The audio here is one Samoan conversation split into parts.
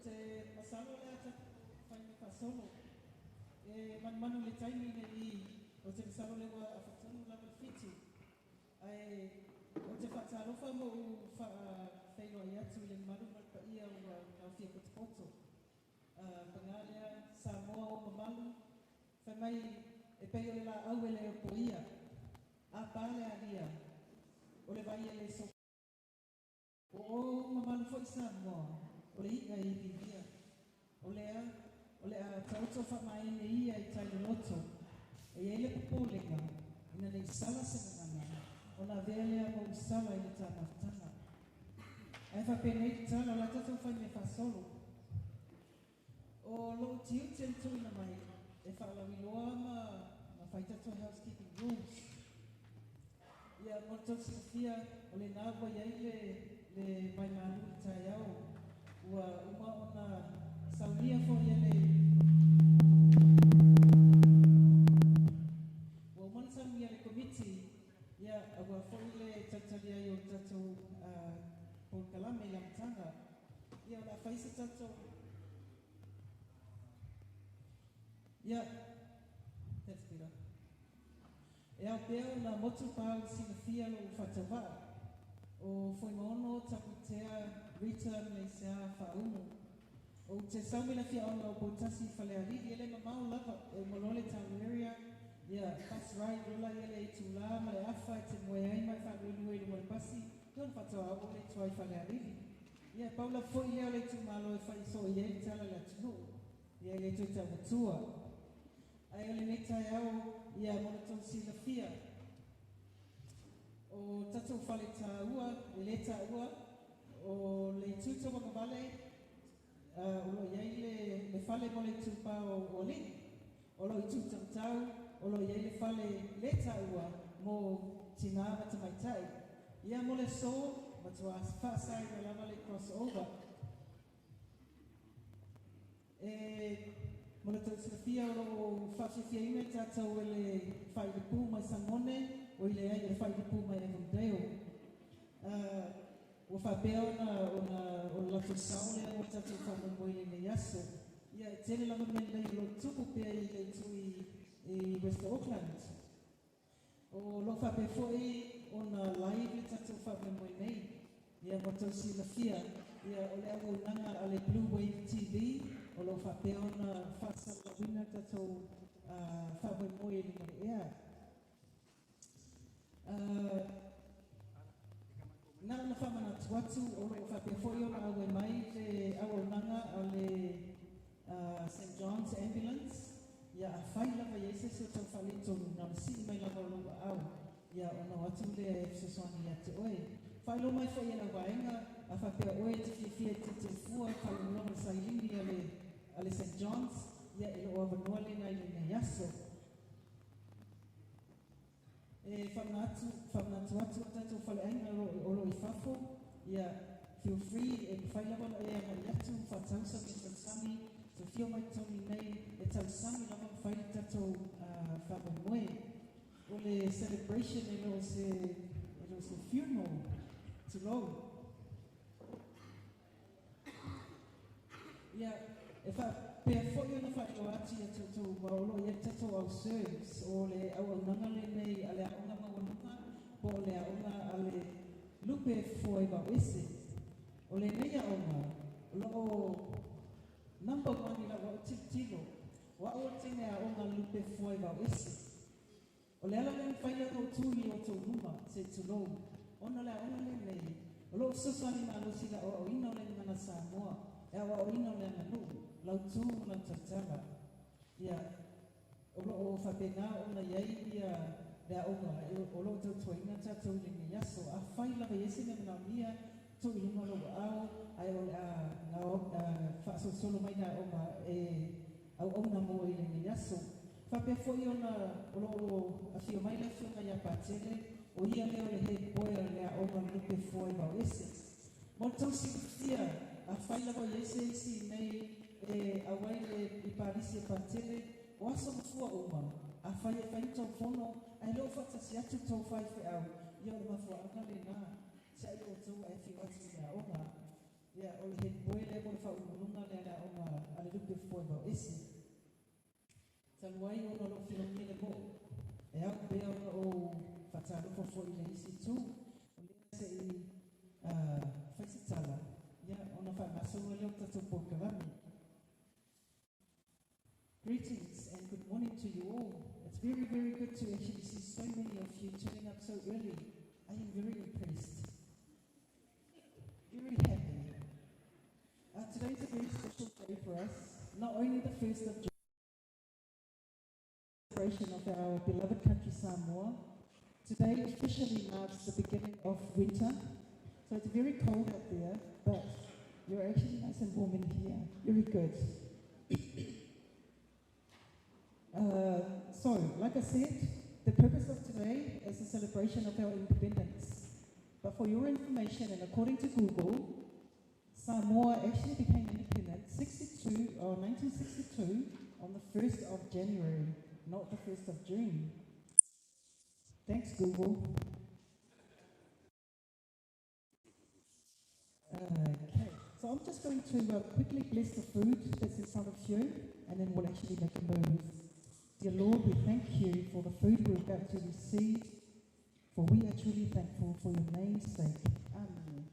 te masalo o le a tatou fai mea faasolo. E manumanu i le taimi ne i, ou te masalo o lea ua afatonu lava le 7. Ae ou te faatalofa ma ou faafeiloai atu i le mamalu ma le paia ua aofia potopoto. Paga lea Samoa ua mamalu, fai mai e pei o le laau e le opoia, a pa le alia, o le vai e le sopo. Ua ou mamalu foi Samoa, o le i'a e iviivia. O lea, o le a taoto faamaene ia i tai loloto. E i ai le popolega, ina ne i sala se gagana, ona avea lea ma ou sala i le ta mafutaga. Ae faapenei le tala, o le a tatou fai mea faasolo. O lou tiute na tuuina mai e faalauiloa ma fai tatou housekeeping rules. Ia, mo le tou silafia, o lena ua i ai le vaimalu i le taeao. Ua uma ona saunia foi e le ua uma ona saunia e le Komiti, ia, aua foi le talitali ai o le tatou polokalame i le amataga. Ia, o le a fai se tatou. Ia, that's better. E ao pea ona motu pa le silafia lou faatauvaa. O Fuimaono Tapuitea Rita Meleisea Faaumu. Ou te sau mai le afioaga o Poutasi i Falealili, e le mamao lava, e uma loa le town area, ia, bus ride loa laia le itulā ma le afa e te moe ai ma e faaluelue i luga o le pasi, ia ona faatoa oo lea i tua i Falealili. Ia, e pau lava foi lea o le itumalo e fai soo i ai le tala a le atunuu. Ia, e le toe taumatua. Ae o lenei taeao, ia, mo le tou silafia, o tatou fale taua, e le taua, o le itu tauagavale, o lo o i ai le fale mo le itupa o alii. O lo o itu taumatau, o lo o i ai le fale le taua mo tinā ma tamaitai. Ia, mo le aso, matua faasaina lava le crossover. E mo le tou silafia, o lo o faafiafiaina i tatou e le failipu mai Sagone, o i leai, o le failipu mai Avondale. Ua faapea ona o le latou sao lea mo le tatou faamoemoe i lenei aso. Ia, e tele lava mea lelei o lo o tupu pea i le itu i West Auckland. O lo o faapea foi ona live le tatou faamoemoe nei. Ia, mo tou silafia, ia, o le auaunaga a le Blue Wave TV o lo o faapea ona faasalalauina tatou faamoemoe i luga o le ea. Na ona faamanatu atu, o lo o faapea foi ona auai mai le auaunaga a le St. John's Ambulance. Ia, afai lava i ai se isi o tau faaletonu, na ona sii mai lava o lou aao, ia, ona o atu lea e fesoasoani ia te oe. Faailoa mai foi e lau vaega, a faapea oe e te fiafia e tilotilo fua faalogologo i le sailini a le St. John's, ia, e loo avanoa lena i lenei aso. E faamanatu atu o tatou faleaiga o lo o i fafo, ia, feel free, e mafai lava ona e agai atu faatau sa mea tausami, tofio mai totonu nei e tausami lava ma fai le tatou faamoemoe. O le celebration e le o se funeral, tulou. Ia, e faapea foi ona faailoa atu ia toutou ua o lo o i ai le tatou au serves, o le auaunaga lenei a le aoga maualuga po o le aoga a le lupe fofoa i Vaoese. O lenei aoga o lo o number one i lau au tilotilo, o au o le teine aoga lupe fofoa i Vaoese. O le ala lea mafai ona ou tu i outou luma, se tulou, ona o le aoga lenei o lo o fesoasoani malosi i le aoaoina o le gagana Samoa, e aoaoina o le aganuu, lautu ma lau tautala. Ia, o lo o faapena ona i ai ia le aoga o lo o tautuaina tatou i lenei aso. Afai lava i ai se mea manaomia, tuu i luga o lou aao, ae o le a faasolosolo mai le aoga e auauna mo i lenei aso. Faapea foi ona o lo o afio mai le afioga ia Patele, o ia lea o le head boy o le aoga o le lupe fofoa i Vaoese. Mo le tou silafia, afai lava i ai se isi nei e auai le i palisi e Patele, o aso mafua uma, afai e fai tou fono, ae le o faatasi atu tou faifeau, ia, o le mafuaaga lena, tiai outou ae afio atu i le aoga. Ia, o le head boy lea po o le faauluuluga lea a le aoga a le Lupe Foevao Ese. Talu ai ona o lou felogia le mo'o, e ao pea ona ou faatalofa foi i le isi itu, o lea se i fai se tala, ia, ona faagasolo lea o le tatou polokalame. Greetings and good morning to you all. It's very, very good to actually see so many of you turning up so early. I am very impressed. Very happy. Today is a very special day for us. Not only the 1st of June, celebration of our beloved country Samoa. Today officially marks the beginning of winter. So it's very cold out there, but you're actually nice and warm in here. Very good. So, like I said, the purpose of today is a celebration of our independence. But for your information, and according to Google, Samoa actually became independent 62 or 1962 on the 1st of January, not the 1st of June. Thanks, Google. Okay, so I'm just going to quickly bless the food that's in front of you, and then we'll actually make a move. Dear Lord, we thank you for the food we're about to receive, for we are truly thankful for your name's sake. Amen.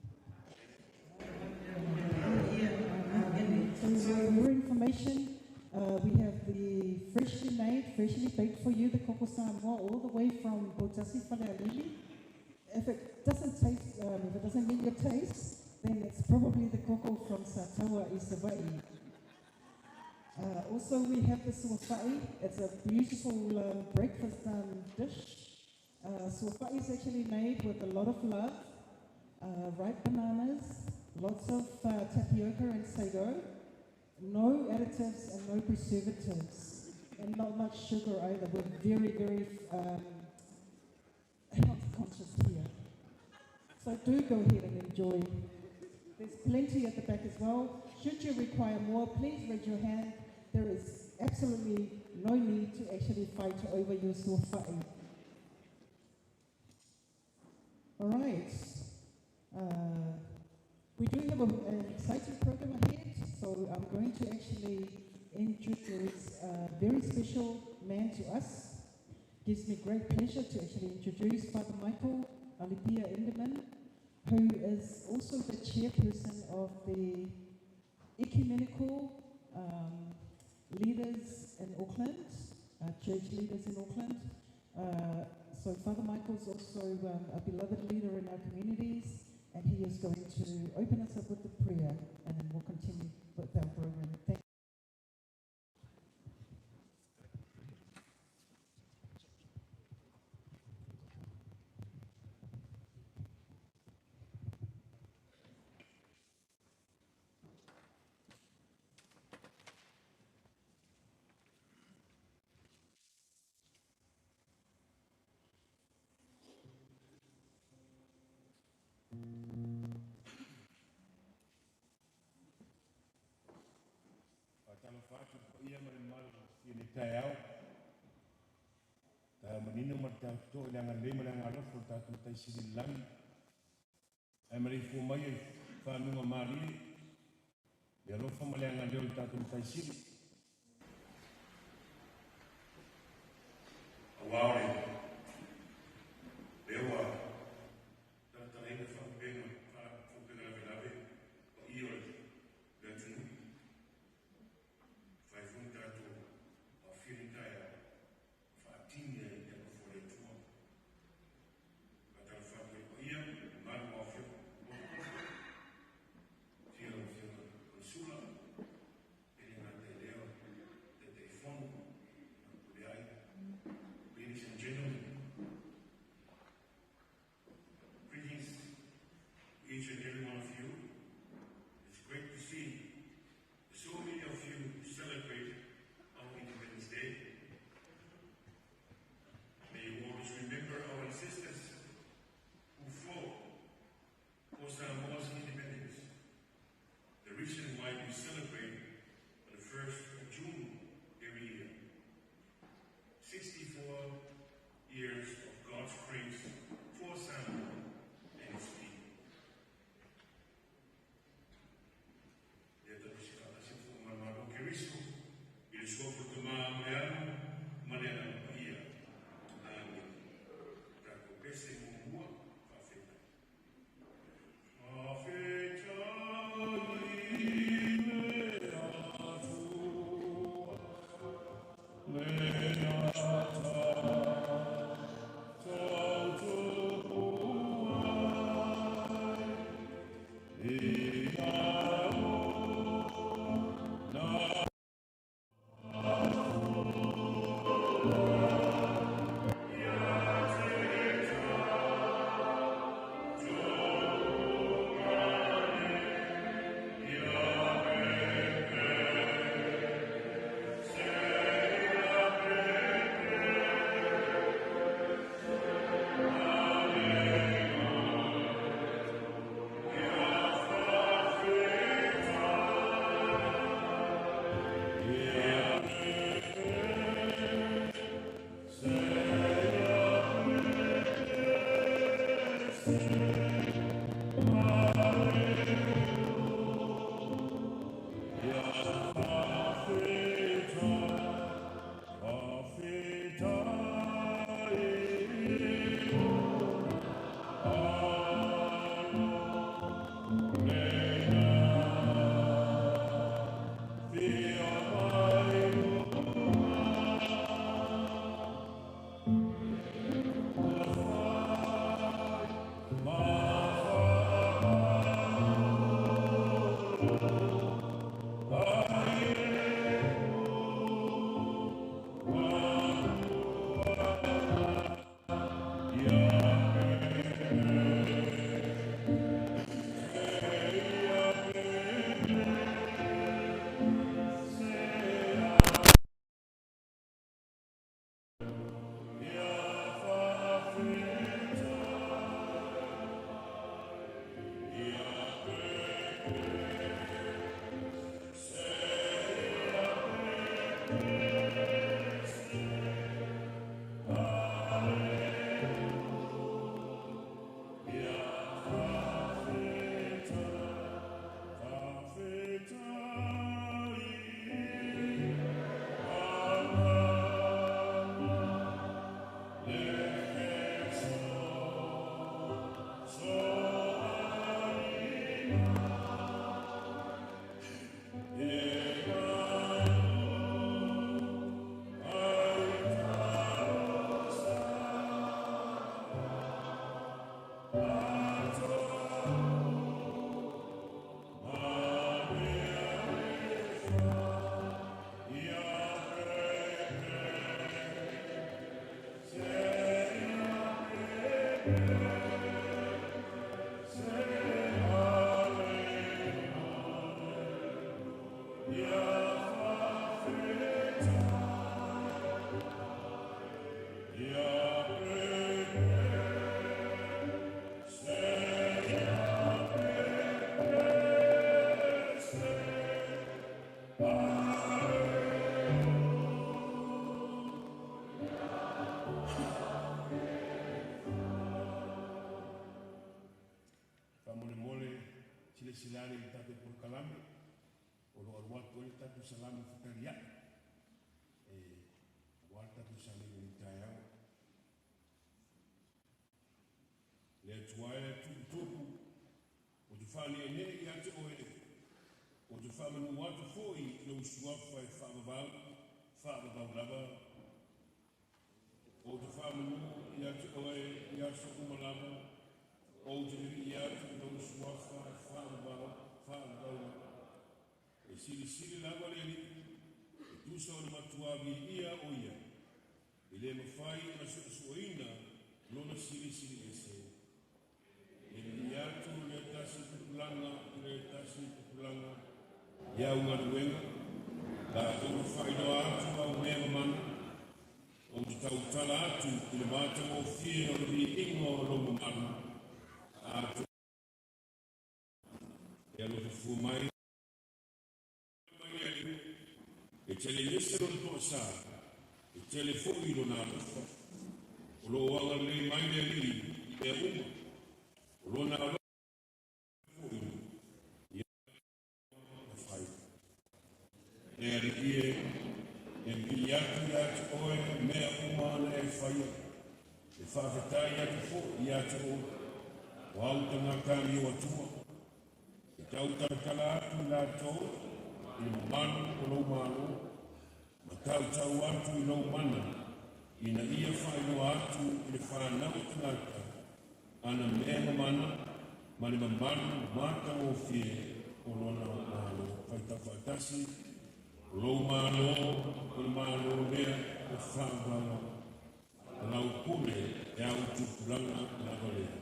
Amen. So for your information, we have the freshly made, freshly baked for you, the koko Samoa, all the way from Poutasi Falealili. If it doesn't taste, if it doesn't meet your taste, then it's probably the koko from Sataua i Savaii. Also, we have the suafa'i. It's a beautiful breakfast dish. Suafa'i is actually made with a lot of love, ripe bananas, lots of tapioca and sago, no additives and no preservatives, and not much sugar either. We're very, very health conscious here. So do go ahead and enjoy. There's plenty at the back as well. Should you require more, please raise your hand. There is absolutely no need to actually fight over your suafa'i. All right. We do have an exciting program ahead, so I'm going to actually introduce a very special man to us. Gives me great pleasure to actually introduce Father Michael Alipia Endemann, who is also the chairperson of the Ecumenical Leaders in Auckland, church leaders in Auckland. So Father Michael is also a beloved leader in our communities, and he is going to open us up with the prayer, and then we'll continue with our program. Thank Faatalofa atu i le paia ma le mamalu o lenei taeao. Taeao manino ma le taeao totoa i le agalelei ma le agalofa o le tatou Matai Sili i le lagi. Ae maleifua mai i faguga malie, le alofa ma le agalelei o le tatou Matai Sili. Aua o lea ua talatalaina faalupega faalupega lavelave paia o le atunuu. Fai foi ona tatou aofia lenei taeao faatini ai le alofa o le Atua. Faatalofa atu i le paia ma le mamalu o afioga afio lau Afioga Konesula, e le gata i lea o Taitaifono pule ai. Ladies and gentlemen, greetings to each and every one of you. It's great to see so many of you celebrate our Independence Day. May you always remember our ancestors who fought for Samoa's independence. The reason why we celebrate on the 1st of June every year. 64 years of God's grace for Samoa and its people. Silale i tātou polokalame, o lo aru atu ai le tatou salama fetalia'i, e ua le tatou salei o le taeao. Le Atua e le tuputupu, o te faane'ene'e ia te oe, o te faamanū atu fo'i i lou suafa e faavavau, faavavau lava. O te faamanū ia te oe i aso uma lava, ou te vivii atu i lou suafa e faavavau, faavavau lava. E silisili lava le Alii, e tusa o le matuā viia o ia, e lē mafai ona su'esu'eina lona silisili ese. E vivii atu le tasi tupulaga i le tasi tupulaga i au galuega, latou te faailoa atu au mea mamana. Ou te tautala atu i le matagofie o le viiga o lou mamalu. Atu e alofa fua mai mai le Alii, e tele ese lona toasā, e tele fo'i lona alofa. O loo agalelei mai le Alii i mea uma, o lona alofa fo'i ia fai. E Alii e, e vivii atu ia te oe mea uma na e faia, e faafetai atu fo'i ia te oe, o au tagata ali o Atua. E tautalatala atu i latou i le mamalu o lou Malo, ma tautau atu i lou mana, ina ia faailoa atu i le fanau tagata ana mea mamana ma le mamalu matagofie o lona Malo. Faitau faatasi, o lou Malo o le Malo lea o faavavau lava, o lau pule e au tupulaga lava lea.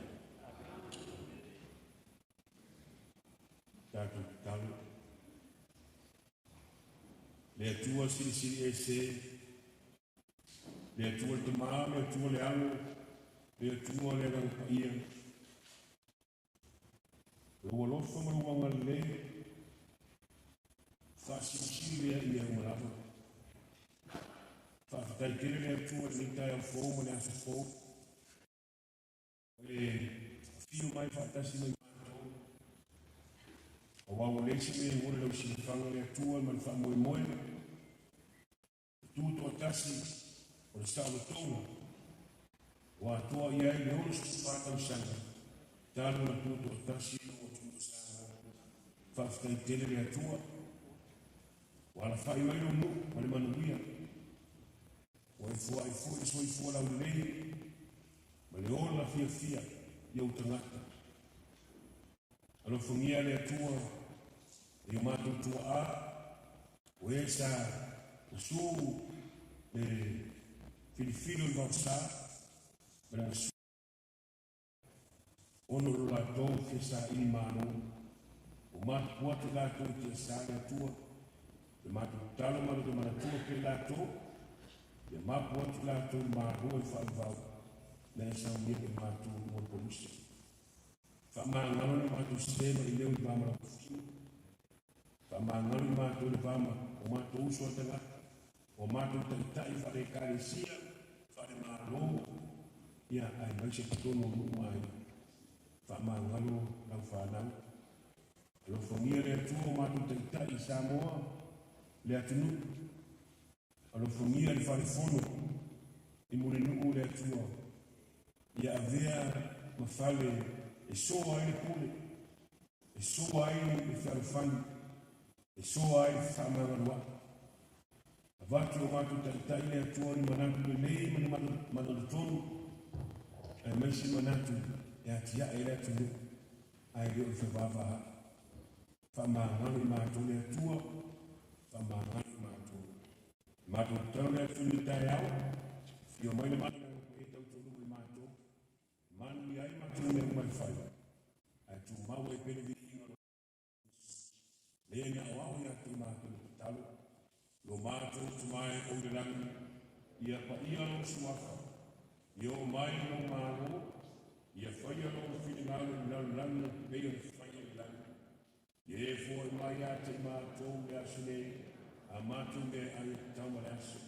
Tatou tatalo. Le Atua silisili ese, le Atua le Tamā, le Atua le Alo, le Atua le Agaga Paia, lou alofa ma lou agalelei, faasilisili lea i mea uma lava. Faafetai tele le Atua i lenei taeao fou ma le aso fou. E Afio mai faatasi ma i matou, aua ua leai se mea e gola i lau silafaga, le Atua ma le faamoemoe, le tutoatasi o le saolotoga, ua atoa i ai le 64 tausaga talu ona tutoatasi lou atunuu o Samoa. Faafetai tele le Atua, ua alafai mai lou nuu ma le manuia, ua e foai foi le soifua laulelei ma le ola fiafia i ou tagata. Alofagia le Atua i o matou tuaa, o e sa gasu le filifili o le vaosa ma le gasu ona o lo latou fia saili malo. Ua matupu atu i latou i tiasa le Atua, le matou tatalo ma le manatua pea i latou, ia mapu atu i latou i malo e faavavau na e saunia e matou mo le koluse. Faamagalo le matou sē mai leo i va ma lau tofiga. Faamagalo i matou i le va ma o matou uso a tagata, o matou taitai faale-ekalesia, faale-malo, ia aemaise totonu o nuu ma aiga. Faamagalo lau fanau. Alofagia le Atua o matou taitai i Samoa, le atunuu. Alofagia le falefono i Mulinuu le Atua, ia avea ma fale e soa ai le pule, e soa ai le fealofani, e soa ai le fefaamagaloa'i. Avatu i o matou taitai le Atua ni manatu lelei ma ni manatu tonu, aemaise manatu e atia'e ai le atunuu, ae le o le fevaavaa'i. Faamagalo i matou le Atua, faamagalo i matou. E matou tatalo le Atua i le taeao, afio mai le Mana e tautoaluga i matou, e manuia ai matou mea uma e fai, ae tumau ai pea le viiga o lo le na aoao ia te i matou le tatalo. Lo matou Tama e oi le lagi, ia paia lou suafa, ia oo mai lou Malo, ia faia lou finagalo i le lalolagi e pei ona faia i le lagi. Ia e foai mai ia te i matou i le aso nei a matou meaai e tatau ma le aso.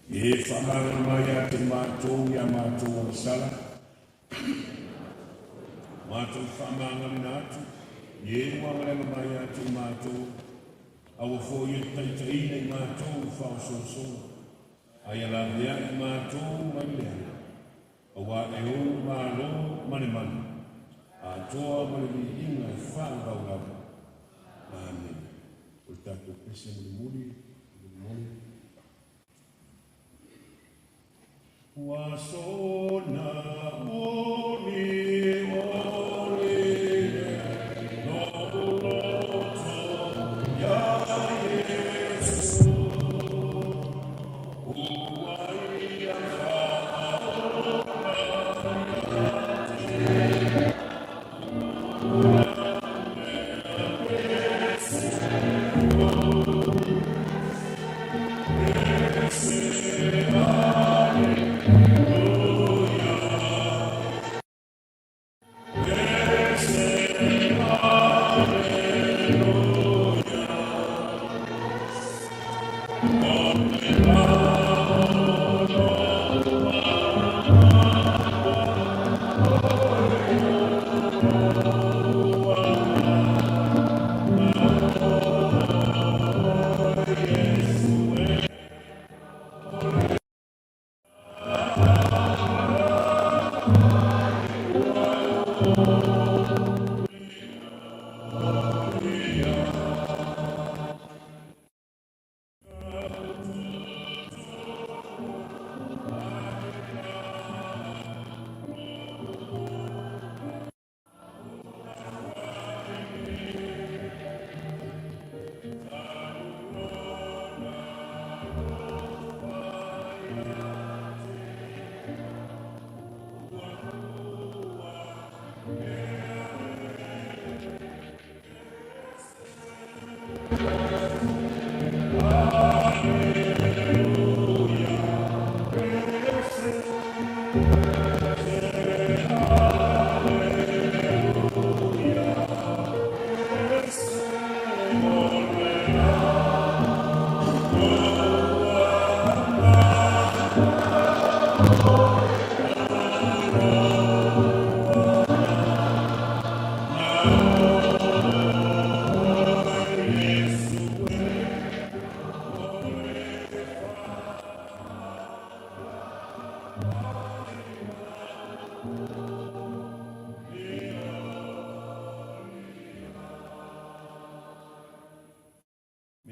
Ia e faamagalo mai ia te i matou i a matou agasala, matou faamagaloina atu i e ua agaleaga mai ia te i matou. Aua foi e taitaiina i matou i faaosoosoga, a ia laveai i matou mai le leaga, aua e ou le Malo ma le mana, atoa ma le viiga e faavavau lava. Amene. O le tatou pese mulimuli, mulimuli. Ua sona oli oli lou loto iā Iesu, ua ia faaola ia te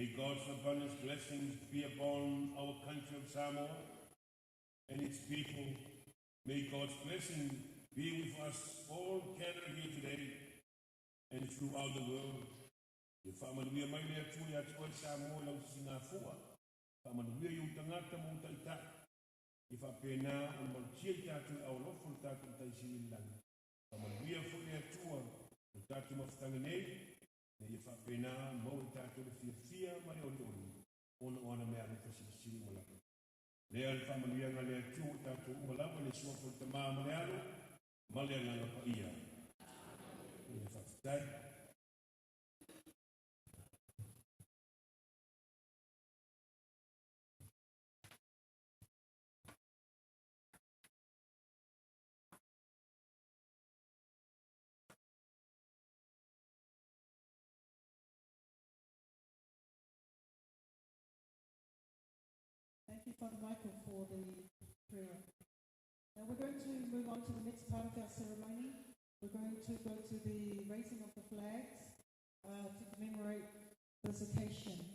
May God's abundant blessings be upon our country of Samoa and its people. May God's blessing be with us all gathered here today and throughout the world. Ia faamanuia mai le Atua ia te oe Samoa i lau sisigafua. Faamanuia i ou tagata ma ou taitai. Ia faapena ona malutia i tatou i aao alofa o le tatou Matai Sili i le lagi. Faamanuia foi le Atua i le tatou mafutaga nei, ina ia faapena maua i tatou le fiafia ma le olioli ona o ana meaalofa silisili ua lava. Lea le faamanuiaga a le Atua ua tatou uma lava i le suafa o le Tama ma le Alo ma le Agaga Paia. Ia faafetai. Thank you, Father Michael, for the prayer. Now we're going to move on to the next part of our ceremony. We're going to go to the raising of the flags to commemorate this occasion.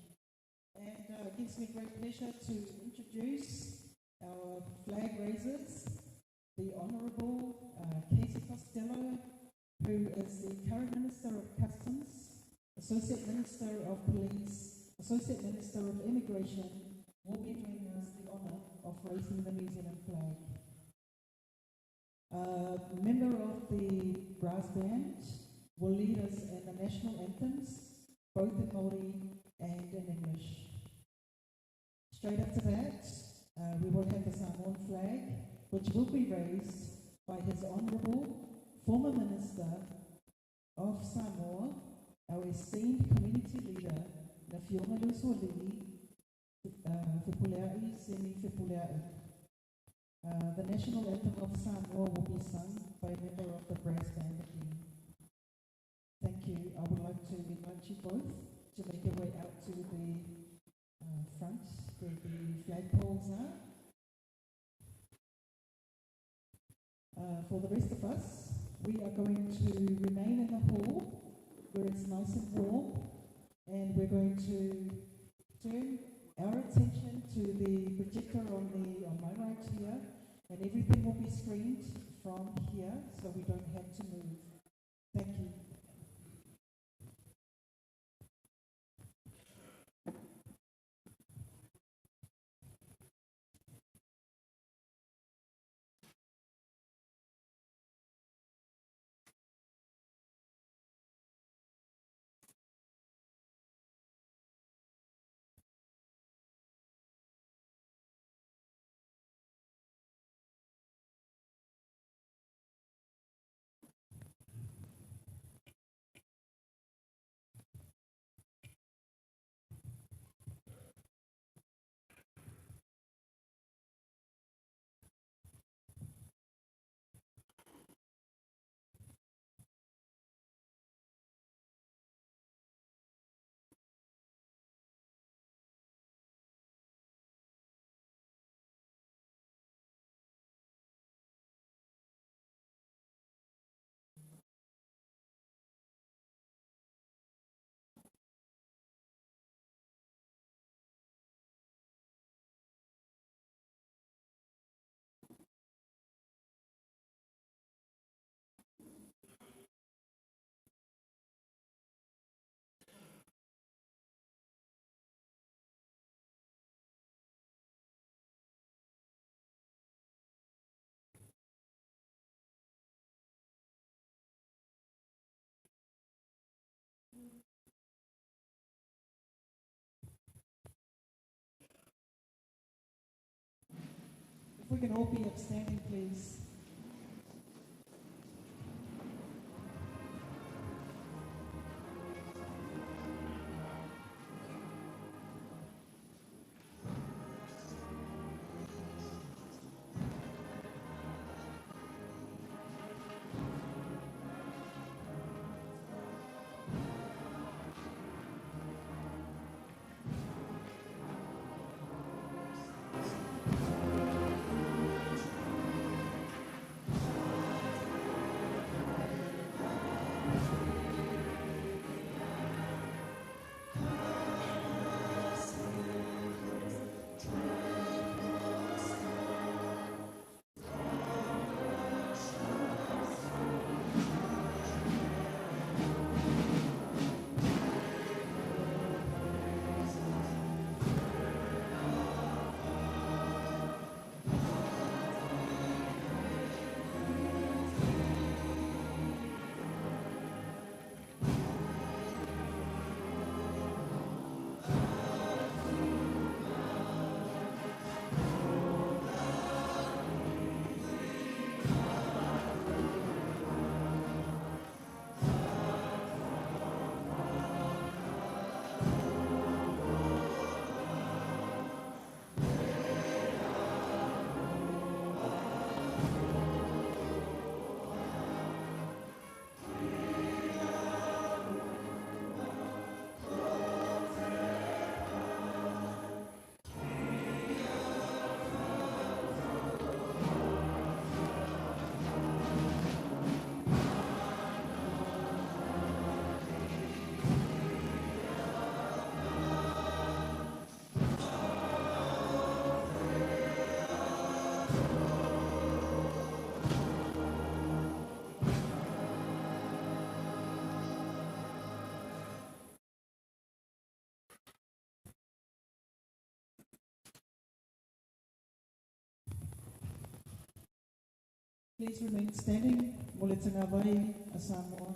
And it gives me great pleasure to introduce our flag raisers, the Honourable Casey Costello, who is the current Minister of Customs, Associate Minister of Police, Associate Minister of Immigration, will be doing us the honour of raising the New Zealand flag. A member of the brass band will lead us in the national anthems, both in Māori and in English. Straight after that, we will have the Samoan flag, which will be raised by His Honourable former Minister of Samoa, our esteemed community leader, le Afioga Leusoalii, Fepuleai Semi Fepuleai. The national anthem of Samoa will be sung by a member of the brass band again. Thank you. I would like to invite you both to make your way out to the front where the flagpoles are. For the rest of us, we are going to remain in the hall where it's nice and warm, and we're going to turn our attention to the projector on my right here, and everything will be screened from here, so we don't have to move. Thank you. If we can all be upstanding, please. Please remain standing. Mo le tagavai a Samoa.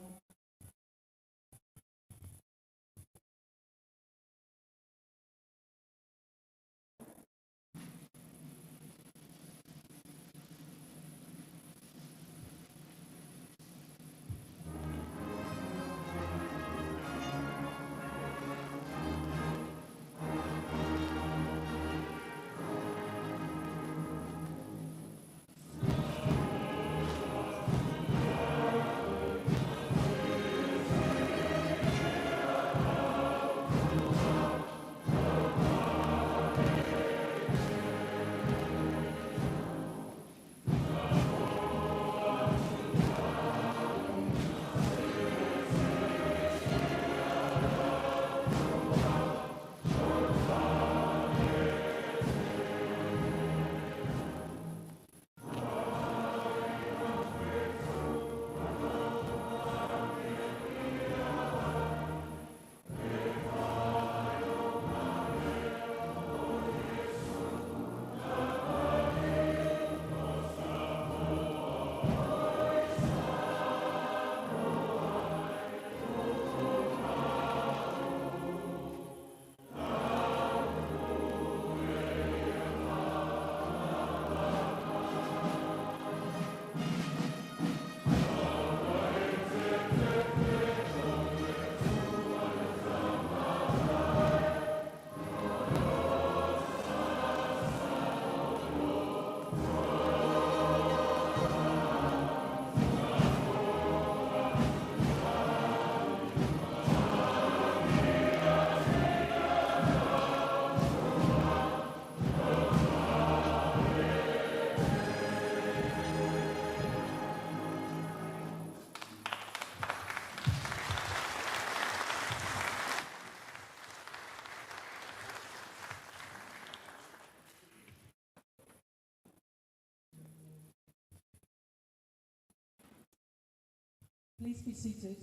Please be seated.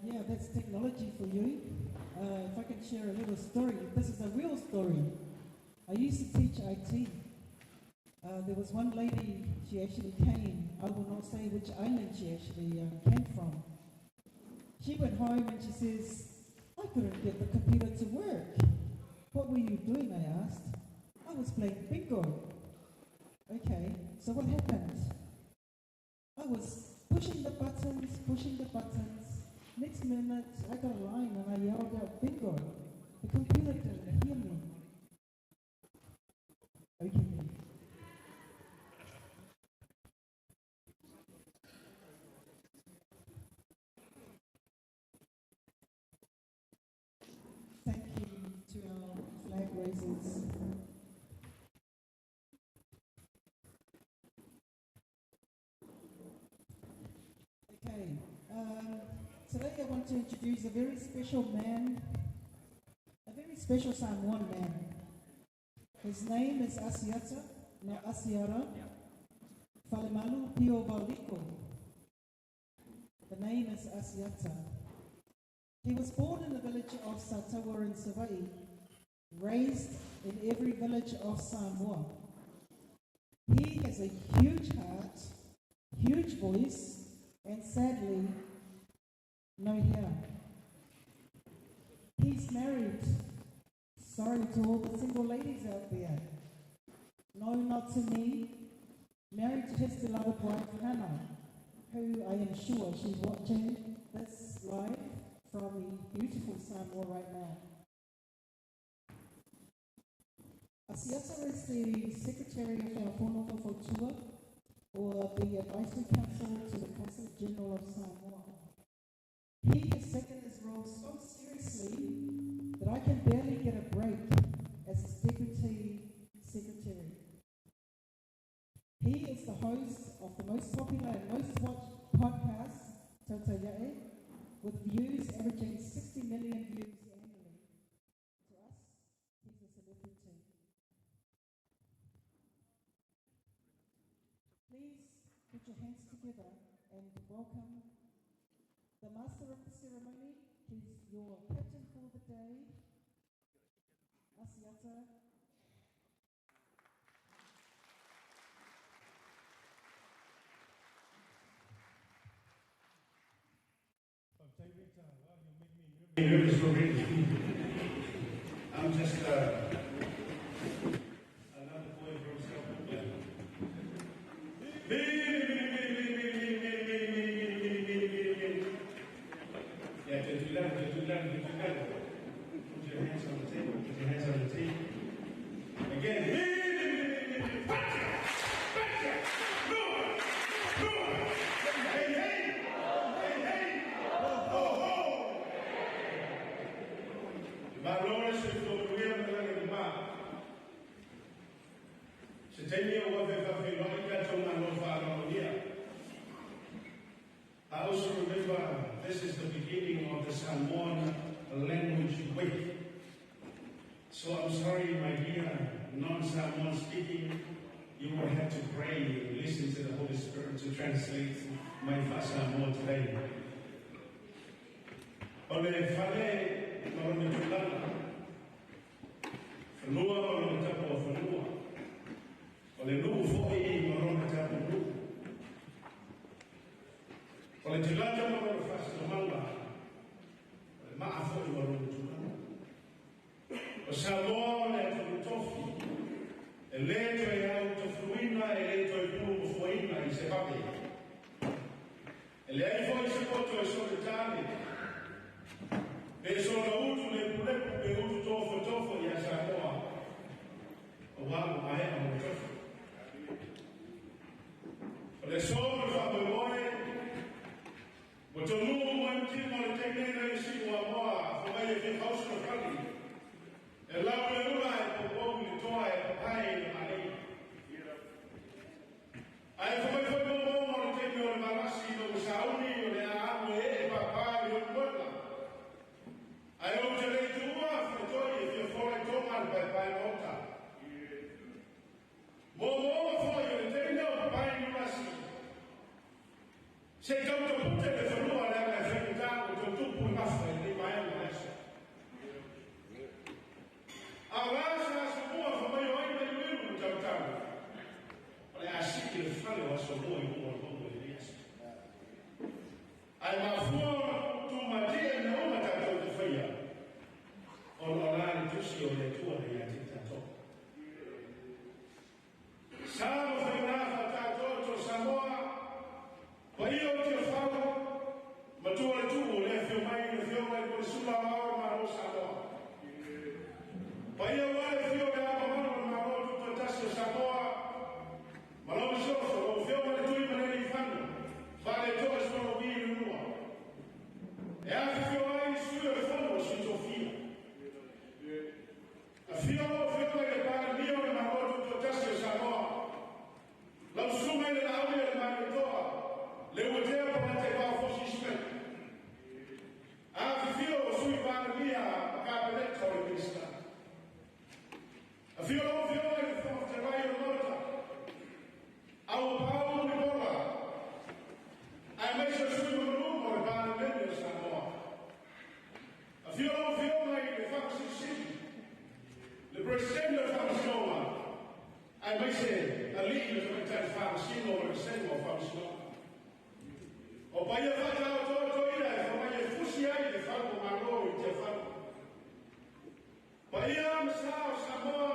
Yeah, that's technology for you. If I can share a little story, this is a real story. I used to teach IT. There was one lady, she actually came, I will not say which island she actually came from. She went home and she says, I couldn't get the computer to work. What were you doing, I asked. I was playing bingo. Okay, so what happened? I was pushing the buttons, pushing the buttons. Next minute, I got a line and I yelled out, bingo. The computer didn't hear me. Okay. Thank you to our flag raisers. Okay, today I want to introduce a very special man, a very special Samoan man. His name is Asiata, now Asiara, Falemalu Pio Valiko. The name is Asiata. He was born in the village of Satawa in Savaii, raised in every village of Samoa. He has a huge heart, huge voice, and sadly, no hair. He's married. Sorry to all the single ladies out there. No, not to me. Married to his beloved wife, Hannah, who I am sure she's watching this live from the beautiful Samoa right now. Asiata is the Secretary of our Fono Faufautua, or the Advisory Council to the Consul General of Samoa. He has taken his role so seriously that I can barely get a break as his Deputy Secretary. He is the host of the most popular and most watched podcast, Tautai A'e, with views averaging 60 million views annually. To us, he's a celebrity. Put your hands together and welcome the master of the ceremony. He's your captain for the day, Asiata. You make me nervous already. I'm just another boy from South Auckland. Me, me, me, me, me, me, me, me, me, me, me, me, me, me. Yeah, titular, titular, titular. Put your hands on the table. Put your hands on the table. Again. Me, me, me, me, me, me. Bacha! Bacha! No! No! Hey, hey! Hey, hey! Ho, ho! Malo se fo ma le ma. Se teni o wa fe fa fe lo i ka tonga no fa lo nia. I also remember this is the beginning of the Samoan language week. So I'm sorry, my dear non-Samoan speaking, you will have to pray and listen to the Holy Spirit to translate my Samoan today. O le fale ma lona tulaga. Fanua ma lona tapu o fanua. O le nuu foi ma lona tapu nuu. O le tagata ma lona faasilamaga. O le maa foi ma lona tulaga. O Samoa o le atunuu tofi. E le toe autofuluina e le toe pulumafoaina i se vave. E leai foi se poto e soletale. Pe sona utu le pulepu pe utu tofo ia Samoa. O walu maea mo tofi. O le so ma le faamoemoe. Ua taunuu mai ma tino le taimi nei na isi ua moa fo mai e fi hausa na fali. E lau le ula e poupou le toa e papae i le malei. Ae fo mai foi mo mo le taimi o le malasi no sauni o le aamu e e papae i o moena. Ae o te lei tuua fo toi e fia fola i tonga le paepae maota. Mo mo foi o le taimi o papae ni lasi. Se tau te pute le whanua le anga e whaikata o tau tupu i mafa i le mai o aso. A la sa aso mua wha mai o ai mai miru o tau tau. O le asiki le whale o aso mua i mua o i le aso. Ai mafua tu matea na uma tātou te whaia. O no la le tusi o le tua le ia te tātou. Sa mo whainafa tātou to Samoa. Pa ia o te whau, matua le tuu o le whio mai le whio mai ko le sula maoro maro Samoa. Pa ia o le whio le ama mano le maro tuto tasi o Samoa. Malo sofo, o whio mai le tui manele i whanu. Whale toa solo mi i lua. E a whio ai sui o le whanu o sui tofia. A whio o whio mai le pāna o le maro tuto tasi o Samoa. Lau suma i le lauli o le mano toa. Le ua tea pa mate pau fosi ismel. A whio o sui pāna ma kapeneta o le minista. A whio o whio mai le whawhiterai o maota. Au pau ni bola. Ai mai sa sui mamanunga o le pāna mene o Samoa. A whio o whio mai le whakasisili. Le presidente o whakasinoa. Ai mai se alii le whakatari whakasino o le senga o whakasinoa. O paia whata o toa toira e whamai e fusi ai le whango maro i te whango. Paia masa o Samoa,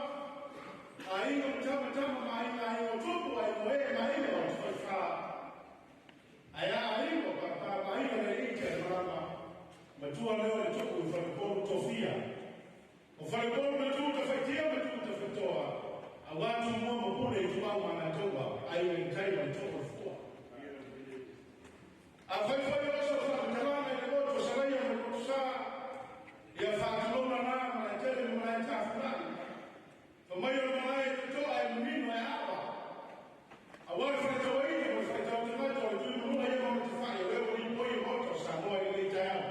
a ingo tama tama ma inga ingo tupu a ingo e ma ingo o te whaiwha. Ai a ingo pa pa ma ingo le i te marama. Matua leo le tupu i whalepolu tofia. O whalepolu matu te whaitia matu te whaitoa. A wātu mua mapune i tuau mana taua a inga i tai mai toko le fua. A whaiwhai o so whakatalanga i le motu o sarai o le motu sa. Ia whātulona nā mana tele mo mana e tāwhanai. Fa mai o le malae te toa e manino e awa. A ware whaitaua ina mo whaitau te mato o le tui manunga ia mo te whai o leo ni poi o moto o Samoa i le tai au.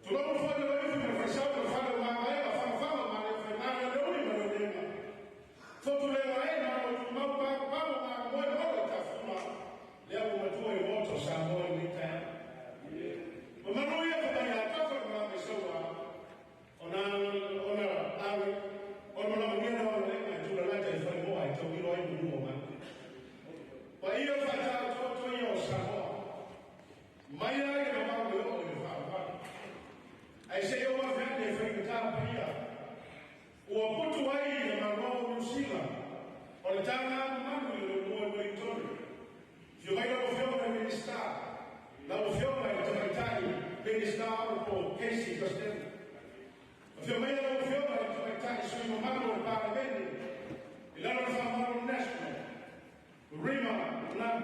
Tulongo whai o ifi me whaisau me whare o māmaea whawhawha ma le whaimara le uri ma le nema. Fotu le wae na o tu mau pāku pāku ngā moe moro i tawhua. Lau Afioga i le Tamaitai Minista Honorable Casey Costello. Afio mai lau Afioga i le Tamaitai sui mamalu o le Palemene i lalo o le faamalu National, Rima Lam.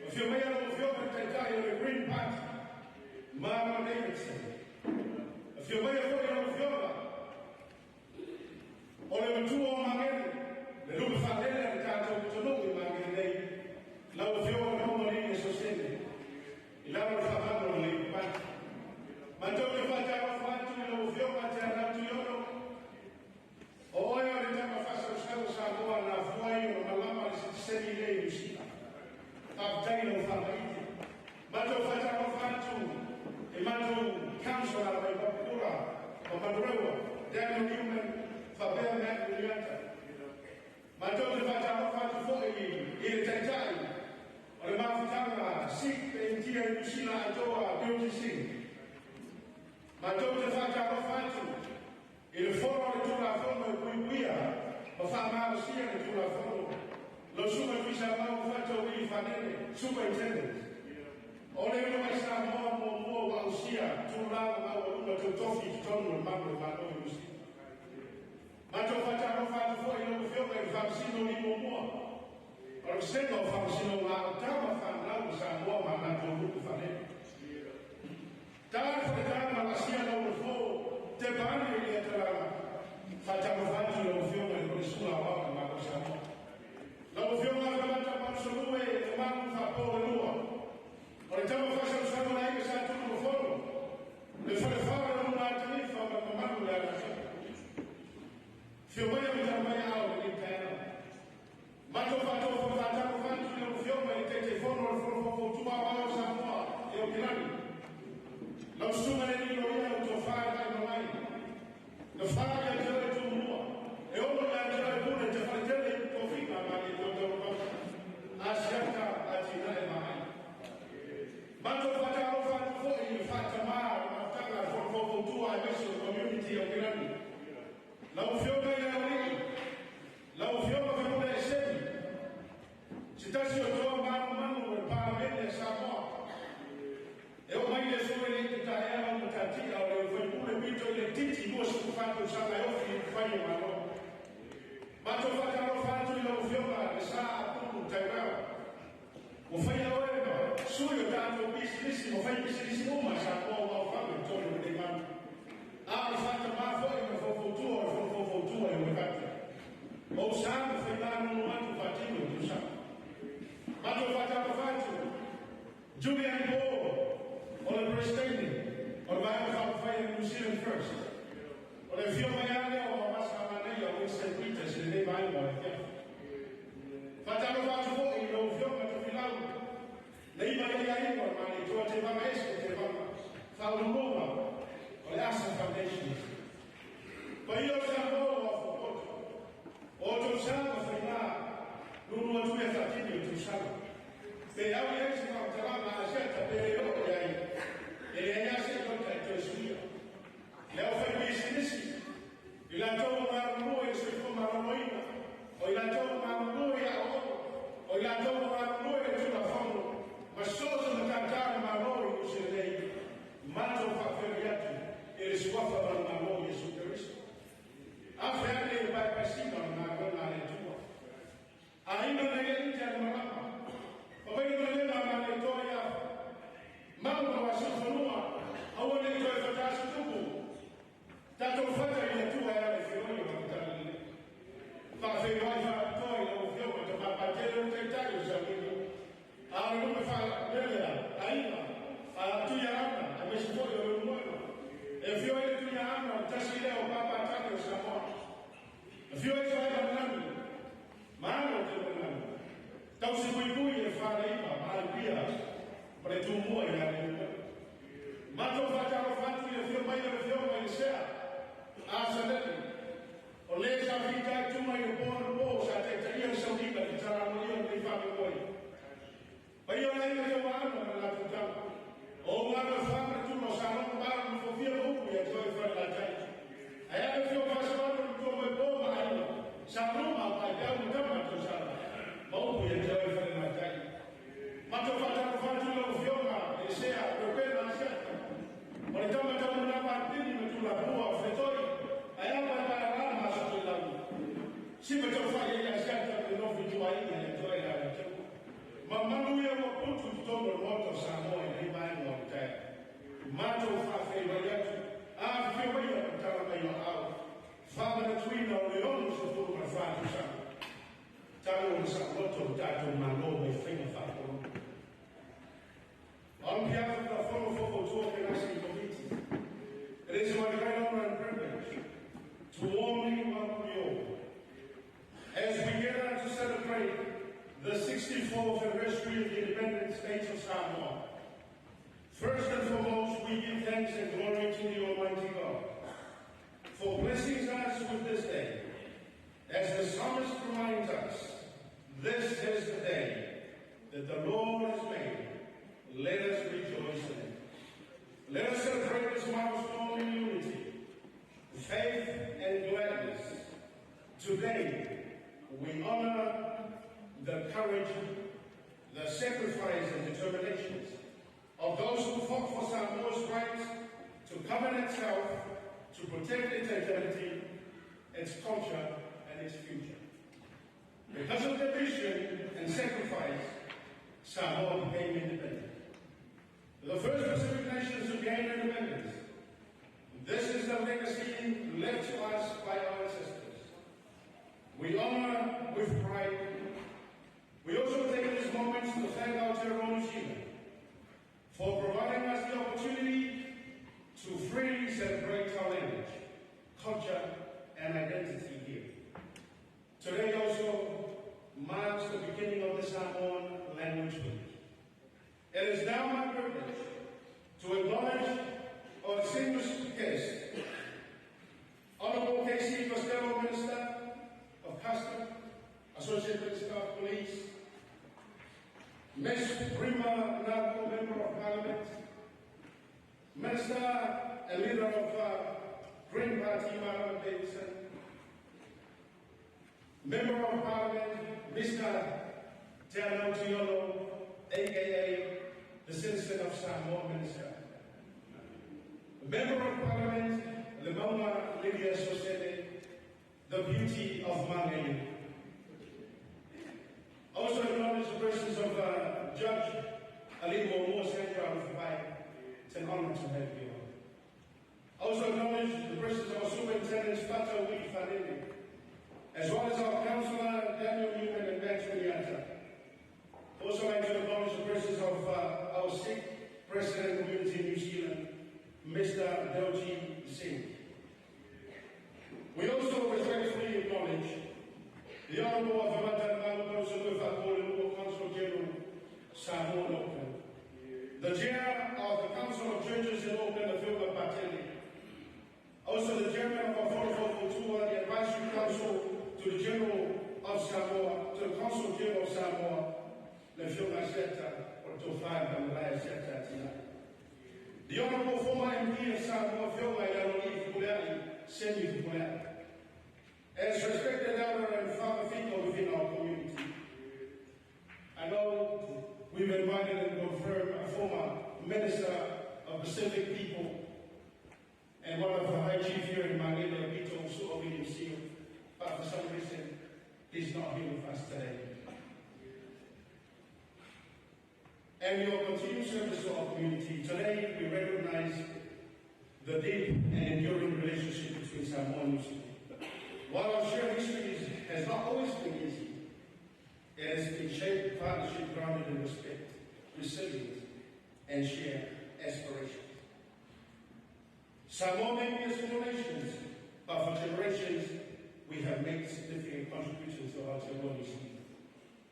Afio mai lau Afioga i le Taitai o le Green Party, Mara Davidson. Afio mai foi lau Afioga o le matua o Magele, le lupe faalele a le tatou atunuu i Magele nei, lau Afioga Maumaliga Sosene, i lalo o le faamalu o le Labour Party. Matou te faatalofa atu i lau Afioga Teanau Tuiono, o oe o le tama faasausau o Samoa na afua ai ona malama le sitiseni nei i Niu Sila. Faafetai i lau faamaite. Matou faatalofa atu i matou councillor mai Papakura ma Manurewa, Daniel Newman faapea Matt Winiata. Matou te faatalofa atu foi i le Taitai o le mafutaga Sikh e India i Niu Sila atoa, Beauty Singh. Matou te faatalofa atu i le Fono o le Tulafono e puipuia ma faamalosia le Tulafono, lau Susuga Tuisamau Fata Uili Fanene, Superintendent. O le uluai Samoa muamua ua ausia tulaga maualuga tautofi i totonu o le malu o le Malo i Niu Sila. Matou faatalofa atu foi i lau Afioga i le Faamasino li muamua o le Vasega o Faamasinoga o tama fanau o Samoa ma latou lupe faalele. Tala faletala malasia lau lofo te paane i le atalala. Faatalofa atu i lau Afioga i le Sula Aoao o le Malo o Samoa. Lau Afioga Afemata Malusolue le malu faapo le lua. O le tama faasausau na aiga sa Tunumafono. Le falefala le luna atanifa ma le mamalu le alafea. Fio mai o le mai ao le taeao. Matou faatalofa faatalofa atu i lau Afioga i le Taitaifono o le Fono Faufautua Aoao o Samoa e Aukilani. Lau Susuga le Lilo ia o Tofa i Vaimalai. Le fa ia te oe Tumua. E ono ia te oe Pule te faletele i tofiga ma le tau. Asiata atinae maai. Matou faatalofa atu foi i le faatamā o le mafutaga le Fono Faufautua aemaise o le community o Aukilani. Lau Afioga i le Alii, lau Afioga Fepuleai Eseni, se tasi o toa manumanu o le Palemene a Samoa. E o mai le sui le te taea lau matatia o le faipule pito i le titi 24 tausaga e ofi i fai o malo. Matou faatalofa atu i lau Afioga le Sa Apulu Tyrell. Ua faia oe ma sui o tatou pisinisi ma fai pisinisi uma Samoa ua aofaga i totonu o lenei malu. A o le faatamā foi ma faufautua o le fono faufautua i Uekati. O sa ma faigānunu atu faatino i tausaga. Matou faatalofa atu Julian Ball o le Presidente o le Vaega Faaupufai a New Zealand First. O le afio mai lava lea o Mamasa Manaia o Winston Peters i lenei vaega o le afiafi. Faatalofa atu foi i lau Afioga Tofilau, le iva le aiga o le Malietoa Tevaga Ese Tevaga, faauluuluga o le Asa Foundation. Paia o Samoa ua afopoto, o outou sa ma faigā, lulu atu e faatini o tausaga. Pe au i ai se faamatalaga a siata pe le oo i ai, e leai lava se ikaika e toe suia. Le aufaipisinisi, i latou ua galulue i le soifua maloloina, o i latou ua galulue i aoaoga, o i latou ua galulue i le Tulafono, ma so o se matata o le Malo i Niu Sila nei, matou faafeoai atu i le suafa manumalo o Iesu Keriso. Afe ane i le paepaesina o le galuega a le Atua. Aiga na ia ite a le malama. Fai mai le ma Malietoa ia mau ma wasiufanua aua nei toe fatasi tupu. Tatou fata i le Atua e ala i feoi o lana talalelei. Faafeiloai faapitoa i lau Afioga Tamapatele o le Taitai o Saulini. A o le lupe faalele aiga a Tuiaana aemaise foi o Leulumoega. E afio ai le Tuiaana o le tasi lea o papatane o Samoa. Afio ai Soaimanilagi, malo Teumalagi. Tausi puipui e faleiva ma alipia ma le tumua ia Leulumoega. Matou faatalofa atu i le afio mai o le Afioga i le Sea Asalele. O le sa fitaituma i le po le po sa taitaia le sauliga i le talanoia o lenei faamoemoe. Paia o le aiga Tauaana ma le latou tama. O ugano e fa ma le tula o Salogo ma alo ma fofia ma upu ia te oe Falelatai. Ae a le afio Faasavalo le matua mai po ma aiga. Sa luma o Paepeau ma tama a Tausala. Ma upu ia te oe Falelatai. Matou faatalofa atu i lau Afioga Si ma tau whai ia siata pe no fi tua ia ia tua ia ia tua. Ma manu ia ua putu i tonu o moto Samoa i nei vaenga o le taeao. Matou faafeiloai atu, afifio mai ma tala mai o aao, faamanatuina o le 64 tausaga talu ona saoloto le tatou Malo mai faiga faakoloni. On behalf of the Fono Faufautua Organizing Committee, it is my great honor and privilege to warmly welcome you all as we gather to celebrate the 64th anniversary of the independent state of Samoa. First and foremost, we give thanks and glory to the Almighty God for blessing us with this day. As the psalmist reminds us, this is the day that the Lord has made. Let us rejoice in it. Let us celebrate this milestone in unity, faith, and gladness. Today, we honor the courage, the sacrifice, and determinations of those who fought for Samoa's right to govern itself, to protect its identity, its culture, and its future. Because of their vision and sacrifice, Samoa became independent. The first Pacific nation to gain independence. This is the legacy left to us by our ancestors. We honor with pride. We also take this moment to thank Aotearoa New Zealand for providing us the opportunity to freely celebrate our language, culture, and identity here. Today also marks the beginning of the Samoan Language Week. It is now my privilege to acknowledge our distinguished guest, Honorable Casey Costello, Minister of Custom, Associate Minister of Police, Ms. Prima Nako, Member of Parliament, Minister and Leader of Green Party, Madam Davidson, Member of Parliament, Mr. Teanau Tuiono, aka the Citizen of Samoa Minister. Member of Parliament, Lemauga Lydia Sosene, the beauty of Magele. Also acknowledge the presence of Judge Ali Momo Sandra Alufai. It's an honor to have you. Also acknowledge the presence of our Superintendent Fata Wi Fanene, as well as our Councillor Daniel Newman and Max Winiata. Also like to acknowledge the presence of our Sikh President Community in New Zealand, Mr. Delji Singh. We also respectfully acknowledge the Honourable Afemata Malu Consul General Samoa Auckland, the Chair of the Council of Churches in Auckland, Afioga Patele, also the Chairman of our Fono Faufautua, the Advisory Council to the General of Samoa, to the Consul General of Samoa, le Afioga Seta, or Tofai Malaya Seta Tina. The Honourable former MP of Samoa, Afioga Iaroni Fepuleai, Semi Fepuleai. As respected elder and father figure within our community, I know we've invited and confirmed a former Minister of Pacific People and one of the high chief here in Magele, Peter Usuo William Seal, but for some reason he's not here with us today. And your continued service to our community. Today we recognize the deep and enduring relationship between Samoa and New Zealand. While our shared history has not always been easy, it has been shaped by partnership grounded in respect, resilience, and shared aspirations. Samoa may be a small nation, but for generations we have made significant contributions to Aotearoa New Zealand.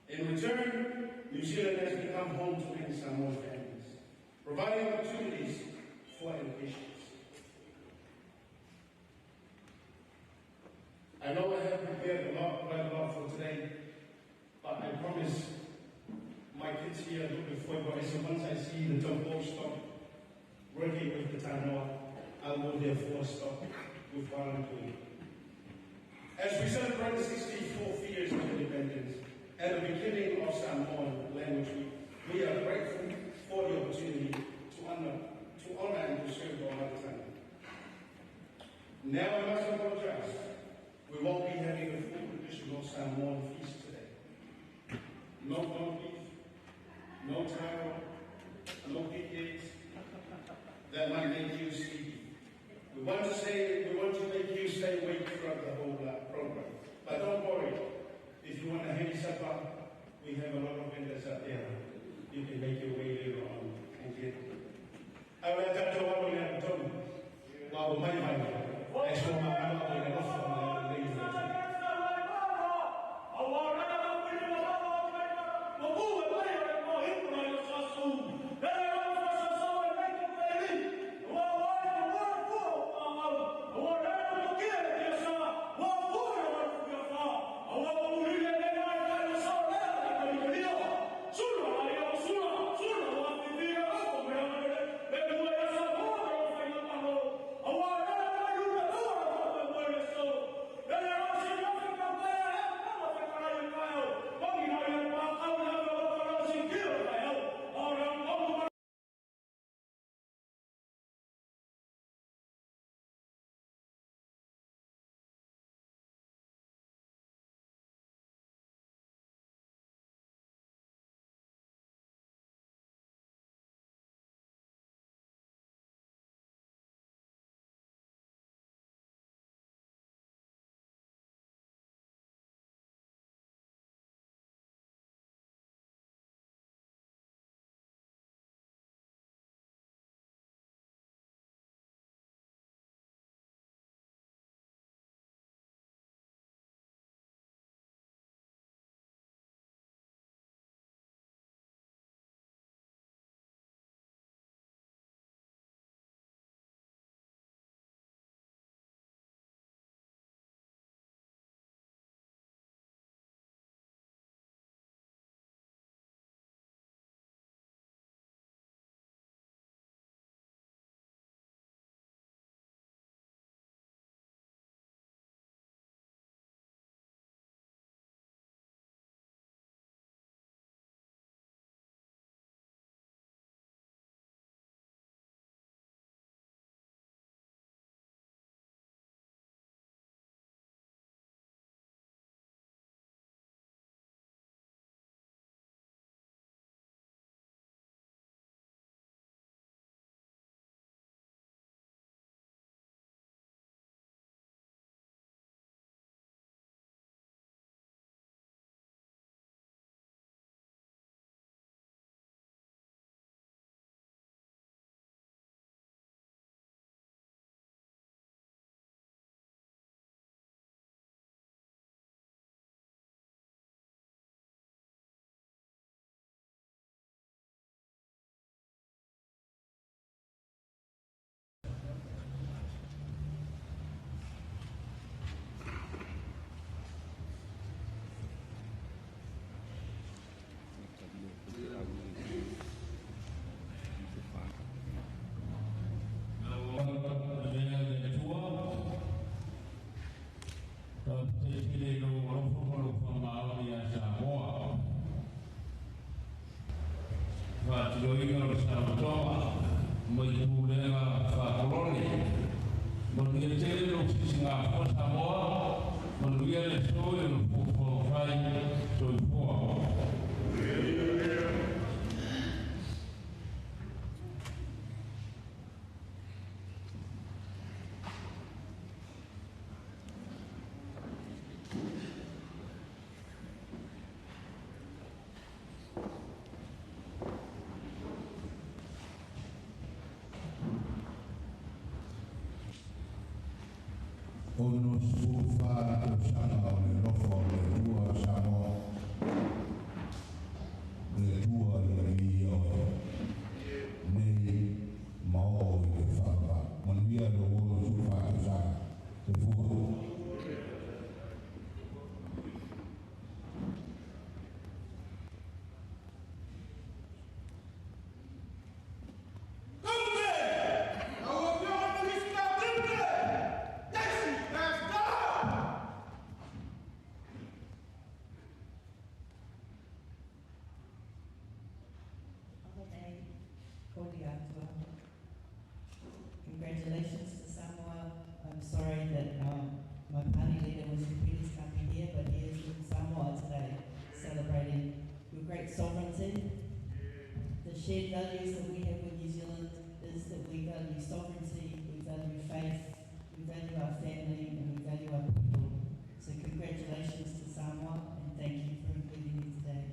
In return, New Zealand has become home to many Samoan families, providing opportunities for education. I know I have prepared a lot, quite a lot for today, but I promise my kids here look before I said once I see the temple stop working with the Tanoa, I will therefore stop with what I'm doing. As we celebrate the 64th years of independence and the beginning of Samoan Language Week, we are grateful for the opportunity to honor and preserve our mother tongue. Now I must apologize. We won't be having a full traditional Samoan feast today. No corned beef, no taro, no pig that might make you sleepy. We want to make you stay awake throughout the whole program. But don't worry, if you want a heavy supper, we have a lot of vendors up there. You can make your way later on and get. Ae o tatou alo i le amiotonu, ua o mai mai, e so ma alo i le alofa ma le agalelei o le Atua. shared values that we have with New Zealand is that we value sovereignty, we value faith, we value our family, and we value our people. So congratulations to Samoa, and thank you for including me today.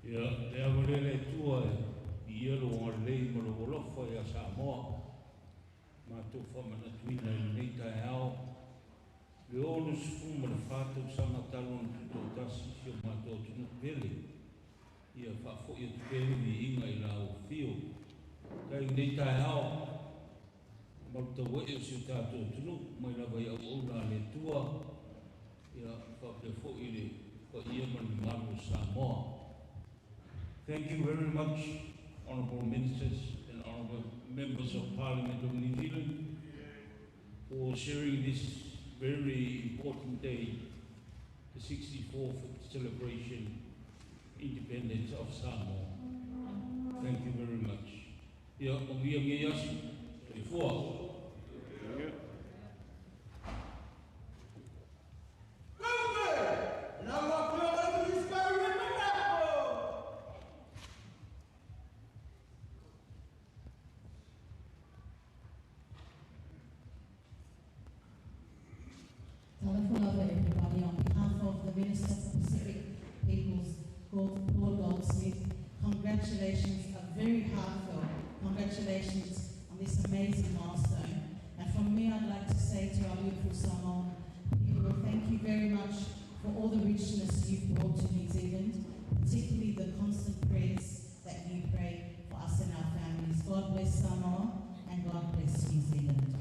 Ia, le ava lea le Atua e viia lou agalelei ma lou alofa ia Samoa. Matou faamanatuina i lenei taeao le 64 tausaga talu ona tutoatasi si o matou atunuu pele. Ia faafoi atu pea le viiga i la afio. Tai lenei taeao, malutaue'e o si o tatou atunuu mai lava i auauna a le Atua, ia faapea foi le paia ma le mamalu o Samoa. Thank you very much, Honourable Ministers and Honourable Members of Parliament of New Zealand, for sharing this very important day, the 64th celebration independence of Samoa. Thank you very much. Ia, manuia lenei aso. Soifua. Talofa lava everybody. On behalf of the Minister for Pacific Peoples, Paul Goldsmith, congratulations, a very heartfelt congratulations on this amazing milestone. And from me, I'd like to say to our beautiful Samoan people, thank you very much for all the richness you've brought to New Zealand, particularly the constant prayers that you pray for us and our families. God bless Samoa and God bless New Zealand.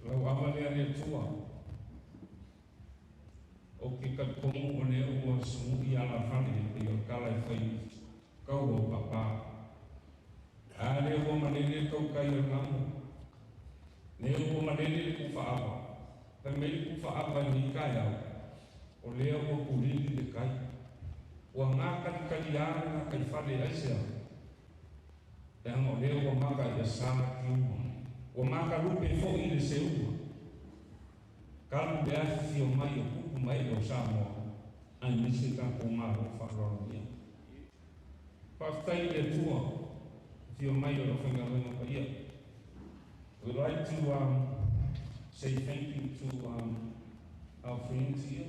Lau ava lea le Atua, o ke talitonu o lea ua sumu'i alafale e pei o le tala e fai kau o papa. A lea ua malele le tautai o le gamo, lea ua malele le kufaava, fai mai le kufaava i lenei taeao, o lea ua pulili le tai. Ua gatalikali lava le gataifale aisea, leaga o lea ua maka i asa kiuma. Ua makalupe fo'i le seuga. Talu le afifio mai o tupu ma e'e o Samoa, aemaise tatou Malo faaaloalogia. Faafetai i le Atua, afio mai o le aufaigaluega paia. We'd like to say thank you to our friends here,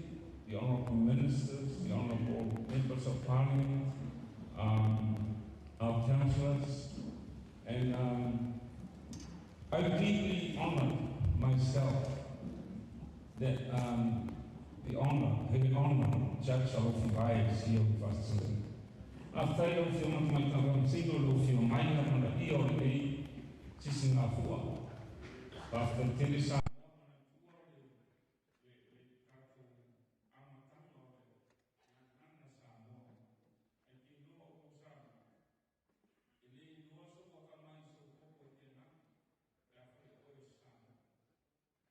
the honourable ministers, the honourable members of parliament, our councillors, and I'm deeply honoured myself that the honour, her honour, Judge Alofi Vaai is here with us today. Faafetai lau Afioga Tamaitai Faamasino i lou afio mai ma manaia o lenei sisigafua. Faafetai tele Samoa manatua le le tatou amataga o le gagana Samoa. Ai te iloa outou Samoa, e le iloa sou atamai i sou koko e te na, pe afai o oe o se Samoa.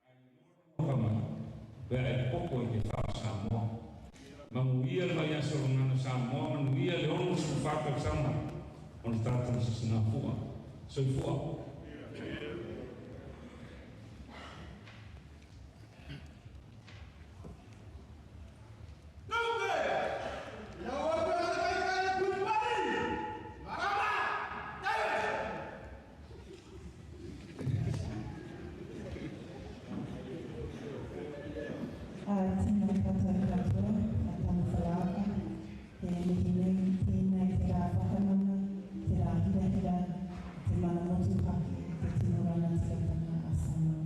Ae iloa lou atamai, pe a e koko i te faa-Samoa. Manuia le vaiaso o Gagana Samoa, manuia le 64 tausaga o le tatou sisigafua. Soifua. Ā, tēnā koutou katoa, a Tama Whalaaka, he mihi nui tēnei te rā whakamana, te rā hirahira, te mana motuhake, te tino rangatiratanga a Samoa.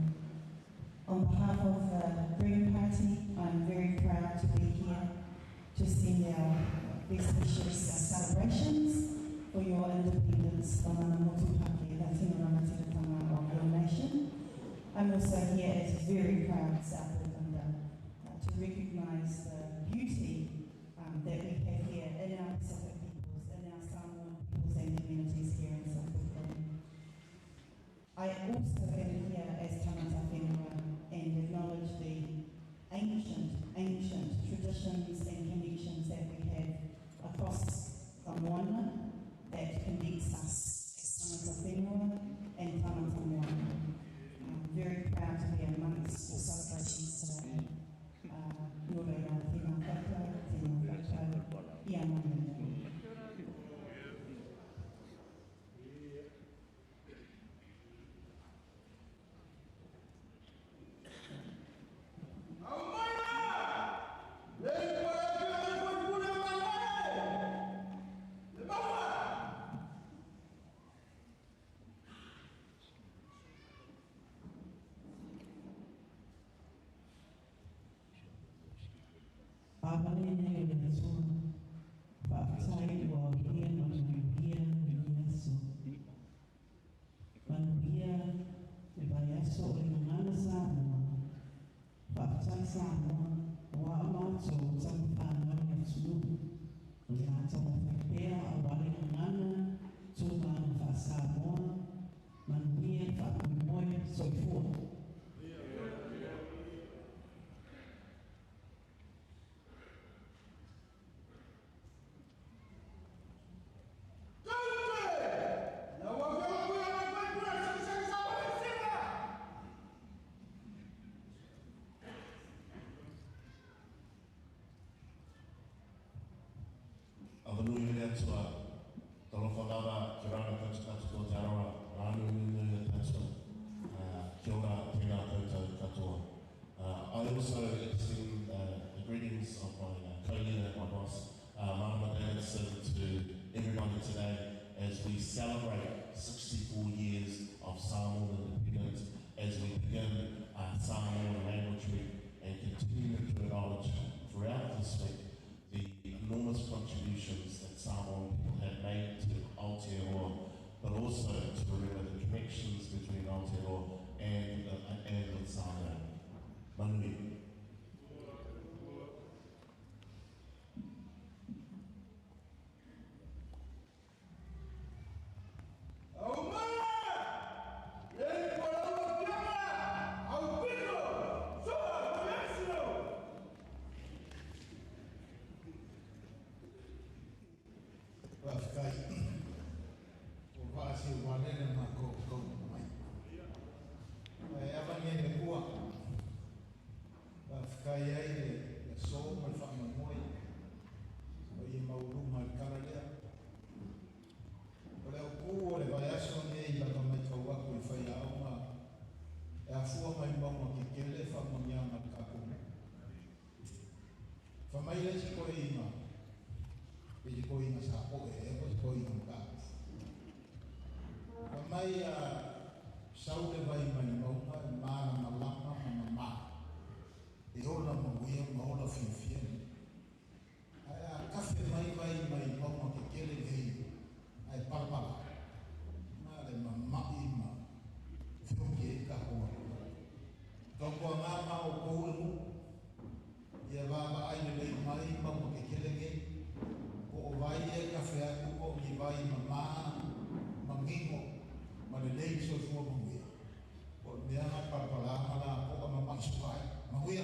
On behalf of the Green Party, I'm very proud President's mana motuhake, the tino rangatiratanga of your nation. I'm also here as a very proud South Aucklander to recognise the beauty that we have here in our Pacific peoples, in our Samoan peoples and communities here in South Auckland. I also am here as tangata whenua and acknowledge the ancient, ancient traditions and connections that we have across the moana that connects us as tangata whenua and tangata moana. I'm very proud to be amongst the celebrations today. Nō reira, tēnā koutou, tēnā koutou, ia manuia. Avale nei o le Atua, faafetai ua aulia ma manuia lenei aso. Manuia le vaiaso o le Gagana Samoa. Faafetai Samoa, auā o matou o tama fanau i le atunuu. O le a taumafai pea auā le gagana, tu ma ana faa-Samoa. Manuia le faamoemoe, soifua. Avanui le Atua, talofa lava kia ora koutou katoa te aroha, rānui nui o te Atua, kia ora tēnā koutou katoa. I also extend the greetings of my co-leader, my boss, Marama Davidson, to everybody today as we celebrate 64 years of Samoan independence, as we begin Samoan Language Week and continue to acknowledge throughout this week the enormous contributions that Samoan people have made to Aotearoa, but also to remember the connections between Aotearoa and with Samoa. Manuia. Faafetai ua faasiuvalele ma koukou mai. Ae avani ai le Atua, faafetai ai le aso ma le faamoemoe o ia maualuga i le tala lea. O le aupū o le vaiaso lenei lava matau atu i faiaoga e afua mai mauga kekele e faamanuiaga i le tatou nuu. Fai mai le isi toeaiina, pe se toeaiina sa po'e ea po o se toeaiina mataupu. Fai mai a sau le vai mai mauga e malamalama ma mamā, e ola manuia ma ola fiafia le nuu. Ae a kafe mai vai mai mauga kekele nei ae palapala, na le mama'i ma feoki ai le tatou galuega. Tautuagā ma outou le nuu, ia vaavaai lelei mai mauga kekele nei, po o vai e kafe atu po o ni vai mamā, manino ma lelei le soifua manuia. Po o le mea na palapalā ma lapoa mama'i soa ai. Manuia.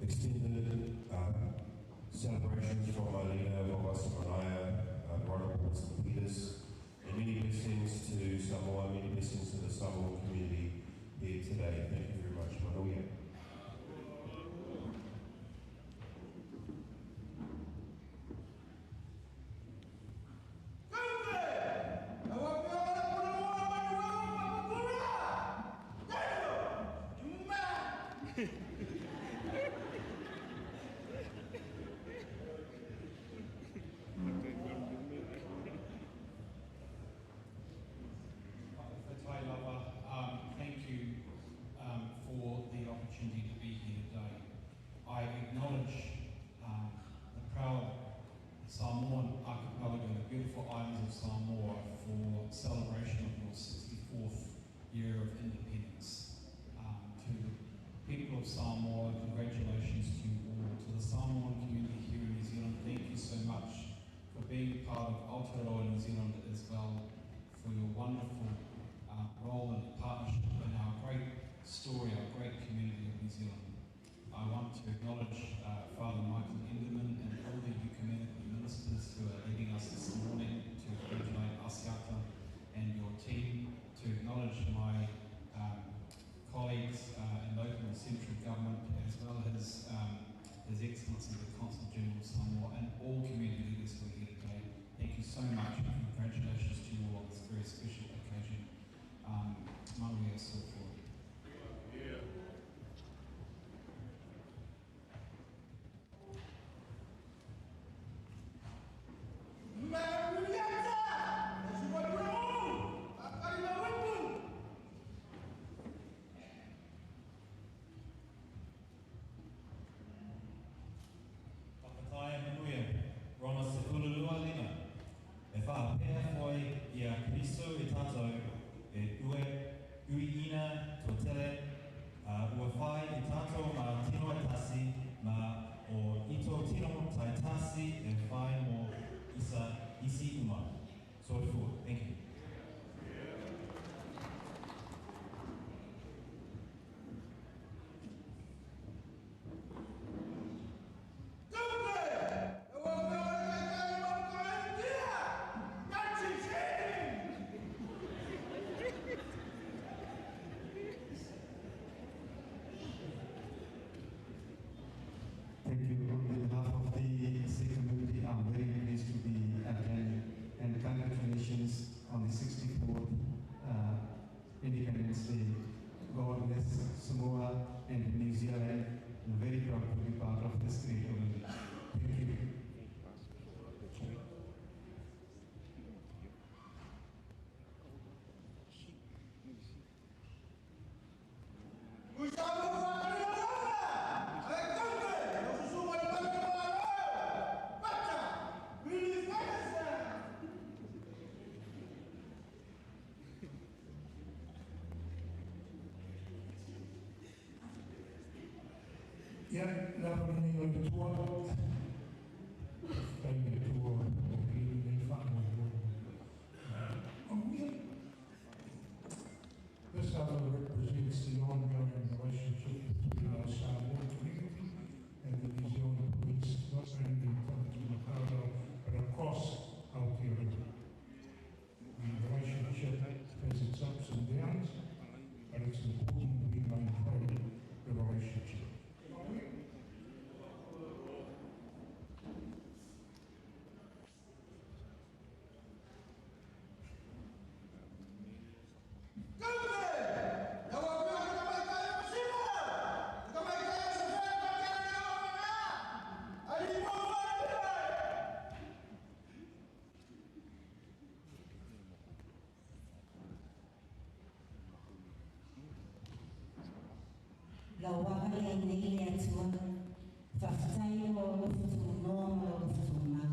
Extended celebrations from our leader, Vaovaisa Manaia, Honourable Winston Peters, and many blessings to Samoa, many blessings to the Samoan community here today. Thank you very much. Manuia. Thank you for the opportunity to be here today. I acknowledge the proud Samoan archipelago, the beautiful islands of Samoa, for celebration of your 64th year of independence. To the people of Samoa, congratulations to you all. To the Samoan community here in New Zealand, thank you so much for being part of Aotearoa New Zealand as well, for your wonderful role and partnership in our great story, our great community of New Zealand. I want to acknowledge Father Michael Endemann and all the ecumenical ministers who are leading us this morning to congratulate Asiata and your team, to acknowledge my colleagues in local and central government, as well as His Excellency the Consul General of Samoa and all community leaders who are here today. Thank you so much and congratulations to you all on this very special occasion. Manuia Soifua. Thank you. Thank you. On behalf of the Sikh community, I'm very pleased to be attending, and congratulations on the 64th Independence Day. God bless Samoa and New Zealand. I'm very proud to be part of this great community. Thank you. Ia, lava lenei o le Atua, faafetai i le Atua ua i ai lenei faamoemoe. Manuia. This other represents the ongoing relationship between our Samoan community and the New Zealand Police, not only in Tāmaki Makaurau, but across Aotearoa. The relationship has its ups and downs, but it's important we maintain the relationship. Lau ava le nei le Atua, faafetai mo lau alofa tunoa ma lau alofa tumau.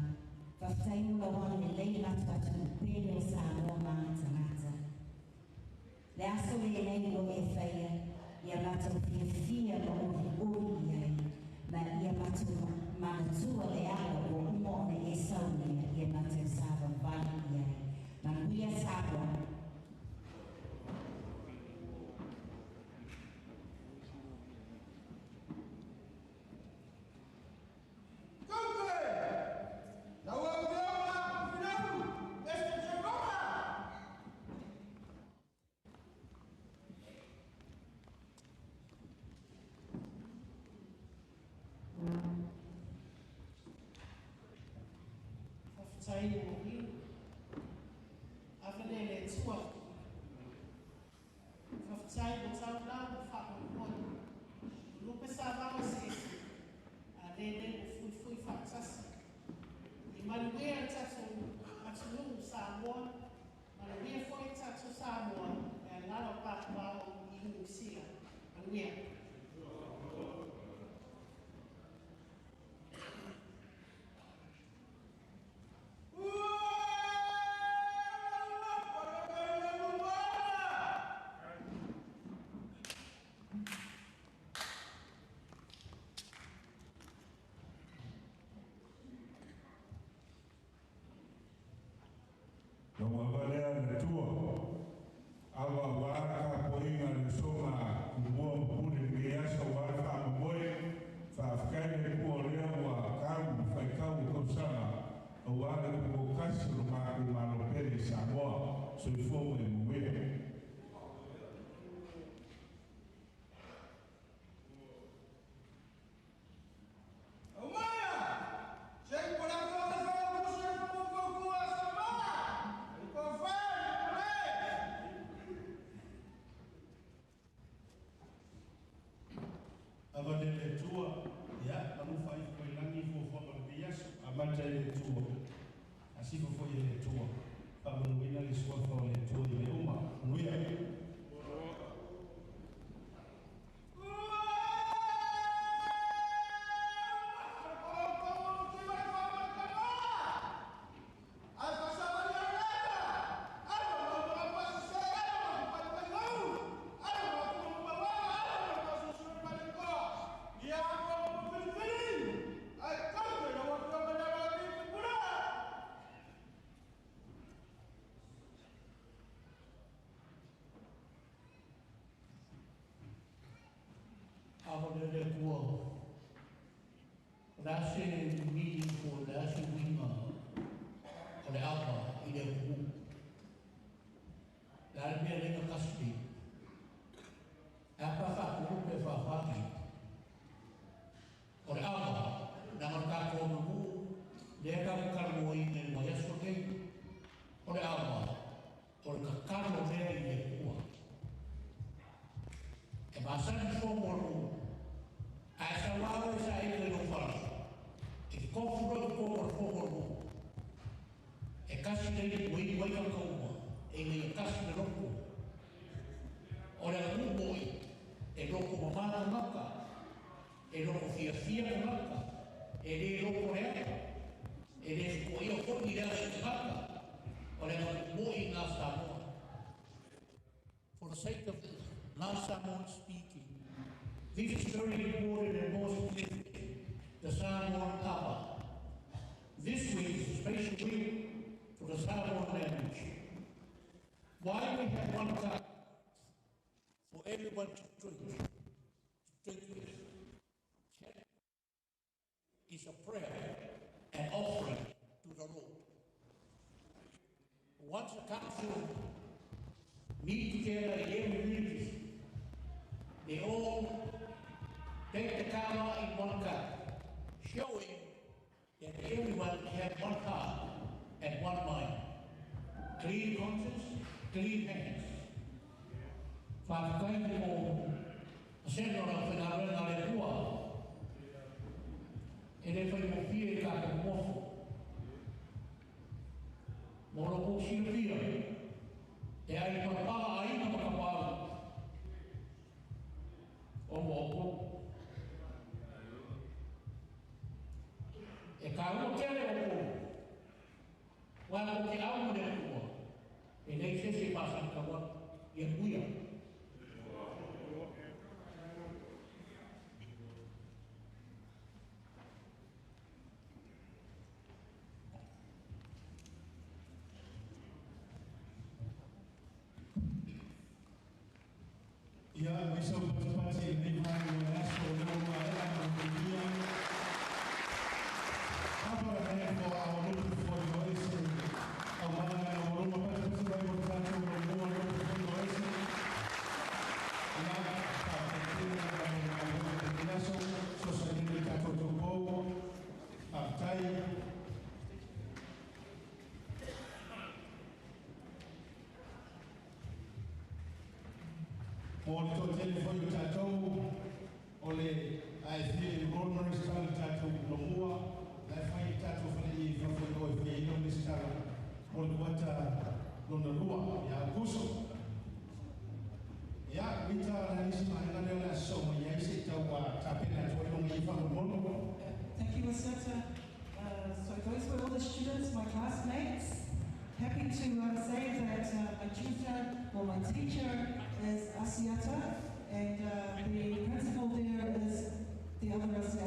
Faafetai mo lau agalelei matou atunuu pele o Samoa ma ona tagata. Le aso lenei ua e faia, ia matou fiafia ma olioli i ai, ma ia matou manatua le ala ua uma ona e saunia ia matou savavali i ai. Manuia Samoa. Faafetai le mauiu. Ava le le Atua. Faafetai ua taulā ma faamoemoe. Lupe sa vao eseese, a lele ua fuifui faatasi. I manuia le tatou atunuu Samoa, manuia foi tatou Samoa e alaala o Papua i Niu Sila. Manuia. No ma valea le tua, awa waka poinga le soma kumua mpule le asa wa fa moe fa fkai le kua lea wa kau fai kau kausanga o wa le kumo kasi lo ma ku malo pele Samoa soifua mai muea. Ava le le tua, ia, manu fai fo i langi fo fo ma le aso, amata i le tua, asifo fo i le tua, faamanuina le suafa o le Atua i le uma, manuia. Ava le le Atua. O le a se meaning po o le a se uiga o le ava i le atunuu. Le a le mea lea na kasi nei. E a pa faatulu pe faafati. O le ava, leaga o le tatou aganuu, lea tatou talanoaina i le vaiaso nei. O le ava, o le tatalo lea i le Atua. E masani fomo o nuu, ae sauao e saili i lou fale, e te tofu loa i totonu o le fono o le nuu. E tasi le inu e inu ai tagata uma, e ina ia tasi le loto. O le aganuu moi, e loto mamā tagata, e loto fiafia tagata, e lē loto leaga, e lē fetuaia foi i le aga i tagata. O le aganuu moi gā Samoa. For the sake of non-Samoan speaking, this is very important and more significant, the Samoan Ava. This week is a special week for the Samoan language. Why we have one cup for everyone to drink with, is a prayer and offering to the Lord. Once a council meet together in every village, they all take the kava in one cup, showing that everyone has one heart and one mind. Clean conscience, clean hands. Faafetai mo sena o lau faigaluega a le Atua. E le faigofie i tatou mofo. Mo lo kou silafia, e ai palapala aiga ma tapaau o mo outou. E kāua tele outou, ua kou te au ma le Atua, e leai se isi e faasagatau atu, ia manuia. Ia, maisa o patipati i nei vai o le aso o leo maea ma manuia. Apa le hand for our lupe foinoese. Au mana na o luma patipati vai o tātou o lua lupe foinoese.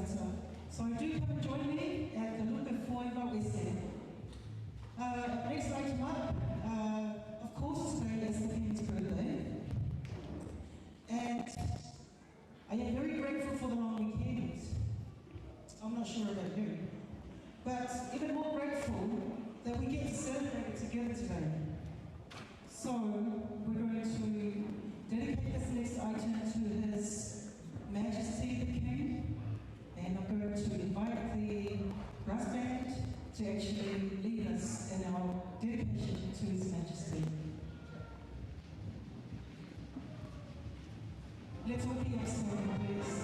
Febata. So do come and join me at the Lupe Foi Vauese. Next item up, of course today is the King's birthday. And I am very grateful for the long weekend. I'm not sure about you. But even more grateful that we get to celebrate it together today. So we're going to dedicate this next item to His Majesty the King. And I'm going to invite the brass band to actually lead us in our dedication to His Majesty. Let's all be upstanding, please.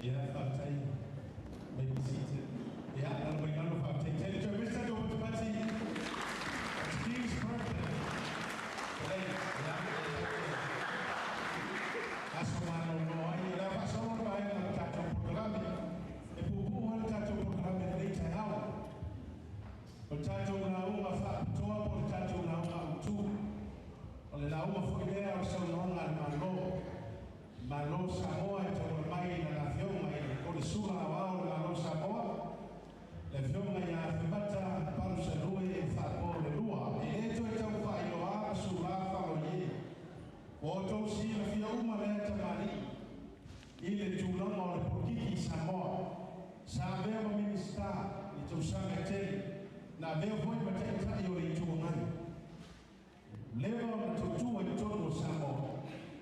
Yeah, faafetai. May be seated. Yeah, lalo mai lalo faafetai tele. So, Mr. Dr. It's King's birthday. Today, yeah. Aso malo no ai, le whaasolo le vaega o le tatou polokalame. E puupuu ai le tatou polokalame lenei taeao. O le tatou lauga faapitoa po o le tatou lauga autu. O le lauga foi lea o le saunoaga a le Malo. Malo Samoa e tauala mai i lana afioga i le Konesula Aoao o le Malo Samoa. Le afioga ia Afemata Palusalue e Faapo le Lua. E le toe tau faailoa ma sulā faaloie. Ua outou silafia uma lea tamalii i le tulaga o le polokiki i Samoa. Sa avea ma Minisita i tausaga e tele. Na avea foi ma taitai o le Itu Agai. Leva ona tautua i totonu o Samoa.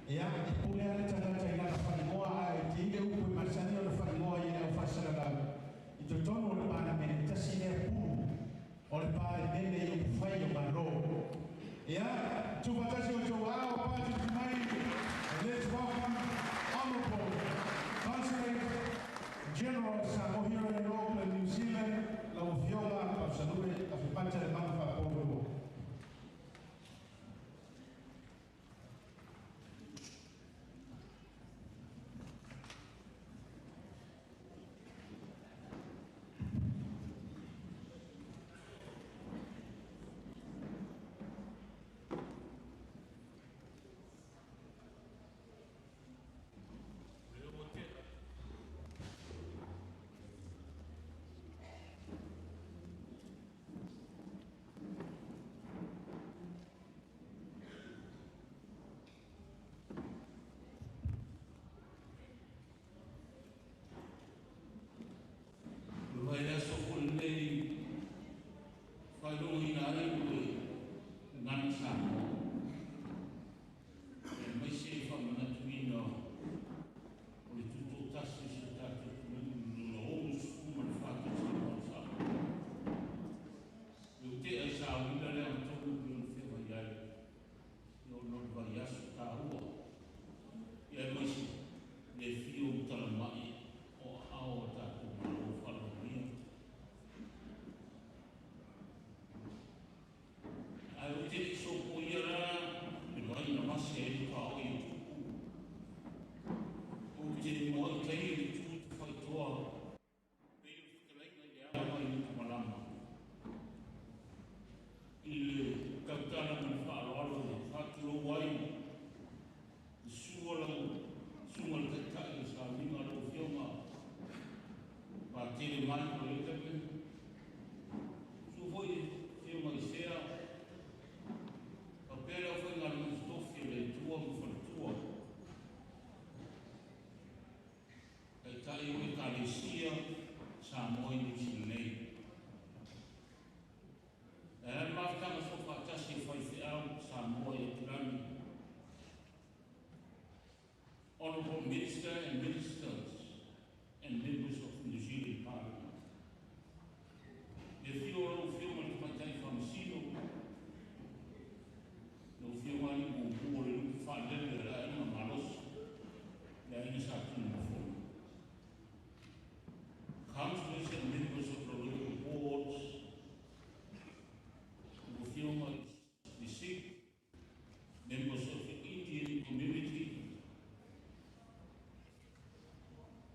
Ia, e pule lava le tagata i lana faaigoa ae te i le upu e masani ona faaigoa i le aufaisalalau. I totonu o le Palemene, tasi lea pulu o le Palemene i upufai o Malo. Ia, tuufaatasi o outou ao patiti mai. Let's welcome Honorable Consulate General Samoa here in Auckland, New Zealand, lau Afioga Palusalue Afemata Lemanu Faapo le Lua. Le aso foi lenei faailogaina ai o le gagana Samoa. Aemaise e faamanatuina o le tutoatasi o si o tatou atunuu i lona 64 tausaga o Samoa. Le utea i sauina le agatonu pei ona feagai ai ona o le vaiaso taua. Ia aemaise le fio ma talamai o aao o tatou Malo faalogia. Ae ou te le i sopoia la le vai na mase ai le paoi o tupu. Ou te moai tai le tu te whaitoa. Pei o le fetalaiga i le ama i Utumalama. I le tautala ma le faaaloalo e faatulou ai le sua lau susuga le taitai o sauiga lau afioga Patele mai o le tape. Sua foi afioga i sea. Faapea le aufaigaluega totofi a le Atua ma faletua. Honourable Minister and Ministers and members of New Zealand Parliament. Le afio o lau Afioga i le Tamaitai Faamasino, lau Afioga Alii Mumu o le Lupe Faalele o le Aiga Malosi, le Aiga Sa Tunumafono. Councillors and members of the local boards, lau Afioga i le Sikh, members of the Indian community,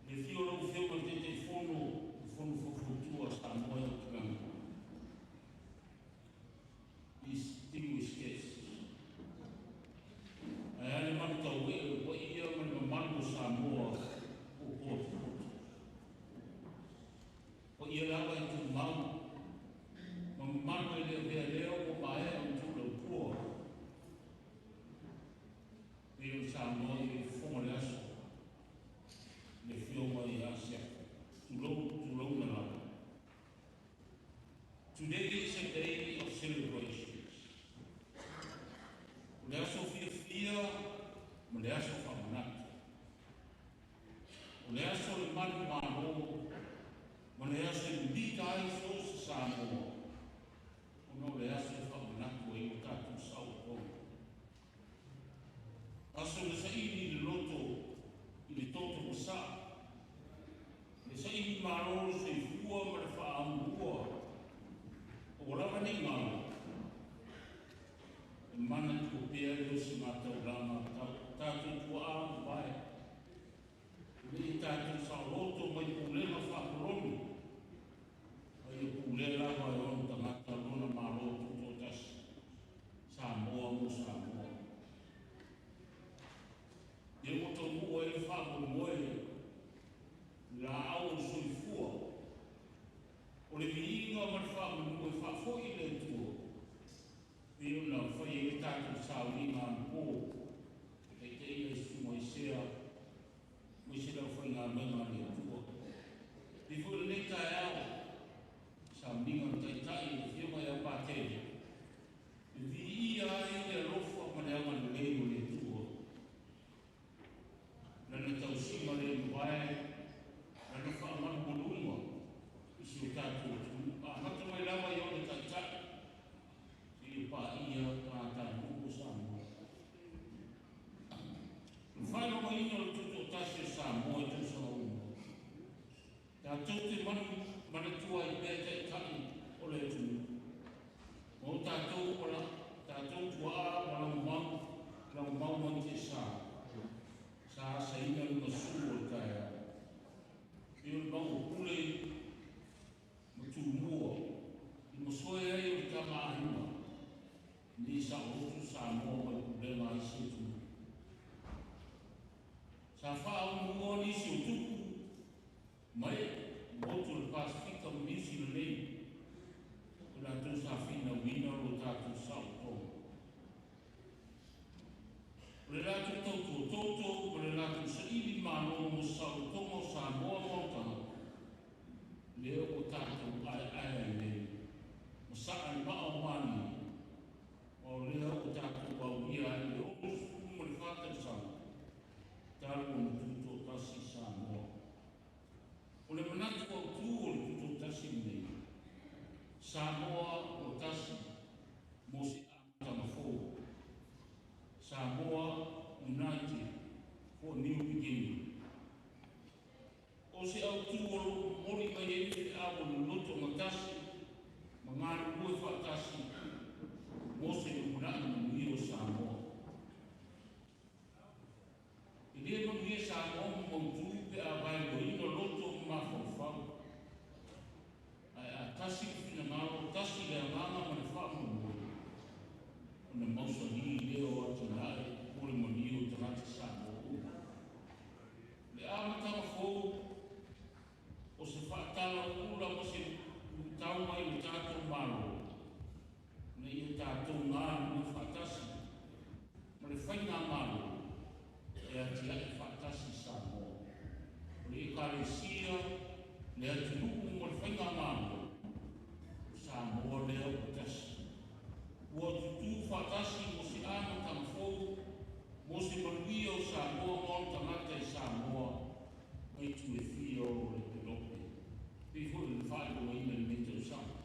le afio o lau Afioga i le Taitaifono, le Fono Faufautua a Samoa i Aotearoa. Distinguished guests. Ae a le manutauee o le paia ma le mamalu o Samoa o potopoto. Paia lava e tumau, ma mamalu e le avea lea ua maea ona tuulautua. Pei ona saunoa i le fofoga o le aso, le Afioga ia Asiata. Tulou, tulouna lava. Today is a day of celebrations. O le aso fiafia ma le aso faamanatu. O le aso le malu malo ma le aso e mita ai so o se Samoa. Ona o le aso e faamanatu ai o tatou saolotoga. Aso le saili i le loto i le toto masaa. Le saili malo le soifua ma le faaamua. O ua lava nei galo. E manatua pea le osi mataulaga tatou tuaa mavae. Ina ia tatou saoloto mai pulega faakoloni. A ia pulea lava e ona tagata lona Malo tutoatasi. Samoa mo Samoa. Ia ua taunuu ai le faamoemoe laau o le soifua. O le viiga ma le faamanu e faafoi i le Atua. Pei ona fai ai le tatou sauniga anapo. E taitaia i susuga i sea ma se lau faigaluega a le Atua. Pei foi lenei taeao, sauniga na taitai i le Afioga ia Patele, e viia ai le alofa ma le agalelei o le Atua. Lana tausiga le mavae, lana faamalumaluga i si o tatou atunuu. Amata mai lava i ona taitai, seia paia tagatanuu o Samoa. O le faailogaina o le tutoatasi o Samoa i tausaga uma. Tatou te manatua ai pea taitai o le atunuu. Ma o tatou wala, tatou tuaa ma lagomau mai te sa. Sa asaina le masu o le taeao. Pei o le mau o pule ma tumua i masoe ai o le tamaaiga ni saoloto Samoa mai pulega ai si atunuu. Sa faaumua nisi o tupu mai motu o le Pasifika ma Niu Sila nei o latou sa finauina lo tatou saolotoga. O le latou tautua toto ma le latou saili malo mo saolotoga o Samoa ma ona tagata, lea ua tatou aeae ai nei. Ma saa le maa o mani, o lea ua tatou aulia ai le 64 tausaga, talu ona tutoatasi Samoa. O le manatu autu o le tutoatasi lenei, Samoa ua tasi mo se amataga fou. Samoa United for a new beginning. O se autu o lo o momoli mai ai le feau o le loto gatasi ma galulue faatasi mo se lumanai manuia o Samoa. E le manuia Samoa ma mautu pe a vaeluaina loto ma mafaufau. Ae a tasi le finagalo, tasi le agaga ma le faamoemoe, ona mausali lea o atinae mo le manuia o tagata Samoa uma. Le amataga fou o se faatala ula ma se luitau mai le tatou Malo, ina ia tatou galulue faatasi ma le faigamalo e atiae faatasi Samoa. O le Ekalesia, le atunuu ma le faigamalo, o Samoa lea ua tasi. Ua tutū faatasi mo se amataga fou, mo se manuia o Samoa ma ona tagata e Ma itu e fia o le pelope. Pei foi le faailoaina i lenei tausaga.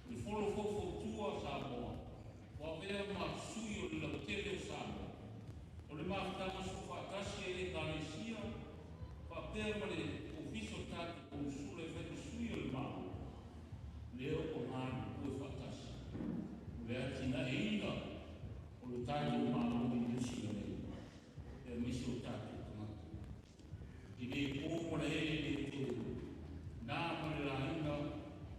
O le folo faufautua a Samoa, ua avea ma sui o le lautele o Samoa. O le mafutaga soofaatasi ai Ekalesia faapea ma le Ofisa o le tatou Konesula e fai ma sui o le Malo, lea ua galulue faatasi o le atinaeina o le tatou Malo i Niu Sila nei, aemaise o tatou tagata. E le po ma le ee le toe na ma le laina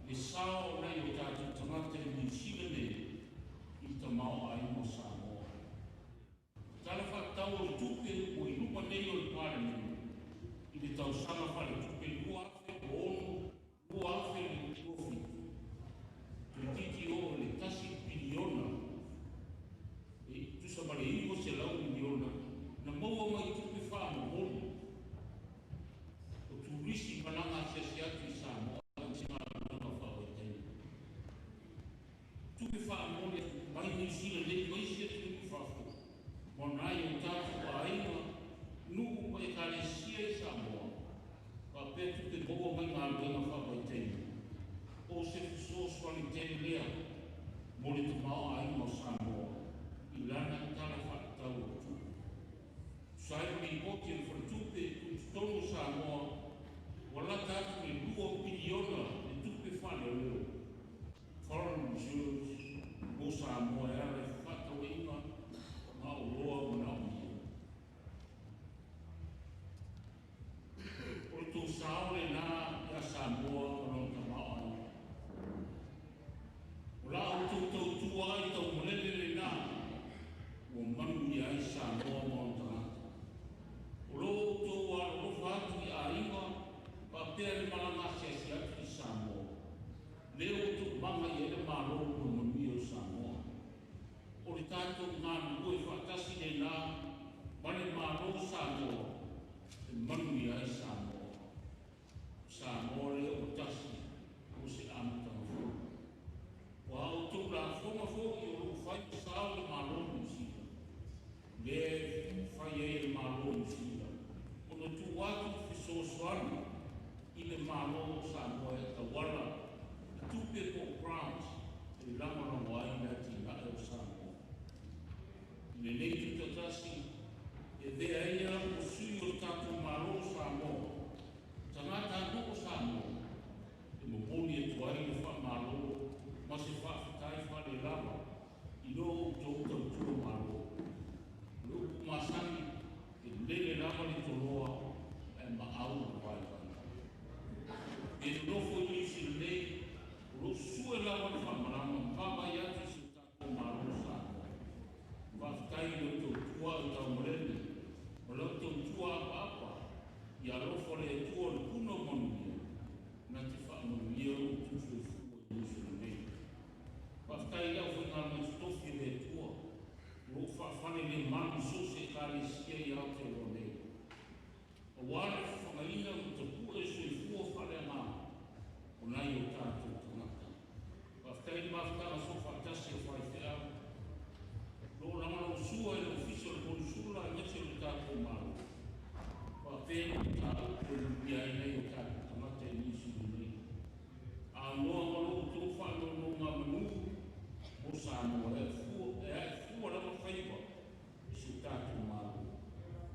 le sao o nai o tatou tagata i Niu Sila nei i le tamaoaiga o Samoa. Tala faatatau o le tupe ua i luma nei o le Palemene i le tausaga faaletupe 2026 2027, toeitiiti oo i le 1 piliona e tusa ma le 900 miliona na maua mai i tupe faamomoli o turisi malaga asiasi atu i Samoa aemaise galuega faavaitaimi. Tupe faamomoli atu mai Niu Sila nei ma isi atunuu i fafo ma nai o tatou aiga, nuu ma Ekalesia i Samoa, faapea tupe maua mai galuega faavaitaimi. O se fesoasoani tele lea mo le tamaoaiga o Samoa i lana tala faatatau o le tupe. Tusa ai ma lipoti a le Faletupe Tutotonu o Samoa, ua lata atu i le 2 piliona le tupe faaleoleo, foreign reserves, mo Samoa e ala i fefaatauaiga ma oloa manaomia. O le tou sao lenā ia Samoa ma lona tamaoaiga. O la outou tautua ai taumalele lenā ua manuia ai Samoa ma ona tagata. O lo outou alolofa atu i aiga faapea le malaga asiasi atu i Samoa, lea ua toomaga i ai le Malo mo le manuia o Samoa. O le tatou galulue faatasi lenā ma le Malo o Samoa e manuia ai Samoa. O Samoa lea ua tasi mo se amataga fou. Ua a outou lafoga foi o lo o fai ma sao i le Malo o Niu Sila, lea e fai ai e le Malo o Niu Sila ona tuu atu fesoasoani i le Malo o Samoa e tauala i tupe po o grants e lagolago ai le atinae o Samoa. I lenei tutoatasi e avea ai au ma sui o le tatou Malo o Samoa, tagatanuu o Samoa, e momoli atu ai le faamalo ma se faafetai faalelava i lo outou tautua Malo. O le upu masani, e lele lava le toloa ae maau le vaivai. E nonofo i Niu Sila nei, o lo o susue lava le faamalama ma vaavaai atu i si o tatou Malo o Samoa. Faafetai i lo outou tuaa i taumalele ma la outou tua apaapa, ia alofa le Atua o le puna o manuia na te faamanuia lo outou soifua i Niu Sila nei. Faafetai i le aufaigaluega totofi a le Atua o lo o faafalelemalu i so o se Ekalesia i Aotearoa nei, aua le fofagaina ma tapue soifua faaleagaga o nai o tatou tagata. Faafetai i le mafutaga soofaatasi a faifeau o lo o lagolagosua i le Ofisa o le Konesula aemaise o le tatou Malo, faapea ni mataupu e manuia ai nai o tatou tagata i Niu Sila nei. Aunoa ma lo outou faanonogamanu mo Samoa, e ae fua lava faiva i si o tatou Malo.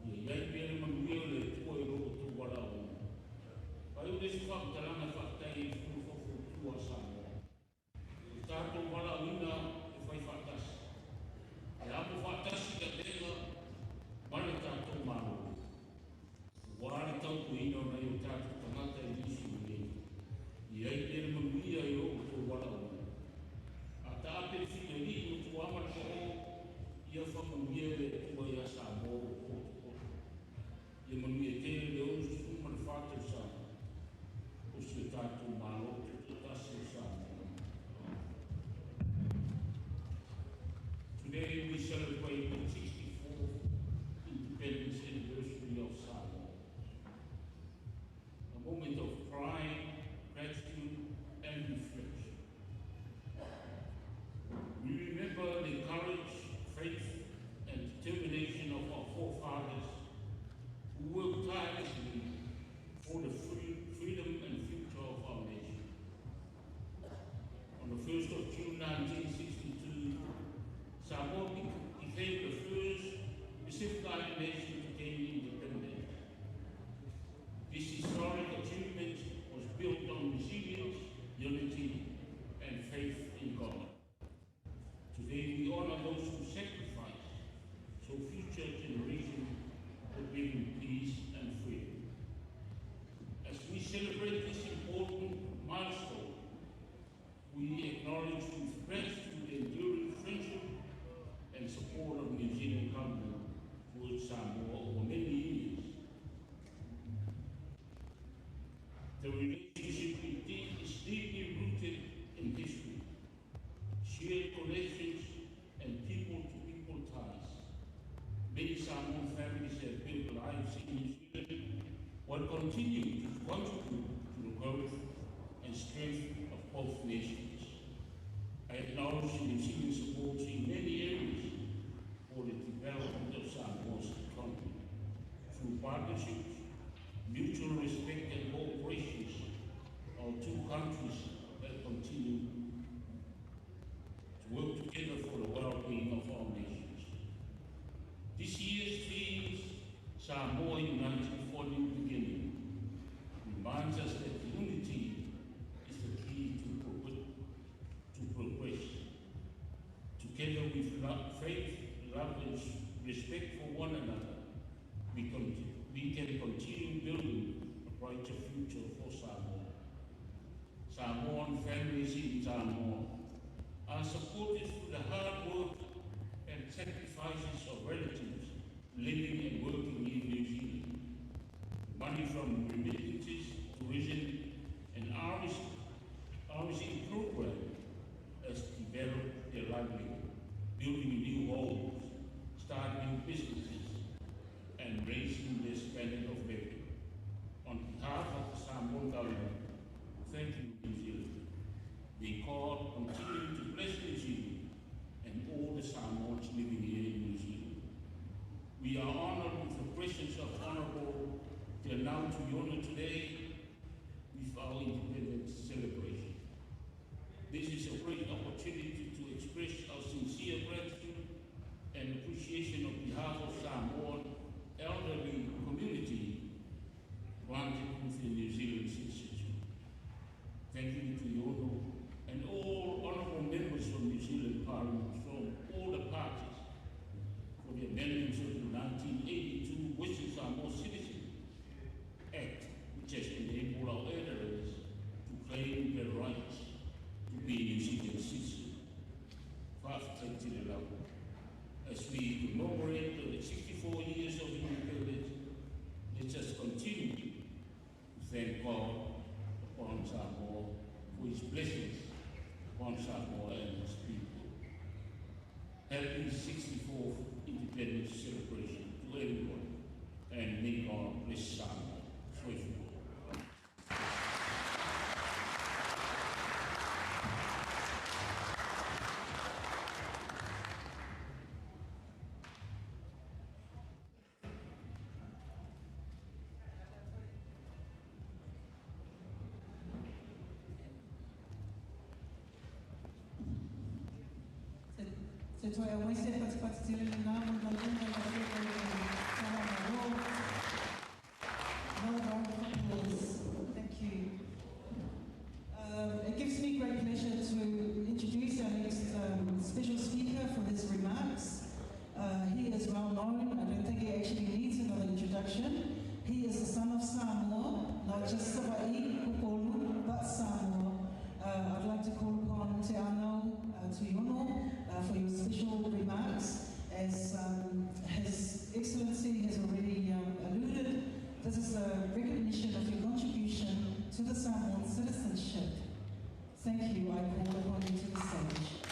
Ia i ai pea le manuia o le Atua i lo outou valaauina. Faaiu le isi faamatalaga e faafetai ai i le Fono Faufautua a Samoa. O le tatou valaauina e fai faatasi, e amo faatasi le avega ma le tatou Malo, aua le tautuaina o nai o tatou continue to contribute to the growth and strength of both nations. I acknowledge New Zealand support in many areas for the development of Samoa's economy. Through partnerships, mutual respect and cooperation, our two countries will continue to work together for the well-being of our nations. This year's theme, Samoa United for New Beginning, reminds us that unity is the key to progress. Together with love, faith, love and respect for one another, we can continue building a brighter future for Samoa. Samoan families in Samoa are supported through the hard work and sacrifices of relatives living and working in New Zealand. Money from remittances, tourism, and RSE program has developed their livelihood, building new homes, starting new businesses, and raising their standard of living. On behalf of the Samoan government, thank you, New Zealand. May God continue to bless New Zealand and all the Samoans living here in New Zealand. We are honoured with the presence of Honourable Teanau Tuiono today with our independence celebration. This is a great opportunity to express our sincere gratitude and appreciation on behalf of Samoan elderly community granted with the New Zealand citizenship. Thank you to Yono and all honourable members from New Zealand Parliament from all the parties for the amendments of the 1982 Western Samoa Citizen Act, which has enabled our elders to claim their rights to be New Zealand citizens. As we commemorate the 64 years of independence, let us continue to thank God upon Samoa for His blessings upon Samoa and its people. Happy 64th Independence celebration to everyone, and may God bless Samoa. Soifua. Se toe au se patipati tele le nā mo na lunga la fia le Samoa. Another round of applause. Thank you. It gives me great pleasure to introduce our next special speaker for his remarks. He is well known. I don't think he actually needs another introduction. He is the son of Samoa, not just Savaii, Upolu, but Samoa. I'd like to call upon Teanau Tuiono for your special remarks. As His Excellency has already alluded, this is a recognition of your contribution to the Samoan citizenship. Thank you. I call upon you to the stage.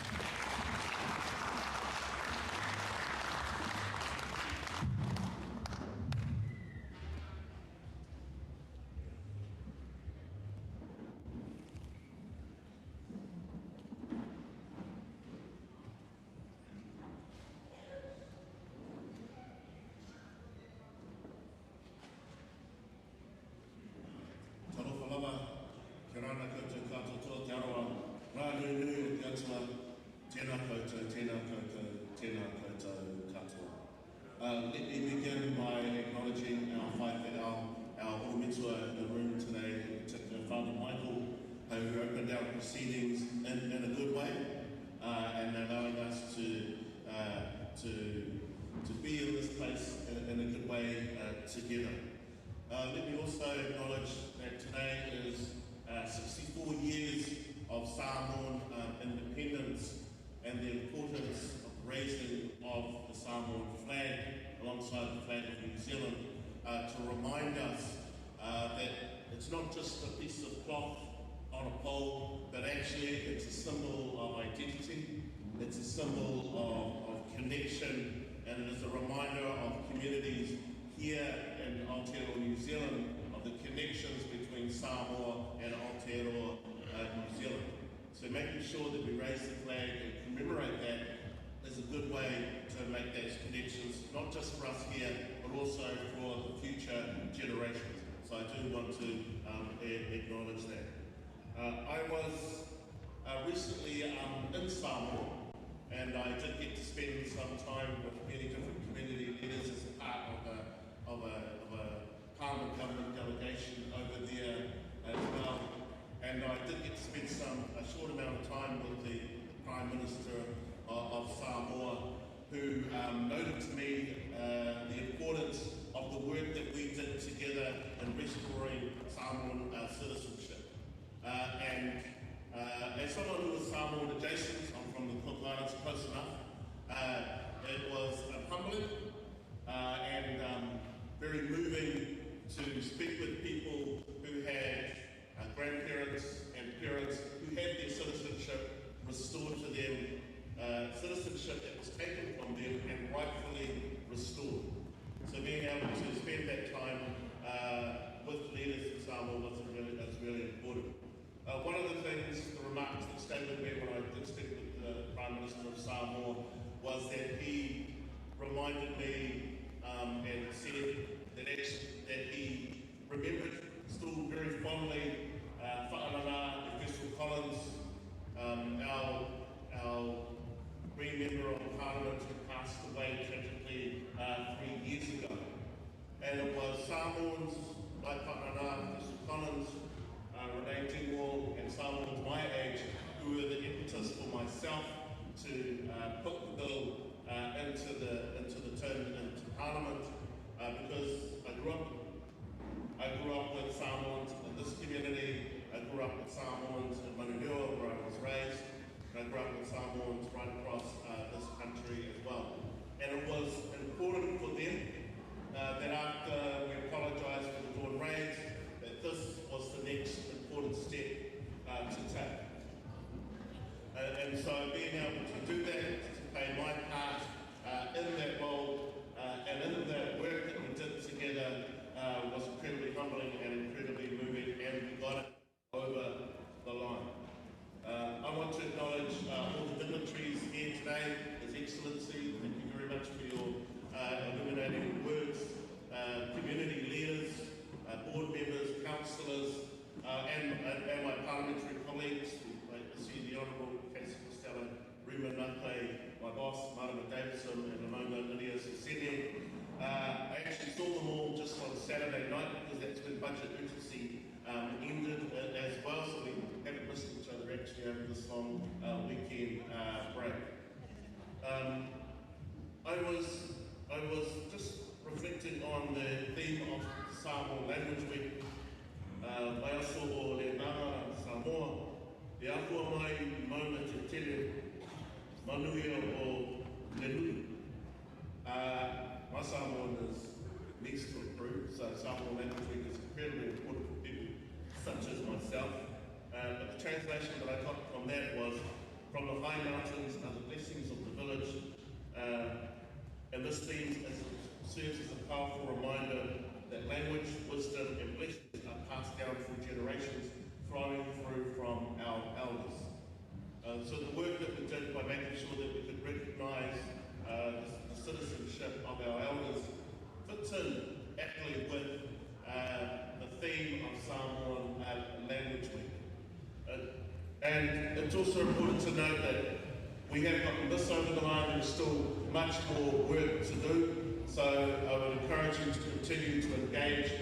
Let me begin by acknowledging our whaifeau, our oromitua in the room today, in particular Father Michael, who opened our proceedings in a good way and allowing us to be in this place in a good way together. Let me also acknowledge that today is 64 years of Samoan independence and the importance of raising of the Samoan flag alongside the flag of New Zealand to remind us that it's not just a piece of cloth on a pole, but actually it's a symbol of identity, it's a symbol of connection, and it is a reminder of communities here in Aotearoa New Zealand, of the connections between Samoa and Aotearoa, New Zealand. So making sure that we raise the flag and commemorate that is a good way to make those connections, not just for us here, but also for the future generations. So I do want to acknowledge that. I was recently in Samoa, and I did get to spend some time with many different community leaders as a part of a Parliament government delegation over there as well. And I did get to spend a short amount of time with the Prime Minister of Samoa, who noted to me the importance of the work that we did together in restoring Samoan citizenship. And as someone who was Samoan adjacent, I'm from the Cook Islands, close enough, it was humbling and very moving to speak with people who had grandparents and parents who had their citizenship restored to them, citizenship that was taken from them and rightfully restored. So being able to spend that time with leaders in Samoa was really important. One of the things, the remarks that stayed with me when I did speak with the Prime Minister of Samoa was that he reminded me and said that, that he remembered still very fondly Fa'alala Efeso Collins, our Green Member of Parliament who passed away tragically 3 years ago. And it was Samoans like Fa'alala Efeso Collins, Renee Dingwall and Samoans my age who were the impetus for myself to put the bill into the tin, into Parliament, because I grew up with Samoans in this community. I grew up with Samoans in Manunua, where I was raised, and I grew up with Samoans right across this country as well. And it was important for them that after we apologised for the dawn raids, that this was the next important step to take. And so being able to do that, to play my part in that role and in that work that we did together was incredibly humbling and incredibly moving, and we got it over the line. I want to acknowledge all the dignitaries here today. His Excellency, thank you very much for your illuminating words. Community leaders, board members, councillors, and my parliamentary colleagues. I see the Honourable Casey Costello, Rima Nate, my boss, Marama Davidson, and Lamoga Lydia Sosene. I actually saw them all just on Saturday night because that's when budget urgency ended as well, so we haven't missed each other actually over this long weekend break. I was just reflecting on the theme of Samoa Language Week. Vaiaso o le Nanga Samoa, e ahua mai maunga te tele, manuia o le nui. My Samoan needs to improve, so Samoan Language Week is incredibly important for people such as myself. But the translation that I got from that was, from the high mountains are the blessings of the village, and this theme serves as a powerful reminder that language, wisdom, and blessings are passed down through generations, flowing through from our elders. So the work that we did by making sure that we could recognise the citizenship of our elders fits in aptly with the theme of Samoan Language Week. And it's also important to note that we have gotten this over the line. There's still much more work to do. So I would encourage you to continue to engage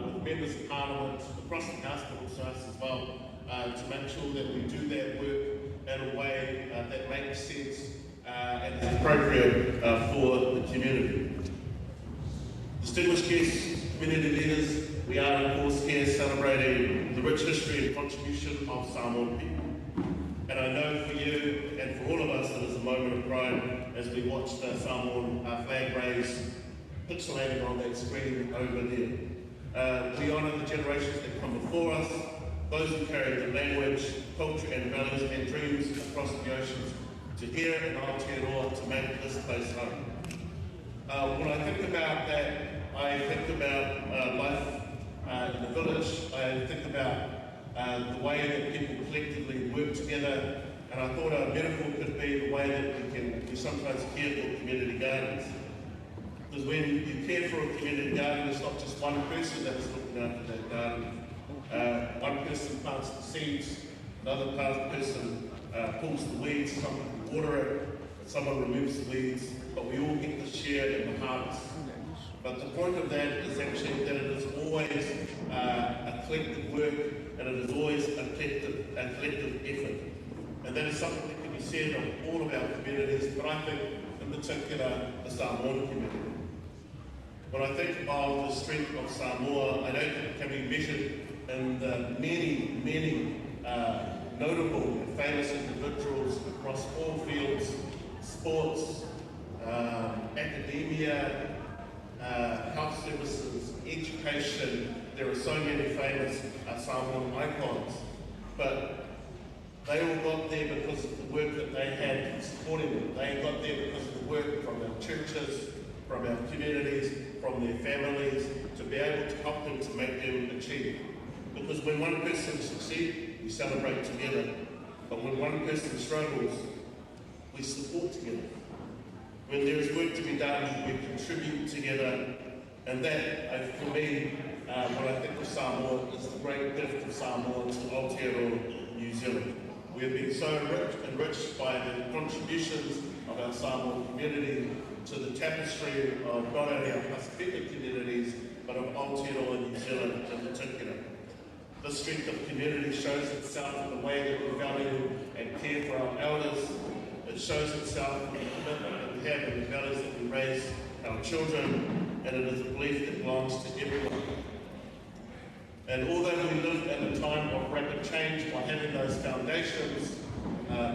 with members of Parliament across the House, but also us as well, to make sure that we do that work in a way that makes sense and is appropriate for the community. Distinguished guests, community leaders, we are of course here celebrating the rich history and contribution of Samoan people. And I know for you and for all of us it is a moment of pride as we watch the Samoan flag raise pixelated on that screen over there. We honour the generations that come before us, those who carry the language, culture and values and dreams across the oceans to here in Aotearoa to make this place home. When I think about that, I think about life in the village. I think about the way that people collectively work together, and I thought a metaphor could be the way that we can we sometimes care for community gardens. Because when you care for a community garden, it's not just one person that is looking after that garden. One person plants the seeds, another person pulls the weeds, someone can water it, someone removes the weeds, but we all get to share in the harvest. But the point of that is actually that it is always a collective work, and it is always a collective effort. And that is something that can be said of all of our communities, but I think in particular the Samoan community. When I think of the strength of Samoa, I don't think it can be measured in the many, many notable and famous individuals across all fields, sports, academia, health services, education. There are so many famous Samoan icons, but they all got there because of the work that they had supporting them. They got there because of the work from our churches, from our communities, from their families, to be able to help them to make them achieve. Because when one person succeeds, we celebrate together. But when one person struggles, we support together. When there is work to be done, we contribute together. And that, for me, when I think of Samoa, is the great gift of Samoa to Aotearoa, New Zealand. We have been so enriched by the contributions of our Samoan community to the tapestry of not only our Pasifika communities, but of Aotearoa New Zealand in particular. The strength of community shows itself in the way that we value and care for our elders. It shows itself in the commitment that we have and the values that we raise our children, and it is a belief that belongs to everyone. And although we live in a time of rapid change, by having those foundations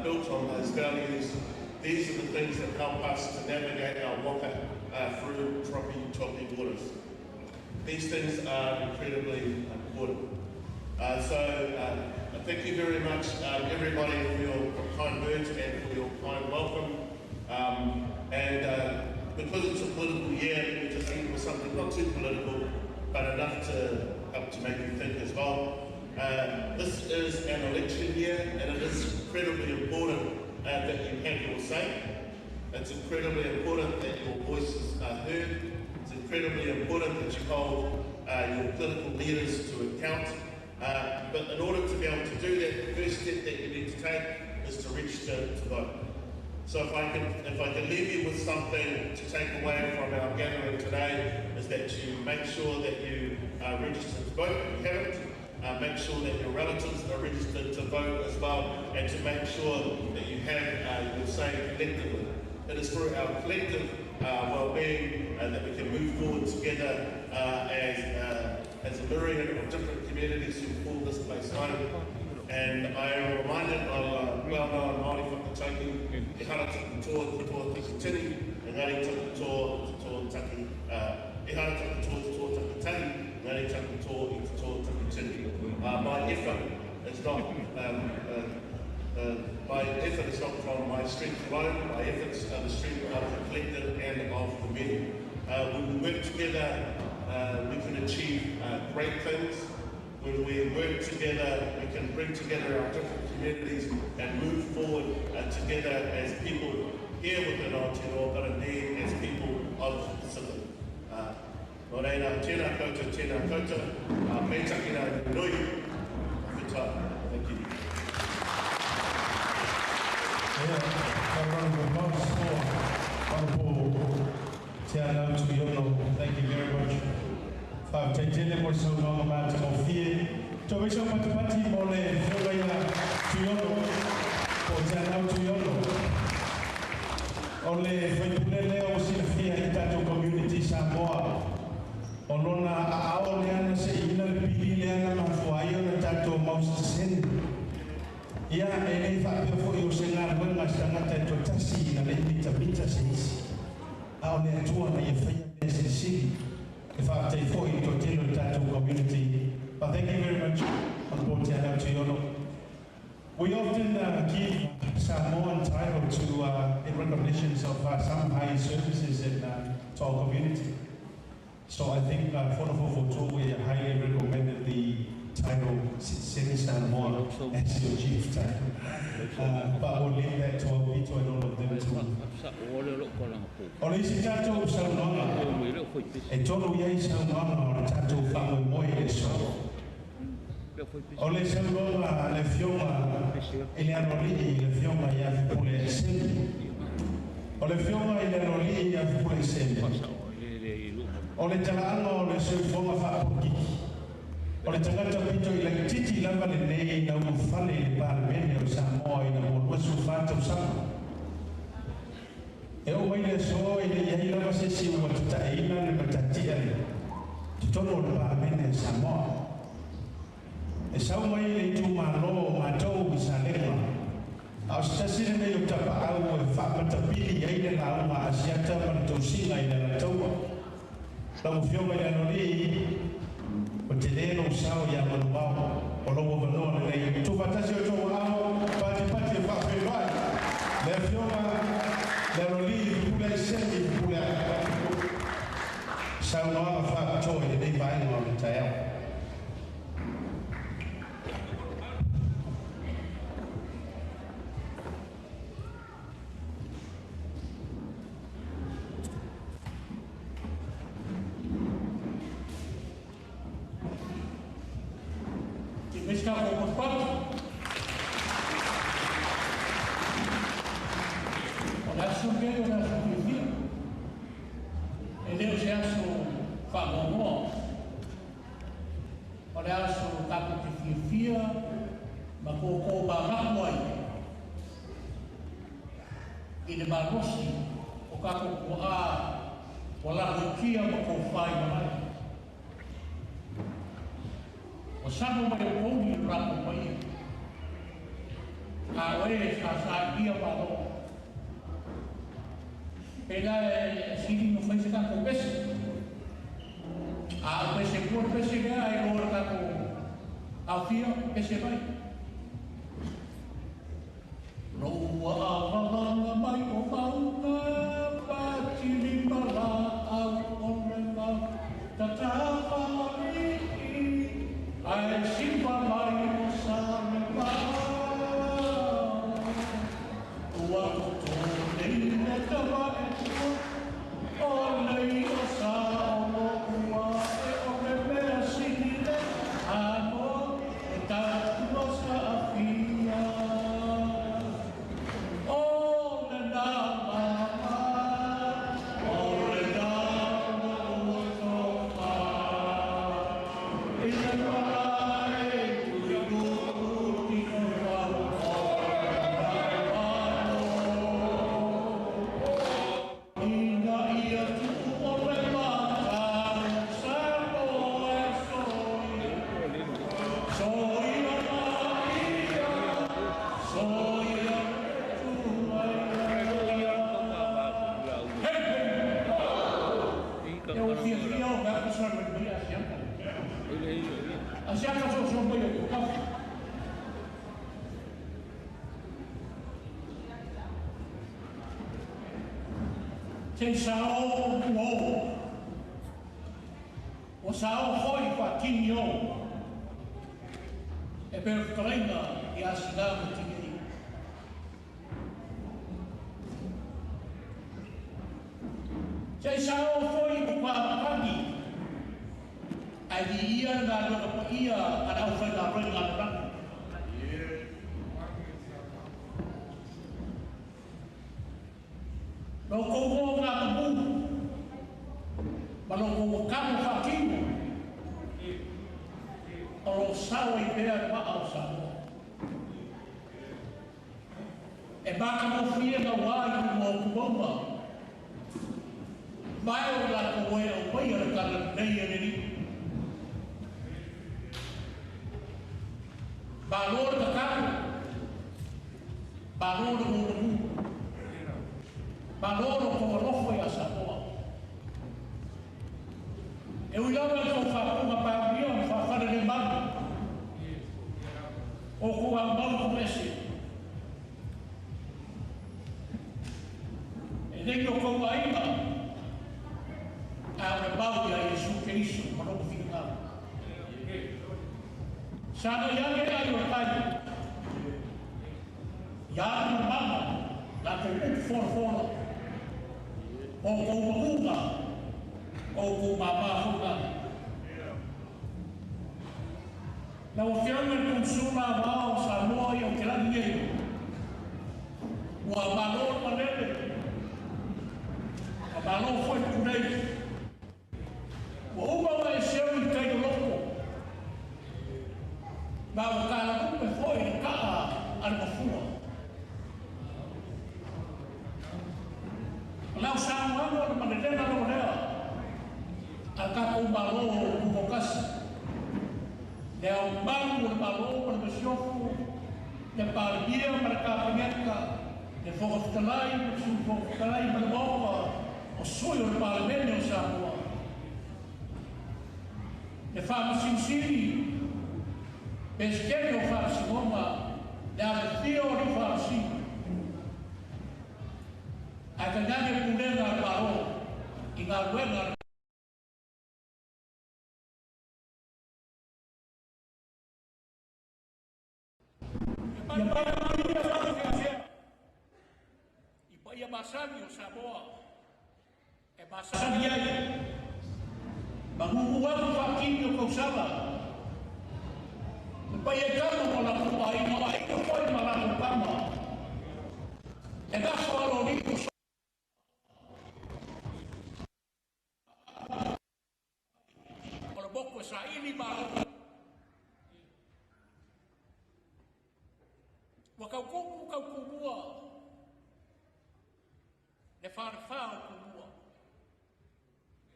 built on those values, these are the things that help us to navigate our waka through choppy waters. These things are incredibly important. So thank you very much, everybody, for your kind words and for your kind welcome. And because it's a political year, we just end with something not too political, but enough to help to make you think as well. This is an election year, and it is incredibly important that you have your say. It's incredibly important that your voices are heard. It's incredibly important that you hold your political leaders to account. But in order to be able to do that, the first step that you need to take is to register to vote. So if I can leave you with something to take away from our gathering today, is that you make sure that you are registered to vote if you haven't. Make sure that your relatives are registered to vote as well, and to make sure that you have your say collectively. It is through our collective well-being that we can move forward together as a myriad of different communities who call this place home. And I am reminded of a well-known Māori whakatauki, e hara taku toa te toa taki tini, e ngari taku toa te toa taki, e hara taku toa te toa taki tahi, ngari taku toa i te toa taki tini. My effort is not my effort is not from my strength alone. My efforts are the strength of the collective and of the many. When we work together, we can achieve great things. When we work together, we can bring together our different communities and move forward together as people here within Aotearoa, but indeed as people of the Pacific. Nō reira, tēnā koutou, tēnā koutou, me taki rā nui, whita, thank you. Yeah, a round of applause for Honourable Teanau Tuiono. Thank you very much. Whaafetai mo le saunoaga matagofie. Toe mai sau patipati mo le Afioga ia Tuiono, po o Teanau Tuiono. O le faipule lea ua silafia i tatou community Samoa. O lona aao lea na seʻiina le pili lea na mafua ai ona tatou mau sitiseni. Ia e lē faapea foʻi o se galuega se tagata e toatasi ina leʻi mitamita se isi. A o le Atua na ia faia mea silisili. E faafetai foʻi i le toatele o le tatou community. But thank you very much, Honourable Teanau Tuiono. We often give Samoan title to in recognition of some high services in to our community. So I think Fonofofoto, we highly recommended the title. as your chieftain. But we'll leave that to Aupito and all of them to. O le isi tātou saunoaga, e tolu i ai saunoaga o le tātou faamoemoe i le aso. O le saunoaga a le Afioga i le Aloalii, le Afioga ia Fiapule Semi. O le Afioga i le Aloalii ia Fiapule Semi. O le talaaga o le soifuaga faapolokiki. O le tagata pito i laititi lava lenei na ulufale i le Palemene o Samoa ina ua 24 tausaga. E oo mai le aso e le i ai lava se isi ua tataeina le matatia le totonu o le Palemene a Samoa. E sau mai le itumalo o matou i Salega. A o se tasi lenei o tapaau e faamatapili ai le lauga a Asiata ma le tausiga i le Alataua. Lau Afioga i le Aloalii, o tele lou sao ia Manuvao, o lou avanoa lenei. Tuufaatasi o outou aao, patipati e faafeiloai le Afioga le Aloalii Fepuleai Semi Fepuleai. Saunoaga faapitoa i lenei vaega o le taeao. Mr. Kopatpatu. O le aso lenei o le aso fiafia. E le o se aso faanoanoa. O le aso tatou te fiafia ma kōkō mamaku ai i le malosi o tatou tua'a ua lagoitia ma tofā i malae. Ua sama mai o pouli le latou paia. A o e sa sailia malo. Pe la e sili no fai se tatou pese. A o pese kua le pese lea e loa le tatou aofia pese mai. Lou avalanga mai o mauga patili malaau o le mau tatafali'i ae sipa mai o sa le mau. Ua toto nei le tama e tua o nei o sa o lo'u ae o le mea sili le ano e tatua sa'afia. O lena mama, o lena ua tofa. I le malae tuinu'u tino vau o lena malo. Ina ia tu'u o le matau sa moe soia. Soia ia, soia tuaia. Hei, hei! E o fiafia o mea pasara mai Asiata. Asiata so so mai o ku kafu. Te sao o o. O sao hoi wha tini o. E pera whakarainga i a sina ma tini. Te sao hoi ku kwa matangi. Ai di ia ngā luga pa ia a rau whai ngā roi ngā rangi. Lo kou o ngā mamu, ma lo kou kamo whakino, o lo sao i pea e maa o Samoa. E maka mo whia ngā wā i mo kumauma, mai o la kou e o mai a le tala nei e reri. Malo le kakako, malo le mumumu, malo le kou alofa i a Samoa. E ui lava e kou whapunga pāmia o whawhare le malu, o kou au mau ku ese. E nei o kou aina, a o le mau ia Iesu Keriso, ma loko whingau. Sana iage ai o tai, Ia atu le mama, latou upu folafola, o outou maguga, o outou mamā foi na. Lau Afioga i le Konesula Aoao o Samoa i Aotelagi nei, ua malo le malele, ua malo foi le tulei. Ua uma ona e seu i tai loloto, ma ua talalupe foi le taa a le mafua. O lau saunoaga o le malelega lava lea a le tatou Malo Tutoatasi, le Ao Mamalu o le Malo ma le Masiofo, le Palemia ma le Kapeneta, le Fofoga Fetalai ma le Sui Fofoga Fetalai ma le Maota o sui o le Palemene o Samoa, le Faamasino Sili, Peresetene o Faamasinoga, le afifio o alii Faamasino, ae tainane pulega a le Malo i galuega a le Ia manuia i paia masani o Samoa e masani ai magugu atu faatini o tausala le paia i tama ma latou aiga, o aiga foi ma latou tama, e gafa alo o le moku e saili malo. Ua tautupu tautumua le falefā o Tumua.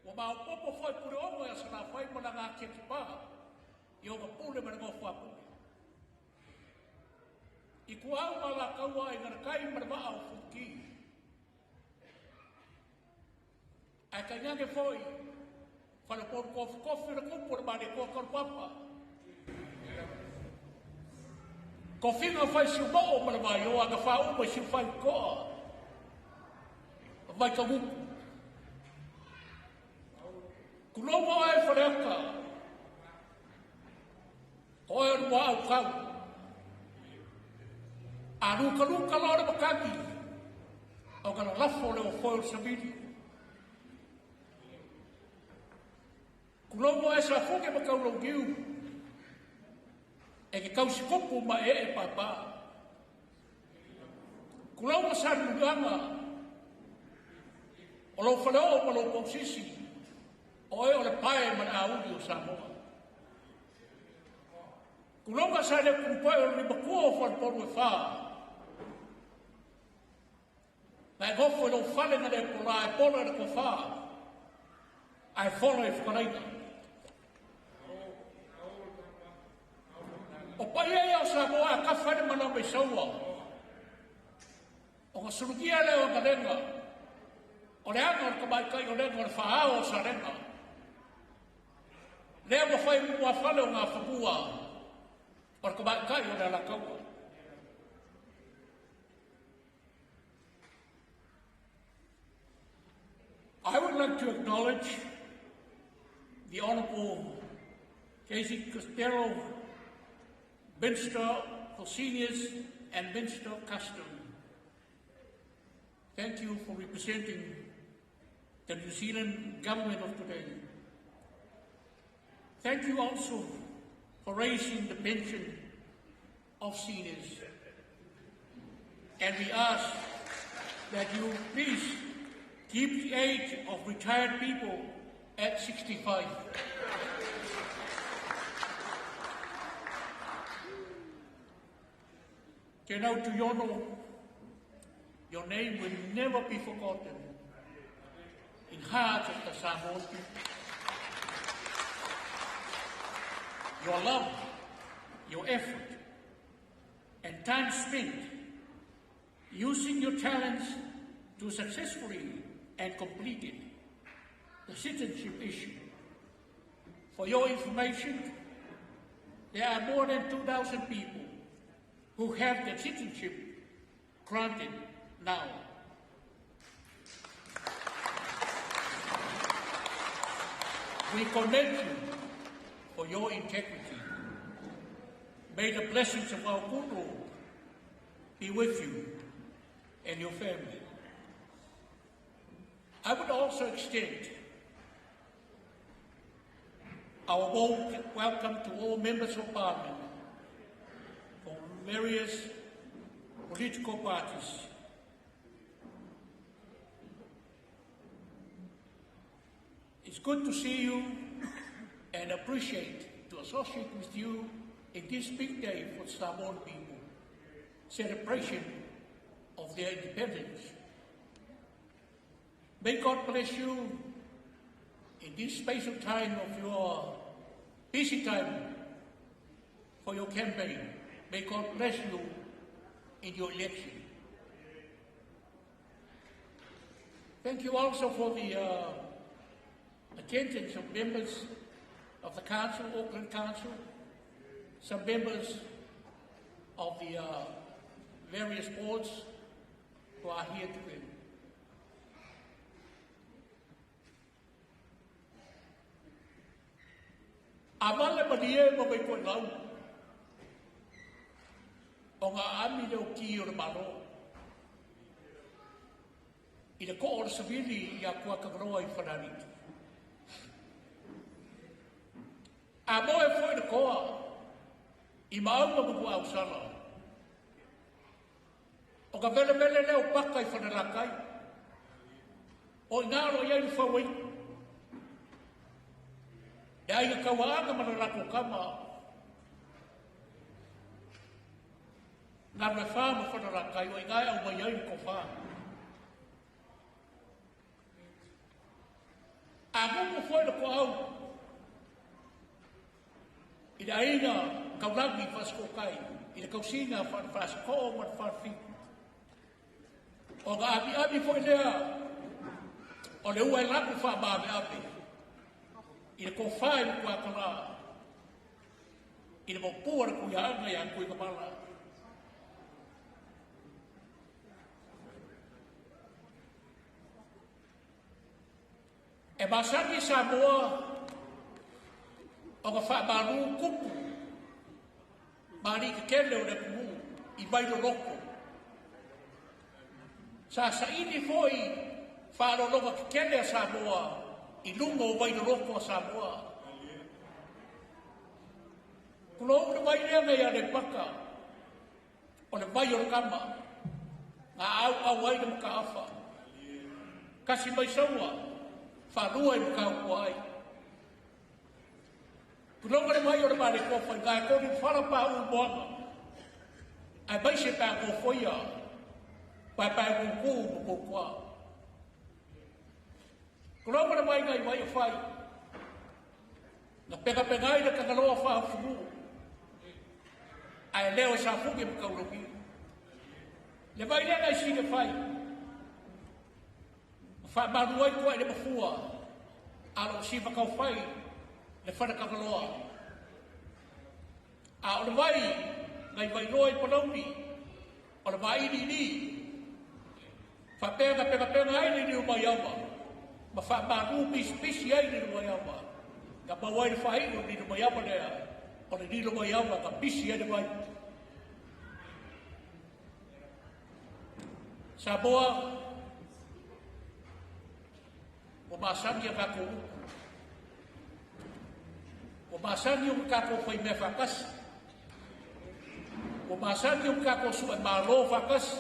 Ua maopoopo foi Puleono ia Salafai ma lana atiatipā i ona pule ma le nofo a pule. I tuau ma Alataua, Aiga i le Tai ma le Vaa o Fonoti. Ae tainane foi faleupolu tofitofi o le tupu o le Malietoa Taulapapa. Tofiga fai siumoo ma le vaioa na faauma i siufai toa Vaitagutu. Tulou oe Faleata, o oe o le muaau tau. A lukaluka loa le matagi, o ka lalafo le ofoe o le savili. Tulou oe Safuke ma Taulauniu, e ke tausitupu ma ee pāpā. Tulou Salemuliaga, o lou faleoo ma lou pausisi, o oe o le pae ma le auli o Samoa. Tulou Saleupulupoe o le limatua o falepolu e whā. Na e gofo i lou fale na le pola e pola le tofa, ae fola i whakaraina. O paia ia o Samoa a kafa le mana mai saua. O ka sulukia lea o galega, o le aga o le tamaitai o lega o le whaao o Salega. Lea ua fai mua fale o ngā whakua o le tamaitai o le Alataua. I would like to acknowledge the Honourable Casey Costello, Minister for Seniors and Minister of Custom. Thank you for representing the New Zealand government of today. Thank you also for raising the pension of seniors. And we ask that you please keep the age of retired people at 65. Kenau Tuiono, your name will never be forgotten in hearts of the Samoan people. Your love, your effort, and time spent using your talents to successfully and completed the citizenship issue. For your information, there are more than 2,000 people who have their citizenship granted now. We commend you for your integrity. May the blessings of our good Lord be with you and your family. I would also extend our warm welcome to all members of Parliament from various political parties. It's good to see you and appreciate to associate with you in this big day for Samoan people, celebration of their independence. May God bless you in this special time of your busy time for your campaign. May God bless you in your election. Thank you also for the attendance of members of the Council, Auckland Council, some members of the various boards who are here today. A male malie ma mai koe lau. O ngā ami leo ki o le malo. I le ko o le savili i a kua kangaroa i whanariki. A moe foi le koa i maunga mo kua ausala. O ka vele vele leo paka i whanarakai. O i ngā ro iai le whawai. E ai ka kauaanga ma le rako kama. Ngā rua whā ma whanarakai o i ngā au mai ai le ko whā. A mumu foi le ko au. I le aina kaulangi whaskokai. I le kausinga whanwhasko ma le whanwhiku. O ngā abi abi foi lea. O le ua e laku wha maave ape. I le kōwhai mo kua kala. I le mopua le kuia anga ia kui kamala. E masani Samoa o ka whaamaru kupu. Mari ke kele o le kumu i vairo loko. Sa saini foi whaalologa ke kele a Samoa i lunga o vairo loko a Samoa. Kulo le vai lea ngai a le paka o le vai o le kama. Ngā au au ai le makaawha. Kasi mai saua, whaalua i makaupua ai. Kulonga le mai o le mare kofa i ngā koni wharapa u moana. Ai mai se pā kōwhoia, pai pai kūkū mo kōkua. Kulonga le mai ngai mai o whai. Nga pega pega ai le kakaloa whahafumu. Ai leo e sa fuke makaulongi. Le vai lea ngai sine whai. Wha maru ai kua i le mafua. Alo si whakau whai le whana kakaloa. A o le vai, ngai vai roa i panauni, o le vai ni ni. Wha pega pega pega ai le niu mai awa. Ma wha maru pisi pisi ai le mai awa. Ka mawai le whai o le mai awa lea. O le nilo mai awa ka pisi ai le vai. Samoa, o masani a kākou uku. O masani o kākou whai mea whakasi. O masani o kākou sua malo whakasi.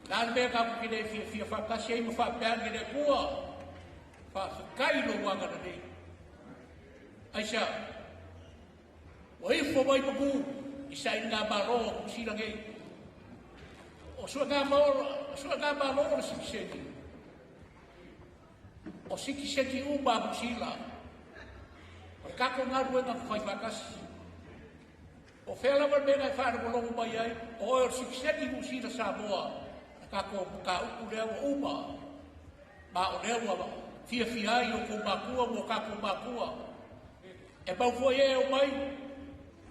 Nā le mea kākou ki nei fia fia whakasi ai ma whapeangi le kua. Whawhikai lo wanga na nei. Aisa, o ifo mai paku i sa i ngā malo o kusila ngei. O sua ngā malo o le sikiseti. O sikiseti uma kusila. O le kako ngā ruenga whai whakasi. O whea lawa mea ngai whaarangolongo mai ai, o oe o le sikiseti kusila Samoa. Na kako ka uku lea ua uma. Ma o lea ua fia fia ai o kou makua mo kako makua. E mau foi e o mai,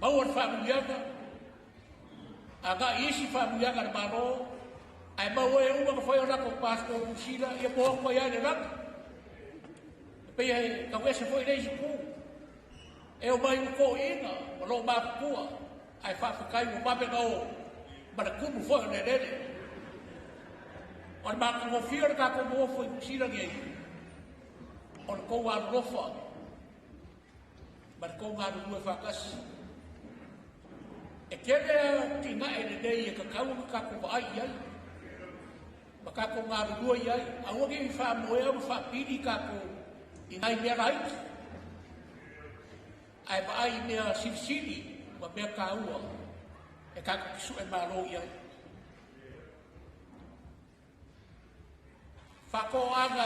mau o le whaamuianga. A ngā isi whaamuianga le malo, ai mau e uma ka whai o nako pasko kusila, ia moa mai ai le laka. E pei e kau ese foi nei sipu. E o mai uko inga, o lo mapua. Ae faafetai ua vave ona o ma le tumu foi o le eleele. O le matagofie o le tatou nonofo i Niu Sila nei, o le tou alolofa ma le tou galulue faatasi. E tele atinae lelei e tatau ona tatou vaai i ai ma tatou galulue i ai. Aua ne i faamoea ma faapili tatou i nai mea laiti, ae vaai i mea silisili ma mea taua e tatou te sue malo i ai. Faatoaga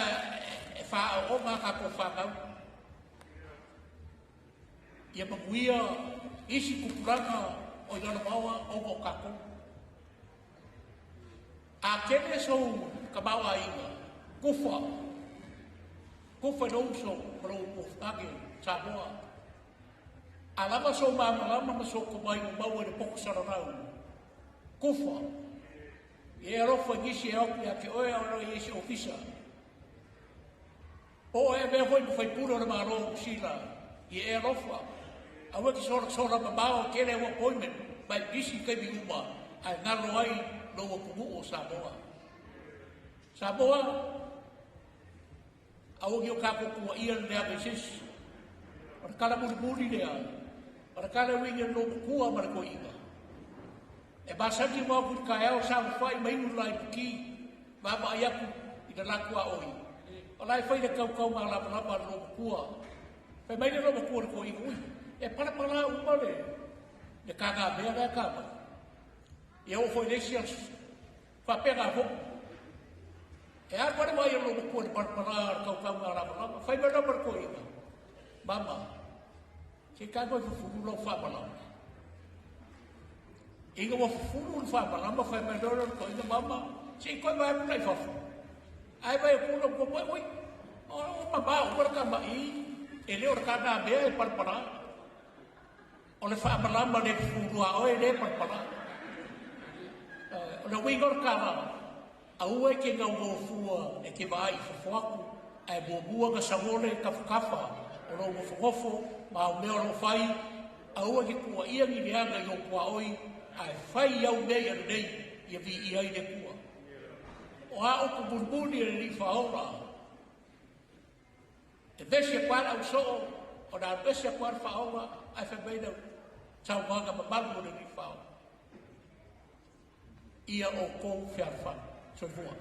e faaooga a tatou fanau ia manuia isi tupulaga o i lalovaoa ona o tatou. A tele sou tamaoaiga, kufa, kufa i lou uso ma lou mofutage Samoa. A lava sou malamalama ma sou tomai ua maua i le poto salalau, kufa. Ia e alofa i nisi e o atu ia te oe a o lo o i ai se ofisa. Po o e avea foi ma faipule o le Malo o Niu Sila, ia e alofa. Aua e te solasola mamao e tele au appointment ma e pisi i taimi uma ae galo ai lou atunuu o Samoa. Samoa, aua ne i o tatou tuuaia le leaga i se isi. O le tala mulimuli lea, o le tala e uiga i le loomatua ma le toeaina. E masani ona o atu i le taeao saofafai ma inu le laiputi, vaavaai atu i le la tuaoi. O la e fai le tautau malamalama a le loomatua. Fai mai le loomatua i le toeaina, ui, e palapala uma le tagamea la e ta mai. Ia oo foi i le isi aso, faapena foi. E alu lava le vaai a le loomatua i le palapala o le tautau malamalama. Fai mai lava le toeaina, mama, se i tago e fufulu lau faamalama. Ina ua fufulu le faamalama, fai mai loa le toeaina, mama, se i toe vaai atu la i fafo. Ae vaai atu le matua, ui, o mamao uma le tama'i, e le o le tagamea e palapala. O le faamalama le fufulu a oe le palapala. O le uiga o le tala, aua e te gaugofua e te vaai i fafo atu, ae muamua ona sau le tafatafa o lou nofonofo ma au mea o lo o fai, aua e te tuuaia ni leaga i lou tuaoi, ae fai au mea ia lelei ia viia ai le Atua. O a upu mulimuli e le Alii Faaola, e vesi atu lava le ausoo, ona alu ese atu lava le faaola, ae fai mai le saunoaga mamalu o le Alii Faaola, ia outou fealofani. Soifua.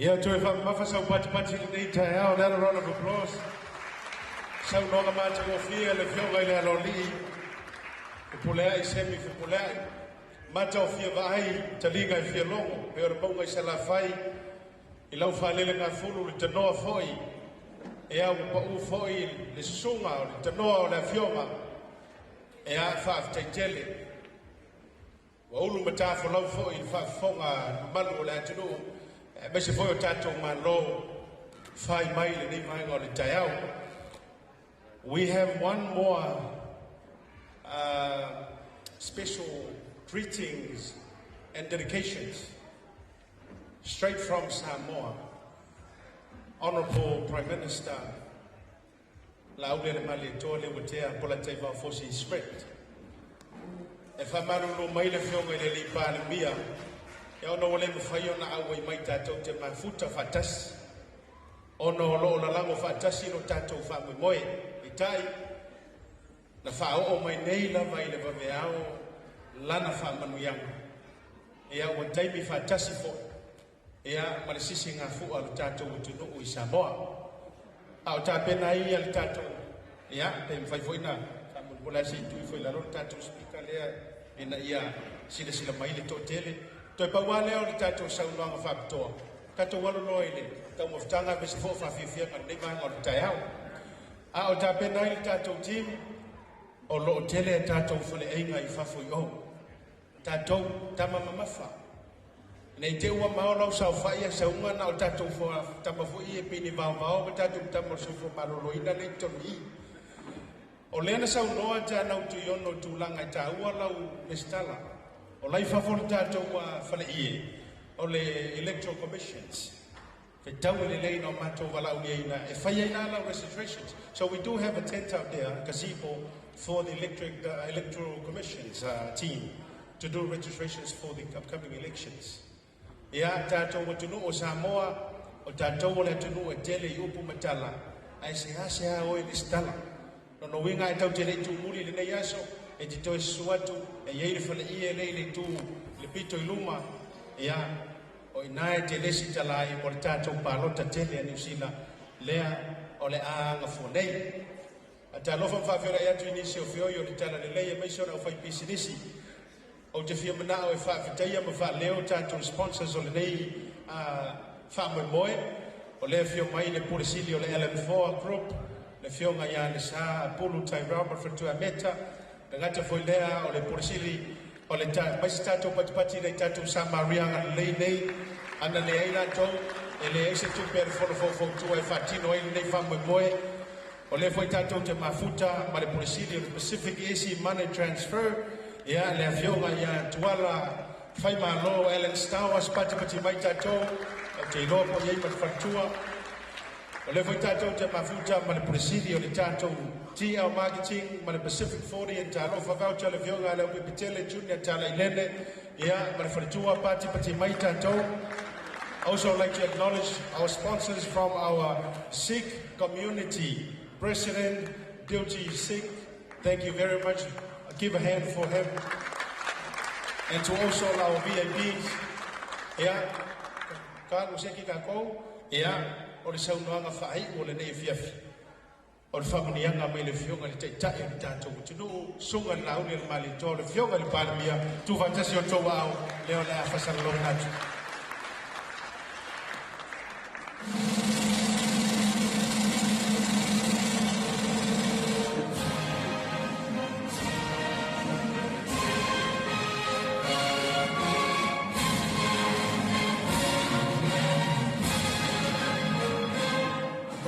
Ia toe faamamafa sau patipati i lenei taeao. Another round of applause. Saunoaga matagofie a le Afioga i le Aloalii Fepuleai Semi Fepuleai. Mata o fia vaai, taliga e fia logo, pe o le mauga i Salafai, i lau faalelegafulu le tanoa foi, e au pau foi le susuga o le tanoa o le afioga, e a faafetai tele. Ua ulu matafolau foi i le faafofoga mamalu o le atunuu, aemaise foi o tatou malo fai mai lenei vaega o le taeao. We have one more special greetings and dedications straight from Samoa. Honorable Prime Minister Laaulialemalietoa Leuatea Polataivao Fosi Smith. E faamalolo mai le Afioga i le alii Palemia, ia ona ua le mafai ona auai mai tatou te mafuta faatasi ona o loo lalago faatasi lo tatou faamoemoe. Peitai, na faaoo mai nei lava i le vaveao lana faamanuiaga. Ia ua taimi faatasi foi ia ma le sisigafua o le tatou atunuu i Samoa. A o tapena ai ia le tatou, ia, pe mafai foi na faamolemole lava se i tuu ifo i lalo le tatou speaker lea ina ia silasila mai le toatele. Toe pau lava lea o le tatou saunoaga faapitoa, tatou alo loa i le taumafataga aemaise foi o faafiafiaga o lenei vaega o le taeao. A o tapena ai le tatou team, o lo o tele a tatou faleaiga i fafo i o. Tatou tama mamafa. Nei te ua mao lau saofai a sauga na o tatou tama foi e pei ni vaovao ma tatou tama o le soifua maloloina lea i totonu i i. O lea na saunoa Janau Tuiono i tulaga e taua lau resitala. O la i fafo le tatou faleie o le Electoral Commissions. Fetau e lelei na o matou valaauliaina e fai ai la lau registrations. So we do have a tent out there, a gazebo for the Electoral Commission's team to do registrations for the upcoming elections. Ia, tatou atunuu o Samoa, o tatou o le atunuu e tele i upu ma tala, ae seasea oe resitala. Lona uiga e tatou te le i tumuli i lenei aso, e te toe susu atu, e i ai le faleie lea i le itu i le pito i luma, ia, o i ina e te resitala ai mo le tatou palota tele a Niu Sila lea o le a agafua nei. Faatalofa ma faafeiloai atu i nisi o feoi o le talalelei aemaise o le aufaipisinisi. Ou te fia manao e faafetaia ma faaleo tatou sponsors o lenei faamoemoe. O lea e afio mai le Pule Sili o le LM4 Group, le afioga ia Lesa Apulu Tyrell ma le faletua Meta. Le gata foi lea o le Pule Sili o le aemaise tatou patipati lea i tatou Samaria agalelei nei. Ana leai latou, e leai se tupe a le Fono Faufautua e faatino ai lenei faamoemoe. O lea foi tatou te mafuta ma le Pule Sili o le Pacific Easy Money Transfer, ia le afioga ia Tuala Faimalo Alan Stowers, patipati mai tatou, ou te iloa po o i ai ma le faletua. O lea foi tatou te mafuta ma le Pule Sili o le tatou TL Marketing ma le Pacific 40 and Talofa Voucher, le afioga ia Leaupepetele Junior Talailele, ia ma le faletua, patipati mai tatou. Also like to acknowledge our sponsors from our Sikh community. President Dilji Sikh, thank you very much. Give a hand for him. And to also our VIPs, ia, ka o se ki kākou, ia, o le saunoaga faaiu o lenei afiafi. O le faamanuiaga mai le Afioga i le Taitai o le tatou atunuu, Susuga i le Lauli o le Malietoa, le Afioga i le Palemia, tuufaatasi o outou aao, lea o le a faasalalauina atu.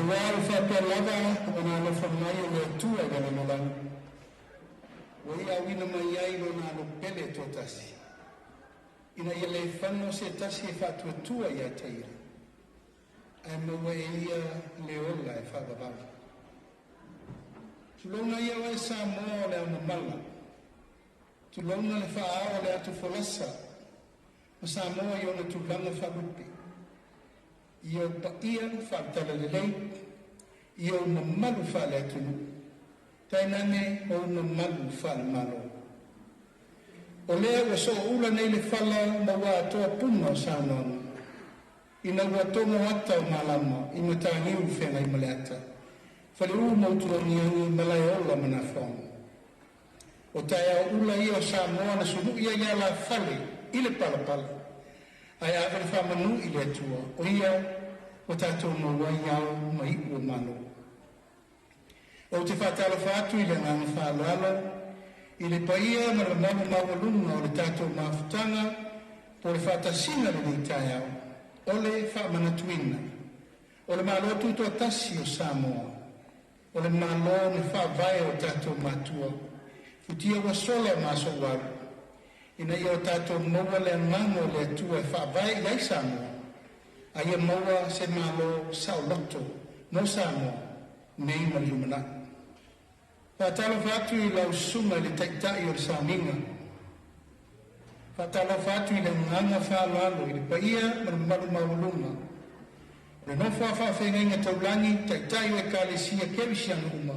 Aua ua faapea lava ona alofa mai o le Atua i le lalolagi, ua ia auina mai ai Lona Alo pele e toatasi, ina ia le fano se tasi e faatuatua ia te Ia, ae maua e ia le ola e faavavau. Tulouna ia oe Samoa o le aomamala, tulouna le faaao o le atu folasa, ma Samoa i ona tulaga faalupe. I ou paia faale-talalelei, i ou mamalu faale-atunuu, tainane ou mamalu faale-Malo. O lea ua sooula nei le fala ma ua atoa puna o saunoaga, ina ua togo ata o malama i mataniu feagaimaleata, Faleu ma Utuagiagi Malaeola ma Nafoga. O taeao ula ia o Samoa na sulu'i ai alafale i le palapala, ae ave le faamanu i le Atua, o ia ua tatou maua ai ao ma iu o Malo. Ou te faatalofa atu i le agaga faaaloalo i le paia ma le mamalu maualuga o le tatou mafutaga po o le faatasiga i lenei taeao, o le faamanatuina o le Malo Tutoatasi o Samoa, o le Malo na faavae e o tatou matua, futia ua sola ma aso ua alu, ina ia o tatou maua le agaga o le Atua e faavae i ai Samoa, a ia maua se Malo saoloto mo Samoa nei ma le lumanai. Faatalofa atu i lau susuga i le Taitai o le Sauniga. Faatalofa atu i le agaga faaaloalo i le paia ma le mamalu maualuga o le nofo a faafeagaiga taulagi, taitai o Ekalesia Kerisiano uma,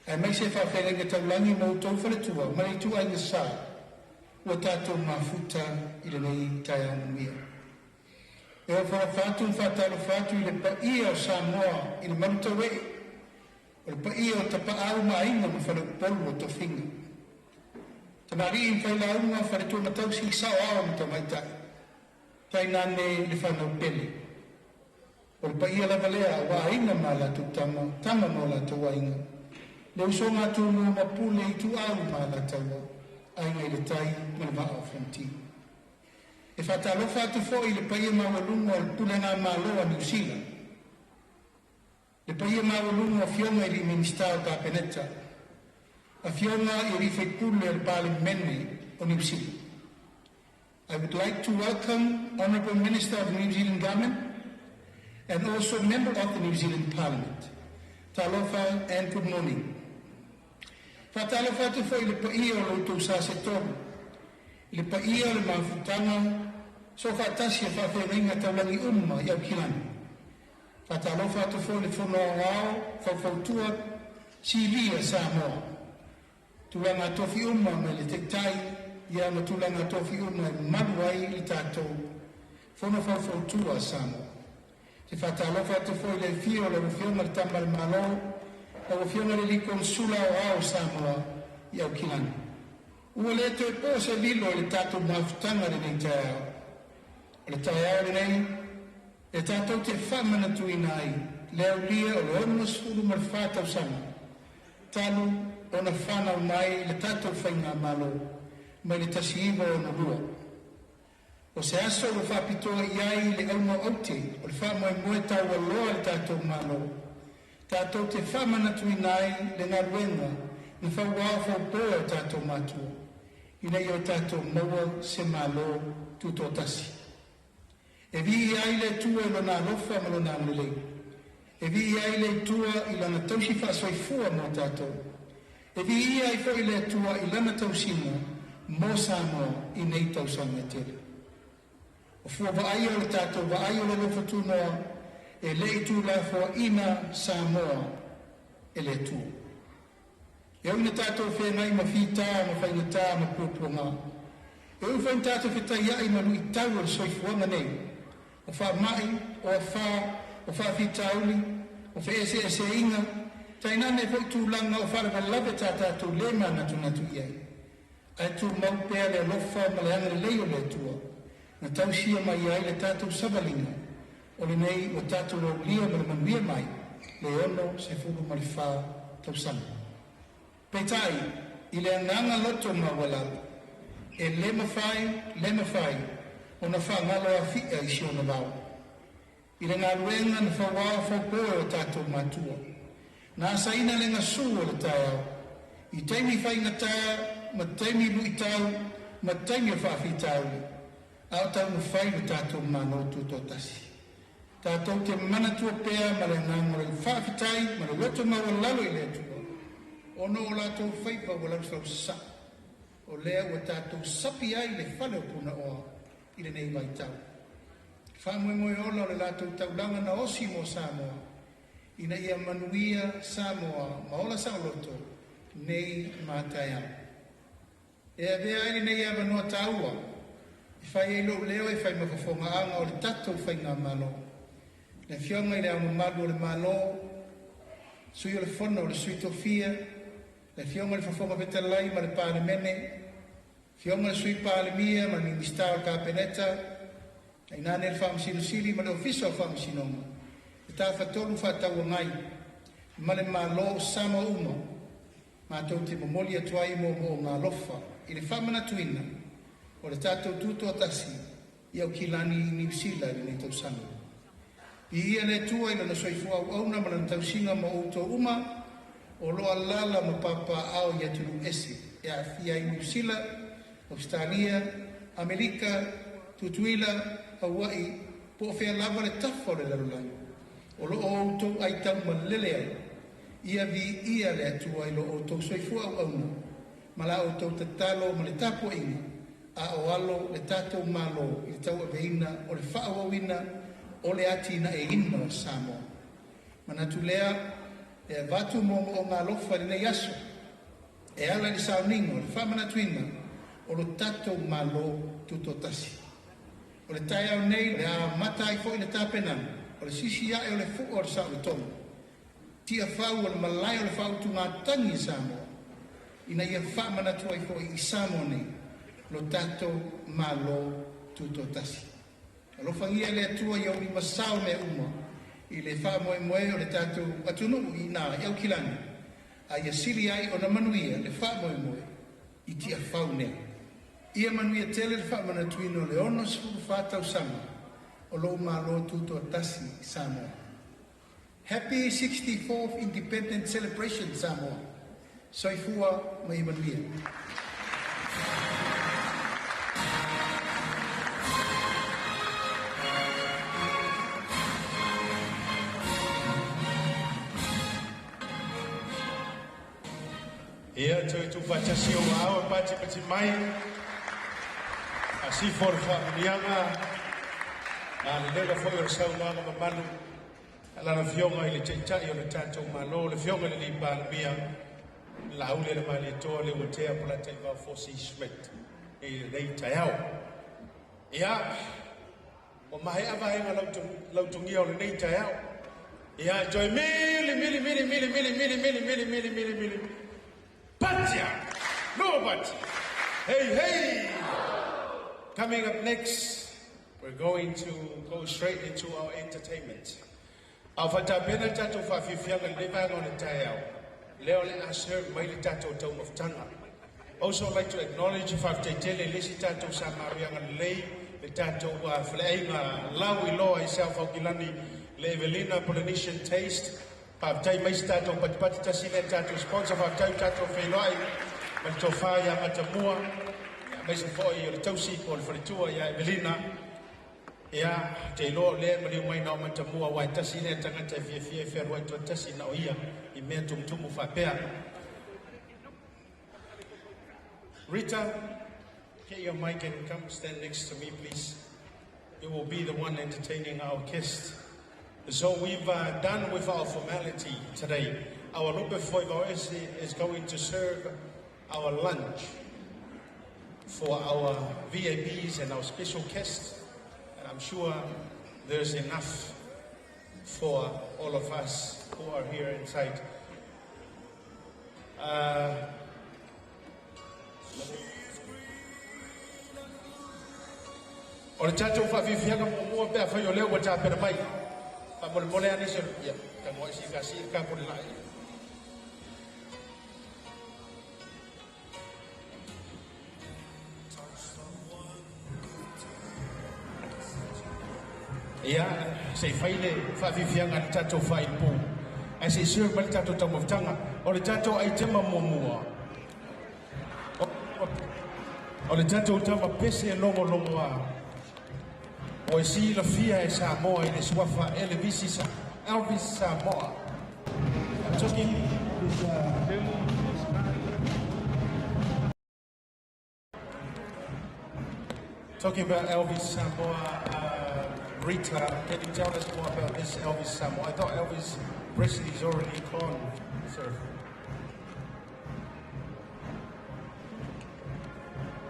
aemaise faafeagaiga taulagi ma outou faletua ma le ituaiga sa ua tatou mafuta i lenei taeao manuia. E ofo atu ma faatalofa atu i le paia o Samoa i le malutauee, o le paia o Tapaau ma Aiga ma Faleupolu o Tofiga. Tamalii ma failauga, faletua ma tausi, saoao ma tamaitai, tainane le fanau pele. O le paia lava lea aua Aiga ma latou Tama, Tama ma o latou Aiga, le usoga a Tumua ma Pule, Ituau ma Alataua, Aiga i le Tai ma le Vaa o Fonoti. E faatalofa atu foi i le paia maualuga o le Pulega Malo a Niu Sila, le paia maualuga o Afioga i Minisita o le Kapeneta, Afioga i sui usufono o le Palemene o Niu Sila. I would like to welcome Honourable Minister of New Zealand Government and also Member of the New Zealand Parliament. Talofa and good morning. Faatalofa atu foi i le paia o lo outou sa se tolu, i le paia o le mafutaga soofaatasi a faafeagaiga taulagi uma i Aukilani. Faatalofa atu foi i le Fono Aoao Faufautua silia a Samoa, tulaga tofi uma mai le Taitai ia ma tulaga tofi uma e mamalu ai le tatou Fono Faufautua a Samoa. Ou te faatalofa atu foi i le afio o lau Afioga i le Tama a le Malo, lau Afioga i le Konesula Aoao o Samoa i Aukilani. Ua le toe po se lilo i le tatou mafutaga i lenei taeao. O le taeao lenei e tatou te faamanatuina ai le aulia o le 64 tausaga talu ona fanau mai le tatou Faigamalo mai le 1962. O se aso ua faapitoa i ai le auga aute o le faamoemoe taualoa o le tatou Malo, tatou te faamanatuina ai le galuega na fauā faupo e o tatou matua, ina ia o tatou maua se Malo Tutoatasi. E viia ai le Atua i Lona alofa ma Lona agalelei, e viia ai le Atua i Lana tausi faasoifua mo tatou, e viia ai foi le Atua i Lana tausiga mo Samoa i nei tausaga e tele. O fua vaaia o le tatou vaai o le alofa tunoa, e le i tuulafoaina Samoa e le Atua. E ui ina tatou feagai ma fita ma faigata ma puapuaga, e ui foi ina tatou fetaiai ma luitau o le soifuaga nei, o faamai, o afā, o faafitauli, o feeseeseaiga, tainane foi tulaga o faalavelave sa tatou le manatunatu i ai, ae tumau pea le alofa ma le agalelei o le Atua na tausia mai ai le tatou savaliga o lenei ua tatou aulia ma le manuia mai le 64 tausaga. Peitai, i le agaga loto maualalo, e le mafai, le mafai ona faagalo Afi'a i si ona vao. I le galuega na fauā faupo e o tatou matua, na asaina le gasu o le taeao, i taimi faigata ma taimi luitau ma taimi o faafitauli, a o taumafai lo tatou Malo Tutoatasi. Tatou te manatua pea ma le agaga o le faafetai ma le loto maualalo i le Atua, ona o latou faiva ua lausalausasaa, o lea ua tatou sapi ai le fale o Punaoa i lenei vaitau. Faamoemoe ola o le latou taulaga na osi mo Samoa, ina ia manuia Samoa ma ola saoloto nei ma a taeao. E avea ai lenei avanoa taua e fai ai lou leo e fai ma fofogaaga o le tatou Faigamalo, le Afioga i le Ao Mamalu o le Malo, Sui o le Fono o le Sui Tofia, le Afioga i le Fofoga Fetalai ma le Palemene, Afioga i le Sui Palemia ma Minisita o le Kapeneta, tainane le Faamasino Sili ma le Ofisa o Faamasinoga, le Tafatolu Fefaatauagai ma le Malo o Samoa uma, matou te momoli atu ai moomooga alofa i le faamanatuina o le tatou Tutoatasi i Aukilani, Niu Sila i lenei tausaga. Viia le Atua i Lona soifua auauna ma Lana tausiga mo outou uma o lo o alaala ma papaaao i atunuu ese e aafia ai Niu Sila, Ausetalia, Amerika, Tutuila, Hawaii, po o fea lava le tafa o le lalolagi o lo o outou aitaumalele ai. Ia viia le Atua i lo outou soifua auauna ma la outou tatalo ma le tapuaiga a o alo le tatou Malo i le tauaveina o le faaauauina o le atinaeina o Samoa. Manatu lea e avatu moomooga alofa i lenei aso e ala i le sauniga o le faamanatuina o lo tatou Malo Tutoatasi. O le taeao nei o le a amata ai foi le tapenaga o le sisi ae o le fua o le saolotoga, tiafau o le malae o le faautugatagi i Samoa, ina ia faamanatu ai foi i Samoa nei lo tatou Malo Tutoatasi. Alofagia e le Atua ia ou lima sao mea uma i le faamoemoe o le tatou atunuu i ina i Aukilani, a ia sili ai ona manuia le faamoemoe i Tiafau nei. Ia manuia tele le faamanatuina o le 64 tausaga o lou Malo Tutoatasi Samoa. Happy 64th Independence Celebration Samoa. Soifua ma ia manuia. Ia, toe tuufaatasi ou aao e patipati mai, asifo o le faamuniaga, a lelega foi o le saunoaga mamalu a lana Afioga i le Taitai o le tatou Malo, le Afioga i le Palemia, Laaulialemalietoa Leuatea Polataivao Fosi Schmidt i lenei taeao. Ia, ua maea vaega lautogia o lenei taeao. Ia, toe mili, mili, mili, mili, mili, mili, mili, mili, mili, mili, mili, Patia! No Patia! Hey, hey! Coming up next, we're going to go straight into our entertainment. A fatapena le tatou faafiafiaga i lenei vaega o le taeao, lea o le a serve mai le tatou taumafataga. Also like to acknowledge faafetai tele i le isi tatou Samariaga lelei, le tatou faleaiga lau iloa i South Aukilani, le Evelina Polynesian Taste. Faafetai mai se tatou patipati tasi lea tatou sponsor. Faafetai i tatou feiloai ma le tofa ia Matamua, aemaise foi o le tausi po o le faletua ia Evelina. Ia, te iloa o lea e maliu mai na o Matamua, aua e tasi lea tagata e fiafia e fealuai toatasi na o ia i mea tumutumu faapea. Rita, get your mic and come stand next to me, please. You will be the one entertaining our guests. So we've done with our formality today. Our Lupe Foivaoese is going to serve our lunch for our VIPs and our special guests. And I'm sure there's enough for all of us who are here inside. O le tatou faafiafiaga muamua pe afai o lea ua tapena mai. Faamolemole a nisi ia, tagoai si kasi i ka pole lai. Ia, se i fai le faafiafiaga le tatou faaipu. Ae se i serve mai le tatou taumafataga. O le tatou aitema muamua. O le tatou tama pese e logologoa. Ua e silafia e Samoa i le suafa Elvis Samoa. I'm talking about Elvis Samoa. Rita, can you tell us more about this Elvis Samoa? I thought Elvis Presley's already gone, sir.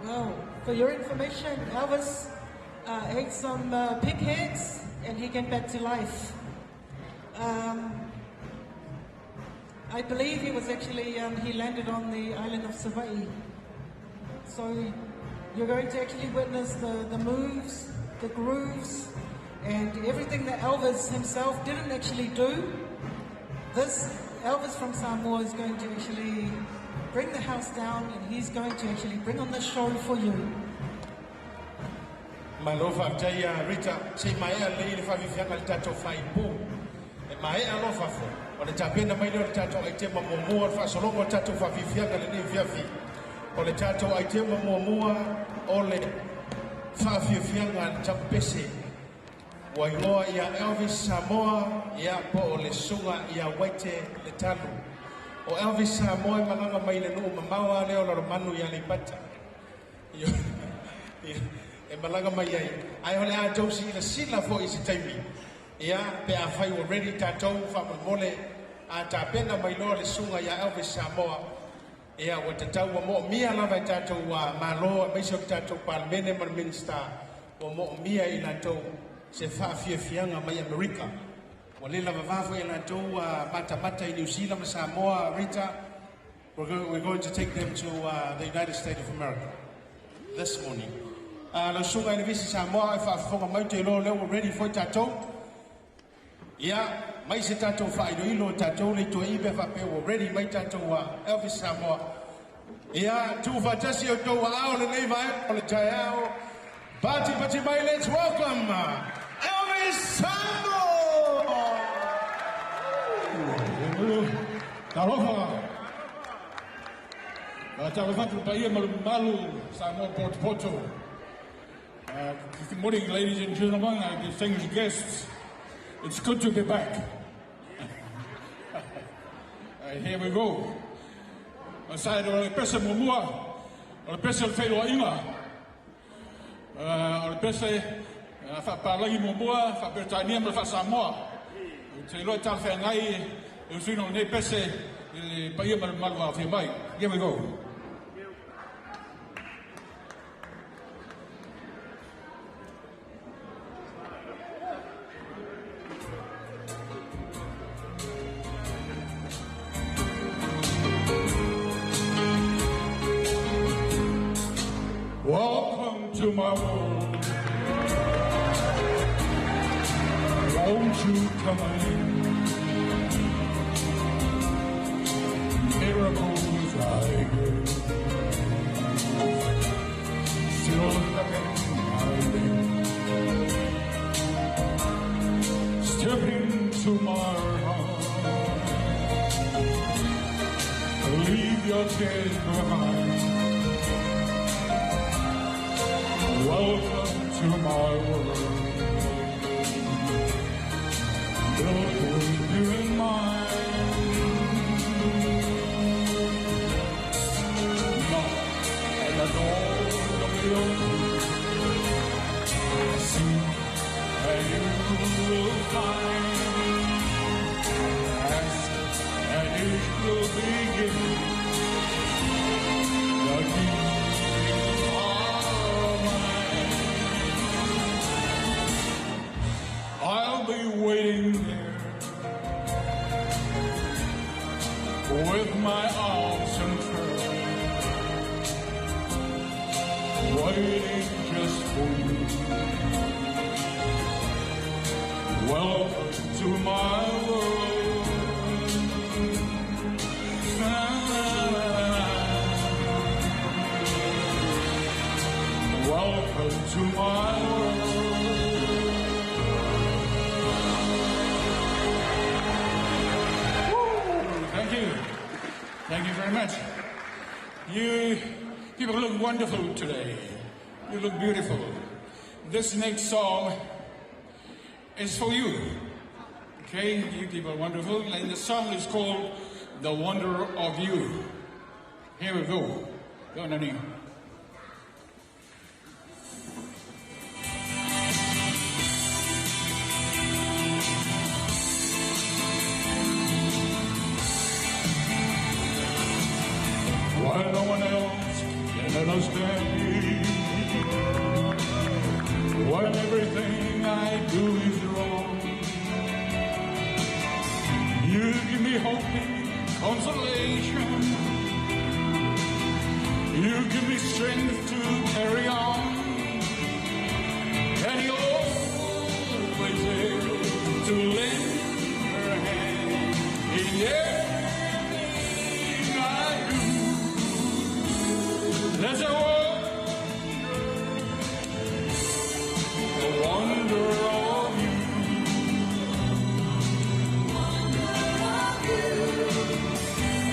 Well, for your information, Elvis ate some pig heads and he came back to life. I believe he was actually, he landed on the island of Savaii. So you're going to actually witness the moves, the grooves, and everything that Elvis himself didn't actually do. This Elvis from Samoa is going to actually bring the house down, and he's going to actually bring on the show for you. Malo faafetai ia Rita, se i maea lelei le faafiafiaga le tatou faaipu. E maea loa fafo, o le tapena mai lea o le tatou aitema muamua o le faasologa o le tatou faafiafiaga lenei afiafi. O le tatou aitema muamua o le faafiafiaga a le tapupese. Ua igoa ia Elvis Samoa, ia po o le susuga ia Uaite Letalu. O Elvis Samoa e malaga mai le nuu mamao lava lea o Lalomanu i Aleipata. E malaga mai ai, ae o le a tou silasila foi i se taimi, ia, pe afai ua ready tatou faamolemole a tapena mai loa le susuga ia Elvis Samoa, ia, ua tatau ua moomia lava e tatou Malo aemaise o le tatou Palemene ma le Minisita, ua moomia i latou se faafiafiaga mai Amerika. Ua le lavavā foi e latou matamata i Niu Sila ma Samoa, Rita. We're going to take them to the United States of America this morning. Lau susuga Elevisi Samoa e faafofoga mai te iloa o lea ua ready foi tatou. Ia, mai se tatou faailoilo tatou le itua'i pe faapea ua ready mai tatou Elvis Samoa. Ia, tuufaatasi o outou aao lenei vaega o le taeao. Pati pati mai, let's welcome Elvis Sando! Talofa. Talofa atu paia ma le mamalu Samoa potopoto. Good morning, ladies and gentlemen, our distinguished guests. It's good to be back. Here we go. Aside o le pese muamua, o le pese o le feiloaiga. O le pese faapalagi muamua, faaperetania ma le faasamoa. Ou te iloa e talafeagai le usuina o lenei pese i le paia ma le mamalu ua aofia mai. Here we go. Welcome to my world. Won't you come in? Miracles I give. Still happen my. Step into my heart. Leave your cares behind. Welcome to my world. Built with you in mind. Knock and the door will be open. Seek and you will find. Ask and it will be given. The keys are mine. I'll be waiting there with my arms unfurled, waiting just for you. Welcome to my world. Na, na, na, na. Welcome to my world. Woo! Thank you. Thank you very much. You people look wonderful today. You look beautiful. This next song is for you. Okay, you people are wonderful. And the song is called The Wonder of You. Here we go. Go, Nani. While no one else can understand me, when everything I do is wrong, you give me hope and consolation. You give me strength to carry on, and you're always there to lend a hand in everything I do. There's a wonder, the wonder of you.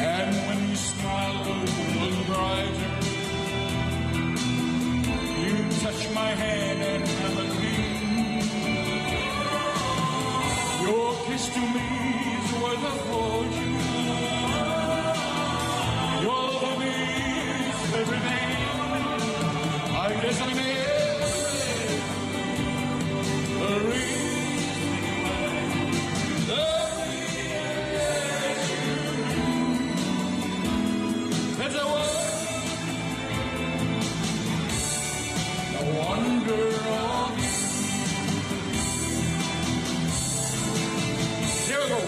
And when you smile, the world brighter. You touch my hand and I'm a king. Your kiss to me is worth a fortune. Your love is everything. I guess I'm everything. The reason love you. There's a wonder, the wonder of you. Here we go.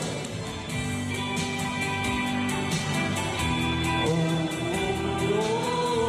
Oh, oh, oh.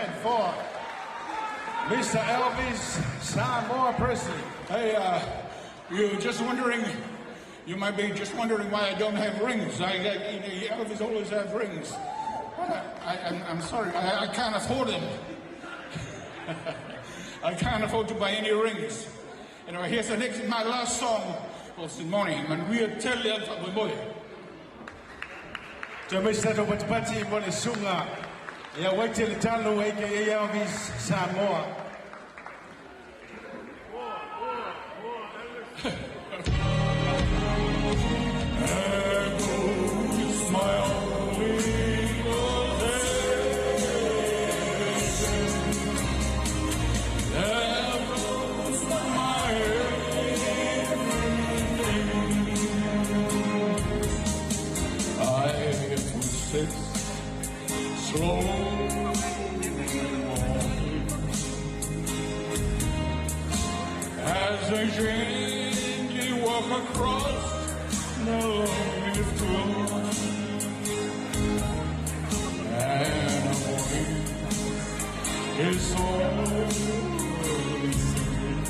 hand for Mr. Elvis Samoa Presley. Hey, you're just wondering, you might be just wondering why I don't have rings. Elvis always have rings. Well, I'm sorry, I can't afford them. I can't afford to buy any rings. Anyway, here's the next, my last song for this morning. Manuia tele faamoemoe. Toe mai se tatou patipati mo le susuga ia Uati Letalo aka Elvis Samoa. There goes my only possession. There goes my everything. I hear footsteps slowly walking as they gently walk across the lonely floor. And a voice is softly singing,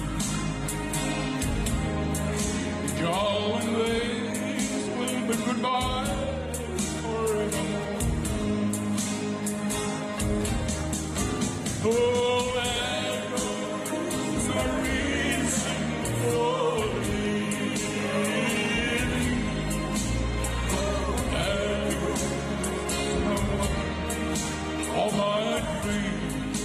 Darling, this will be goodbye forevermore. Oh, there goes my reason for living. There goes all my dreams.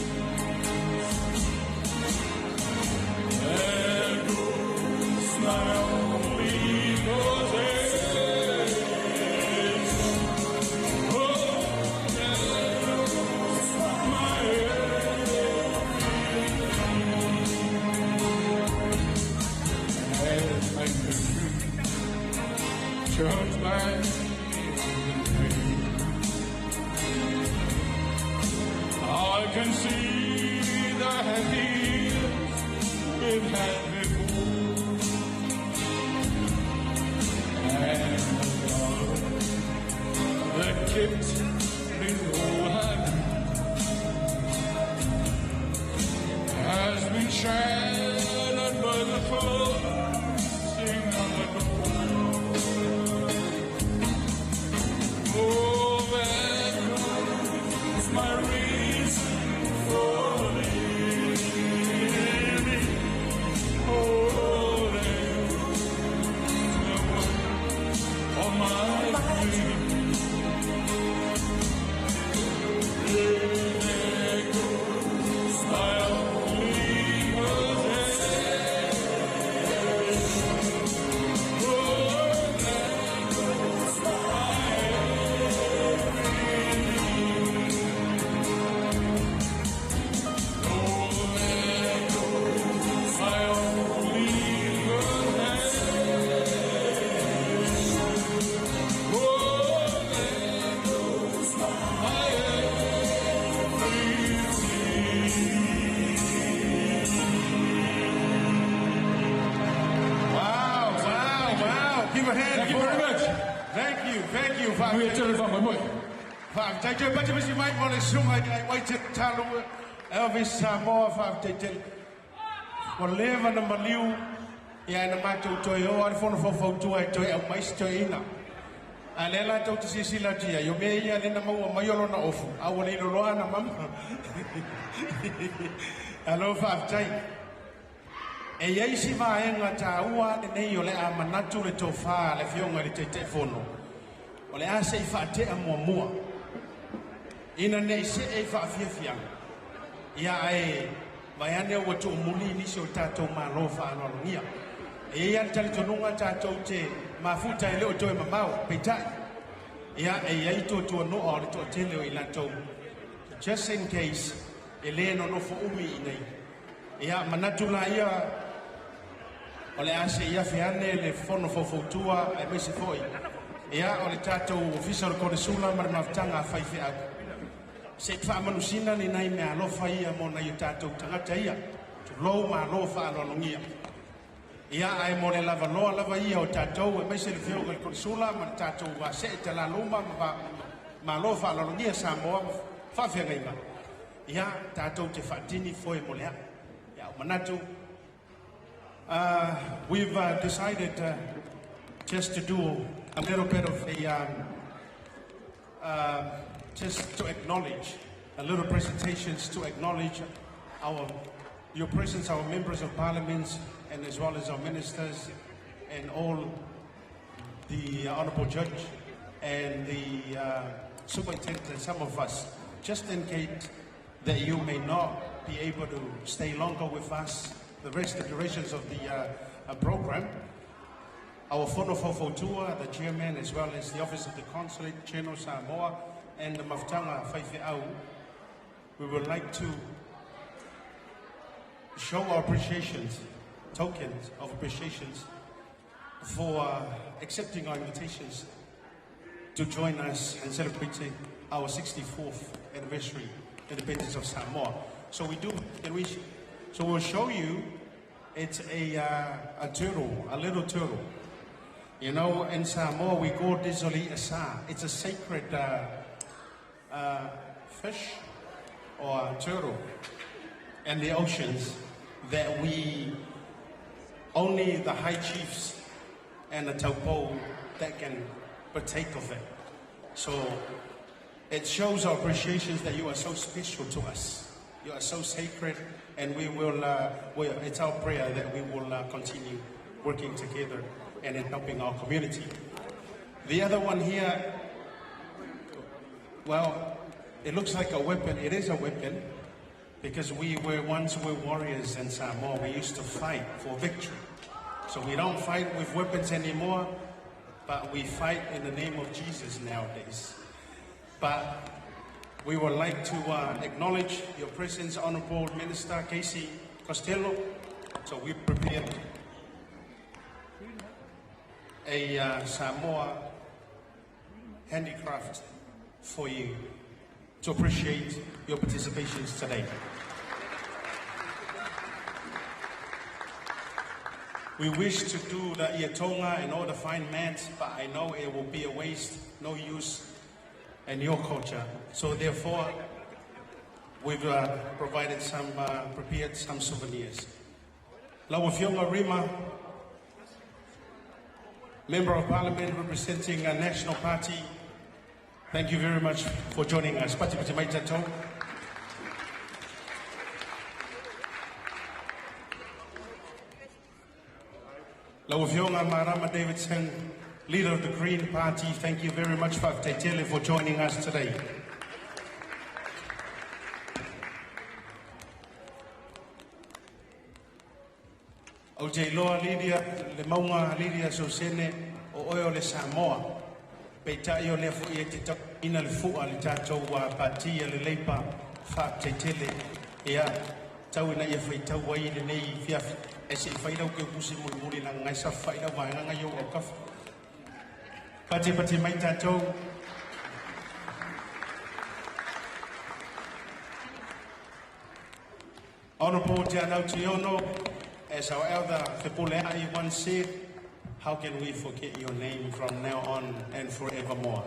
There goes my only possession. Oh, there goes my everything. As my memory turns back in pain, I can see the happy years we've had before, and the love that kept this whole heart has been shattered by the closing of the door. Oh, there goes my reason for living. Oh, there goes the one of my dreams. There goes my only possession. Oh, there goes my everything. Oh, there goes my only possession. Oh, there goes my everything. Wow, wow, wow. Give a hand. Thank you very much. Thank you, thank you. Manuia tele faamoemoe. Faafetai toe patipati mai mo le susuga ia Uati Letalo Elvis Samoa faafetai tele. Ua leva na maliu ia na matou toe o ale fono faufautua e toe aumai se toeaina. A lea la tou te silasila atu i ai, o mea ia lea na maua mai o lona ofu, a ua le iloloa ana mama. Alo faafetai. E iai si vaega taua lenei o le a manatu le tofa le afioga i le Taitaifono. O le a se i faatea muamua. Ina nei se e faafiafiaga. Ia ae vaeane ua tuumuli nisi o tatou malo faaloalogia. E iai le talitonuga tatou te mafuta e le o toe mamao, peitai. Ia e iai tuatuanoa o le toatele o i latou. Just in case, e le nonofo umi i nei. Ia manatu la ia o le a se i afe ane le fono faufautua aemaise foi. Ia o le tatou ofisa o le konesula ma le mafutaga a faifeau. Se i faamanusina ni nai mea alofa ia mo nai o tatou tagata ia. Tulou malo faaloalogia. Ia ae mo le lavaloa lava ia o tatou aemaise le afioga i le konesula ma le tatou vasee talaluma ma malo faaloalogia Samoa ma faafeagaiga. Ia, tātou te whaatini foe mo lea. Ia, o manatu. We've decided just to do a little bit of a, just to acknowledge, a little presentations to acknowledge your presence, our members of parliament, and as well as our ministers, and all the honorable judge and the superintendent, some of us, just in case that you may not be able to stay longer with us the rest of the durations of the program. Our Fono Faufautua, the chairman, as well as the Office of the Consulate General Samoa and the Mafutaga'a Faifeau, we would like to show our appreciations, tokens of appreciations for accepting our invitations to join us in celebrating our 64th anniversary independence of Samoa. So we do, can we, so we'll show you, it's a turtle, a little turtle. You know, in Samoa we call this asa. It's a sacred fish or turtle in the oceans that we, only the high chiefs and the taupou that can partake of it. So it shows our appreciation that you are so special to us. You are so sacred, and we will. It's our prayer that we will continue working together and in helping our community. The other one here, well, it looks like a weapon. It is a weapon because we were once were warriors in Samoa. We used to fight for victory. So we don't fight with weapons anymore, but we fight in the name of Jesus nowadays. But we would like to acknowledge your presence, Honorable Minister Casey Costello. So we prepared a Samoa handicraft for you to appreciate your participations today. We wish to do the Iatonga and all the fine mats, but I know it will be a waste, no use in your culture. So therefore, we've provided some, prepared some souvenirs. Lau Afioga Rima, Member of Parliament representing a National Party, thank you very much for joining us. Pati pati mai tātou. Lau Afioga Marama Davidson, leader of the Green Party, thank you very much, Faafetai for joining us today. Ou te iloa Lydia, le maunga Lydia Sosene o oe o le Samoa. Peitai o lea foi e te ina le fua le tātou patia le leipa whāteitele. Ia, tau ina ia whaitau ai le nei fiafi. E se i whairau ke pusi muli muli na ngai sa whairau vaenga ngai au kafa. Pate pate mai tātou. Honorable Te Anau Tiono, as our elder Fepuleai once said, how can we forget your name from now on and forevermore?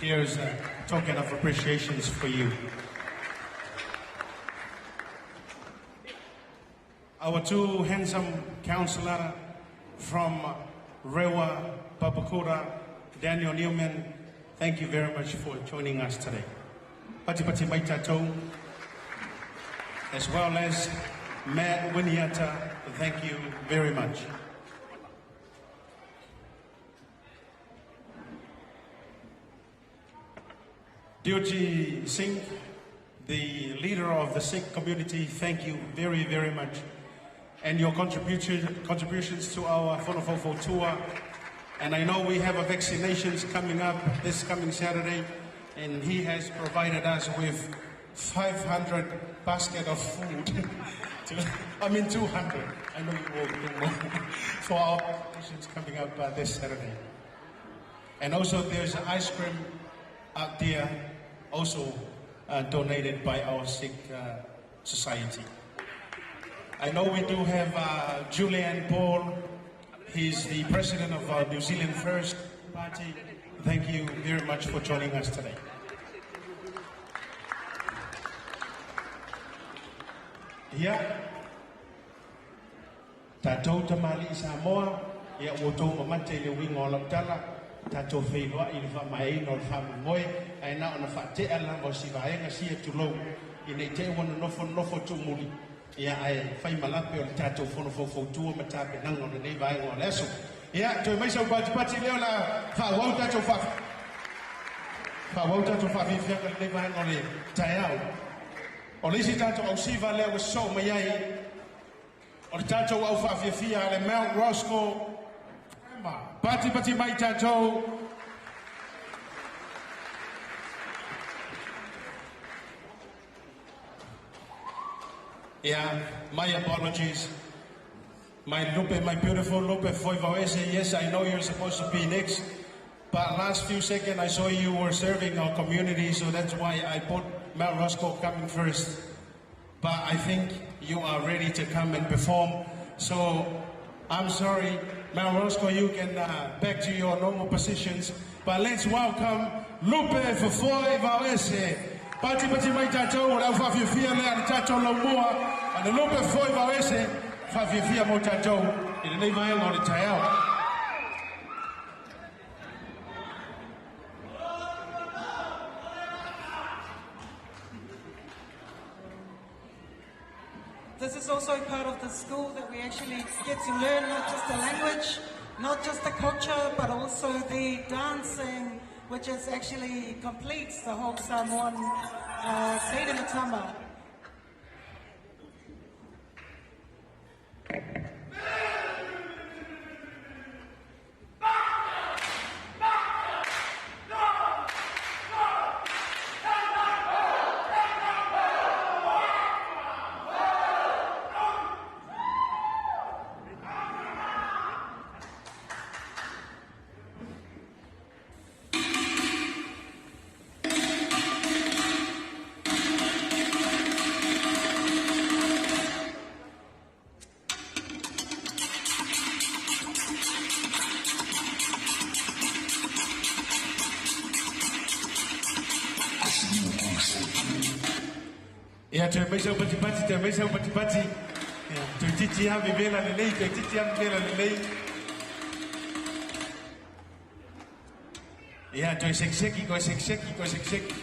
Here's a token of appreciations for you. Our two handsome councillor from Rewa, Papakura, Daniel Newman, thank you very much for joining us today. Pati pati mai tātou, as well as Matt Winiata, thank you very much. Dioji Singh, the leader of the Sikh community, thank you very, very much. And your contributions to our Fono Faufautua. And I know we have a vaccinations coming up this coming Saturday, and he has provided us with 500 basket of food. 200. I know you will do more for our vaccinations coming up this Saturday. And also there's ice cream out there, also donated by our Sikh society. I know we do have Julian Paul. He's the president of New Zealand First Party. Thank you very much for joining us today. Ia, tatou tamalii Samoa, ia ua outou mamate i le uiga o lau tala, tatou feiloai i le faamaeaina o le faamoemoe, ae na ona faatea lava o si vaega sia tulou, ina i te i ua nonofo nonofo tuumuli, ia ae fai malape o le tatou fono faufautua ma tapenaga o lenei vaega o le aso. Ia, toe mai sau patipati lea o le a faaauau tatou faaauau tatou faafiafiaga i lenei vaega o le taeao. O le isi tatou ausiva lea ua sosoo mai ai, o le tatou au faafiafia a le Mount Roskill Patipati mai tatou. Yeah, my apologies. My Lupe, my beautiful Lupe Foivaoese, yes, I know you're supposed to be next, but last few seconds I saw you were serving our community, so that's why I put Mount Roskill coming first. But I think you are ready to come and perform, so I'm sorry, Mount Roskill, you can back to your normal positions. But let's welcome Lupe Foivaoese. Pati pati mai tatou o le au faafiafia lea le tatou laumua a le Lupe Foivaoese faafiafia mo tatou i lenei vaega o le taeao. This is also part of the school that we actually get to learn not just the language, not just the culture, but also the dancing, which is actually completes the whole Samoan Seidamatama. Ia, toe mai sau patipati, toe mai sau patipati. Ia, toe titi ave vela lelei, toe titi ave vela lelei. Ia, toe sekiseki, toe sekiseki, toe sekiseki.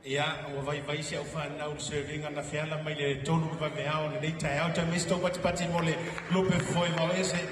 Ia, ua vaivai si au whanau le serving na feala mai le tolu le vaveao lenei taeao. Toe mai se tou patipati mo le Lupe Foivaoese.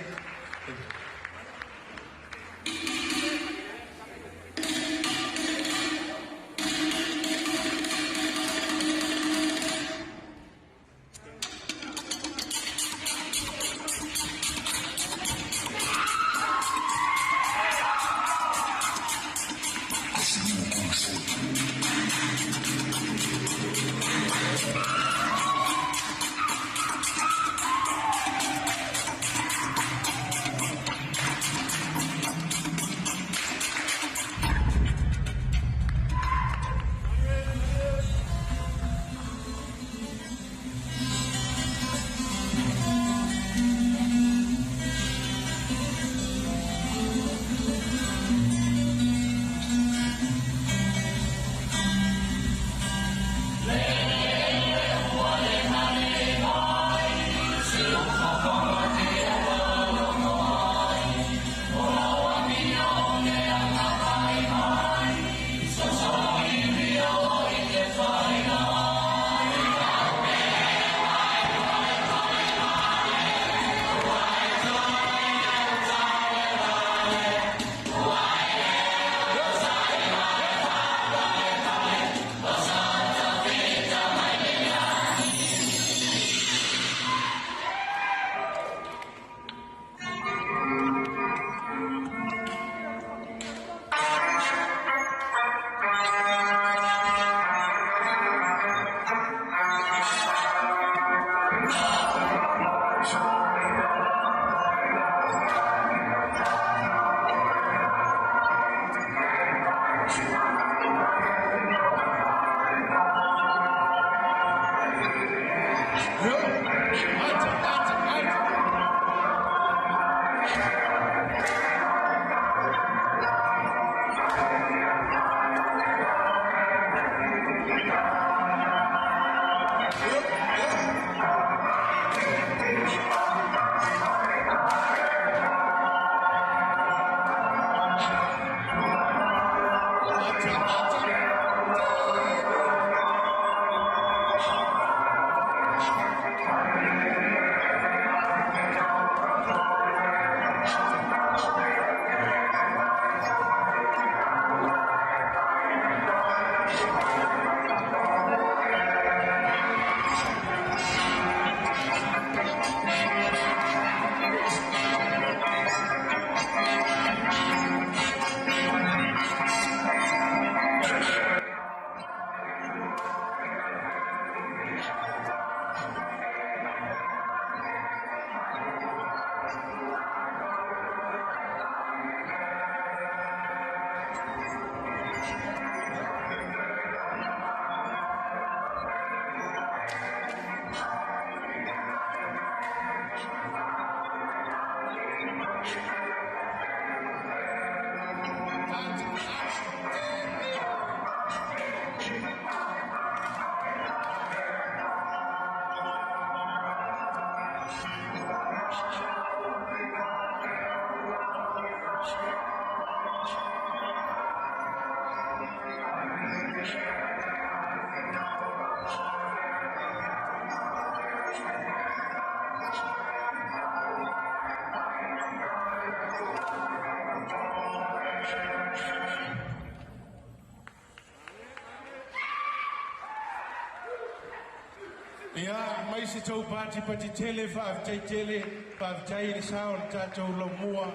Ia, mai se tou patipati tele, faafetai tele, faafetai i le sa o le tatou laumua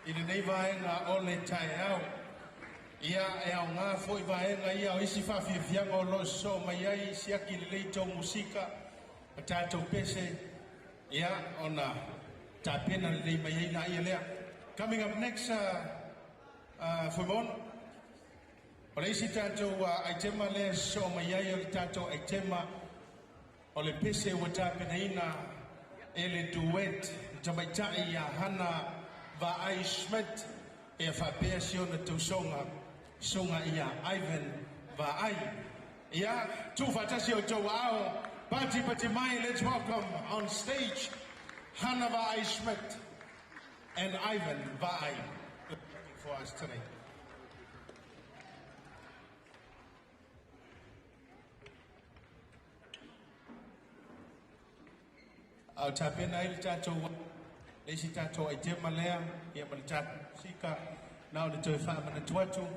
i lenei vaega o le taeao. Ia, e aogā foi vaega ia o isi faafiafiaga o lo o sosoo mai ai, siaki lelei tou musika ma tatou pese, ia, ona tapena lelei mai ai laia lea. Coming up next, Fuimaono, o le isi tatou aitema lea e sosoo mai ai o le tatou aitema o le pese ua tapenaina e le duet tamaitai ia Hana Vaai Schmidt e faapea si ona tausoga soga ia Ivan Vaai. Ia, tuufaatasi outou aao, patipati mai, let's welcome on stage Hana Vaai Schmidt and Ivan Vaai for us today. A o tapena ai le tatou le isi tatou aitema lea ia ma le tatou sika na o le toe faamanatu atu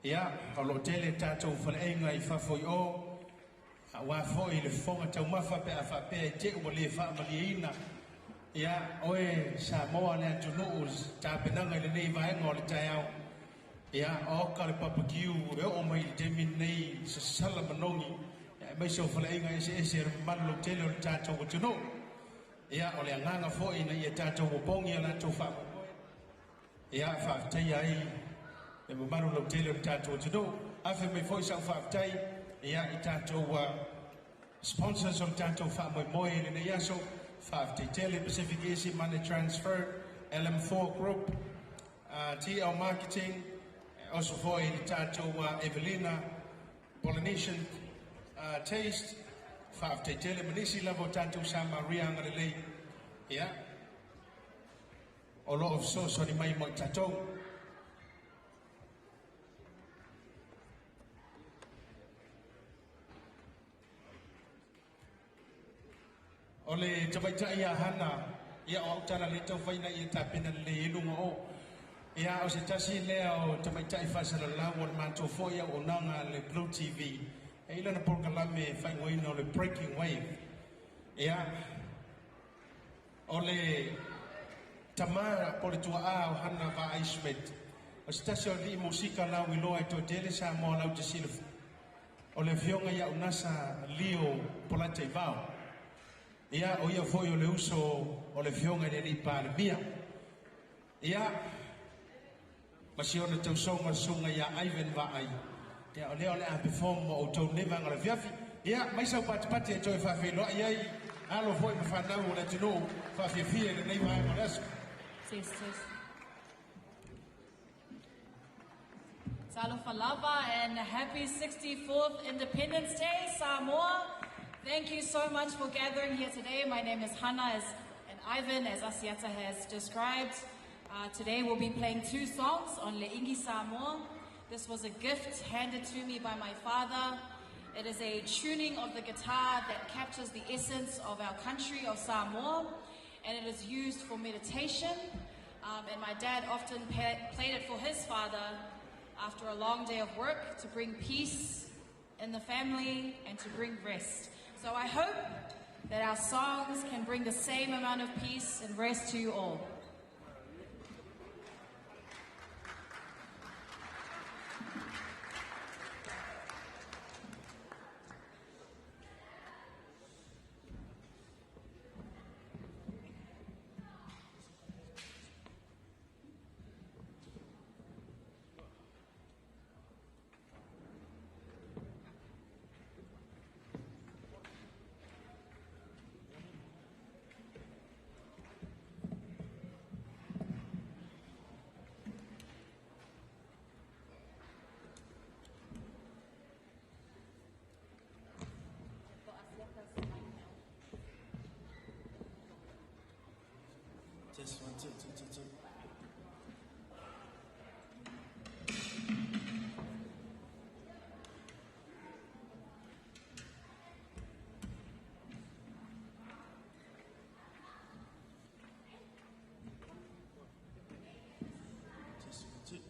ia o lo o tele tatou faleaiga i fafo i o aua foi le fofoga taumafa pe a faapea e te ua le faamalieina ia oe Samoa le atunuu tapenaga i lenei vaega o le taeao ia oka le papakiu e oo mai i le taimi lenei sasala manogi aemaise o faleaiga eseese e mamalu lautele o le tatou atunuu. Ia o le agaga foi ina ia tatou opogi a latou faamoemoe ia faafetaia ai le mamalu lautele o le tatou atunuu. Afe mai foi sau faafetai ia i tatou sponsors o le tatou faamoemoe i lenei aso. Faafetai tele Pacific Easy Money Transfer, LM4 Group, TL Marketing, also foi i le tatou Evelina Polynesian Taste, faafetai tele ma nisi lava o tatou Samaria agalelei ia o lo o fesoasoani mai mo i tatou. O le tamaitai ia Hana, ia o au tala le taufaina ia tapena lelei e luga o. Ia o se tasi lea o tamaitai faasalalau o le matou foi auaunaga le Blue TV. E i lana polokalame faaigoaina o le Breaking Wave. Ia, o le tamā po o le tuaa o Hana Vaai Schmidt. O se tasi o alii musika lauiloa e toatele Samoa latou te silafia. O le afioga ia Unasa Leo Polataivao. Ia, o ia foi o le uso o le afioga i le alii Palemia. Ia, ma si ona tausoga le susuga ia Ivan Vaai. Ia, o lea o le a perform mo outou nei vaega o le afiafi. Ia, mai sau patipati e toe faafeiloai ai alo foi ma fanau o le atunuu faafiafia i lenei vaega o le aso. Test, test. Talofa lava and happy 64th Independence Day, Samoa. Thank you so much for gathering here today. My name is Hana and Ivan, as Asiata has described. Today we'll be playing two songs on Le'ingi Samoa. This was a gift handed to me by my father. It is a tuning of the guitar that captures the essence of our country of Samoa, and it is used for meditation. And my dad often played it for his father after a long day of work to bring peace in the family and to bring rest. So I hope that our songs can bring the same amount of peace and rest to you all. Test one, two, two, two, two. Test one, two.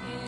E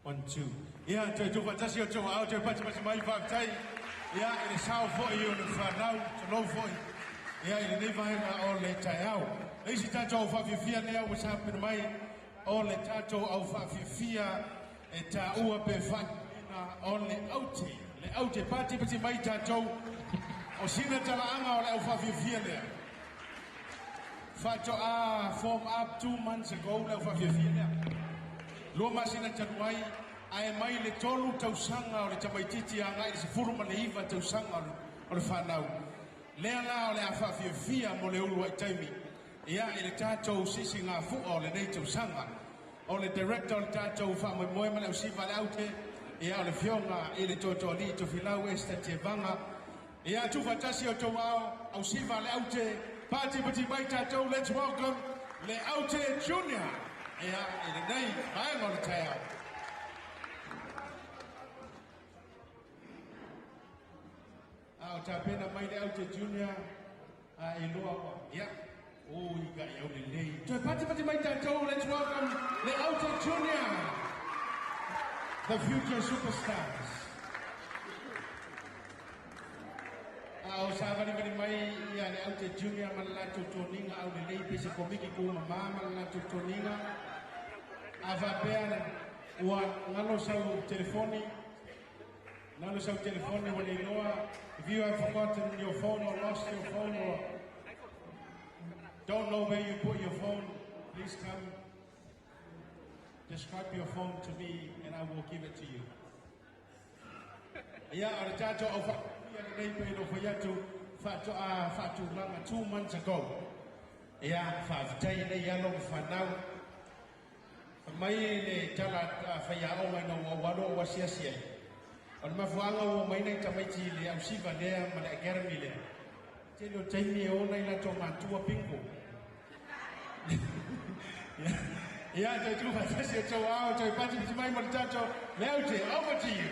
1, 2. Ia, toe tufatasi o tō au, toe pati pati mai whātai. Ia, e le sao foi o le whanau, te lou foi. Ia, i lenei vaega o le taeao. Le isi tātou au whaafiafia lea ua sapena mai o le tātou au whaafiafia e tāua pe whaina o le aute. Le aute, pati pati mai tātou o sina talaanga o le au whaafiafia lea. Faatoa form up 2 months ago le au faafiafia lea. Lua masina talu ai, ae mai le 3 tausaga o le tamaititi agai le 19 tausaga o le fanau. Lea la o le a faafiafia mo le ulu ai taimi. Ia i le tatou sisigāfu'a o lenei tausaga. O le director o le tatou faamoemoe ma le ausiva le aute, ia o le fioga i le toatoalii Tofilau Esther Tievaga. Ia tuufaatasi o tou ao, ausiva le aute, patipati mai tatou, let's welcome le Aute Junior. Ia i lenei vaega o le taeao. A o tapena mai le Aute Junior a e loa ia oi ka iau lelei. Toe patipati mai tatou, let's welcome le Aute Junior. The future superstars. A o sa vali vali mai ia le Aute Junior ma le latou toniga au lelei pe se komiki ku mama ma le latou toniga. A faapea ua galo sau telefoni, galo sau telefoni ua leiloa. If you have forgotten your phone or lost your phone or don't know where you put your phone, please come describe your phone to me and I will give it to you. Ia, o le tatou au ia lenei pe no fai atu faatoa faatulaga 2 months ago. Ia, faafetai nei alo ma fanau. Mai le tala faiaoga ina ua alo o asiasi ai. O le mafuaaga ua mai nei tamaiti le ausiva lea ma le academy lea. Tele o taimi e ona i latou matua bingo. Ia, toe tuufaatasi o tou ao, toe patipati mai mo le tatou le Aute, over to you.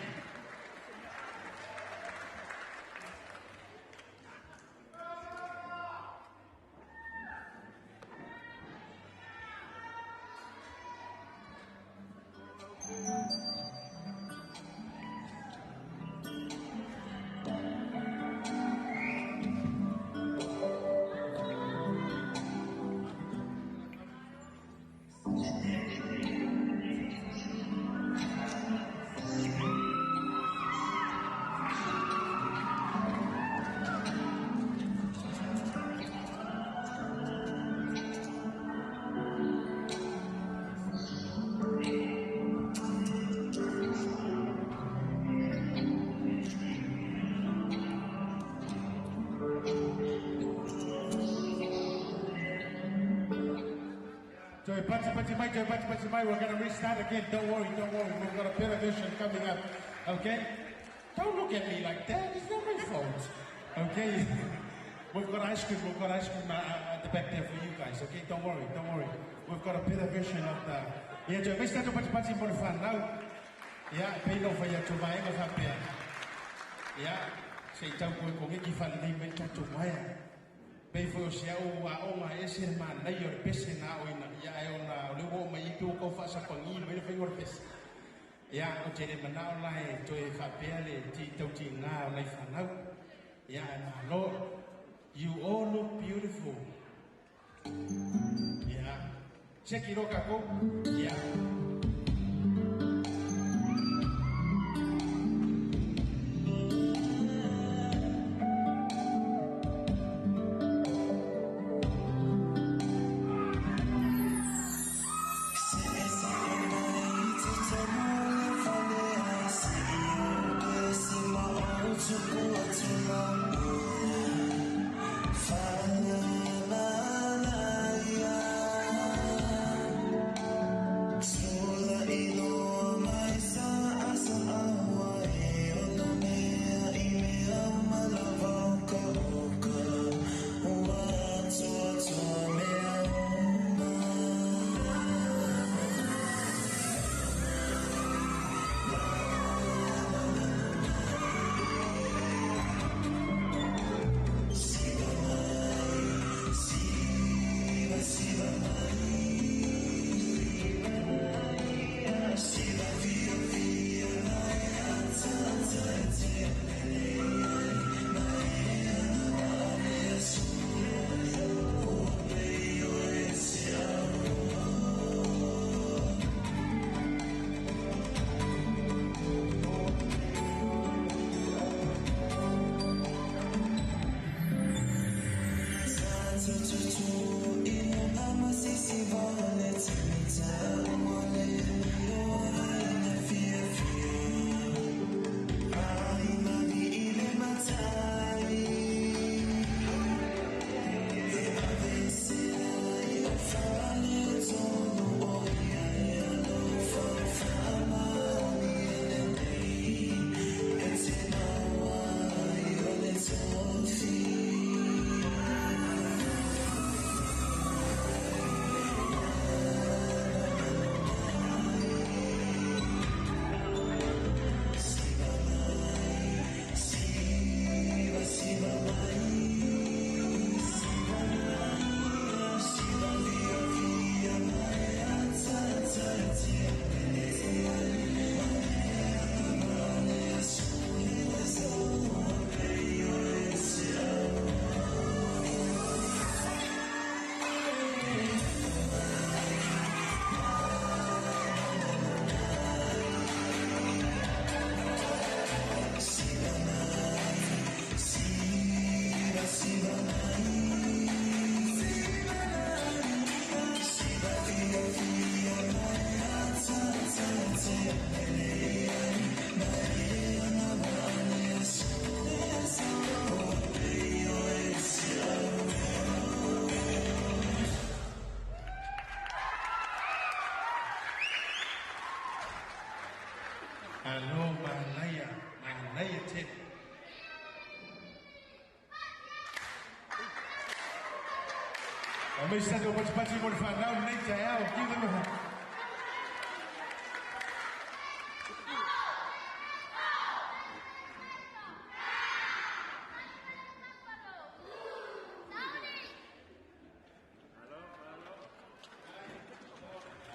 Toe patipati mai, toe patipati mai. We're going to restart again. Don't worry, don't worry. We've got a better version coming up. Okay? Don't look at me like that. It's not my fault. Okay? We've got ice cream. We've got ice cream at the back there for you guys. Okay? Don't worry, don't worry. We've got a better version of the. Ia, toe maisi tatou patipati mo le fanau. Ia, pei no fai atu vaega faapea. Ia, se i tau koe kogeki whalenei mai tatou maea. Pei foi o se au aoga ese le manaia o le pese na aoina. Ia ae ona o le ua oo mai i pe ua kau faasapagi mai le faiga o le pese. Ia, o te le manao la e toe faapea le ti tautigā o nai fanau. Ia, e malo. You all look beautiful. Yeah. Check it out, kako. Yeah. Se A mai se tatou patipati mo le whanau nei te ao. Give them a.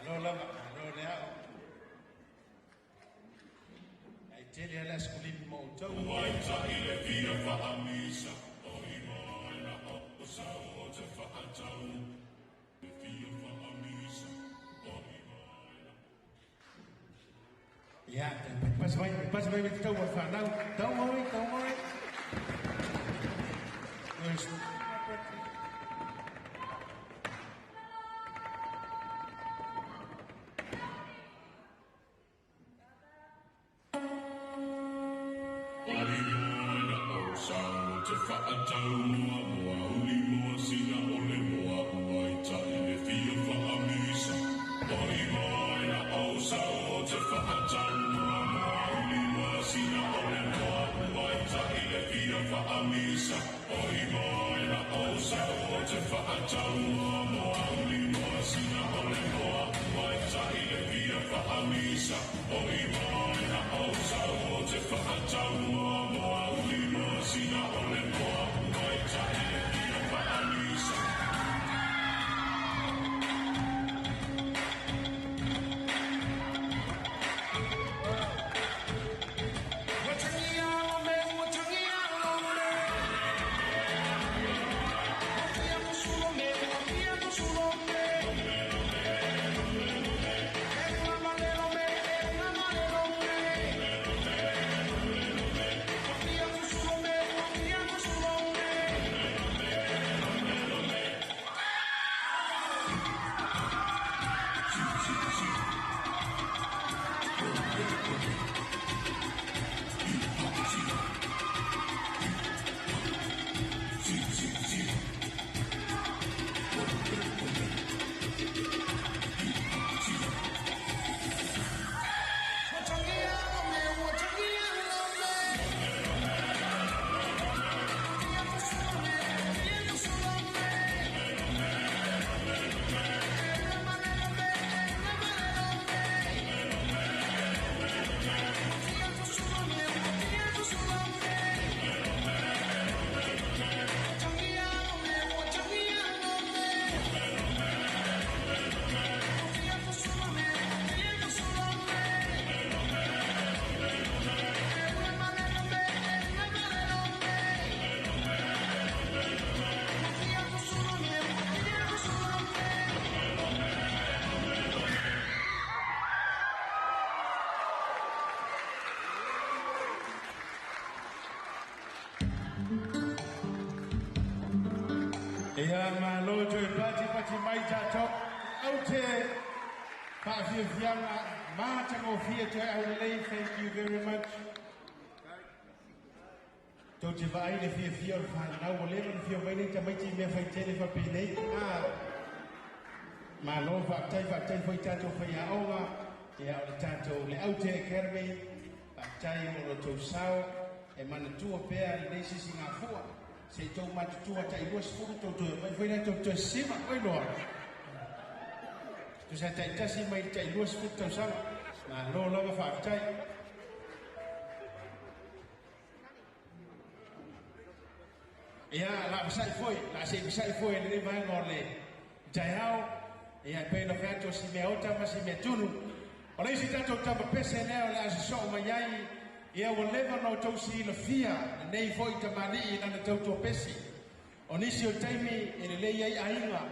Alo lava, alo le ao. Ai tele ala skulimi mo outou. Waitai le fia whaamisa, o i maina o sa o te whaatau. Le fia whaamisa, o i maina. Ia, pasi mai, pasi mai me te tau o le whanau. Don't worry, don't worry. We're Ari moana o sa o te whaatau moa moa uli moa sina o le moa uaitai le fia whaamisa. O i maina o sa o te whaatau moa moa uli moa sina o le moa uaitai le fia whaamisa. O i maina o sa o te whaatau moa moa uli moa sina o le moa uaitai le fia whaamisa. O i maina o sa o te whaatau moa moa uli moa sina o le moa uaitai le fia whaamisa. Ia malo toe pati pati mai tātou. Au te whaafiafianga mātangofia toe au lelei. Thank you very much. Tau te vaai le fiafia o le whanau. O leva na fia mai nei tamaiti mea whaitele whapenei. Ah, malo whaatai whaatai whai tātou whai aonga. Ia o le tātou le Aute Academy. Whaatai o lo tau sao. E manatua pea i nei sisi ngā fua. Se tau matutua tai 20 tau toe mai whai tau toe sima oi loa. Tu sa tai tasi mai tai 20 tau sama. Malo lava whaatai. Ia, la masai foi, la se masai foi le mai no le tai hao. Ia pe no whato si mea ota ma si mea tunu. O le isi tātou tama pese lea o le asa soo mai ai. Ia ua leva no tau si la fia, nei foi tamani i nana tau tua pesi. O nisi o taimi e le lei ai ainga.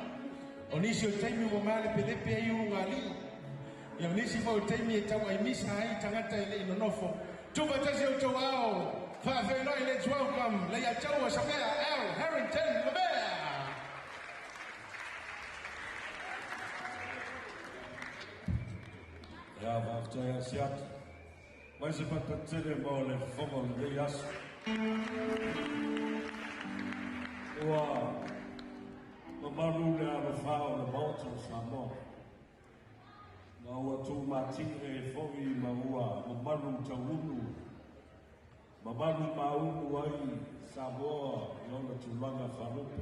O nisi o taimi ua male pelepe ai ulu ngā lii. Ia o nisi foi o taimi e tau ai misa ai tangata e le inonofo. Tupa tasi o tau ao. Whaawhenoi, let's welcome Leia Taua Samea Al Harrington Lavea. Ia whaftai asiata. Mai se patatele mo le whonga le nei aso. Ua mamalu le alofā o le maota o Samoa. Ma ua tū matine e fo'i ma ua mamalu taunu. Mamalu maunu ai Samoa i ona tulaga faalupe.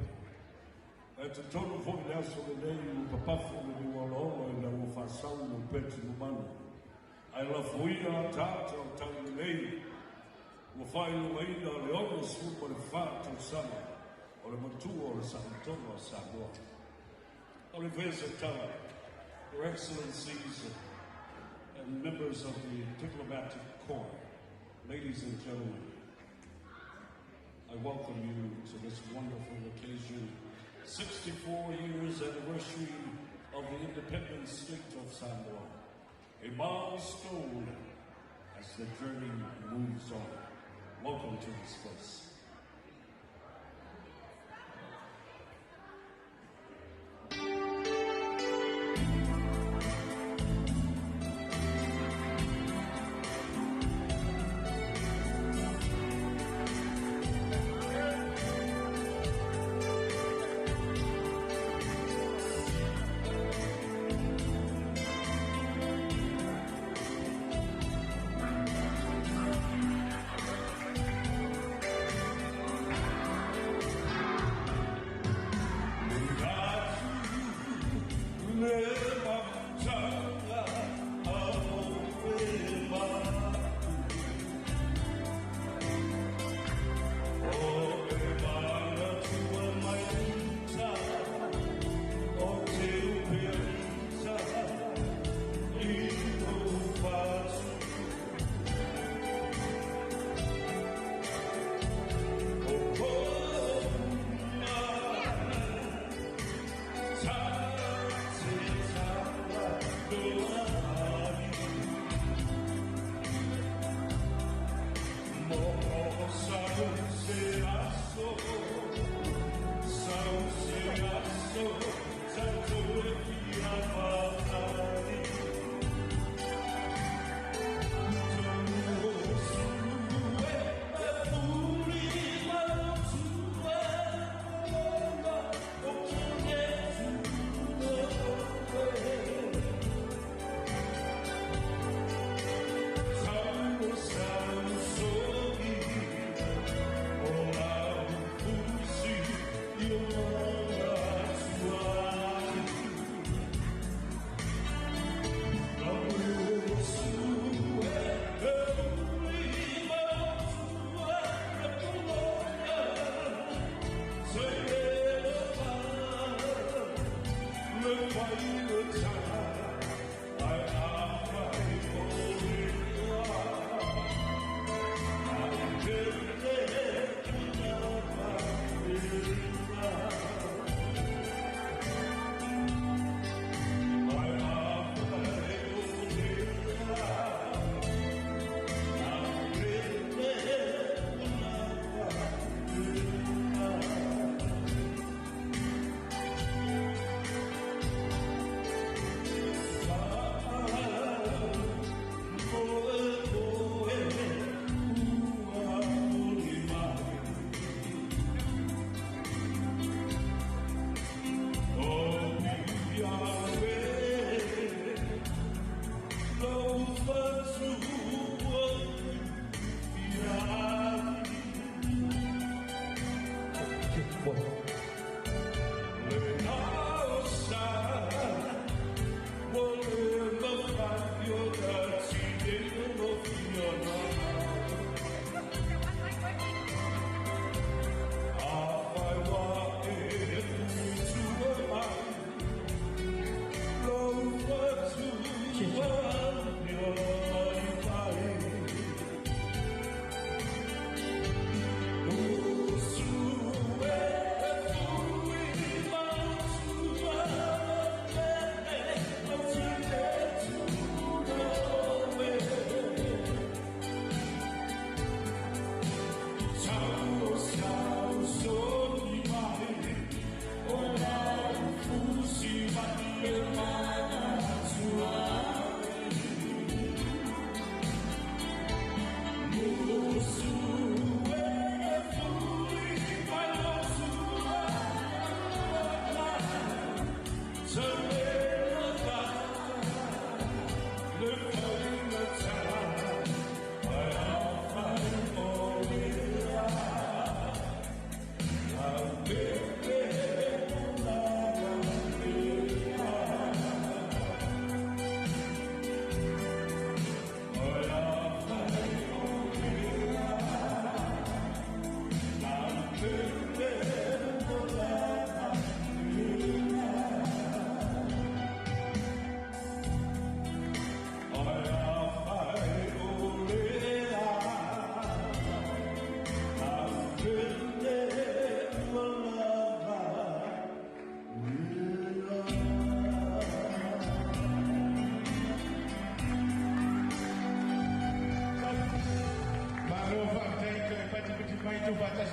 E te tonu foi le aso le nei o papafu le ni wala i le ua whasau o peti manu. Ai la fuia tata o tau lelei, ua whailungaina le ono supa le whātau sana o le matua o le sahantoga o Samoa. O le Vezatala, Your Excellencies and members of the Diplomatic Corps, ladies and gentlemen, I welcome you to this wonderful occasion, 64 years anniversary of the independent state of Samoa, a milestone as the journey moves on. Welcome to this place.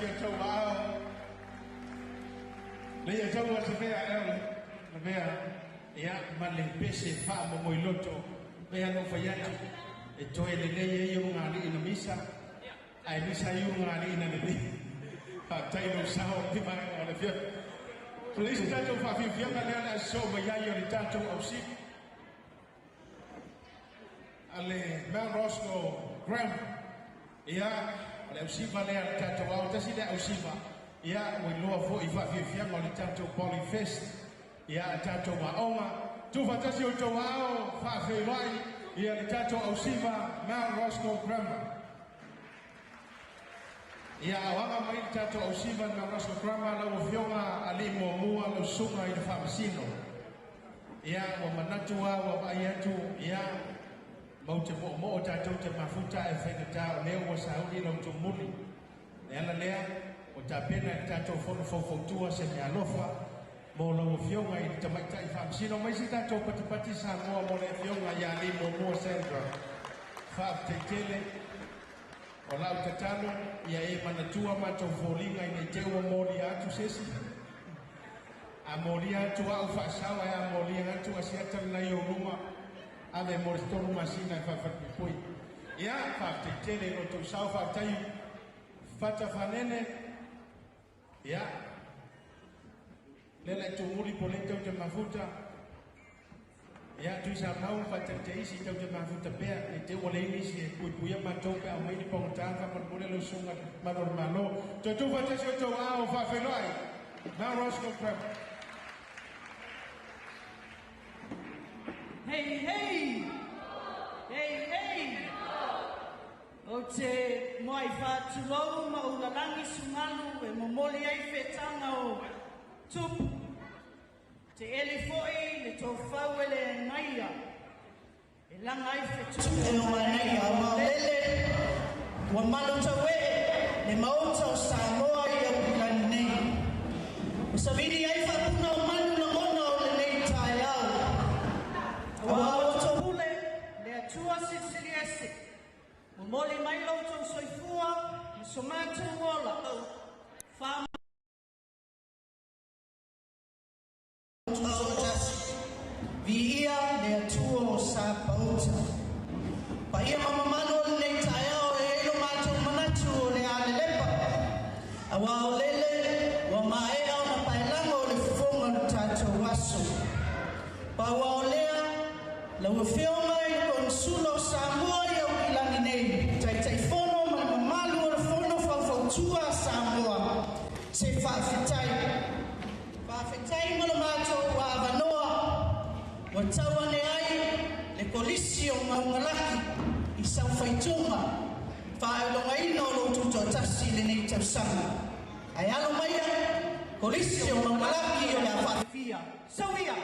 i o tou aao. Le ia tau a se mea e ole, na mea, ia, ma le pese wha mo moi loto, mea no whai atu, e toe le lei e i ngā li ina misa, ai misa i ngā li ina le li. Wha tai no sao te mai o le fia. So le isi tātou whawhiwhianga lea le aso mai ai o le tātou au sip. A le Mount Roskill Grammar. Ia, o le ausiva lea le tātou au, tasi le ausiva. Ia, ua iloa foi i whawhiwhianga o le tātou Poly Fest. Ia, le tātou maonga. Tū whatasi o tau ao, whawhiwai, ia le tātou ausiva Mount Roskill Grammar. Ia, awanga mai le tātou ausiva Mount Roskill Grammar, lau afioga a li muamua lau suga i le faamasino. Ia, ua manatu a, ua vaai atu, ia, mau te mo'omo'o tatou te mafuta e faigata o lea ua sauli lau tumuli. Le ala lea, o tapena i le tatou fono faufautua se mea alofa, mo lau afioga i le tamaita'i faamasino mai se tatou patipati Samoa mo le afioga ia li muamua Sandra. Faafetaitele, o lau tatalo, ia e manatua matou foliga ina i te ua molia atu sesi. A molia atu au faasao ae a molia atu asiata lenai o luma, ave mo le tolu masina e faafatupui. Ia, faafetaitele lo tou sao faafetai fata fanene. Ia, le le tumuli po le tau te mafuta. Ia, tui sa mau whatarite isi tau te mafuta pea, e te ua le inisi e pui puia matou pe au mai ni pongata wha mo le sunga malo le malo. Toi tū whatasi o tau ao whawhenoi. Mount Roskill Grammar. Hey, hey! Hey, hey! O te mai whātulou ma ulalangi sungalu e momoli ai whetanga o tupu. Te ele foi le tō whau ele ngaia. E langa ai whetu e o manai a maolele. Ua malu tau e le maota o Samoa i au pilani nei. O savili ai whapuna o manu langona o le nei tae au. Ua o tō pule le atua silisili ese. Momoli mai lau tau soifua ma so mātou ola. Wha Vi ia le atua o sa pauta. Pa ia mamamalo o lenei taeao e eilo mātou manatu o le alelepa. A wā o lele, ua maea ona paelaga o le fofoga o le tatou aso. Pa ua o lea, lau afioga i le konesula o Samoa i Aukilani nei, taitaifono ma le mamalu o le fono faufautua a Samoa, se faafetai. Faafetai mo le matou avanoa, ua tau ane ai le kolisi o Maugalaki i saufaituga, faailogaina o lou tutoatasi i lenei tausaga. Ae alo maia, kolisi o Maugalaki o le a faafia. Sauia!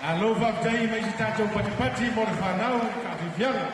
Alo faafetai mai se tatou patipati mo le fanau kaafiafiaga.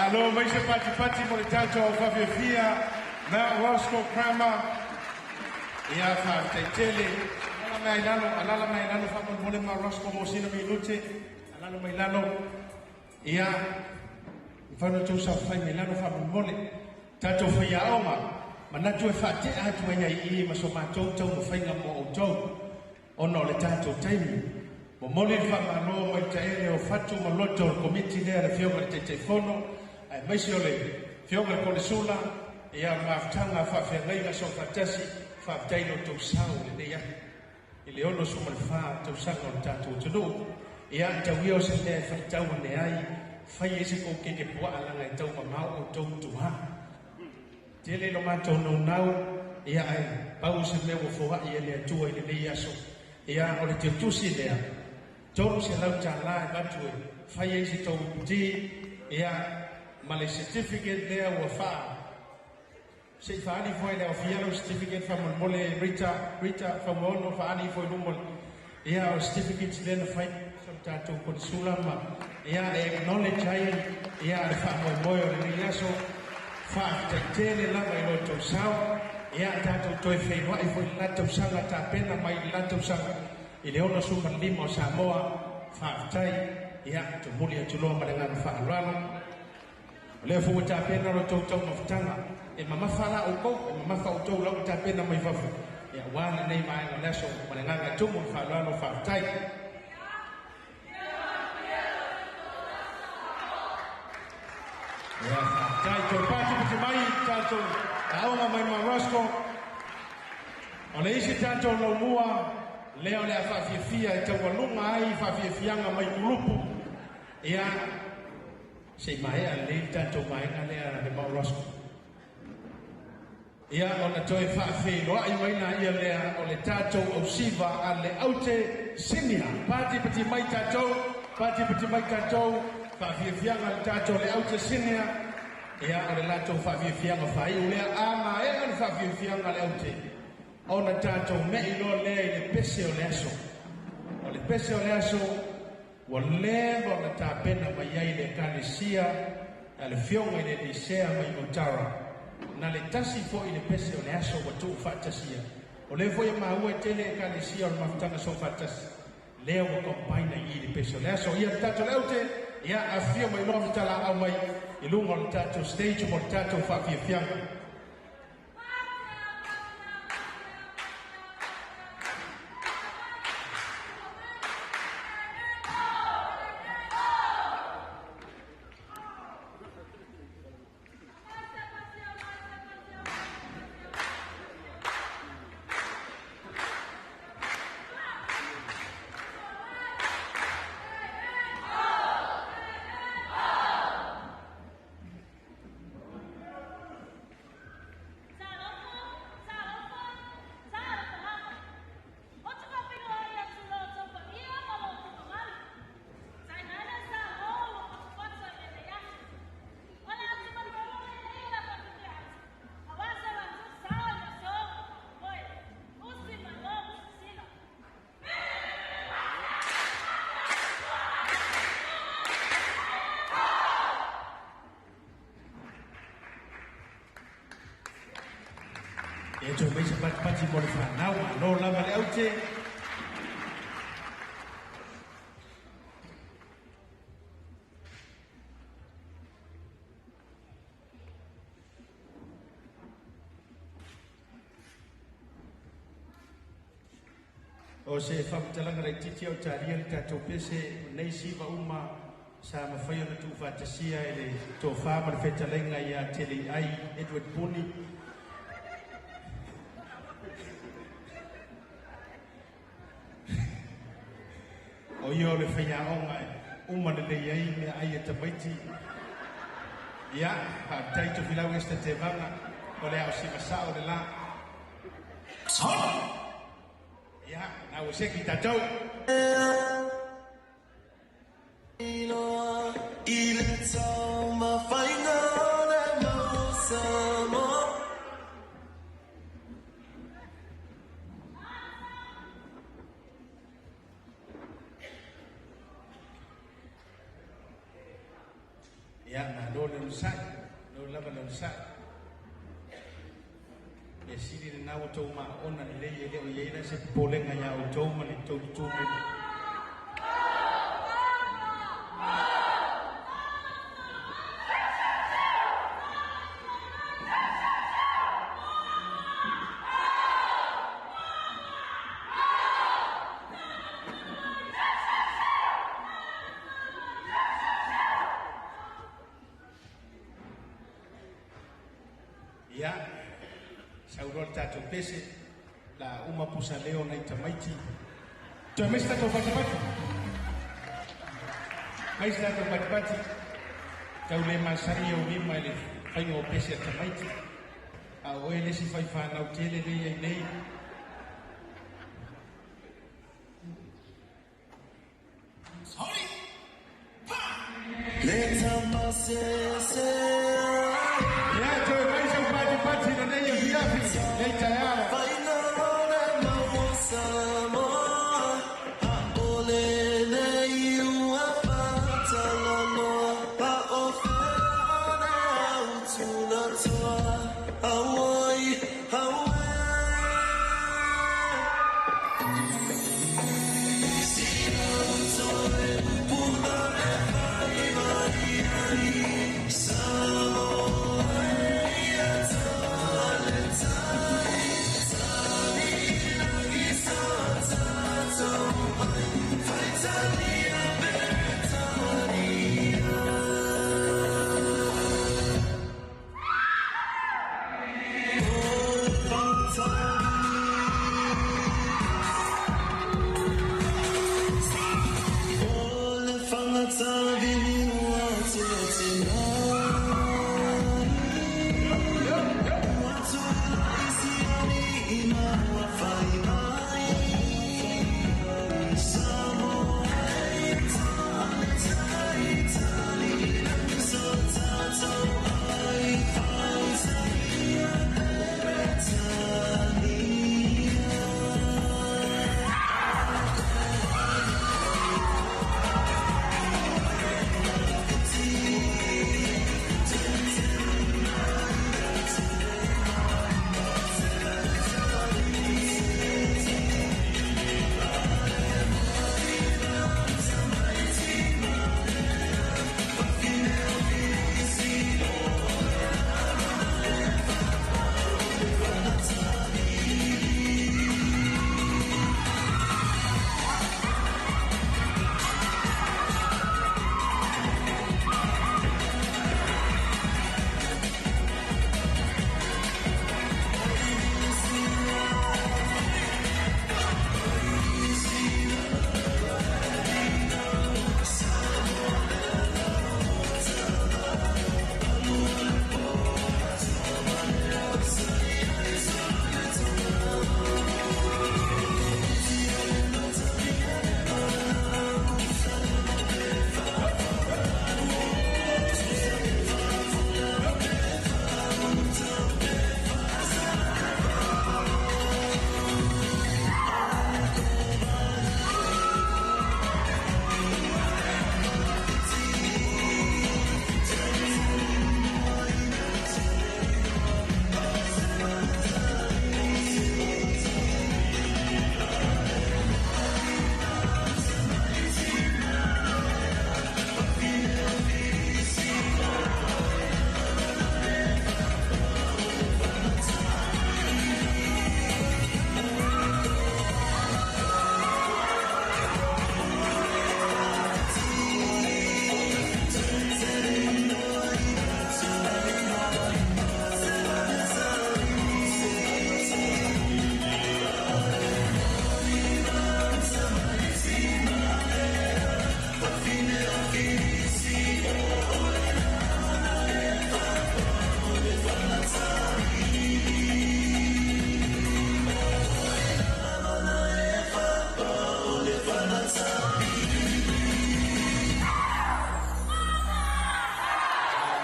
Alo mai se patipati mo le tatou faafiafia na Roscoe Kramer. Ia faafetaitele. Alala mai lalo, alala mai lalo faamolemole ma Roscoe mo sina minute. Alalo mai lalo. Ia, mafai ona outou saofafai mai lalo faamolemole. Tatou faiaoga. Manatu e faatea atu ai ai i i ma so matou taumafaiga mo outou ona o le tatou taimi. Momoli le faamalo mai taele o fatu ma loto o le komiti lea le Afioga i le Taitaifono aemaise o le Afioga i le Konesula ia o le mafutaga faafeagaiga soofaatasi faafetai i lo outou sao i lenei aso i le 64 tausaga o le tatou atunuu. Ia tau ia o se mea e faitau ane ai, fai ai se kou keke puaa leaga e tau mamao outou ma tuā. Tele lo matou naunau, ia ae pau o se mea ua foai e le Atua i lenei aso, ia o le teutusi lea, $300 e avatu e fai ai se tou iputi, ia ma le certificate lea ua faa se i faaali ifo ai le aofia lau certificate faamolemole Rita, Rita Faumaono faaali ifo i luma o le ia o certificates lea na fai sa le tatou konesula ma ia e acknowledge ai ia le faamoemoe o lenei aso. Faafetai tele lava i lo outou sao. Ia tatou toe feiloai foi i le la tausaga tapena mai i le la tausaga i le 65 o Samoa. Faafetai. Ia tumuli atu loa ma le agaga faaaloalo. O lea foi ua tapena lo outou taumafataga e mamafa la outou, e mamafa outou la ua tapena mai fafo ia aua lenei vaega o le aso ma le agaga e tumu le faaaloalo. Faafetai. Ia faafetai toe patipati mai tatou aoga mai Mount Roskill. O le isi tatou laumua lea o le a faafiafia e taualuga ai faafiafiaga mai kulupu. Ia se i maea lelei le tatou vaega lea le Mount Roskill. Ia ona toe faafeiloai mai laia lea o le tatou ausiva a le Aute Sinia. Patipati mai tatou, patipati mai tatou, faafiafiaga le tatou le Aute Sinia. Ia o le latou faafiafiaga faaiu lea. A maea le faafiafiaga a le Aute, ona tatou mei loa lea i le pese o le aso. O le pese o le aso, ua leva ona tapena mai ai le Ekalesia a le Afioga i le alii Sea mai Otara. Na le tasi foi le pese o le aso ua tuufaatasia. O lea foi e maua e tele Ekalesia o le Mafutaga Soofaatasi lea ua combine ai i le pese o le aso. Ia le tatou le aute, ia afifio mai loa ma talaau mai i luga o le tatou stage mo le tatou faafiafiaga. Ia toe mai se patipati mo le fanau, malo lava le aute. O se faamatalaga laitiiti a o talia le tatou pese, o nei siva uma sa mafai ona tuufaatasia e le tofa ma le fetalaiga ia Teleiai Edward Puni. O ia o le faiaoga e uma lelei ai meaai a tamaiti. Ia, faafetai Tofilau Esther Tevaga, o le aosiva sao le la. Ia, na ua seki tatou. I le taumafaiga o le mau Samoa. Ia, malo le onosai, malo lava le onosai. Mea sili lena ua outou maona lelei e le o i ai la se popolega iā outou ma le tou tutu mai. Sauloa le tatou pese, la uma pusa leo nei tamaiti. Toe mai se tatou fatufatu. Mai se tatou fatufati. Tau le masani ou lima i le faiga o pese a tamaiti. A o oe le isi faifānau tele lea i ai nei. Le tama se se Ia, toe mai sau patipati lenei afiafi, lenei taeao. Faina o le mau o Samoa A o le nei ua faatalaloa A o fea o le au tulatoa Auoi, auē Si au toe pupuna e fai mai ai Samoa e ia tale tai Tali lagi sa tatou ai Faitalia Peretania O le fagata O le fagata vili ua tiatina Ua tulai siali i maua fai mai Samoa e tale tai tali lagi so tatou ai Faitalia Peretania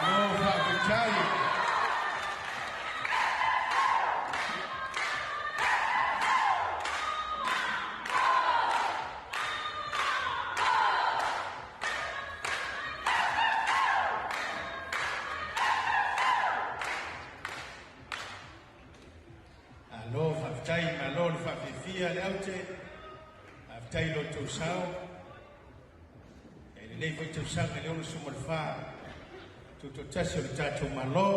Malo faafetai. Malo faafetai, malo le faafiafia le aute, faafetai i lo outou sao. E lenei foi tausaga i le 64 tutoatasi o le tatou Malo.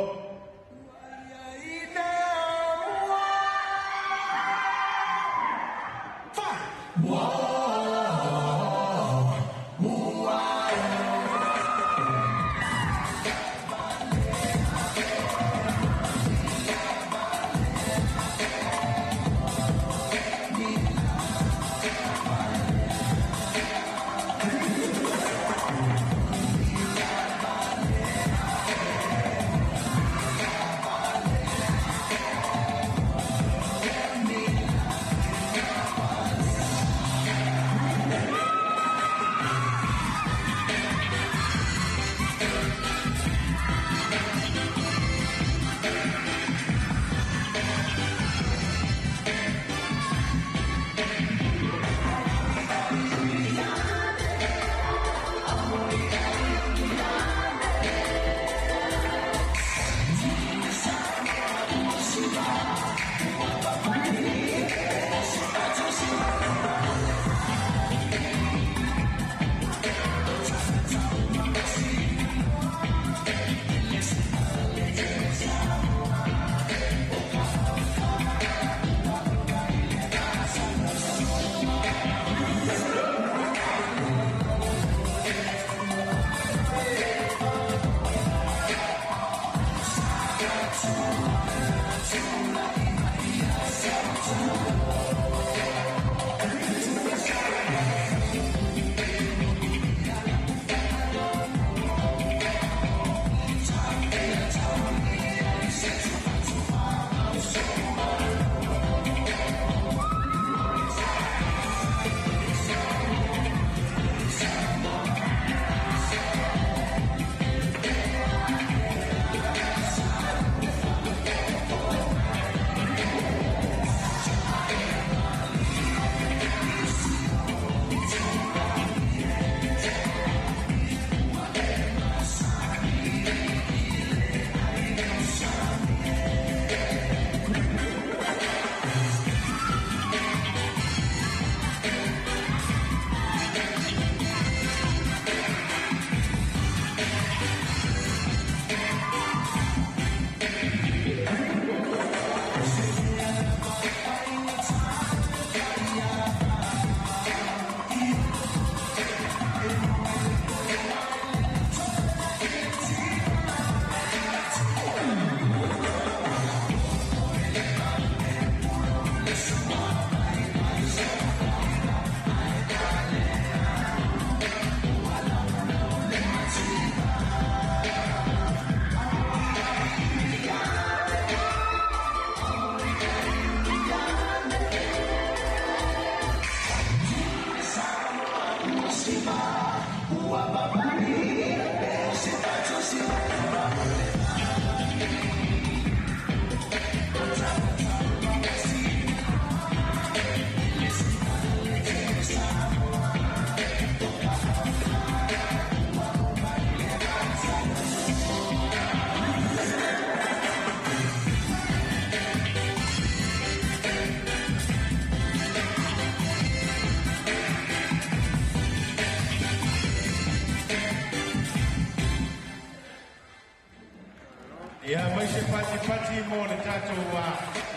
Pati pati mo le tatou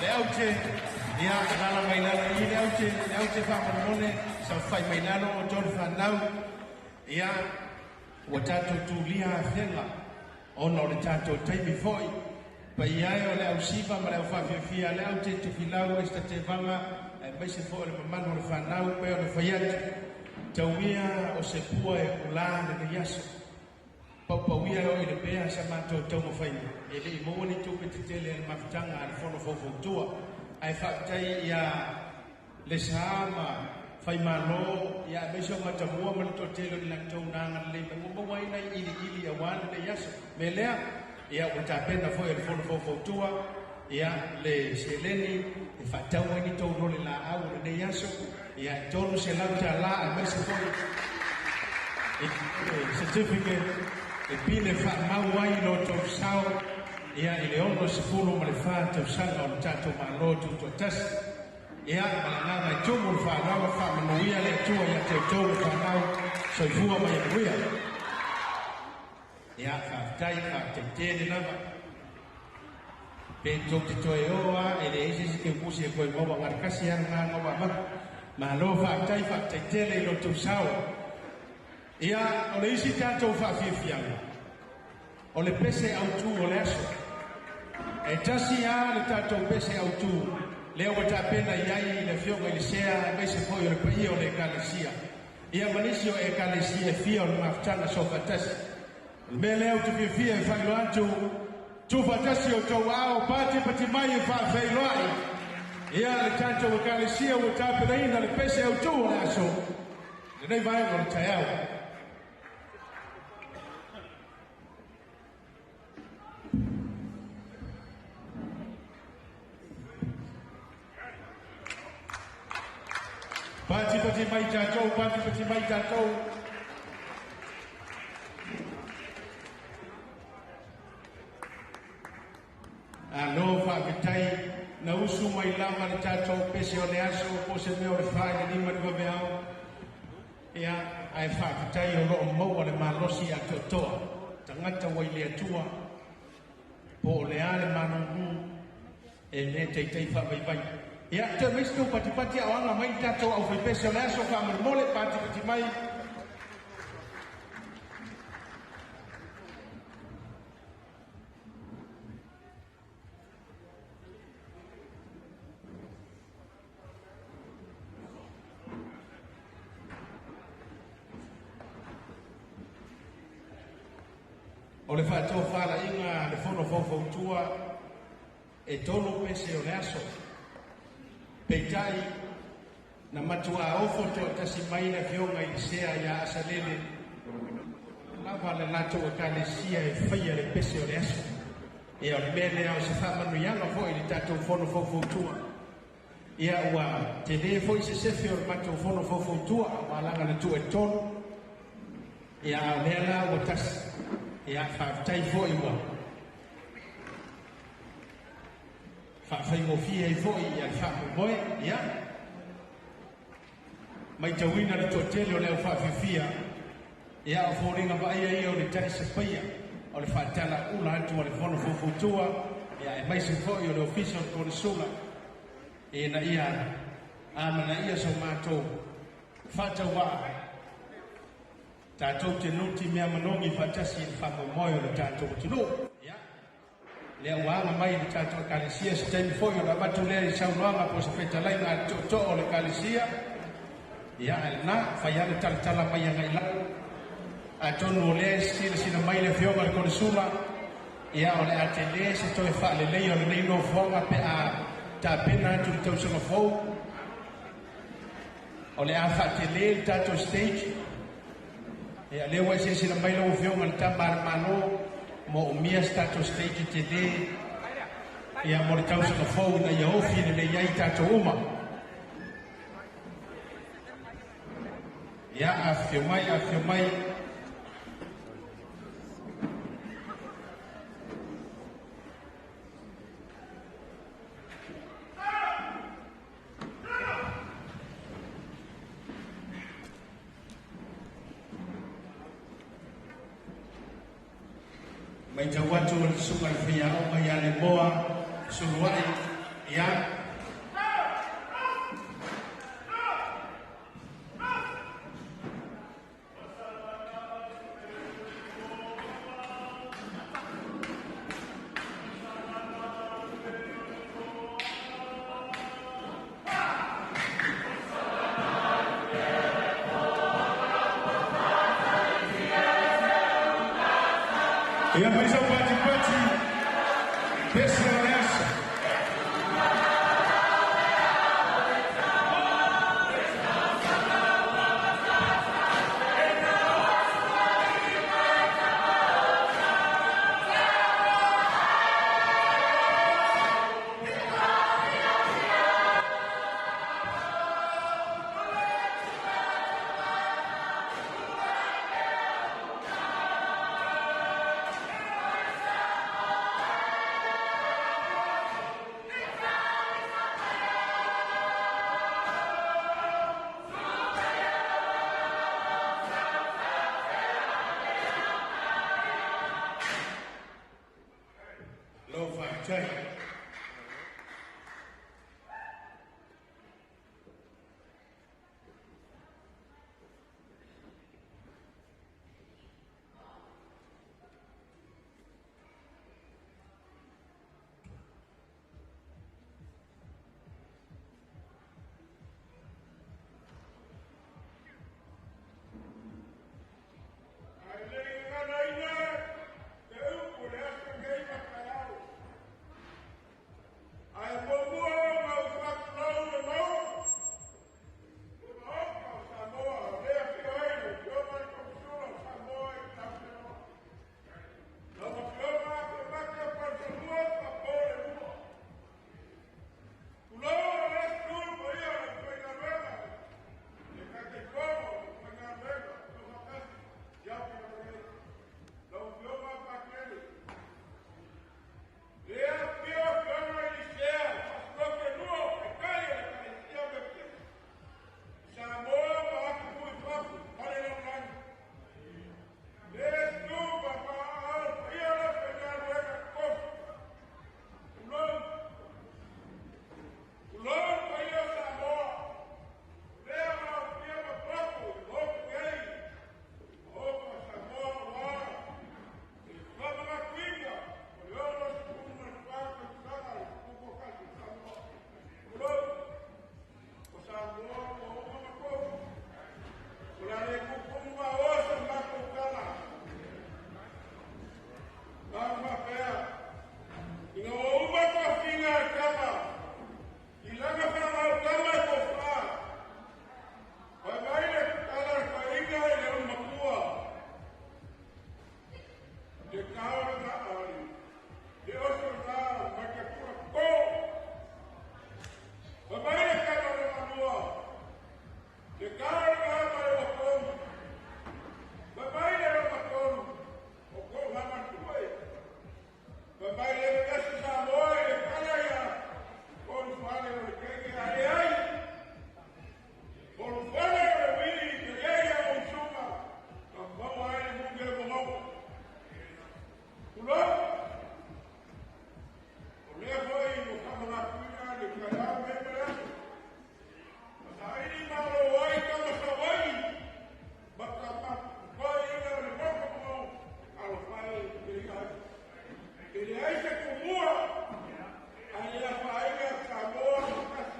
le aute. Ia, lala mai lalo i le aute faamolemole, saofai mai lalo o tolu fanau. Ia, ua tatou tulia afega ona o le tatou taimi foi. Paia e o le ausiva ma le aufaafiafia le aute tufilau e tevaga e maise foi o le mamalu o le fanau pe o le fai atu. Tauia o se pua e ulā lenei aso. Paupauia o i le pea sa matou taumafaiga. E le i maua ni tupe tetele a le mafutaga a le fono faufautua. Ae faafetai ia le sa ma faimalo ia aemaise o matamua ma le toatele o i latou na agalelei mai ua maua ai nai iliili auā lenei aso. Me lea, ia ua tapena foi e le fono faufautua ia le seleni e faatau ai ni tou lole laau o lenei aso. Ia e $300 aemaise foi i certificate e pine faamau ai lo tou sao ia i le 64 tausaga o le tatou Malo Tutoatasi. Ia, ma le agaga e tumu le faaaloalo, faamanuia le Atua ia te outou le fanau, soifua ma ia manuia. Ia, faafetai, faafetai tele lava. Pe tou te toe o a, e leai se isi keukusi e toe maua galikasi lava lena ua amata. Malo faafetai, faafetai tele i lo tou sao. Ia, o le isi tatou faafiafiaga, o le pese autū o le aso. E tasi lava le tatou pese autū, lea ua tapena i ai le afioga i le sea, aemaise foi o le paia o le ekalesia. Ia ma nisi o ekalesia e fia o le mafutaga soofaatasi. O le mea lea ou te fiafia e faailoa atu, tuufaatasi o tou aao, patipati mai e faafeiloai. Ia le tatou ekalesia ua tapenaina le pese autū o le aso, lenei vaega o le taeao. Pati pati mai tatou, pati pati mai tatou. Alo faafetai na usu mai lava le tatou pese o le aso po se mea o le 4 i le 5 le vaveao. Ia, ae faafetai o loo maua le malosi atoatoa. Tagata ua i le Atua, po o le a le malulu, e le taitai faavaivai. Ia, toe mai se tou patipati a o aga mai le tatou aufaipese o le aso faamolemole, patipati mai. O le faatofalaiga le fono faufautua e tolu pese o le aso. Peitai na matua ofo toatasi mai le afioga i le sea ia Asalele lava le latou ekalesia e faia le pese o le aso. Ia o le mea lea o se faamanuiaga foi i le tatou fono faufautua. Ia ua tele foi se sefe o le matou fono faufautua ua alaga le tuu e tolu. Ia a o lea la ua tasi. Ia faafetai foi ua faafaigofie ai foi ia le faamoemoe. Ia matauina le toatele o le aufaafiafia. Ia o foliga vaaia ia o le talisapaia o le faatalaula atu a le fono faufautua ia aemaise foi o le ofisa o le konesula ina ia amanaia so matou faatauaa tatou te nuti mea manogi faatasi i le faamoemoe o le tatou atunuu. Ia lea ua aga mai le tatou ekalesia se taimi foi o le avatu lea i saunoaga po o se fetalaiga a le tootoo o le ekalesia. Ia ae lena fai lava le talatala mai agai lalo. Atonu o lea e silasila mai le afioga i le konesula, ia o le a tele se toe faaleleia o lenei nofoaga pe a tapena atu le tausaga fou. O le a faatele le tatou stage. Ia lea ua e silasila mai lau afioga i le tama a le Malo, mo umia se tatou stage tele ia mo le tausaga fou ina ia ofi lelei ai tatou uma. Ia, afifio mai, afifio mai. Matau atu o le susuga i le faiaoga ia Lemoa Suluai, ia. Ia mai sau patipati, pese o le aso. Lo faafetai. Ae le i gaganaina le upu o le aso nei ma taeao, ae muamua ona ou faatulou le Maota, le Maota o Samoa, o lea afio ai lau Afioga i le Konesula o Samoa i le Aotearoa. Lau Afioga Afemata Palusalua Papa Leilua. Tulou le atunuu i le paia o le aufaigaluega, le Taitaifono o le aufaigaluega Soofaatasi i Aotearoa nei. Lau Afioga Patele, le afifio Afioga i Lisea, Fasitoouta e lua o Taitai o le Ekalesia Metotisi i Samoa ma atunuu i fafo ma le lalolagi. Le susu papaaao le paia o le aufaigaluega totofi. Tulou, tulou le paia o Samoa, lea maofia ma popo i motu nei, Maota o Samoa aua le faamanatuina o le 64 tausaga o le Tutoatasi o Samoa. Tulou, o Samoa ua uma ona tofu. O le a le tutumu maoa sa matou tala. Ma faapea, ina ua uma tofiga a le tama, i lana fanau tama e tofa, fai mai le tala a le faiga i le ulumatua, le tao lena le oso lena mai tatua to. Fai mai le tama lona lua, le tao lena ma le uatolu. Fai mai le lona tolu, o kou famatua e. Fai mai le vevesi Samoa i le tala ia, Olufale o le keiki a leai. Olufale o le uili i te lei a usuga, na maua ai le muge mamaua. Tulou, o lea foi ua faamanatuina le taeao nei ma le aso. Ma saili malo ai tama Savaii, ma tamatoeina le moko mo alofai e ai. E leai se tumua, ae le afaina Samoa ma tasi.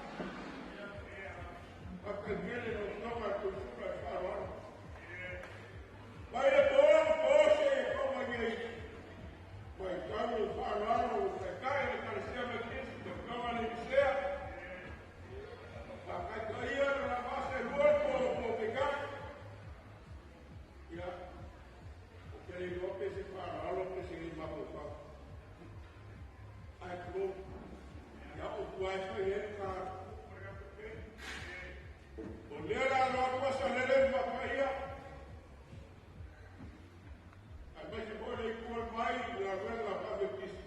Faafetai lau Afioga i le Konesula e faaaloalo. Mai le po ma po se e kau mai nei. Mai tau le faaaloalo o taitai le Ekalesia Metotisi, le Afioga i le Elisea. Faataitaia le lavasa e lua po po peitai. Ia, o te le iloa pe se faaaloalo pe se le mafaufau. Ae tulou, ia o tua e fai ai ka. O lea la loa atu a lele fapaia. Ae mai se foi le itu mai i la galuega faametotisi.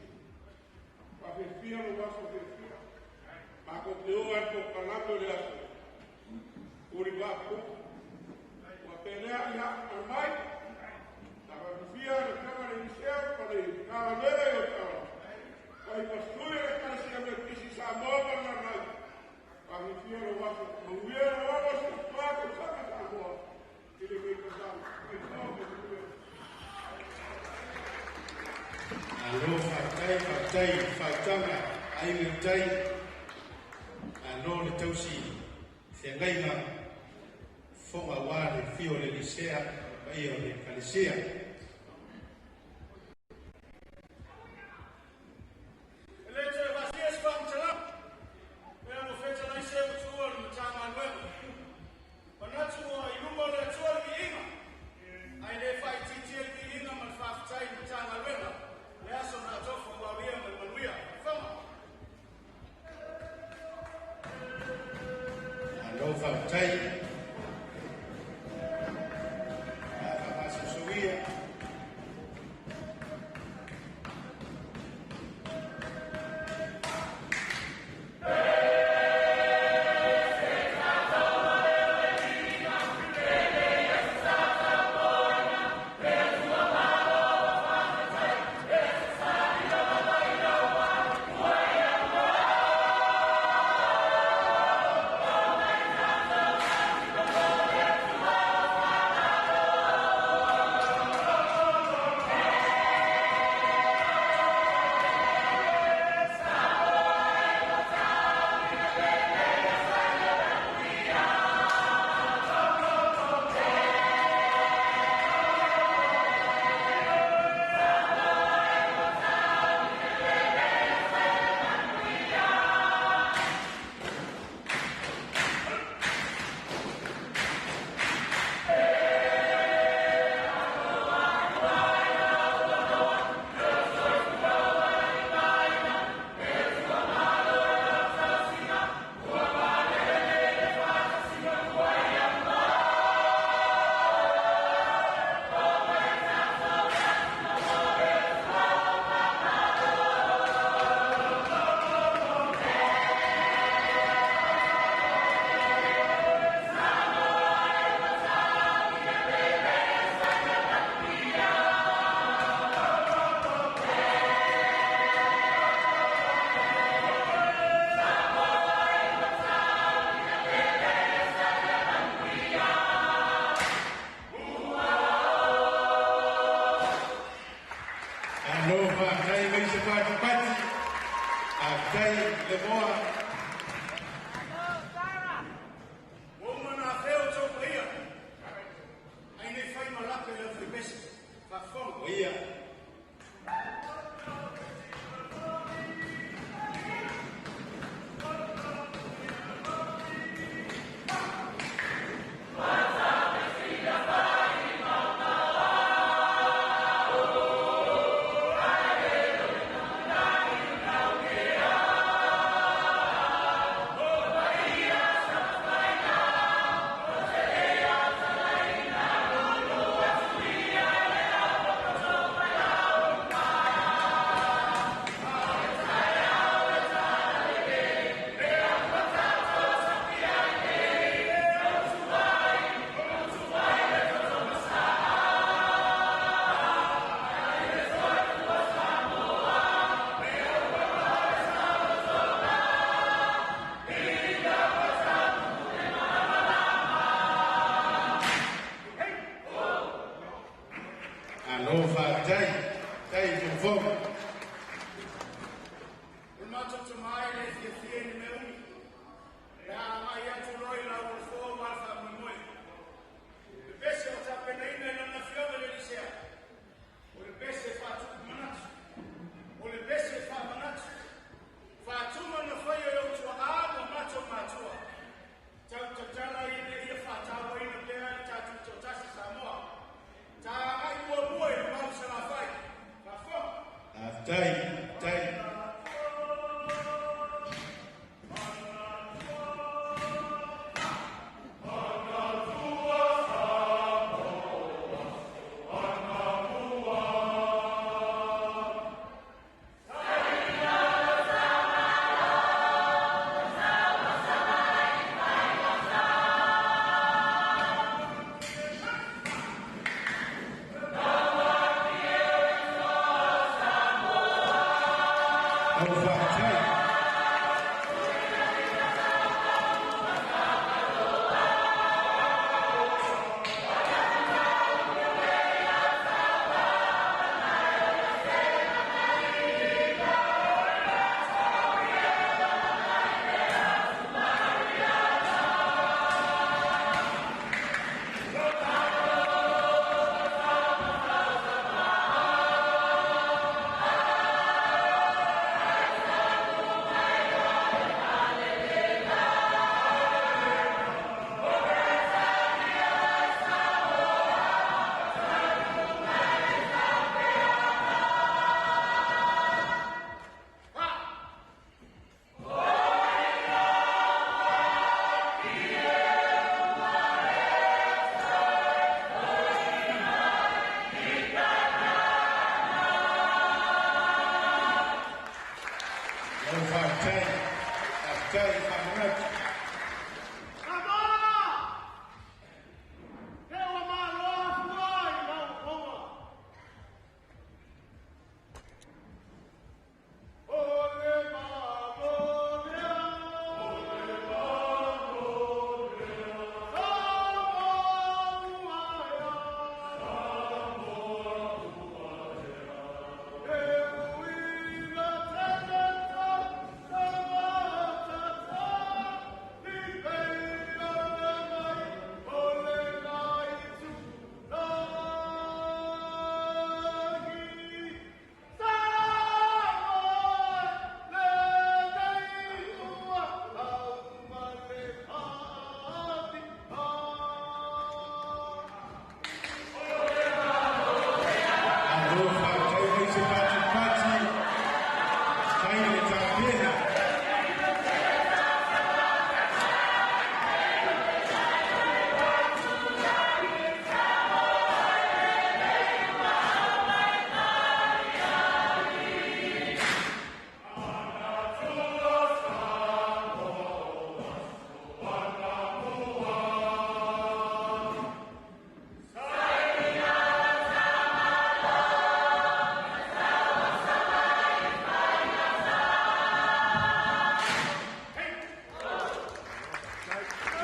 Faafefia lo aso fiafia. Matou te o ai polokalame o le aso. Uri vaapu. Ua pelea ia aumai. Sa faafefia le Afioga i le Eliseo ma le Manuia le 64 tausaga Samoa i lenei tausaga. Soifua ma ia manuia. Malo faafetai, faafetai i le faautaga a Aiga i le Tai, malo le tausi feagaiga, fofoga aua le afio o le alii Sea ma le paia o le Ekalesia. E le toe avasia se faamatalaga pe a fetalai se ua tuua le Matagaluega. Manatu ua i luma o le Atua le viiga, ae le faaitiitia le viiga ma le faafetai i le Matagaluega le aso na atofa ua aulia ma le manuia. Fofoga. Malo faafetai. Faamasosoia.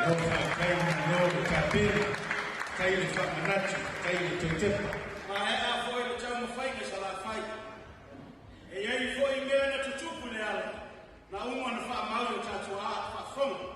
Malo faafetai, malo le tapena, faafetai le faamanatu, faafetai le toe tepa. Maea foi le taumafaiga i Salafai. E i ai foi mea na tutupu i le ala, na uma ona faamau i o tatou faafofoga.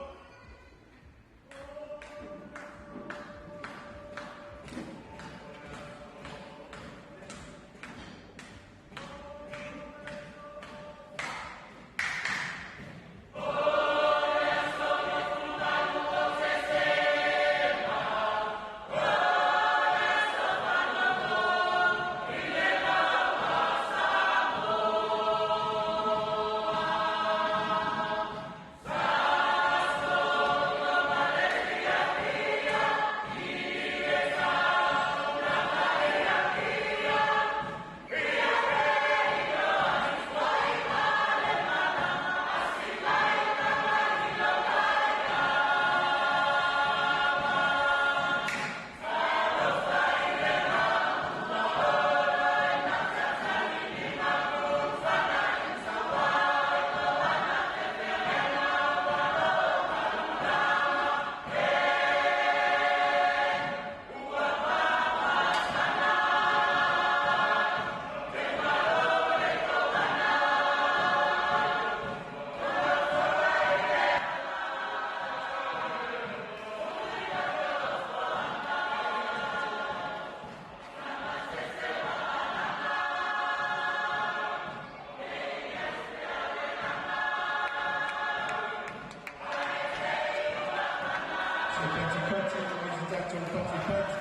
Se patipati o i se tatou patipati.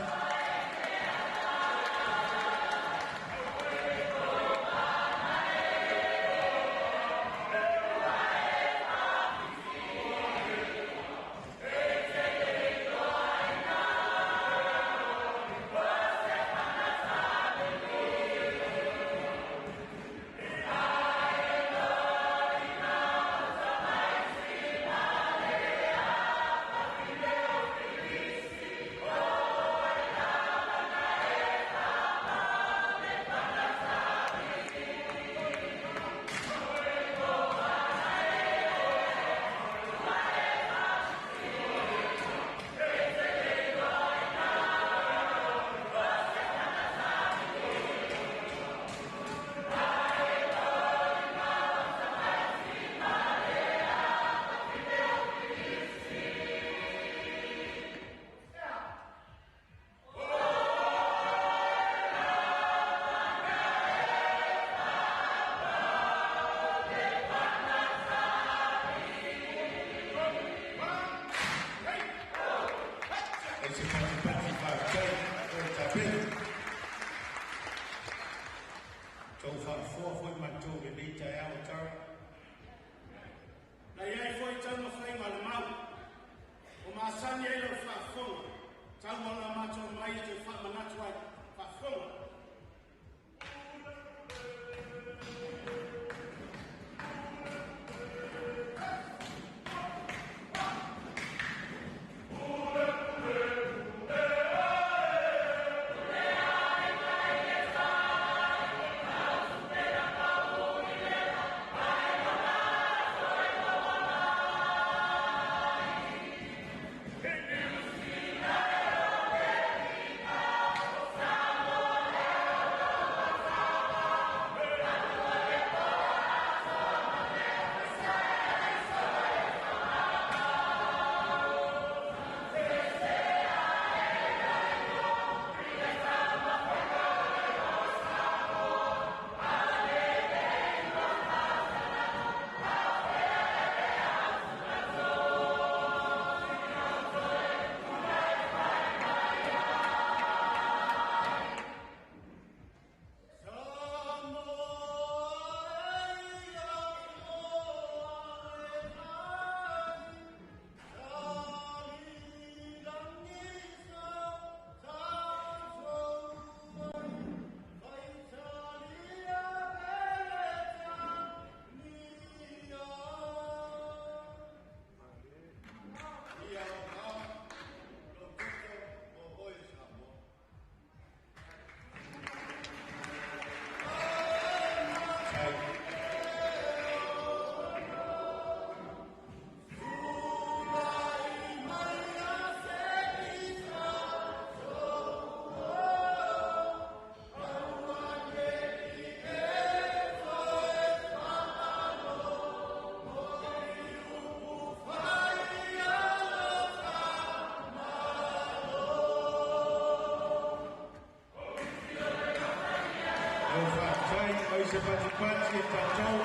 Mai se patipati e tatou.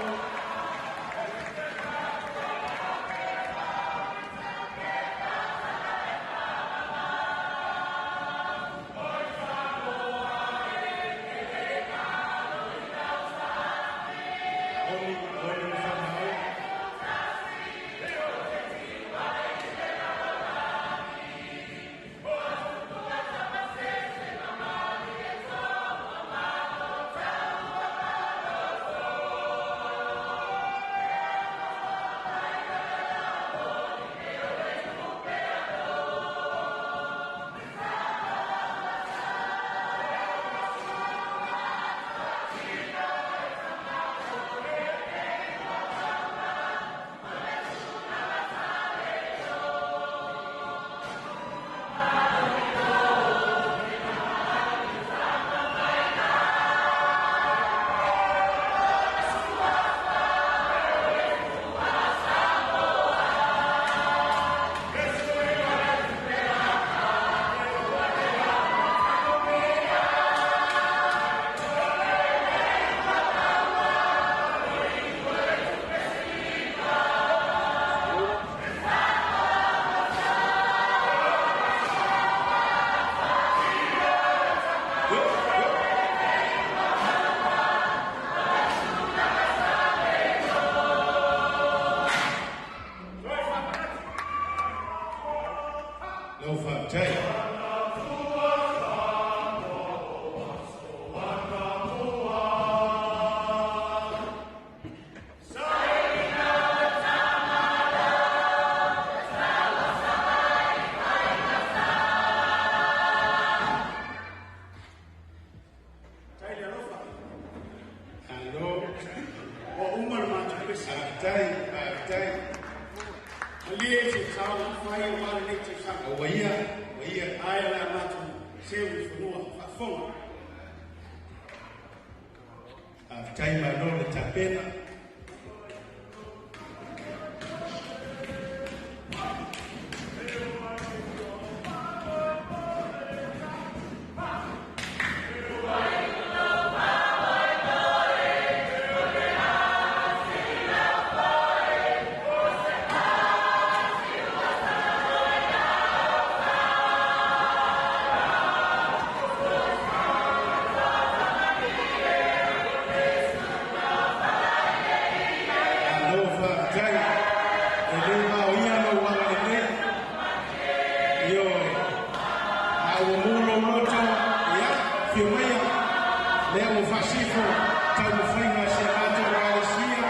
Oli, oli le whanau. Lau whātai. Tai le alofa. Alo. Ua uma le matou pese. Faafetai, faafetai. Malie se sao fai o wale nei tausaga. Ua ia, ua ia. Ae o le a matou seu i fanua faafofoga. Faafetai malo le tapena. Malo faafetai. E le maoia lou agalelei. Ioe. A ua mu lou loto, ia, afio maia. Lea ua faasifo taumafaiga a si a matou Ekalesia.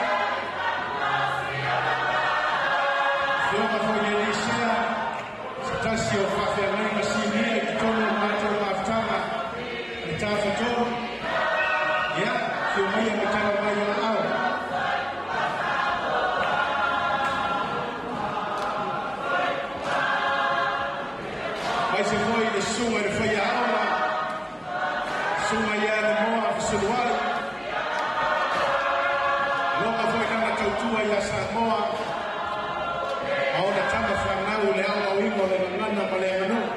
Afioga foi i le alii Sea, se tasi o faafeagaiga sinia i totonu o le matou mafutaga le Tafatolu. Ia, afio maia ma tala mai o aao. Mai se foi le susuga i le faiaoga, susuga ia Lemoa Fesuluai. Loga foi lana tautua ia Samoa, a ona tama fanau i le aoaoina o le gagana ma le aganuu.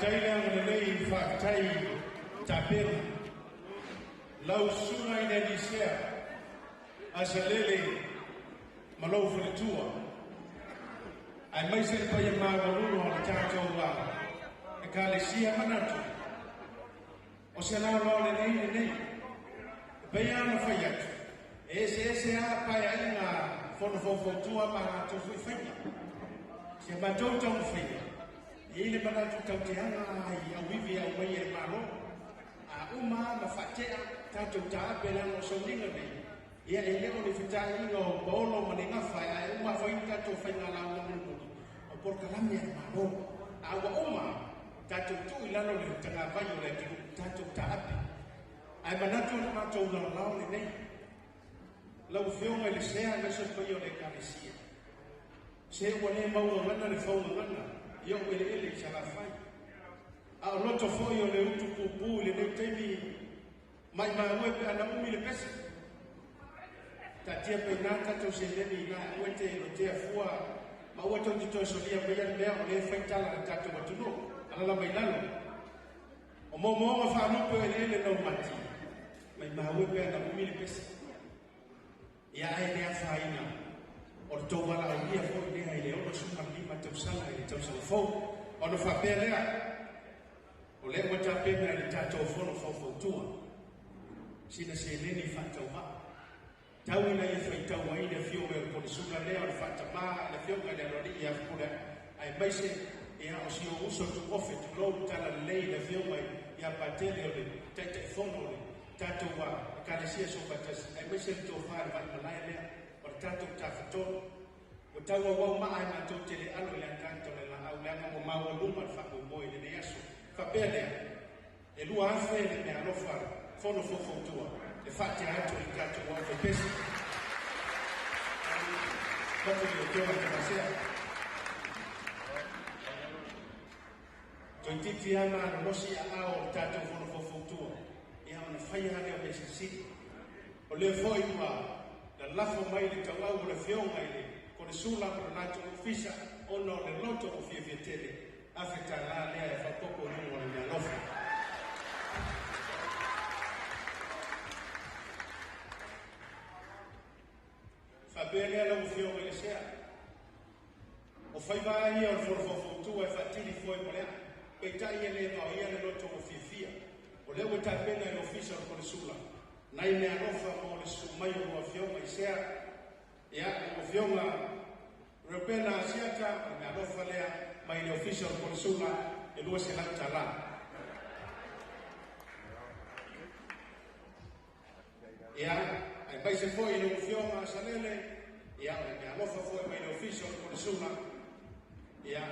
Faafetai le agalelei, faafetai tapena. Lau susuga i le Alisea, Asalele ma lou faletua, aemaise le paia maualuga o le tatou Ekalesia manatu, o se laolao lelei lenei. E pei lava ona fai atu, e eseese lava paeaiga fono faufautua ma latou foi faiga. Si a matou taumafaiga, e i ai le manatu tauteaga i auivi e aumai e le Malo. A uma ma faatea tatou taape leaga o sauniga nei, ia e le o le fetaiga o Paolo ma le gafa, ae uma fai tatou faiga lauga mulimuli o polokalame a le Malo. A ua uma tatou tuu i lalo le tagavai o le atunuu tatou taape. Ae manatu o le matou laolao lenei. Lau Afioga i le Sea aemaise le paia o le Ekalesia, se ua le maugagana le faugagana i ou eleele i Salafai. A o loto foi o le utu pupu i lenei taimi maimau e pe ana umi le pese. Taatia pea tatou seleni ina aua e te lotea fua ma ua tou te toe solia maia le mea o le faitala le tatou atunuu. Alala mai lalo. O momoonga faalupe o eleele naumati, maimau e pe ana umi le pese. Ia ae le afaina o le tou valaaulia foi lea i le 65 tausaga i le tausaga fou. Ona faapea lea, o lea ua tapena i le tatou fono faufautua, sina seleni faatauvaa. Tau ina ia faitau ai le afioga i le Konesula lea o le faatamā le afioga i le aloalii ia Fepuleai, aemaise ia o si ou uso tuofe tulou tala lelei le afioga ia Patele o le Taitaifono o le tatou Ekalesia Soofaatasi, aemaise le tofa i le vaimalae lea o le tatou tafatolu. Ua tau auau maa e matou te le alo i le ataata o le laau leaga ua maualuga le faamoemoe i lenei aso. Faapea lea, e 2,000 le meaalofa fono faufautua e faatea atu i tatou au faipese. Matu i le Afioga i Tamasea. Toeitiiti lava malolosi aao o le tatou fono faufautua, ia ona faia lea o mea silisili. O lea foi ua lalafo mai le tauau o le afioga i le Konesula ma le latou ofisa ona o le loto ua fiafia tele $1,000 lea e faaopoopo i luga o le meaalofa. Faapea lea lau Afioga i le Sea, o faiva ia o le fono faufautua e faatili foi mo le aa, peitai e le vaoia le loto ua fiafia. O lea ua tapena i le ofisa o le Konesula, nai meaalofa mo le susu mai o lua afioga i Sea, ia lau Afioga Reupena Asiata, o le meaalofa lea mai le ofisa o le Konesula e $200. Ia, aemaise foi lau Afioga Asalele, ia o le meaalofa foi mai le ofisa o le Konesula, ia,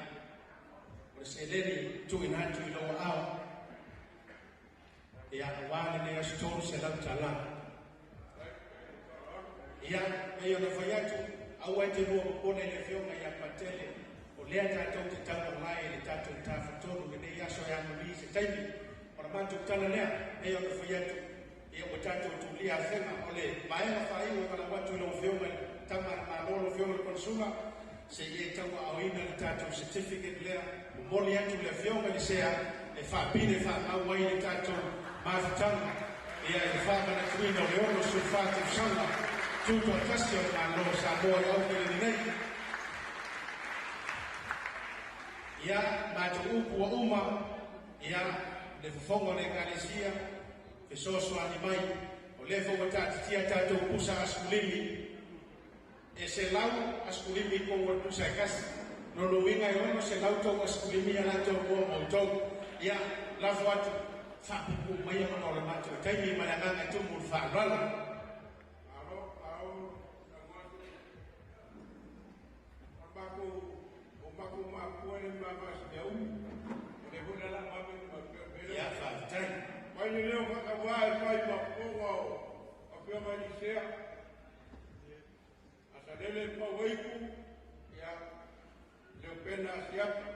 o le seleni tuuina atu i lou aao, ia, aua lenei aso $300. Ia, pei ona fai atu, aua e te lua popole i le Afioga ia Patele, o lea tatou te taumalae i le tatou tafatolu lenei aso e amuli se taimi. O le matou tala lea, pei ona fai atu, ia ua tatou tulia afega o le vaega faaiu e valaau atu i lau Afioga i le Tama a le Malo, lau Afioga i le Konesula, se i e tauaaoina le tatou certificate lea, momoli atu i le Afioga i le Sea e faapine faamau ai le tatou mafutaga, ia i le faamanatuina o le 64 tausaga tutoatasi o le Malo o Samoa i Aukele nei. Ia, matou upu ua uma, ia, le fofoga o le Ekalesia, fesoasoani mai, o lea foi ua taatitia tatou pusa asikulimi, e 100 asikulimi i totonu o le pusa e tasi. Lona uiga e 600 tou asikulimi ia latou moa ma outou. Ia, lafo atu, faapuupuu maia ona o le matou taimi ma le agaga e tumu i le faaaloalo. Ia, faafetai. Mai le leo faatauā e fai ma fofoga o Afioga i Licea, Asalele Pauaiku, ia, Leopena Asiata,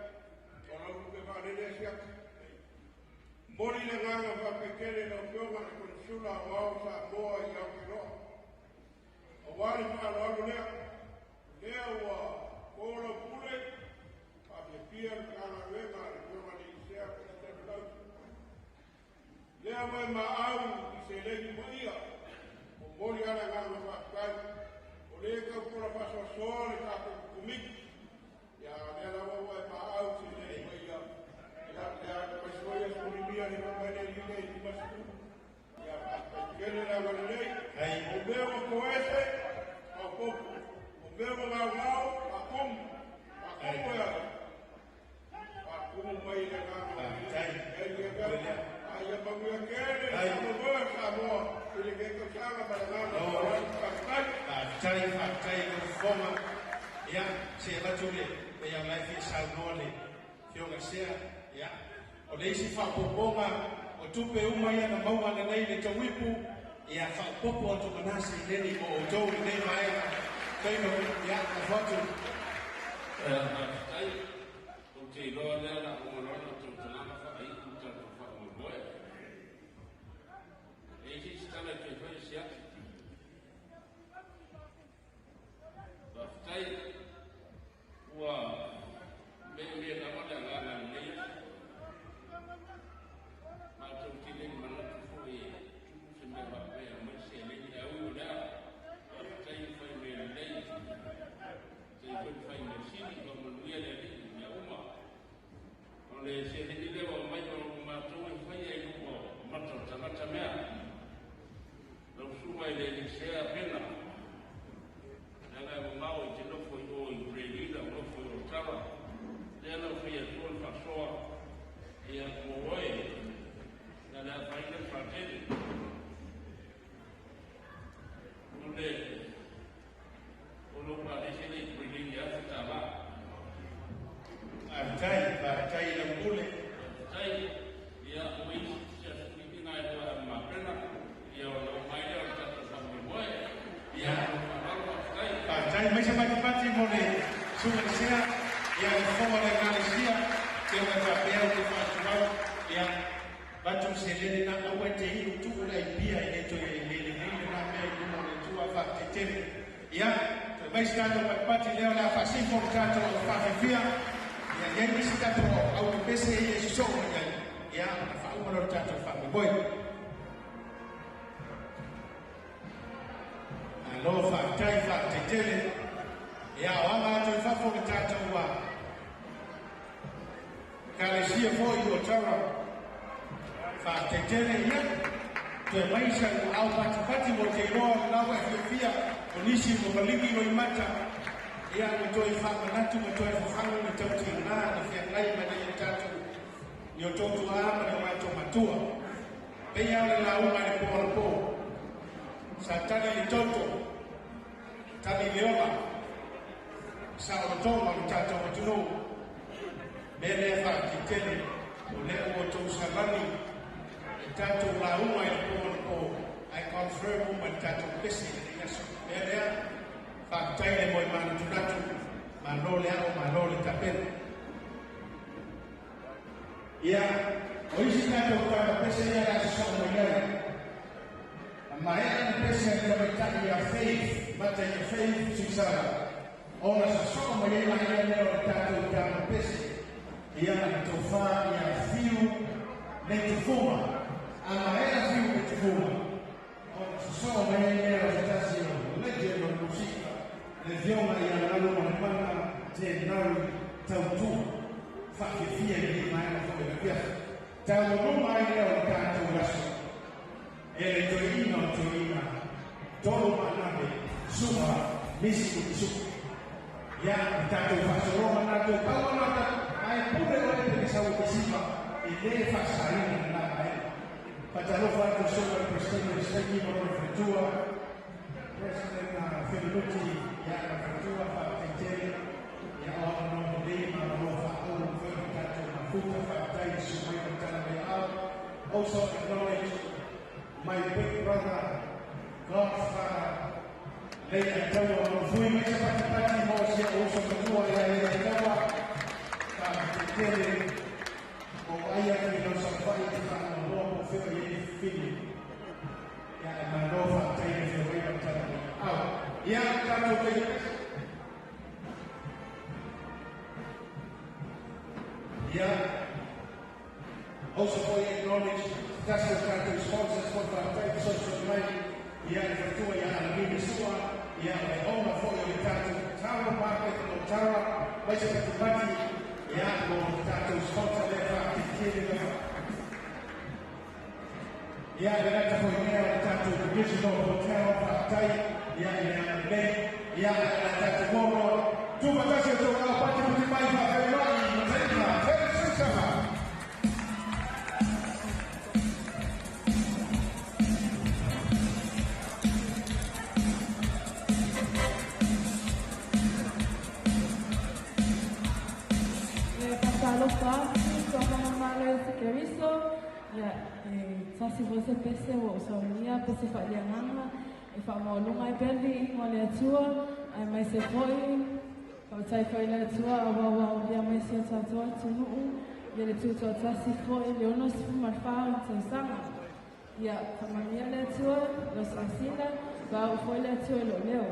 o lau lupe faalele Asiata. Momoli le agaga faafetai tele i lau Afioga i le Konesula Aoao o Samoa i Aotearoa, aua le faaaloalo lea, lea ua to lau pule, faafiafia le Matagaluega a le Afioga i le Licea. mea ua laulao, faakumu, faakumu e ala. Faakumu mai i le agaga o le Alii. A ia manuia tele le faamoemoe o Samoa i lenei tausaga ma le agaga faaaloalo. Faafetai. Faafetai, faafetai i lau fofoga. Ia, se i avatu le pei lava o la e fia saunoa le Afioga i le Sea. Ia, o le isi faaopoopoga o tupe uma ia na maua ananei i le tauipu, ia faaopoopo atu ma na seleni mo outou i lenei vaega. Taino, ia, lafo atu. Faafetai. Ou te iloa lea o le a uma loa ona outou talaga faaiu le tatou faamoemoe. E i ai se isi tala e toe fai e Siaki? Faafetai. Ua meemee lava le agaga i lenei aso. Matou te le i manatu foi e tupu se mea faapea e aumai se seleni, ae ui o lea, faafetai le fai mea lelei, faafetai foi le fai mea sili, faamanuia le Alii i mea uma. O le seleni lea ua aumai o matou e faia i luga o mata o tagata mea. Lau susuga i le Elisea Pena, leaga e mamao e te nofo i o i Grey ou nofo i Otawa, lea na ou fai atua le faasoa, ia mo oe, na le afaina le faatele. O le o lou palese le i Grey e $1,000. Faafetai, faafetai i lau pule. Faafetai, ia o isi se aso na e lua mapena, ia o lau mai lea o le tatou faamoemoe. Ia, faamalo faafetai. Faafetai mai se patipati mo le susuga i le Sea, ia le fofoga o le Ekalesia, te ona faapea o te faatuau, ia, avatu le seleni na aua e te inu tuu le aipia e le toe le lelei lena mea i luma o le Atua faafetai tele. Ia, toe mai se tatou patipati lea o le a faasifo le tatou aufaafifia, ia i ai nisi tatou au pepese ia e sosoo mai ai, ia, ona faauma loa le tatou faamoemoe. Malo faafetai, faafetai tele. Ia, o aga atu i fafo le tatou Ekalesia foi i Otawa. Faafetai tele, ia. Toe mai sa au patipati mo te iloa o lau e fiafia o nisi ua maligi loimata. Ia, ma toe faamanatu ma toe fafagu le tautiaga na feagai ma nai o tatou ni o outou tuaa ma ni o matou matua. Pei lava o le lauga i le po anapo. Sa tali le toto, tali le ola, saolotoga o le tatou atunuu. Mea lea faafetai tele o lea ua outou salani le tatou lauga i le po anapo ae confirm uma i le tatou pese i lenei aso. Mea lea, faafetai le moe manatunatu, malo le ao, malo le tapena. Ia, o isi tatou tama pese ia le a sosoo mai ai. A maea le pese a le tamaitai ia Faith, Mata ia Faith Suisala, ona sosoo mai ai laia lea o le tatou tama pese, ia na tofā ia Fiu Leitufuma. A maea Fiu Leitufuma, ona sosoo mai ai lea o se tasi o legend o le musika, le afioga ia Galumalemana Tenari Tautua, faafiafia i lenei vaega foi o le afiafi. Taualuga ai lea o le tatou aso e le toeaina o toeaina, Tolo Maanave, Su'a, Misi Mutisuku. Ia, le tatou faasologa lena toe pau lava na ae pule oe pe te sau e te siva e le faasaina lena vaega. Faatalofa atu i le susuga i le Peresetene o le Sekeki ma lona faletua, President Felinuti, ia ma le faletua, faafetai tele. Ia o avanoa lelei ma avanoa faaauau foi o le tatou mafuta, faafetai le susu mai ma le tala mai aao. Also acknowledge my big brother, Godfather, Leiataua Malofui, mai se patipati mo si o'u uso matua ia Leiataua, faafetai tele o ai atu i lau saofai i te faanoanoa po o fea o i ai le fili. Ia e malo faafetai le afio mai ma le tala mai aao. Ia, tatou te Ia, also foi acknowledge tasi o tatou sponsors foi faafetai fesoasoani mai, ia le faletua ia Alamine Sua, ia o le owner foi o le tatou Taro Market o Tara, mai se patipati, ia mo le tatou sponsor lea faafetai tele lava. Ia le gata foi mea o le tatou Divisional Hotel, faafetai ia i le agalelei ia ae o le a tatou muamua tuufatasi o tou aao patiputi mai faafeiloai Mataina Ted Susaga. E faatalofa atu toafamamalo Iesu Keriso, ia e tasi foi se pese ua ou saunia, pese faaleagaga e faamaualuga ai pea le viiga o le Atua, aemaise foi faafetai foi i le Atua aua ua aulia mai si o tatou atunuu ia le tutoatasi foi i le 64 o ona tausaga. Ia faamanuia le Atua i lau silasila, vaau foi le Atua i lou leo.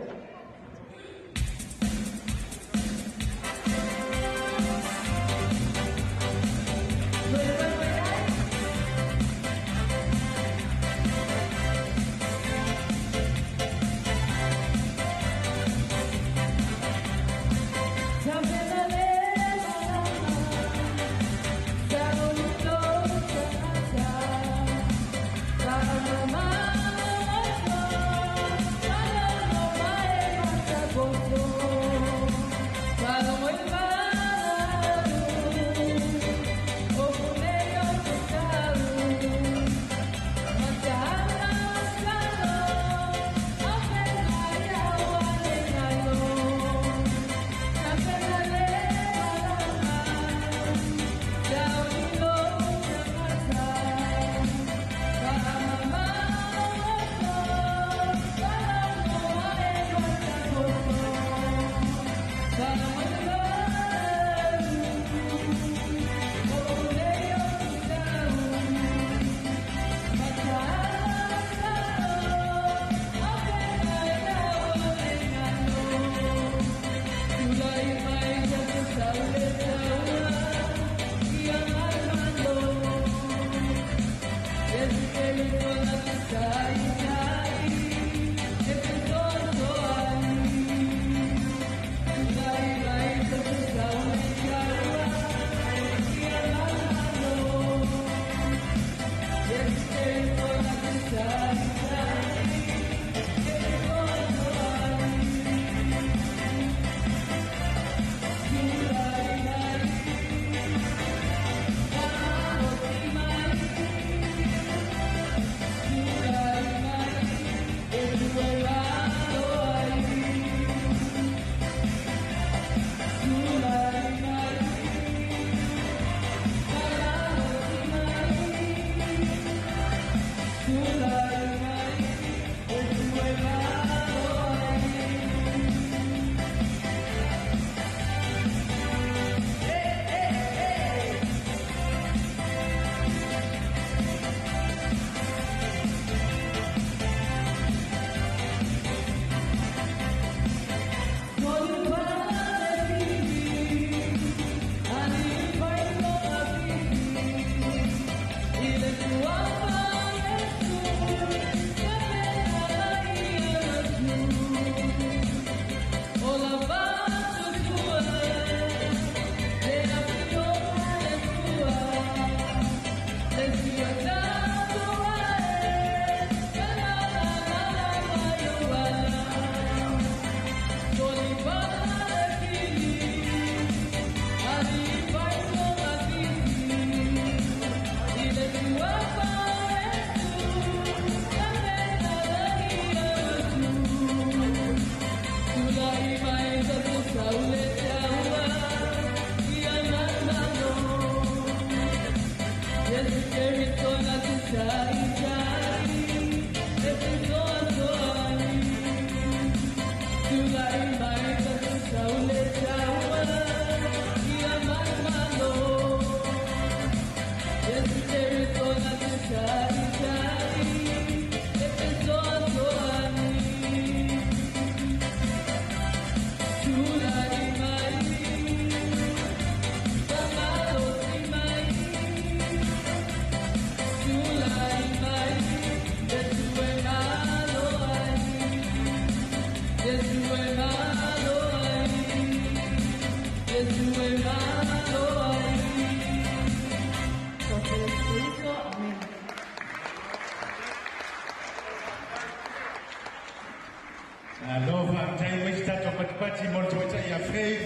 Alo faafetai mai se tatou patipati mo le tamaitai ia Faith.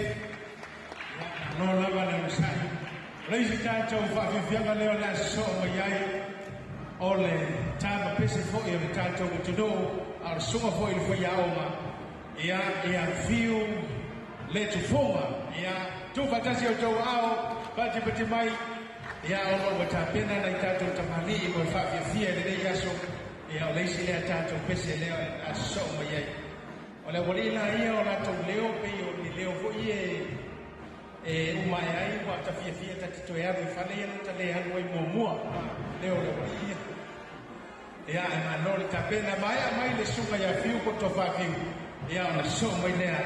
Ia malo lava le onosai. O le isi tatou faafiafiaga lea o le a sosoo mai ai o le ta ma pese foi o le tatou atunuu a o le susuga foi i le faiaoga ia ia fiu le tufoga ia tuufaatasi i outou aao faatipati mai ia ona ua tapena nai tatou tamalii mo le faafiafia i lenei aso ia o le isi lea tatou pese lea a sosoo mai ai. O le aualii laia o latou leo pei o ni leo foi e e uma ae ai ua ta fiafia ta te toe alu i fale ia na ta le alu ai muamua leo o le aualii ia. Ia ae malo le tapena maea mai le susuga ia Fiu po o Tofa Fiu ia ona sosoo mai lea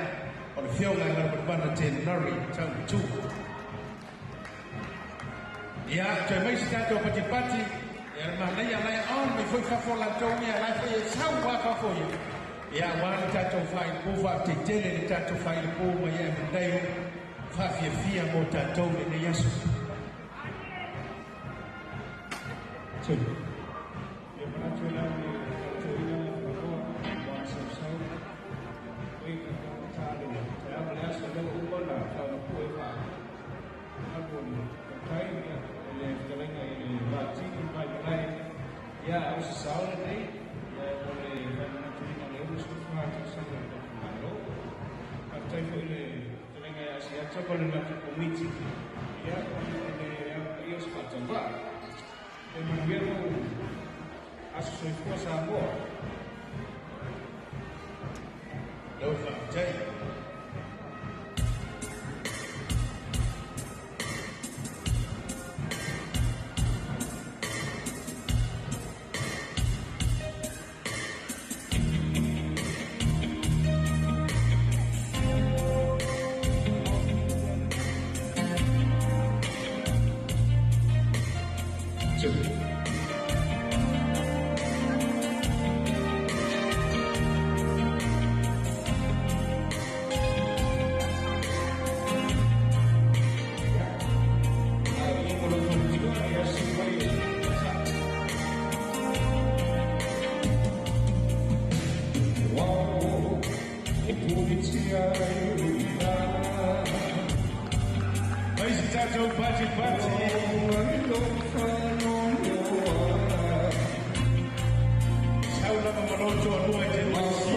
o le Afioga i Laupalapana Te Nori Taumatua. Ia toe mai se tatou patipati ia le manaia la e on mai foi fafo latou ia la foi e sau a fafo ia. Ia aua le tatou faailupu faatetele le tatou faailupu mai e Mandaio faafiafia mo tatou lenei aso. Tui. Ia manatu e lau le tautoina le avanoa ua sausau oi ka ta le taeao ma le aso lea ua uma ona faamapue faaalu o le tautai ia e le fetalaiga i le Vaatini mai malae ia a o se sao lenei ia mo le faamanatuina o le 64 tausaga o le tatou Malo. Faafetai foi i le fetalaiga ia Asiata ma le latou komiti ia ona o le amataia o se faatauvaa. E manuia lou aso soifua Samoa. Lau faafetai. Tui. Ia mo lau fautinoa ia siu mai e sa. E pulitia i Mai se tatou patipati. Sau lava ma lou toalua i te masi.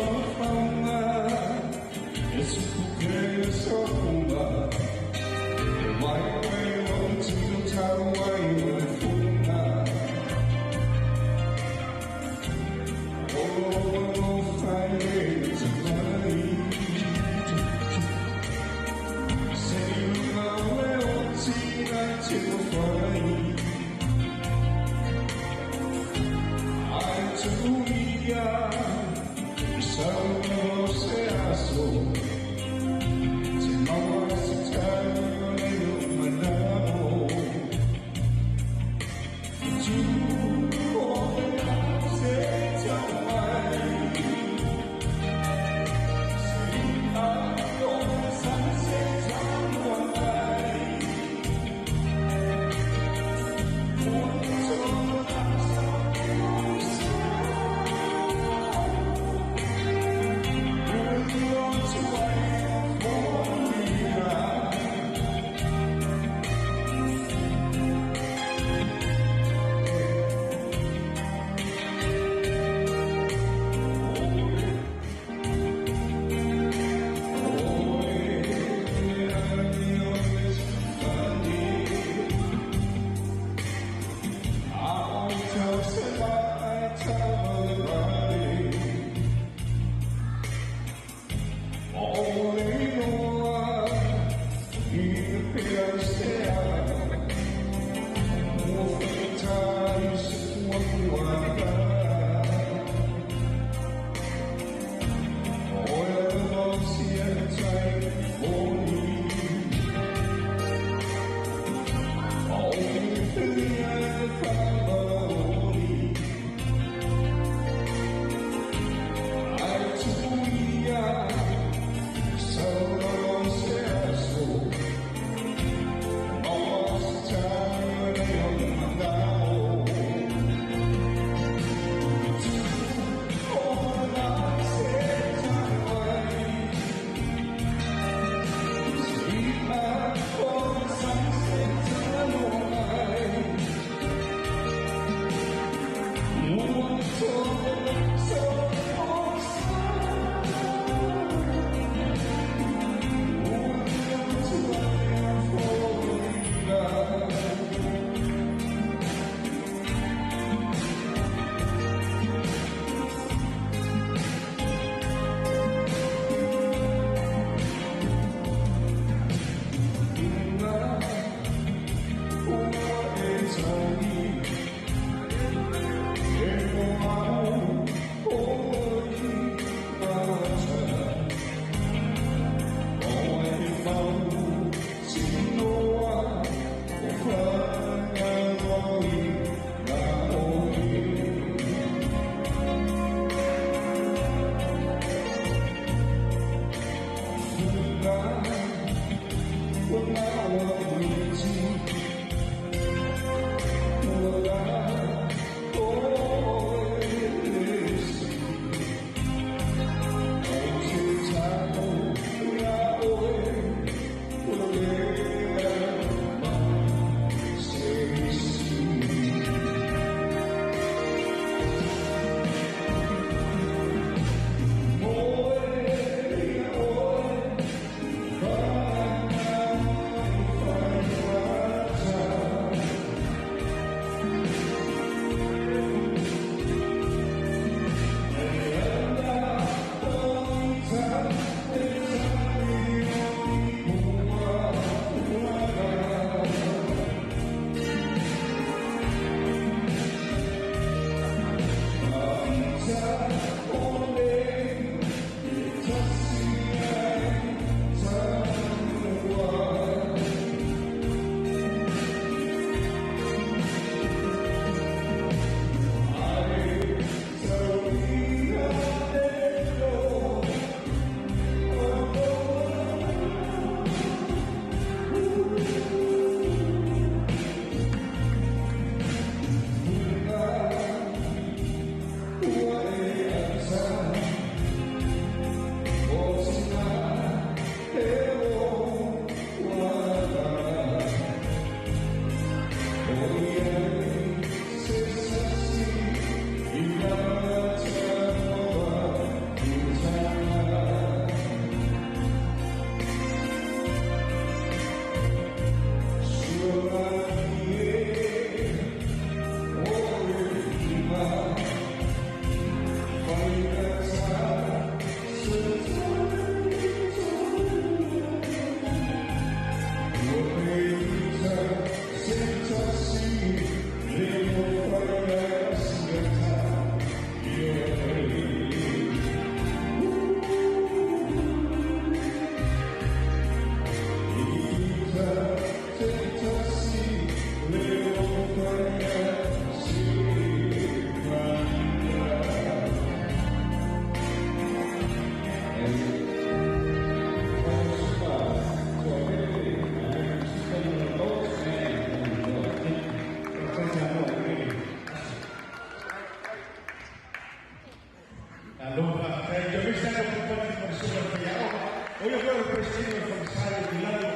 O ia foi o le Peresetene o le Falesai o Tuilagi,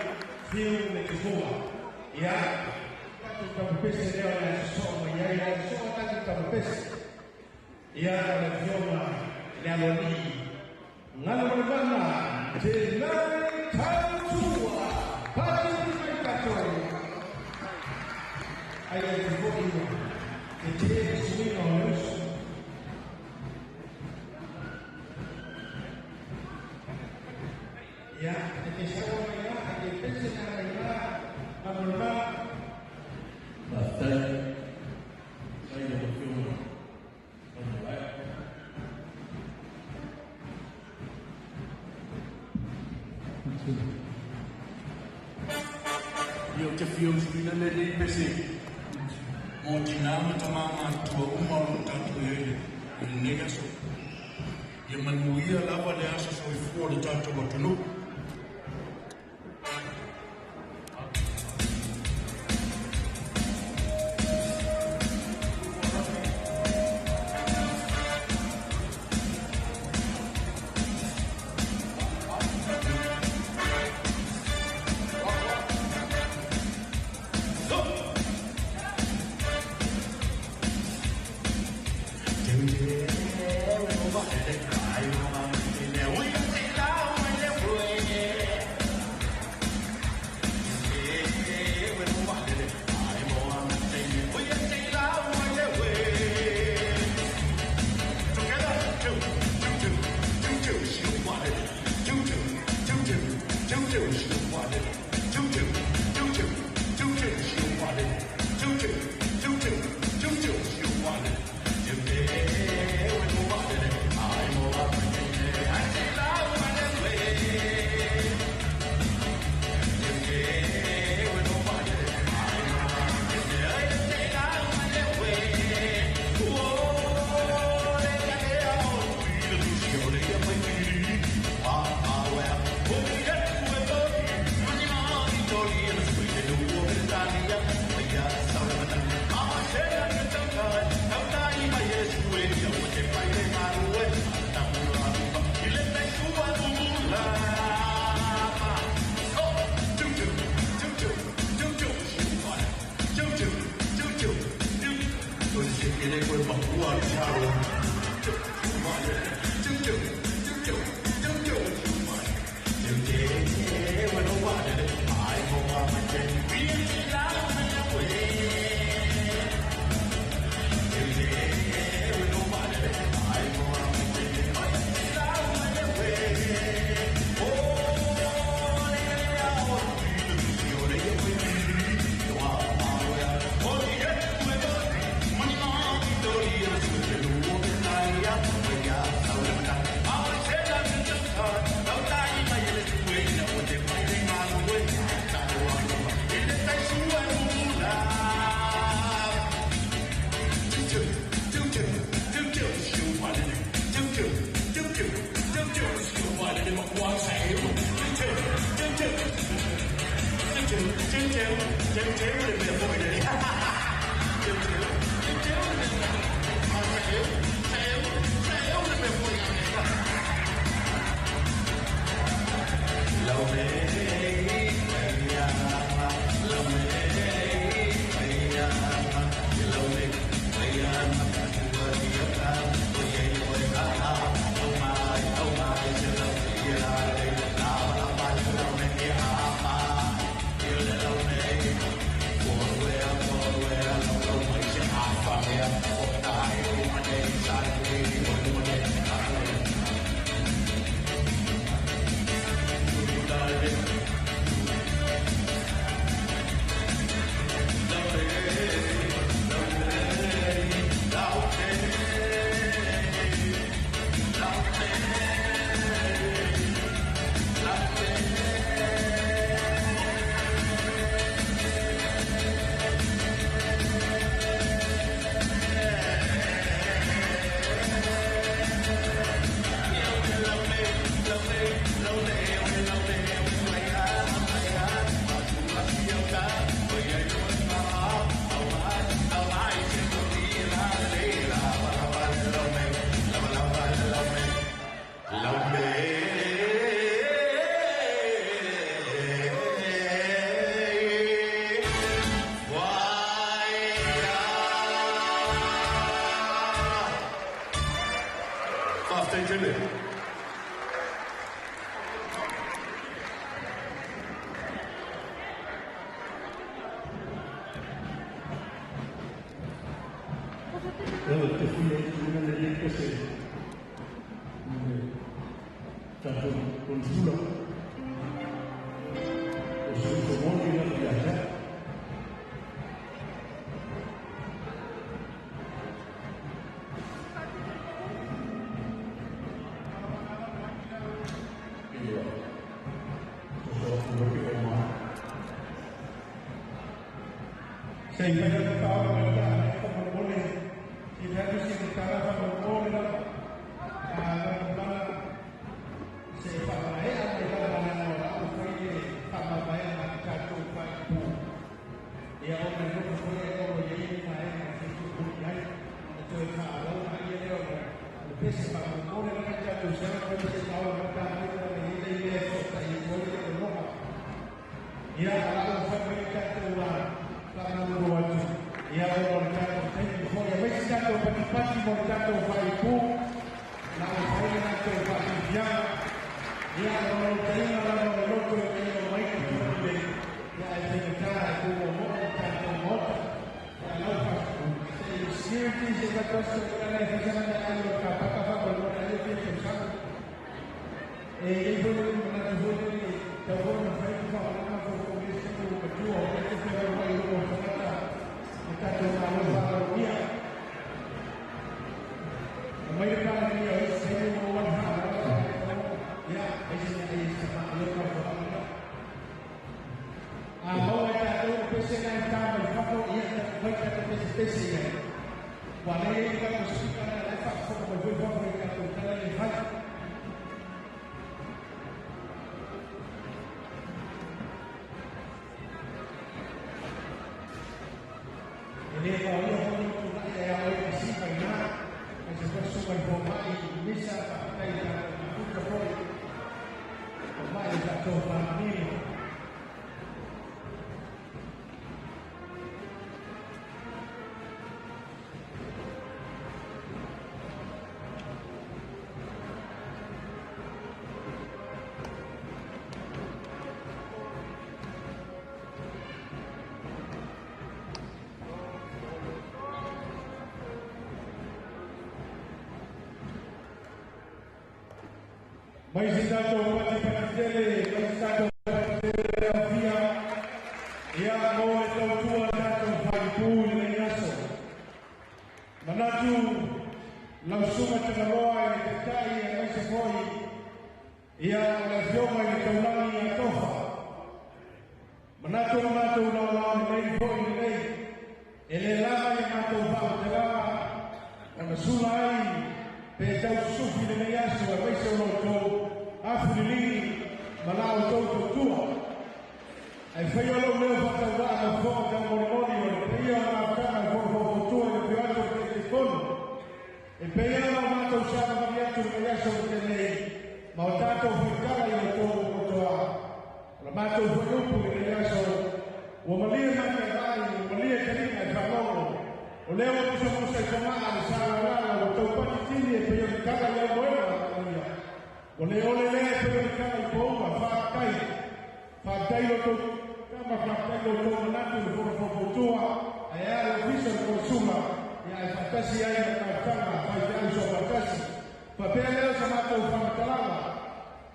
Fiu le Tufuga. Ia, tatou tamapese lea o le a sosoo mai ai, le a sosoo a tatou tamapese. Ia, o le afioga i le Aloalii, Galumalemana Te Tautua. Pati mai tatou. Ai ai te foi ua te te le suiga o le uso. Ia, e te saua mai la, e te pese na mai la, Galumalemana. Faafetai. Faafetai i lau Afioga Taumalae. Ia ou te fia usuina lenei pese mo tinā ma tamā matutua uma o lo o tatou i ai i lenei aso. Ia manuia lava le aso soifua o le tatou atunuu. Tatou konisula. O se uso moni lava ia te au. Ia, soso atu loke o mai. Se i fai atu tāua mai tā nei whakamolemole, i te atu si te tala whakamolemole lava, a lana mana, se i whakamahea mai lava nana o lau fai le whamamaea ma te tātou whai pū. Ia o me loko foi e oro i ei ma e ma whitu puni ai, na toe whaalau ma ia leo na o pese whakamolemole lava i tātou se ana koe se tāua mai tā mai lana i le i le fota i koe le o loha. Ia a lau fai mai tātou a whakamuru atu. Ia o le tātou taimi foi, a mai si tātou patipati mo le tātou whai pū, na o fai le tātou whaifianga. Ia o le tainga lava o le loto e te o mai ki tō le, ia e whaingatā e kō o mo o tātou mota. Ia lau wha, se i security se whatoso e kana e whaisana me ai o ka paka wha o le ai o te tau E i foi le manatu foi le tau foi na whai wha o lana fo fo me se o matua o te te whai wai o tangata o tātou malo whakaromia. O mai le pāle ni o se o wan ha ia e se ni ai se ma o ka wha A mau e tātou o pese ngai tā mai whako ia ta whai tātou pese pese ia. Wa le i ka ko sika na le wha whako mai whai whako i tātou tala i whai. E le wha ia honi tu nai e au e si mai nā, e se wha su mai fo mai i misa wha tai tā puta foi. O mai i tātou whananino. Mai se tātou pati pati tele, mai se tātou pati tele au fia, ia mo e tautua tātou whaipū i lenei aso. Manatu, lau suma tangaloa i le taitai e mai se foi, ia o le afioga i le taulagi a tofa. Manatu o mātou lau lao lenei foi lenei, e le lava i mātou whautelaga, na masula ai, pe tau susufi lenei aso e mai se o loutou, afu liligi, ma la o tou tautua. Ai whai o lau leo whakauā na whonga tau molimoli o le peia o ngā whakanga e whorowhorowhotua i le pio atu o te te kono. E peia o mātou sa mari atu lenei aso o tēnei, ma o tātou whaikara i o tō motoa. O la mātou whaiupu i lenei aso, ua malie mai rai, ua malie karina e whalongo. O leo o musa musa i whangaa le sa la o tau pati tini e peia o kala i au moena ia. O le ole lea e peia o kala i pōunga, whaakai. Whaakai o tau kama, whaakai o tau manatu le whorowhorowhotua, ai a le ofisa le konsuma, ia ai whaatasi ai na kautanga, whai te au so whaatasi. Whapea leo sa mātou whamatalanga,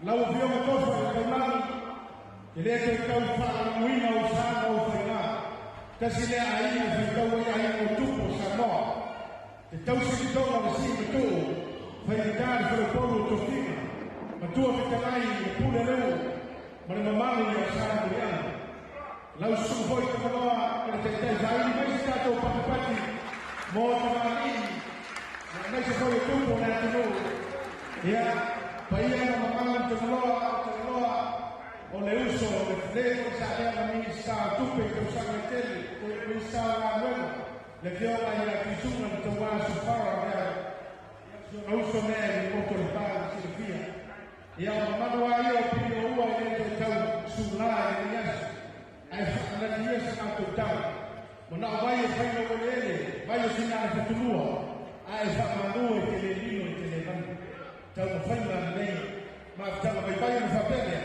lau o whionga tofa i taulagi, te lea te tau whaalamuina o sana o whainga. Kasi lea aina whaitau ai aina o tupu o Samoa. Te tausi ki tonga le si matuu, whaitā le whalepolu o tofiga, matua whitangai le pule leu, ma le mamalu i a sana muriana. Lau susu foi te manoa e le taitai whaini mai se tātou patipati mō te maanii, na mai se foi o tupu o le atunuu. Ia, paia na mamalu te manoa, te manoa, o le uso, o le le foi sa lea na minista o tupe i tausaga e tele, te minista o ngā nuega, le fioga i la tuisunga le tauā sufara mea, na uso mea i le moto le pā le silafia. Ia o mamanu a ia o pili o ua i le te tau sūlā i le aso, ai whakanati ia sa mātou tau. Mo nao vai e whainga o le ele, vai o sina le whatunua, a e whakamanu e te le lino i te le manu. Tau ma whainga nei, ma whtanga vai vai o le whapelea.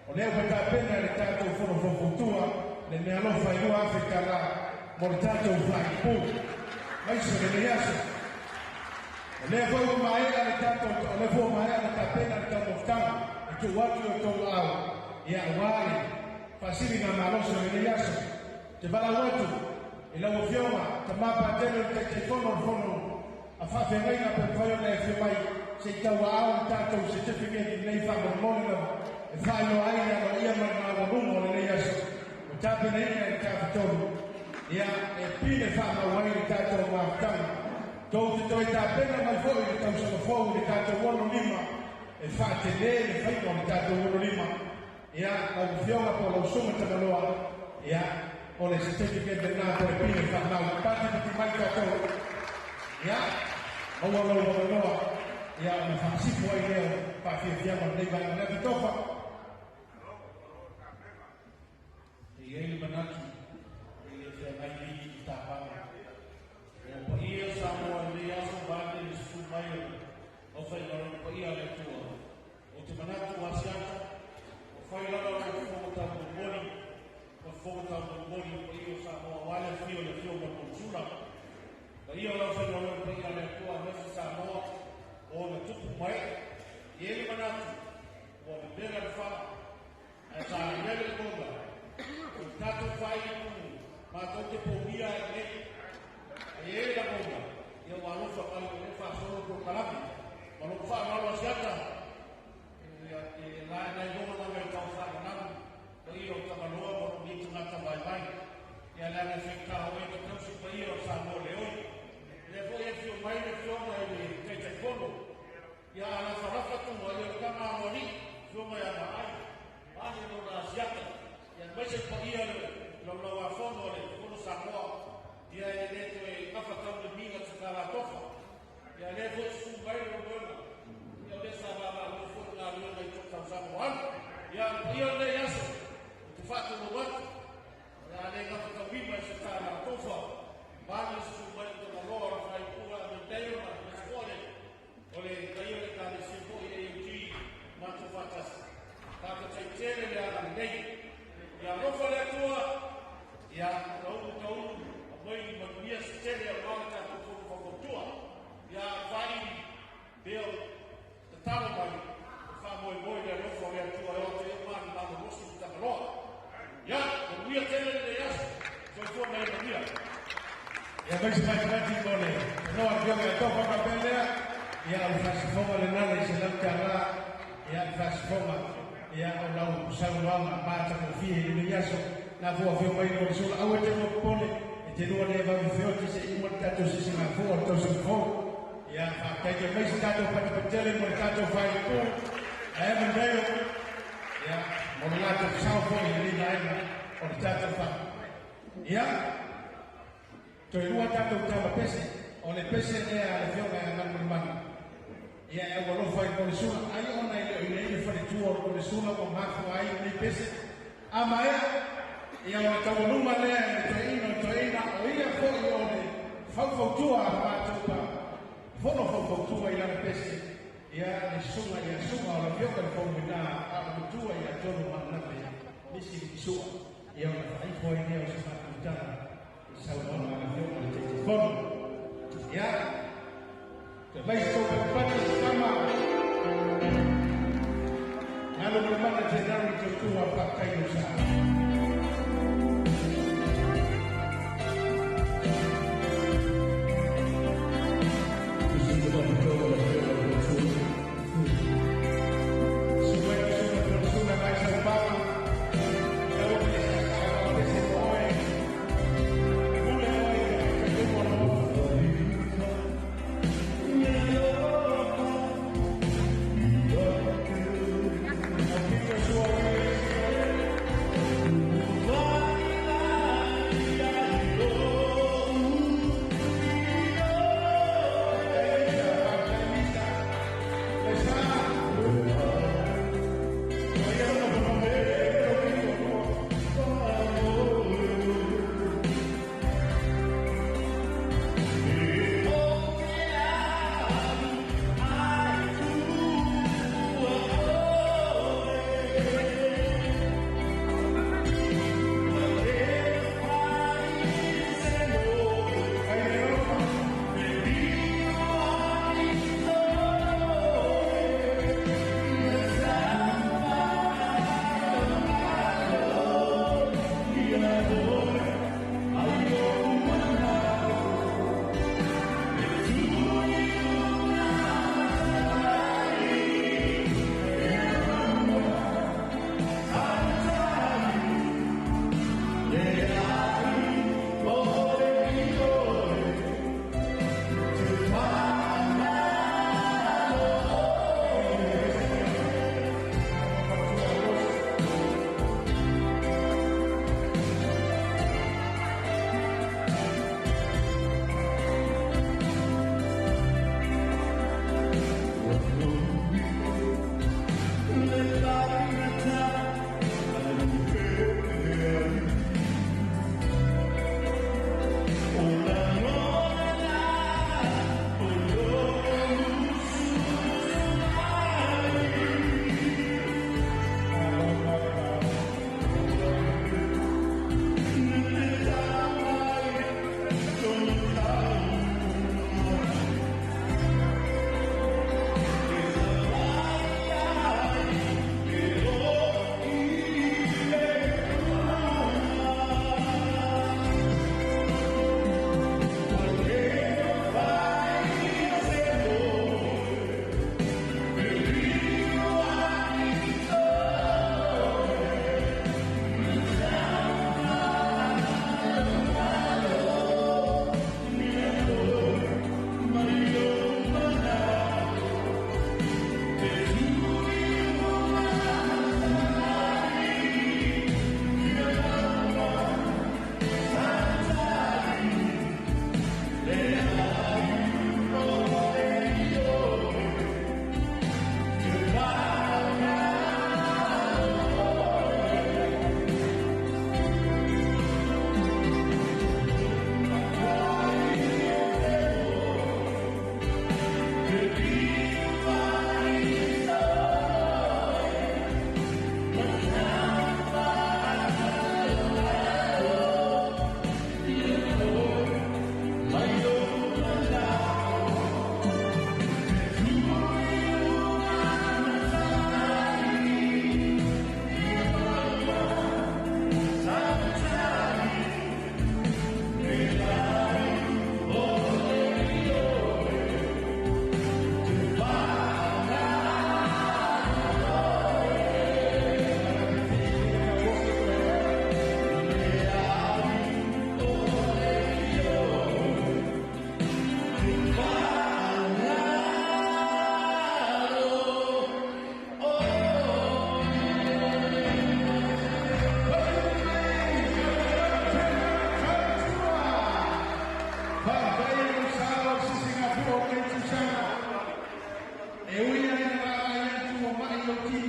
O lea ua tapena le tātou whorowhorowhotua, le mea alofa i lua Afrika la, mo le tātou whaipū. Mai se le nei aso. O lea foi ua maea le tātou, o lea foi ua maea le tapena le tau moftanga. Tuu atu i o outou aao, ia aua le faasiliga malosi o lenei aso. Te valaau atu i lau Afioga Tama Patele o le Taitaifono o le Fono a Faafeagaiga pe mafai ona e afio mai se i tauaao le tatou certificate i lenei faamolemole lava e faailoa ai le aloaia ma le maualuga o lenei aso ua tapenaina e le Tafatolu, ia e pine faamau ai le tatou mafutaga. Tou te toe tapena mai foi i le tausaga fou i le tatou 65 e faatele le faiga o le tatou 65. Ia, lau Afioga po o lau Susuga Tagaloa, ia, o le certificate lena po o le pine faamau. Patipati mai tatou, ia, maua lou avanoa, ia, ona faasifo ai lea o faafiafiaga o lenei vaega. Le Atotofa. E i ai le manatu e le feagai vili i tapaga. O paia Samoa i lenei aso vaeane le susu mai o le aufaigaluega paia a le Atua. Ou te manatu ua asiata, ua fai lava lou fofoga taumolimoli, o le fofoga taumolimoli i paia o Samoa aua le afio o le Afioga i le Konesula, paia o le aufaigaluega paia a le Atua aemaise Samoa o ona tupu ma ee. E i ai le manatu ua memela le fala, ae sa i ai le lagona o le tatou faaiupu matou te pogia ai nei. Ae i ai le lagona, ia ua alofa mai o lea e faasolo le polokalame. Ma lou faaaloalo Asiata, e la nai lona lava i tau faalananu paia o Tagaloa ma lou nei tagata vaivai. Ia leaga e faigata o oe na tausi paia o Samoa le oi. Lea foi e afio mai le afioga i le Taitaifono. Ia a lafalafa tua, ia o le tama aloalii, afioga ia Vaai, vae lona Asiata. Ia aemaise le paia o le laulauafono a le Fono Samoa, ia e le toe gafatau le miga tatalatofa. Ia lea foi susu mai le Lomoega, ia o lea sa vaavaalua foi le galuega i tou tausaga ua alu. Ia le paia o lenei aso, ou te faatulou atu, o le a le gafatauima i se talatofa, vaeane le susu mai o Tagaloa o le Faiupua a Mendeio ma aemaise foi le o le paia o le Ekalesia foi AOG matou faatasi. Faafetai tele le agalelei. Ia alofa le Atua, ia taulu taulu aumai ni manuia se tele aua le tatou fono faufautua. Ia faaivi pea o tatalo mai o faamoemoe i le alofa o le Atua e o atu ai o malu malolosi ma Tagaloa. Ia manuia tele lenei aso. Soifua ma ia manuia. Ia mai se fatifati mo le tanoa afioga e tofa faapea lea. Ia o le faasifoga lena le $100. Ia le faasifoga, ia o lau saunoaga matagofie i lenei aso. Na fua afio mai mo le sula. Aua e te lua popole, e te lua le vave feoti se i uma le tatou sisigafua o le tausaga fou. Ia faafetai te mai se tatou patipatele mo le tatou faaiupu. Ae mandaio, ia mo le latou sao foi i lenei vaega o le tatou fa. Ia, toe lua tatou tama pese, o le pese lea a le afioga ia Galumalemana. Ia e aualofa i le Konesula, ai ona e le o i ai le faletua o le Konesula ua mafua ai lenei pese. A maea, ia o le taualuga lea e le toeaina o le toeaina, o ia foi o le faufautua a le matou pa fono faufautua i lana pese, ia le susuga ia Suga o le afioga i le Foumena a o le matua ia Tonu Maanave Misi Sua. Ia ona faaifo ai lea o se matou tala i saunoaga a le afioga i le Taitaifono. Ia, te mai se tou patipati se tama. Galumalemana Tenari Tautua faafetai lou sa. Susu mai lau susuga Konesula mai Saupaga. Lau afioga pese mo oe. Pule oe i le taitaiga o le Maota. Au pito sua oe.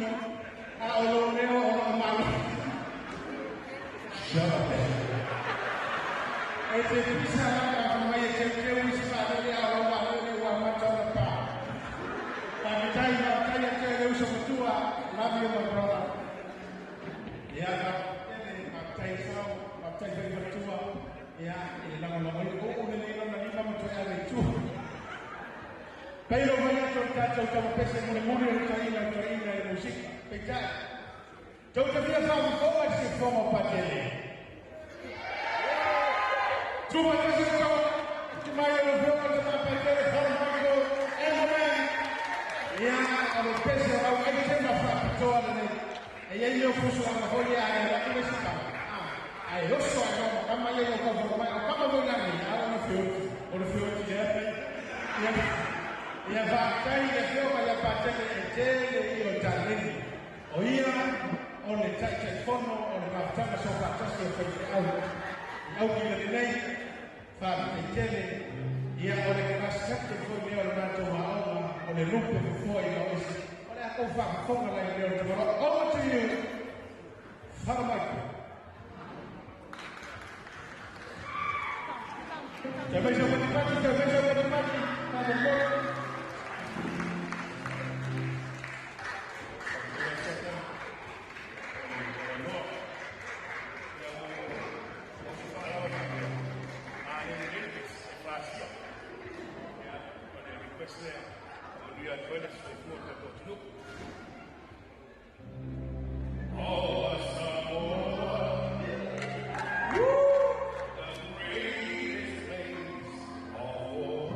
tino, a o lo leo o lo malo. Shut up, man. E te pisa lava a mai e te teu i se whaalele a lo waalele ua mata o na pā. Whakatai, whakatai a te leu sa matua, love you, my brother. Ia, whakatai sao, whakatai whai matua, ia, e langa langa i o o le leo na lima matua e ale tu. Peiro mai atu o tātou tama pese mone mone o taina o taina e musika. Peitai. Tau te fia whaamikoa se whoma patele. Tuma tasi o te mai o le whionga te māpaitele whara maiko e mo man. Ia, o le pese o au ai te ma whaapitoa le nei. E iei leo fusu anga hoi a e raki wesi kama. Ai oso a kama, kama ia o kama mai, o kama voi lani, a o le whioti, o le whioti ia pei. Ia, ia whaatai ia whionga ia pātele e tele i o tāleni. O ia, o le taitai fono, o le mafutanga so whaatasi o whai te au. I au ki le nei, whaatai tele, ia o le class captain foi mea o le mātou maonga, o le lupe fufua i lau isi. O le akou whakafonga lai leo te maro. Over to you, Wharamaiko. Te meisa pati pati, te meisa pati pati, whakamoro. Oh, Samoa, the greatest place of all.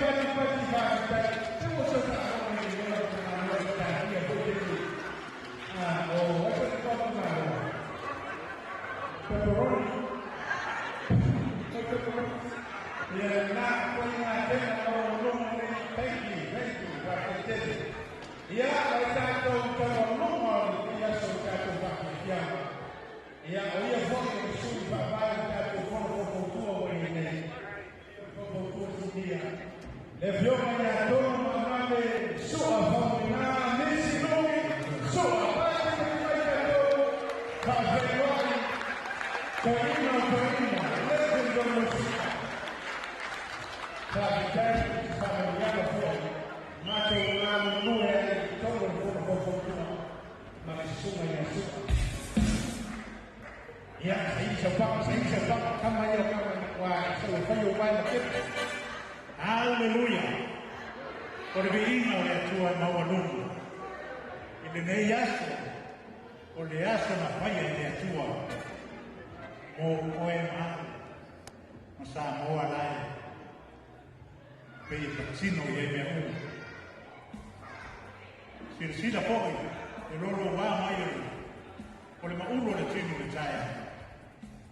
pati pati faafetai. Se ua sau taaloga i le ola itumalo i tatia foi lenei. O ai foi le itumalo. Pepperoni. Pepperoni. Ia na koe ngā tena o lunga nei. Thank you, thank you. Faafetai tele. Ia, o tatou taualuga o lenei aso o tatou faafiafiaga. Ia, o ia foi o le sui faavae o tatou fono faufautua ua i ai nei. Faufautua sinia. Le afioga ia Tonu Maamale Sua Faumuina Nisi Nui Sua Pati mai tatou faafeiloai toeaina o toeaina legend o le musika. Faafetai faamanuiaga foi matou galulue ai i totonu o le fono faufautua ma le susuga ia Sua. Ia, saili sau paga, saili sau paga, kama ia o kama ua sau e fai o vae ma kepe. Aleluia. O le viiga o le Atua e maualuga. I lenei aso, o le aso na faia e le Atua mo oe ma a'u ma Samoa lae pei e patino i ai mea uma. Silasila foi le louloua mai o le o le maʻulu o le tino i le taeao,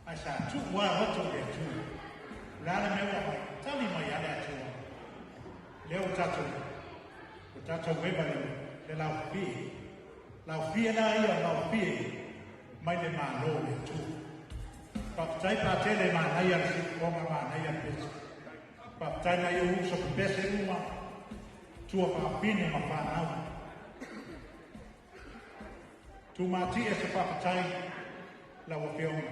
ae sa tuu lava loto i le Atua. O le a le mea ua aumai? Tali mai lava le Atua. Lea ua tatou ua tatou eva le le laofie. Laofie la ia o laofie mai le Malo o le Atua. Faafetai Patele manaia le siuoga manaia le pese. Faafetai nai ou uso pepese uma tua faafine ma fanau. Tumatie se faafetai lau Afioga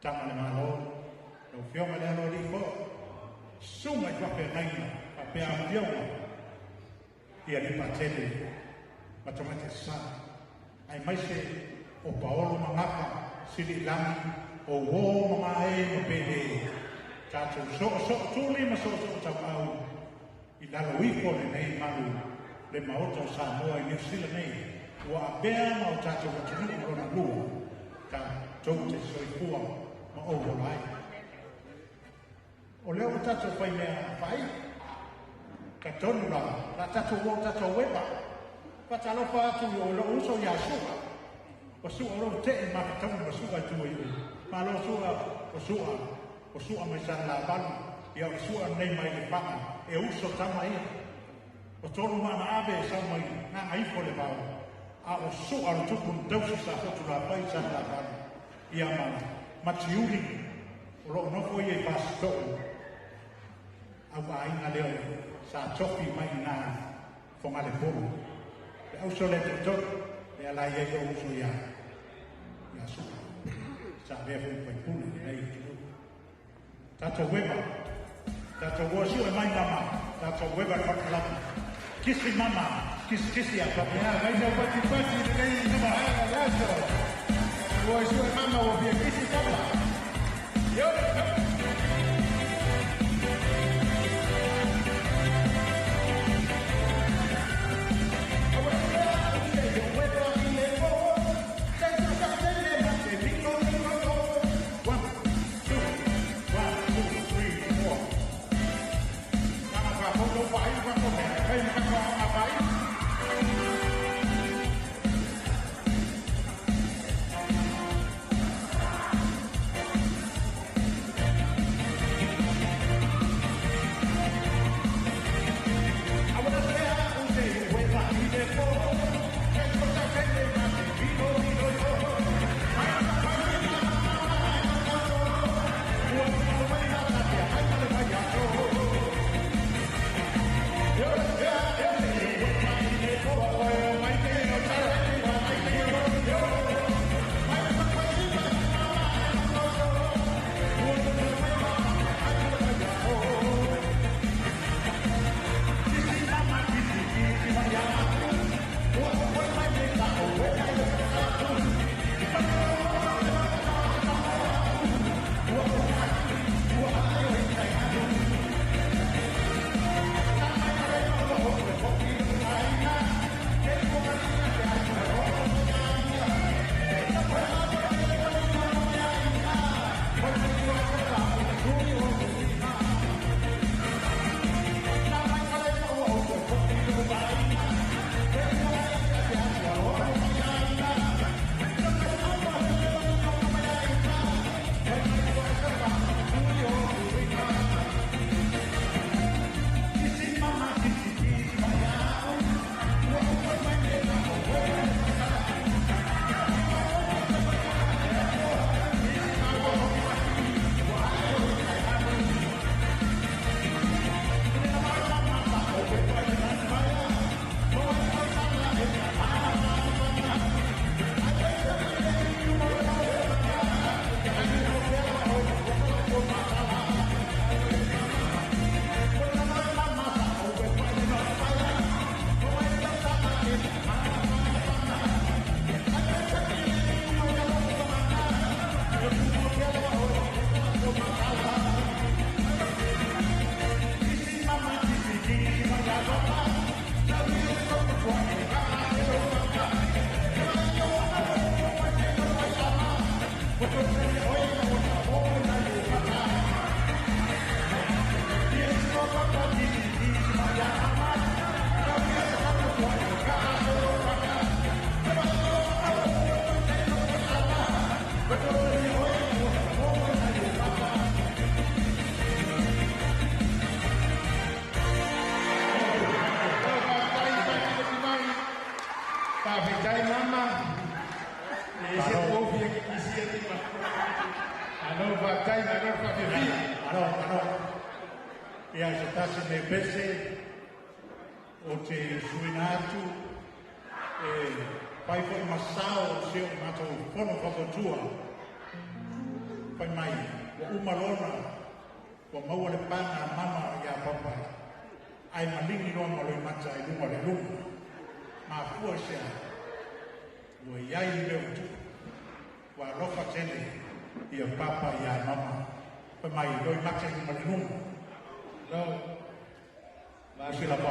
Tama le Malo, lau Afioga le Aloalii foi, susuga i faafeagaiga faapea Afioga i Alii Patele ma Tamaitai Sa, aemaise o Paolo ma Gafa, Siliilagi, o uō ma Maē ma Pele, tatou soosoo tuli ma soosoo tauau i lalo ifo o lenei malu le Maota o Samoa i Niu Sila nei, ua avea ma o tatou atunuu lona lua, tatou te soifua ma ou ola ai. O lea ua tatou fai mea faaiu. Talitonu la, o le a tatou o tatou eva. Faatalofa atu i lou uso ia Su'a. O Su'a o lou te'i mafataui ma Su'a i tua i o. Malo Su'a, o Su'a, o Su'a mai Salelavalu, ia o le Su'a lenei mai Lefaga, e uso tama ia. O tolu maana ave e sau mai Gagaifo le vao, a o Su'a o le tupu na tausi sa Fotulafai i Salelavalu, ia ma Matiuli o lo o nofo ia i Fasito'u, au aiga lea o sa tofi mai i ina i Fogalepolu. Le auso lea toatolu, lea la e i ai lou uso ia ia Su'a, sa avea foi ma faipule i lenei atunuu. Tatou eva, tatou o sue mai mama, tatou eva le falemalama. Kisi mama, kisi kisi a papa. Ia, mai sau patipati lenei vaega o le aso. Ua sue mama ua fia kisi papa. Yo, yo. Malo faafetai, malo le faafiafia. Malo, malo. Ia se tasi nei pese o te suina atu e fai foi masao o se o matou fono faufatua. Fai mai, ua uma lona, ua maua le paga a mama ia papa, ae maligi loa ma loimata i luga o le luga. Mafua i se a? Ua iai le mea ua tupu. Ua alofa tele ia papa ia mama. Fai mai, loimata i luga le luga. No. O se lava.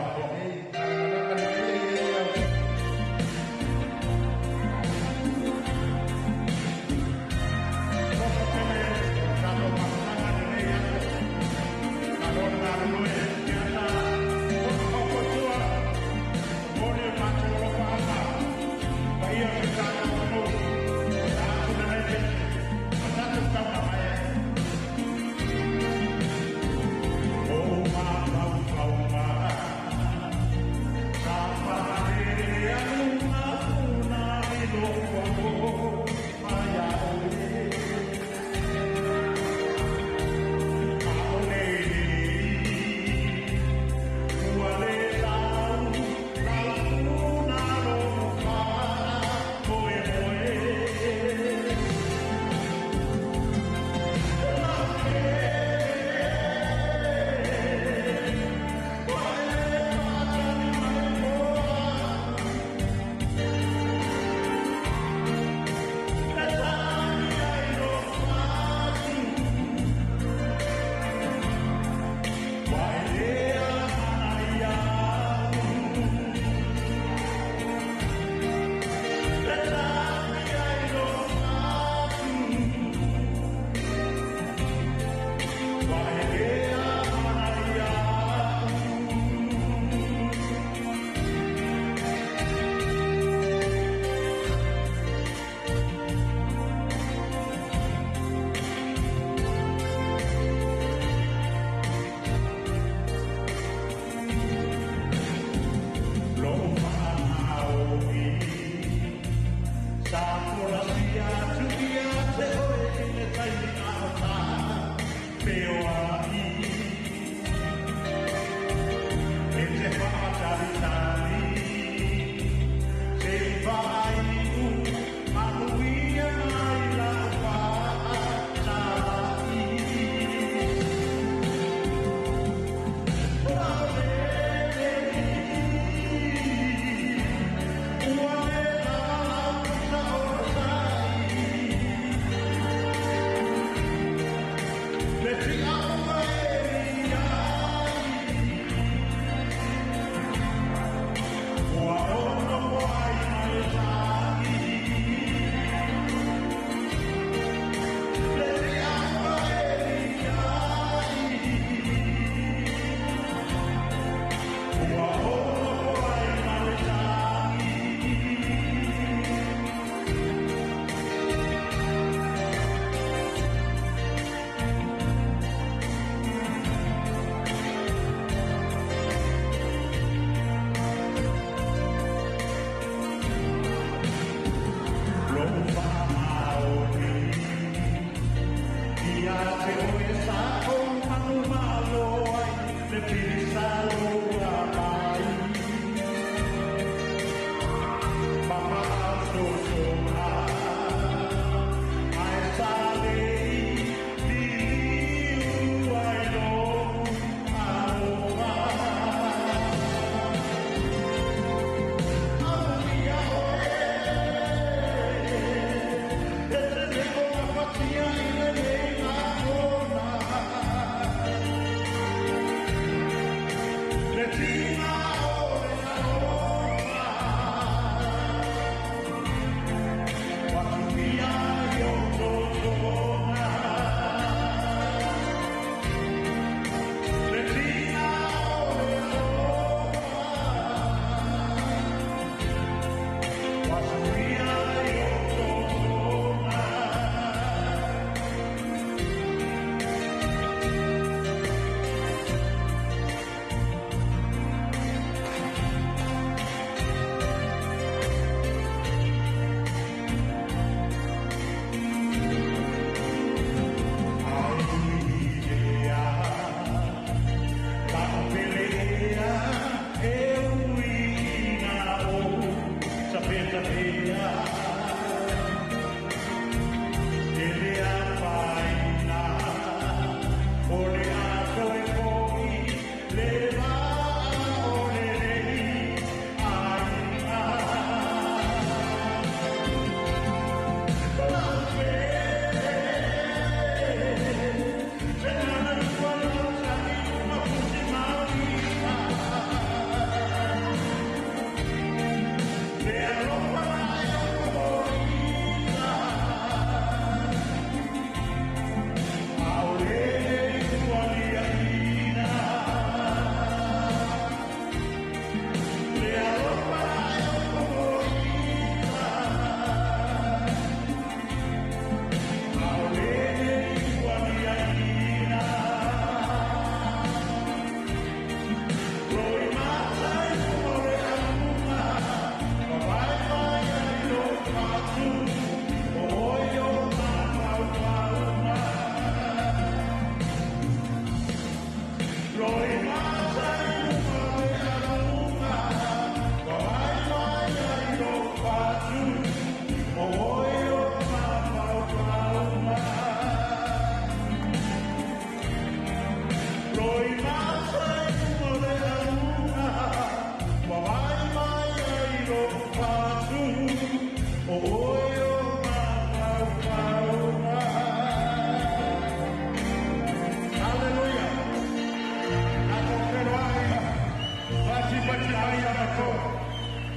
mai ia matou.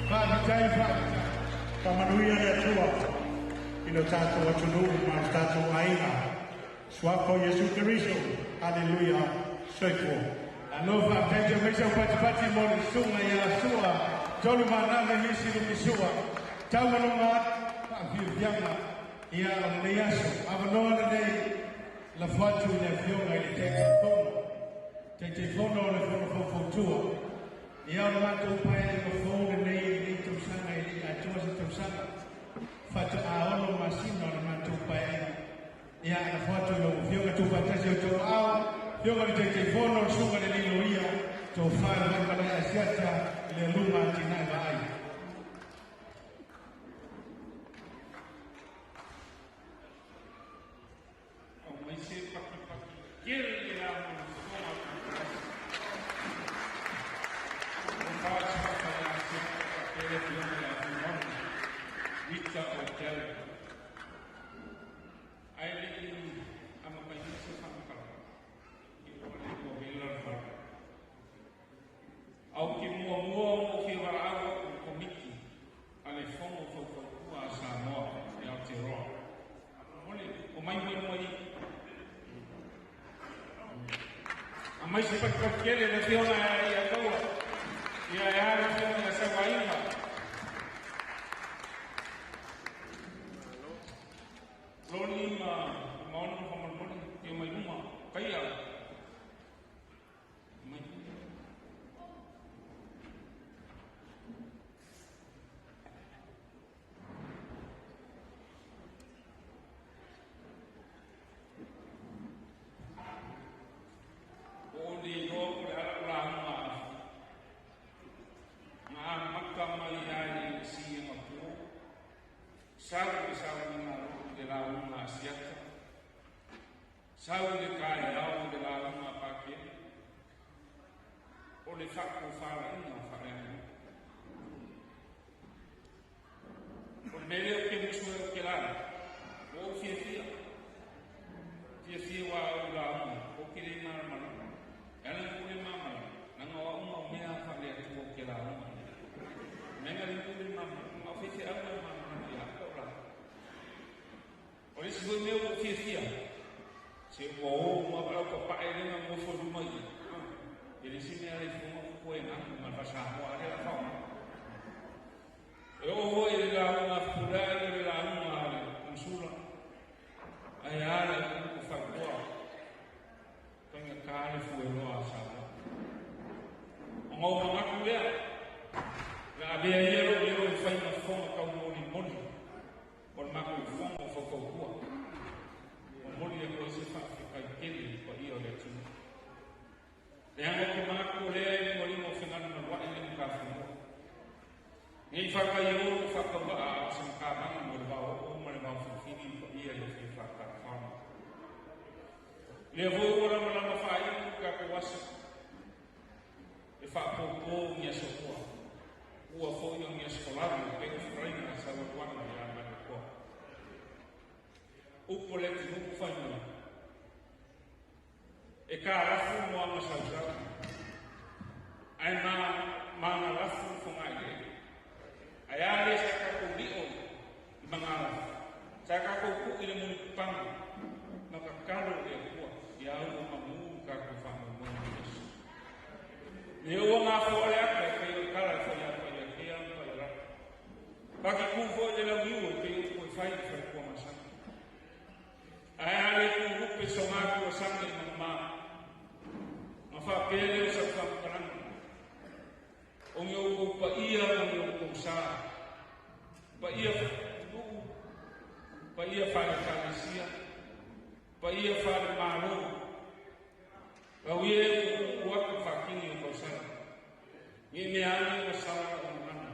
Faafetai, faafetai. Faamanuia le Atua i lo tatou atunuu ma lo tatou aiga. Suafa o Iesu Keriso. Haleluia. Soifua. Alo faafetai te mai sau patipati mo le susuga ia Sua Tolu Manana Nisi Lumisua. Taualuga atu faafiafiaga ia o lenei aso. Avanoa lenei lafo atu i le afioga i le Taitaifono. Taitaifono o le Fono Faufautua. Ia o le matou paeaiga fou lenei i lenei tausaga e le i atoa se tausaga. Faatoa 6 masina o le matou paeaiga. Ia lafo atu i lau afioga tuufaatasi o outou aao, afioga i le Taitaifono, le susuga i le alii loia, tofa i le Vaimalae Asiata, le aluga atinae vaai. Aumai se patipati tele la mo le fofoga o le O whātua ia te pere whionga ia Fuimono, Rita O'Dell. Ai le i ama mai se whamakala, i o le kua vela le whara. Au ki mua mua o whia wara au o komiti a le fongo faufautua a Samoa e Aotearoa. Mole, o mai mai mai. A mai se patipati tele le whionga ia kaua. Ia e ara whionga ia Sauaina. Loni ma maona ma whamarmori, ia mai luma, kaia. Mai. O le iloa po le ala o la hunga Ngā maka mai ai le si nga po. Sau le sau ni ngā ro le la hunga asiata. Sau le kai au le la hunga pake. O le whako whala inga o whare anu. O le mele o ke musu e o ke lana. O o fia fia. Fia fia wa au la hunga. O ke le mara mara. E ala ni kule mama. Nanga wa unga o mea whale atu o ke la hunga. Menga le kule mama. Nga o whiwhi au e mama na ia o la. O le si hoi mea o fia fia. Se ua o ma pala pa pae lenga mo fo luma i. E le si mea le funga o koe nga ma whasa hoa ale la whaonga. E o hoi le la hunga pura e le la hunga ale konsula. Ai ale ku whakoa. Kainga kāle fue loa a Samoa. O ngau mangaku lea. La avea ia ro leo e whai nga whonga kau moli moli. O le mako i whonga o whakaukua. O moli e koe se whaawhikai kele i pa ia o le atunu. Le anga ke mangaku o lea e mua lima o whengana na wae le mga whanua. Ngei whakai o o whakawaa a o se maka mo le wao o ma le wao whiwhini i pa ia i o whiwha ka whana. Lea voi o lama lama whaaiku ka ko wasa. E whaapōpō ngia sokoa. Ua foi o ngia skolari o pe o wharaina sa watuana i a mai koa. Upo le te nuku whai mai. E ka rafu mo anga sausau. Ai ma nga rafu whangai le. Ai a le sa kako lio i mga rafu. Sa kako ku i le muni panga. Ma ka kalo le kua. Ia au o mamu ka ko whanau mo ni Yesu. Le ua ngā whoa le aka e kei o kala e whai apa ia kei anu whai raka. Paki ku foi le lau iu e kei o koe whai i whai kua masanga. Ai a le ku rupe so ngā kua sanga i mga mā. Ngā whapea leo sa whamakaranga. O ngi o kou pa ia o ngi o kou sā. Pa ia nuu, pa ia whare kalesia, pa ia whare māro. Rau ia e ku ku aku whakini o kausara. Ngi mea ane o sara o ngana.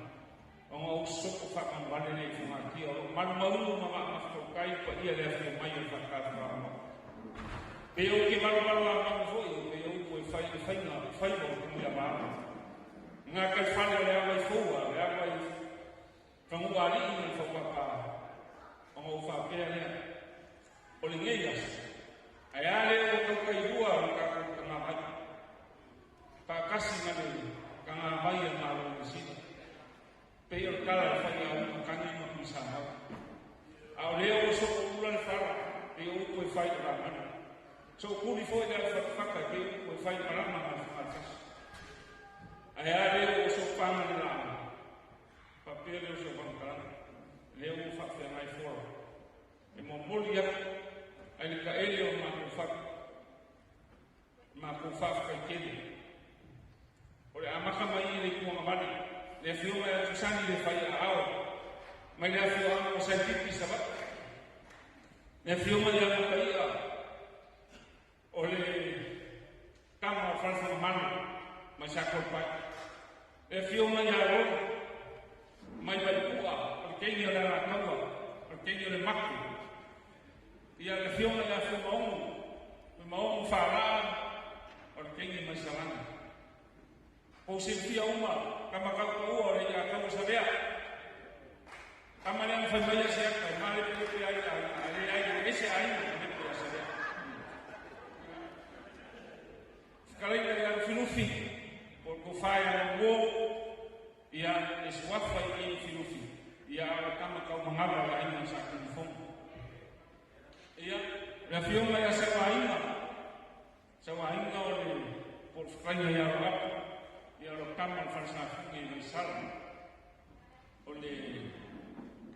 O ngā usoko whakamwale nei whangakia. O maru maunu ma maa mawhakaukai pa ia lea whia mai o whakawha. Pe o ke maru maru a mangu foi, pe o koe whai e whainga, whai o kumu ia māma. Ngā kai whare o le awai fōua, le awai whangu alii nei whakapa. O ngā uwhapea lea. O le ngei aso. Ai a lea o kaukai rua o ka ngā mai. Pākasi ngā le Tanga vai e malo ni sila. Pei o le kala le whai au makangi ma kuisa mau. A o lea o so o ula le whara, pe o upu e whai o la mana. So o kuri fo i le whakawhaka, pe o upu e whai marama ma le whakatasi. A ea lea o so pāma le laa. Papea lea o so whankaranga. Lea o whawhea ngai fora. E mō moli aku, ai le ka ele o mākou whaka. Mākou whawhaka i kele. O le amaka mai i le kuanga mani. Le afioga e atusani le whai a ao. Mai le afioga o sai pipi sa vaka. Le afioga i a makaia. O le tama o whalwhanga mana. Mai sa pai. Le afioga i a ro. Mai vai pua. O le keini o le rakaua. O le keini o le maku. Ia le afioga i a afioga maongu. Me maongu whāra. O le keini mai salanga. O se fia uma, ka makau ka ua o le ia kau sa lea. Ka mane ang whai mai se aka, male pe pe ai ai, ai ai, ese ai na pe pe sa lea. Whakalei le au filufi, o ko whai a wo, ia e suafa i e filufi, ia o kama kau mangala la ina sa kunifongo. Ia, le afionga ia sa wainga, sa wainga o le por whakainga ia ro apu, ia ro kama o whansafungi i mai o le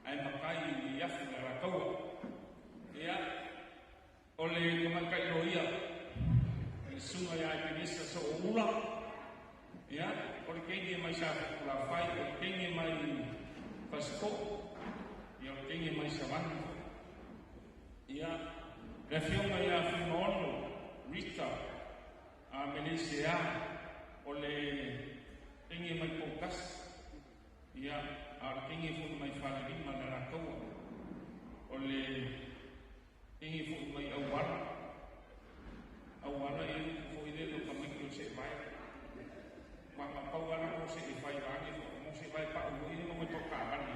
ai makai i afu le rakaua. Ia, o le kamakai ro ia, le sunga ia ai penisa so o ula, ia, o le kenge mai sa la whai, o le kenge mai pasiko, ia o le kenge mai savangi. Ia, le afionga ia whimaono, Rita, a Melesea, o le kenge mai pōkasi, ia, a le kenge fo mai whalerima le rakaua, o le kenge fo mai auara, auara e ruku fo i lelo ka miki o se vai, ma mapau ana ko se e whai rangi, mo se vai pa o i mo to ka rangi.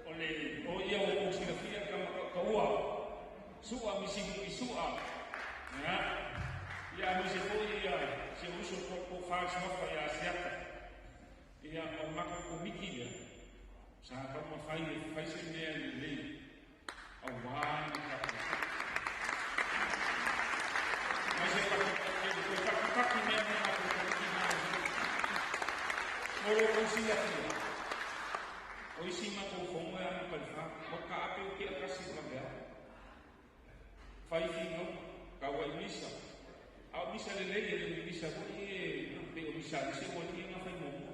O le, o ia o silafia ka ka ua, sua misi i sua, ia, ia misi fo ia, se uso ko ko whaas mafa ia asiata. Ia o maka ko miki ia, sa ka ma whai e whai se mea i lei, a wā ni ka Mai se paki paki, paki paki mea mea maka ko miki mea. Moro o silafia. O isi mako fongo e ana paliwha, o ka ape o ke akasi ka mea. Whai whingau, ka wai misa. A o misa le lei, le misa ko i e, pe o misa ni se wani e ngā whai momo.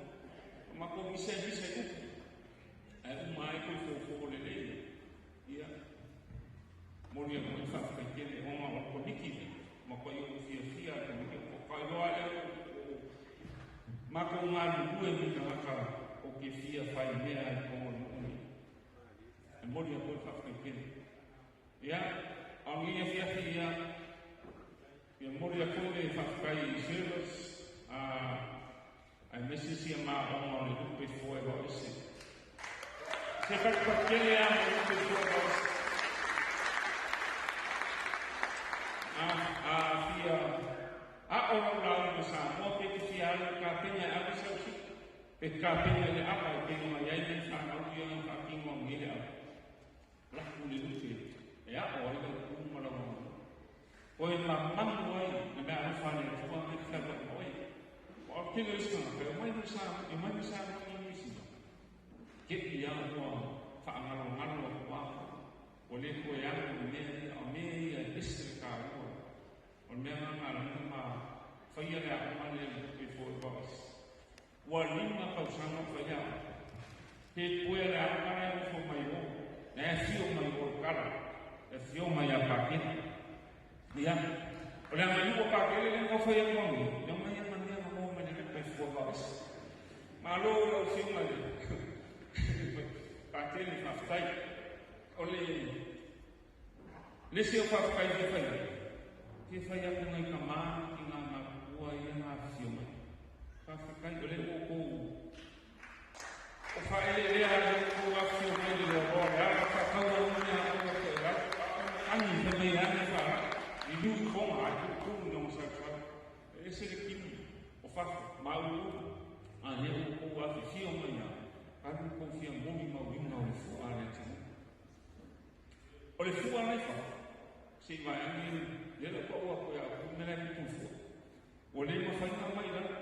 O mako misa e misa e upu. Ai uma ai koe fōfō le lei. Ia, mori a moi whawhai kere, o ngā o koniki, ma koe o fia fia, ka miki o kai roa le o mako ngā lulue mi ka haka o ke fia whai mea e kongo nuuni. E mori a koe whawhai kere. Ia, au ngia fia fia, ia mori a koe le whawhai i service, a ai mese sia mā onga o le lupe foe wa ese. Se whakapakele a le lupe foe wa ese. A fia, a o lau lau ma sa moa pe te fia alu ka penya e alu sau si. Pe ka penya le apa e te ngā iai me whanau ia ngā whakingo ngele au. Laku le lupe, e a o ai lau kuma lau ngā. Oe ma manu ai, na mea alu whane tua me te whai wai. O au tele isanga, pe o mai no sa, e mai no sa no ni isi. Ke i a hoa whaangalo ngalo a kua, o le koe anu o mea ia, o mea ia e ese le kā ua. O mea ngā ngā ranga ma whaia le a mane le lupe foe waos. Ua lima kausanga whaia. He koe le a mane o fo mai o, na e whio mai o kara, e whio mai a pākena. Ia, o le anga iua pākele le ngā whaia mwangi, le mai a mania ngā mō mai le lupe foe waos. Ma lo lau whio mai le pākele whaftai. O le lese o whaftai te whai. Te whai aku ngai ka mā ki ngā ngā kua ia ngā whio mai. Whawhakai o le o kou. O whaele lea le o kou a whio mai le roa roa. Le ara whakaua nuna a ua te rau. Angi te mei ane whara. I lu konga ai ku ku no sa sa. E se le kimi. O whawhakai fia molimauina o le fu'a a le atunuu. O le fu'a la i fafo, se i vae ane lea la ua pa'u atu ia outou mea la e tupu i le fu'a. Ua le mafai ona aumai i lalo.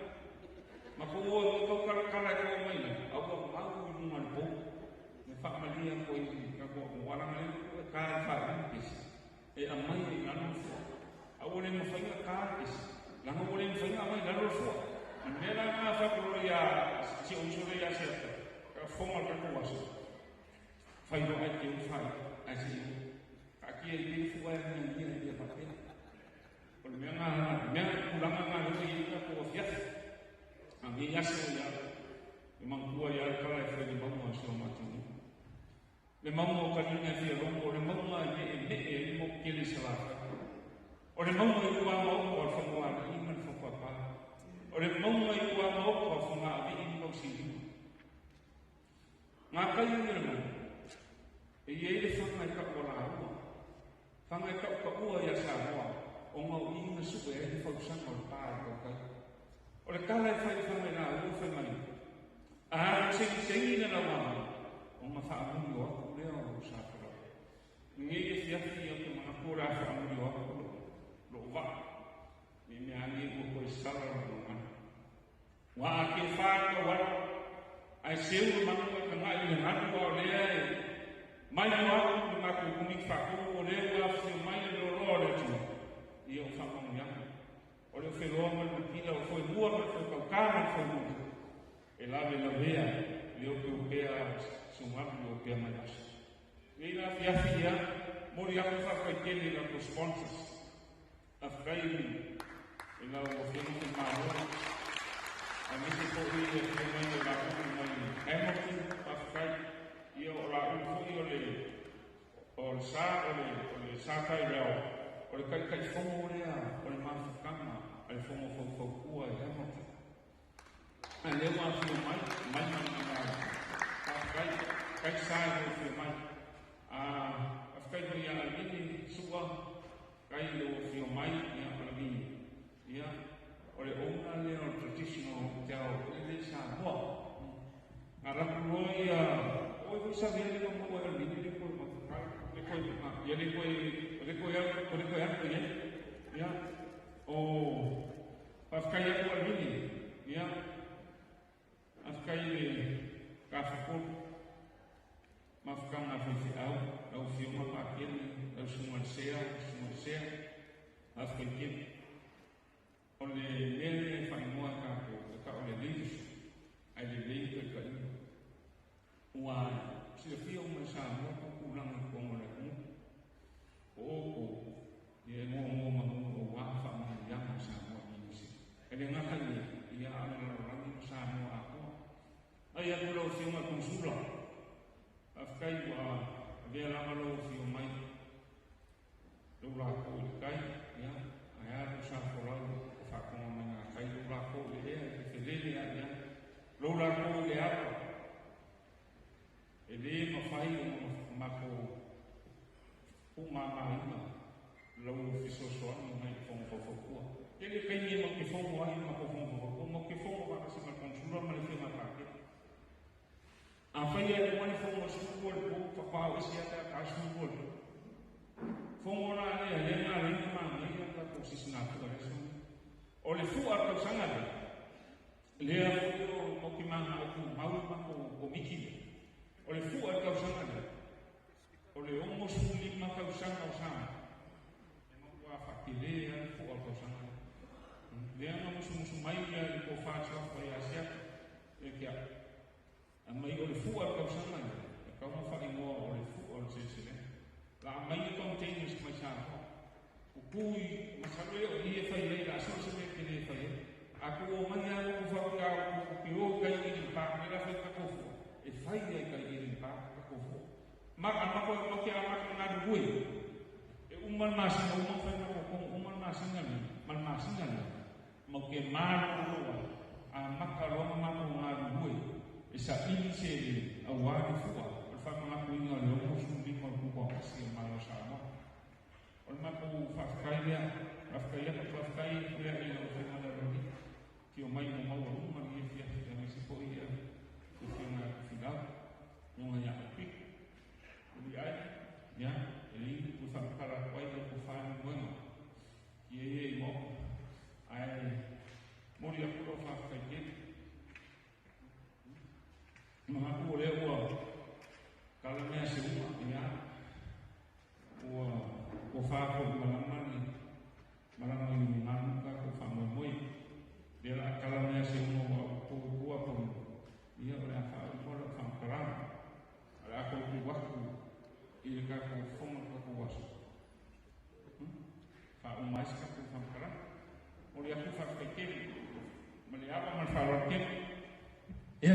Ma kou o ai kau kalakala e kou mai i lalo, a ua mau i luga o le pou. E faamalie atu ai i tatou atunuu, leaga lea ua ta i le faaiuga pesi, e aumai ai i lalo le fua. A ua le mafai ona ta le pesi, leaga ua le mafai ona aumai i lalo le fua. O le mea la lena a faaopoloa ia si ou uso lea ia Asiata, ka fofoga o le tatou aso, fai loa ae te u faaiuga, ae se i taatia ai pea le fua e agiagia ai mea faapea. O le mea na, mea tulaga na lea ua i ai tatou afiafi. A nei aso ia, e manatua ai lava le tala e fai i le mauga o si o matou nuu. Le mauga o Kalina e fia logo, o le mauga e meemee ai le motu tele i Salafai. O le mauga i Tuamaota o le Fanua-alii ma le Faupapa. O le mauga i Tuamaota o Fogaavii ma Tausilima. Ngā kai o le mauga, e i ai le faga e tau alaua, faga e tau taua ia Samoa, ona o i na sue ai le fausaga o le pa i tautai. O le tala e fai i faga i laua fai mai, A segisegi le lauama, ona faamuli o atu lea o lou sa folau. Lenei afiafi ou te manatu o le a faamuli o atu lou vaa, ne i mea ane ua toe sala lou gagana. Ua a ke whā tau ala, ae seu le manu e tagai i le galu a o lea e mai loa atu le matou Komiti Faatonu o lea ua afifio mai le loaloa o le atunuu, ia o faamanuiaga. O le ofeloa ma le matila, o foemua ma le foekautā ma le foemuli, e lavelavea le opeopea sugalu le opea mai aso. Nei la afiafi ia, momoli atu le faafetai tele i latou sponsors. Faafetai i lau Afioga Faimalo, aemaise foi le afioga i le latou mai Hamilton, faafetai. Ia o laua foi o le o le sa o le o le Sa Tyrell, o le Taitaifono lea o le mafutaga a le Fono Faufautua i Hamilton. A lea ua afio mai, mai ma le magalu. Faafetai, kai sa i lou afio mai. A faafetai foi ia Alvini Su'a, kai i lou afio mai, ia Alvini. Ia, o le owner lea o le Traditional Hotel o le Samoa. A laku loa ia, oi foi sa vea le maua e Alvini le koe mafakai, le koe, ia le koe, le koe alu, le koe alu ia. Ia, o Faafetai atu Alvini, ia, faafetai i le Tafatolu, mafutaga a faifeau, lau Afioga Patele, lau Susuga i le Sea, Susuga i le Sea, faafetai tele. O le mea lea e faaigoa e tatou, e tau o le leadership, ae lelei le taitaiga. Ua silafia uma e Samoa tupulaga i totonu o le atunuu. O outou, ia e nonomanu aua faamanuiaga a Samoa i Niu Sila. E le gata i lea, ia a o le lalolagi ma Samoa atoa. Ai atu lau Afioga i le Konesula, faafetai ua avea lava lou afio mai lou latou i le tai, ia, ae a lou sa folau o faatoga mai ngā tai, lou latou i le ea e te felele a i ai, lou latou i le ava, e lē mafai ona matou tuumāmāina lau fesoasoani mai i le Fono Faufautua. Tele taimi e matou te fono ai i le matou Fono Faufautua, matou te fono faatasi ma le Konesula ma le Afioga i le Paketi. Afai e uma le fono i le 12 i le po, faatoa o ese lava pe a ta le 12 i le po. Fono la lea, lea na ala ai ona manaia le tatou sisigafua i le aso lenei. O le fua o le tausaga lea, lea foi o matou te mananao tumau le matou komiti lea, o le fua o le tausaga lea, o le 65 tausaga o Samoa, e matua faatele lava le fua o le tausaga lea. Lea na musumusu mai ia le tofa suafa ia Asiata, ia te au. Aumai o le fua o le tausaga lea, e tatau ona faaigoa o le fua o le seleselega. La aumai ni containers mai Samoa. Pupui, masalo e o i e fai ai, la sue se mea tele e fai ai. A tou omai lava ua tou faapea ua tou te o i tai i Eden Park, lea la fai tatou fua, e fai lava i tai i Eden Park tatou fua. Ma, a matou, matou te amata ona galulue, e uma le masina uma ona fai matou tonu, uma le masina lenei ma le masina lea, Matou te malolo ai, amata loa ona matou galulue e saili seleni aua le fua o le faamanatuina o le 65 o le Tutoatasi o le Malo o Samoa. O le matou faafetai lea, faafetai atu, faafetai lea i lau Afioga i le Aloalii, afio mai mo maualuga lenei afiafi, aemaise foi le Afioga ia Tofilau.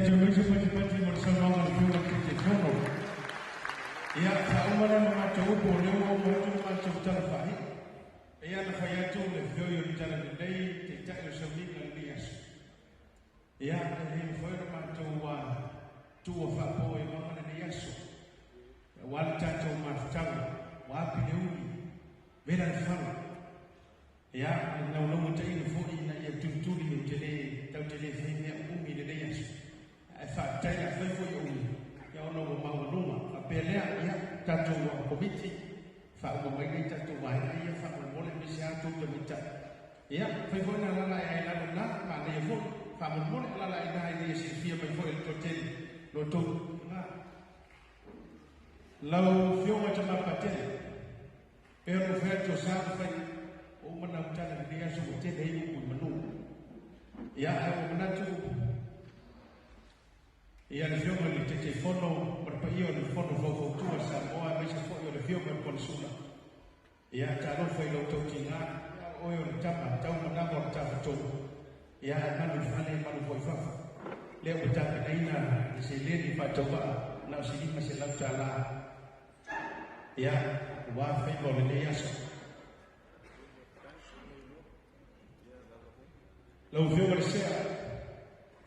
Ia toe mai se patipati mo le saunoaga a le Afioga i le Taitaifono. Ia, faauma lea ma matou upu o lea ua uma atu le matou tala faaiu. E ia na fai atu le feoi o le tala lelei, taitai o sauniga i lenei aso. Ia, e le mafai ona matou tuua faapo i maga lenei aso. Aua le tatou mafutaga, ua api le uli, vela le fala. Ia, le naunaugataiga foi ina ia tulituli ou te le tatou te le fai mea umi i lenei aso. Ae faafetai afai foi o umi, ia ona ua maualuga. Faapea lea, ia, tatou komiti, faauma mai nei tatou vaega ia faamolemole aemaise lava outou tamaitai. Ia, fai foi na alaala ae ai i lalo i ina, manaia foi, faamolemole alaala i ina ina ia silafia mai foi e le toatele lo outou tulaga. Lau Afioga i Tama Patele, pei ona ou fai atu o sa na fai, ua uma ona autala i lenei aso ua tele ai upu i manu. Ia, ae ua manatu ia le Afioga i le Taitaifono ma le paia o le Fono Faufautua a Samoa aemaise foi o le Afioga i le Konesula. Ia, talofa i lo outou tiga, ia o oe o le tama tau manava o le tafatolu. Ia, e malu i le fale, e malu foi i fafo. Lea ua tapenaina le seleni faatauvaa na o se $500. Ia, aua faiva o lenei aso. Lau Afioga i le Sea,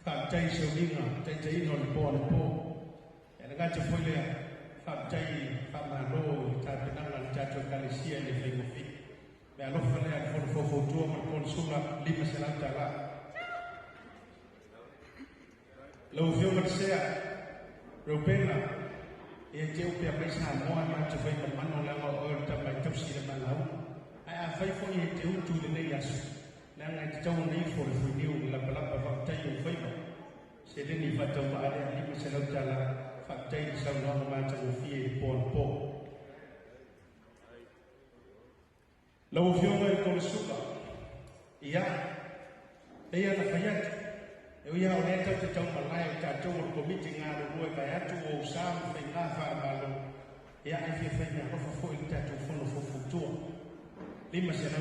faafetai i sauniga taitaiina o le po anapo. E le gata foi lea, faafetai faamalo i le tapenaga a le tatou Ekalesia e le faigofie. Le alofa lea a le Fono Faufautua ma le Konesula, $500. Lau Afioga i le Sea, Reupena, e te upea mai Samoa e matou fai manumanu leaga o oe o le tama e tausi i le malauga. Ae afai foi e te utu i lenei aso, leaga e tatau ona ifo le fuiniu i le lapalapa faafetai i ou faiva. Seleni faatauvaa lea $500, faafetai i le saunoaga matagofie i le po anapo. Lau Afioga i le Konesula, ia, pei ona fai atu, e ui lava o lea tatou te taumalae o tatou o le Komiti galulue vaeatu o ou sa ma faiga faale-Malo, ia, ae fia fai meaalofa foi i le tatou Fono Faufautua. $500,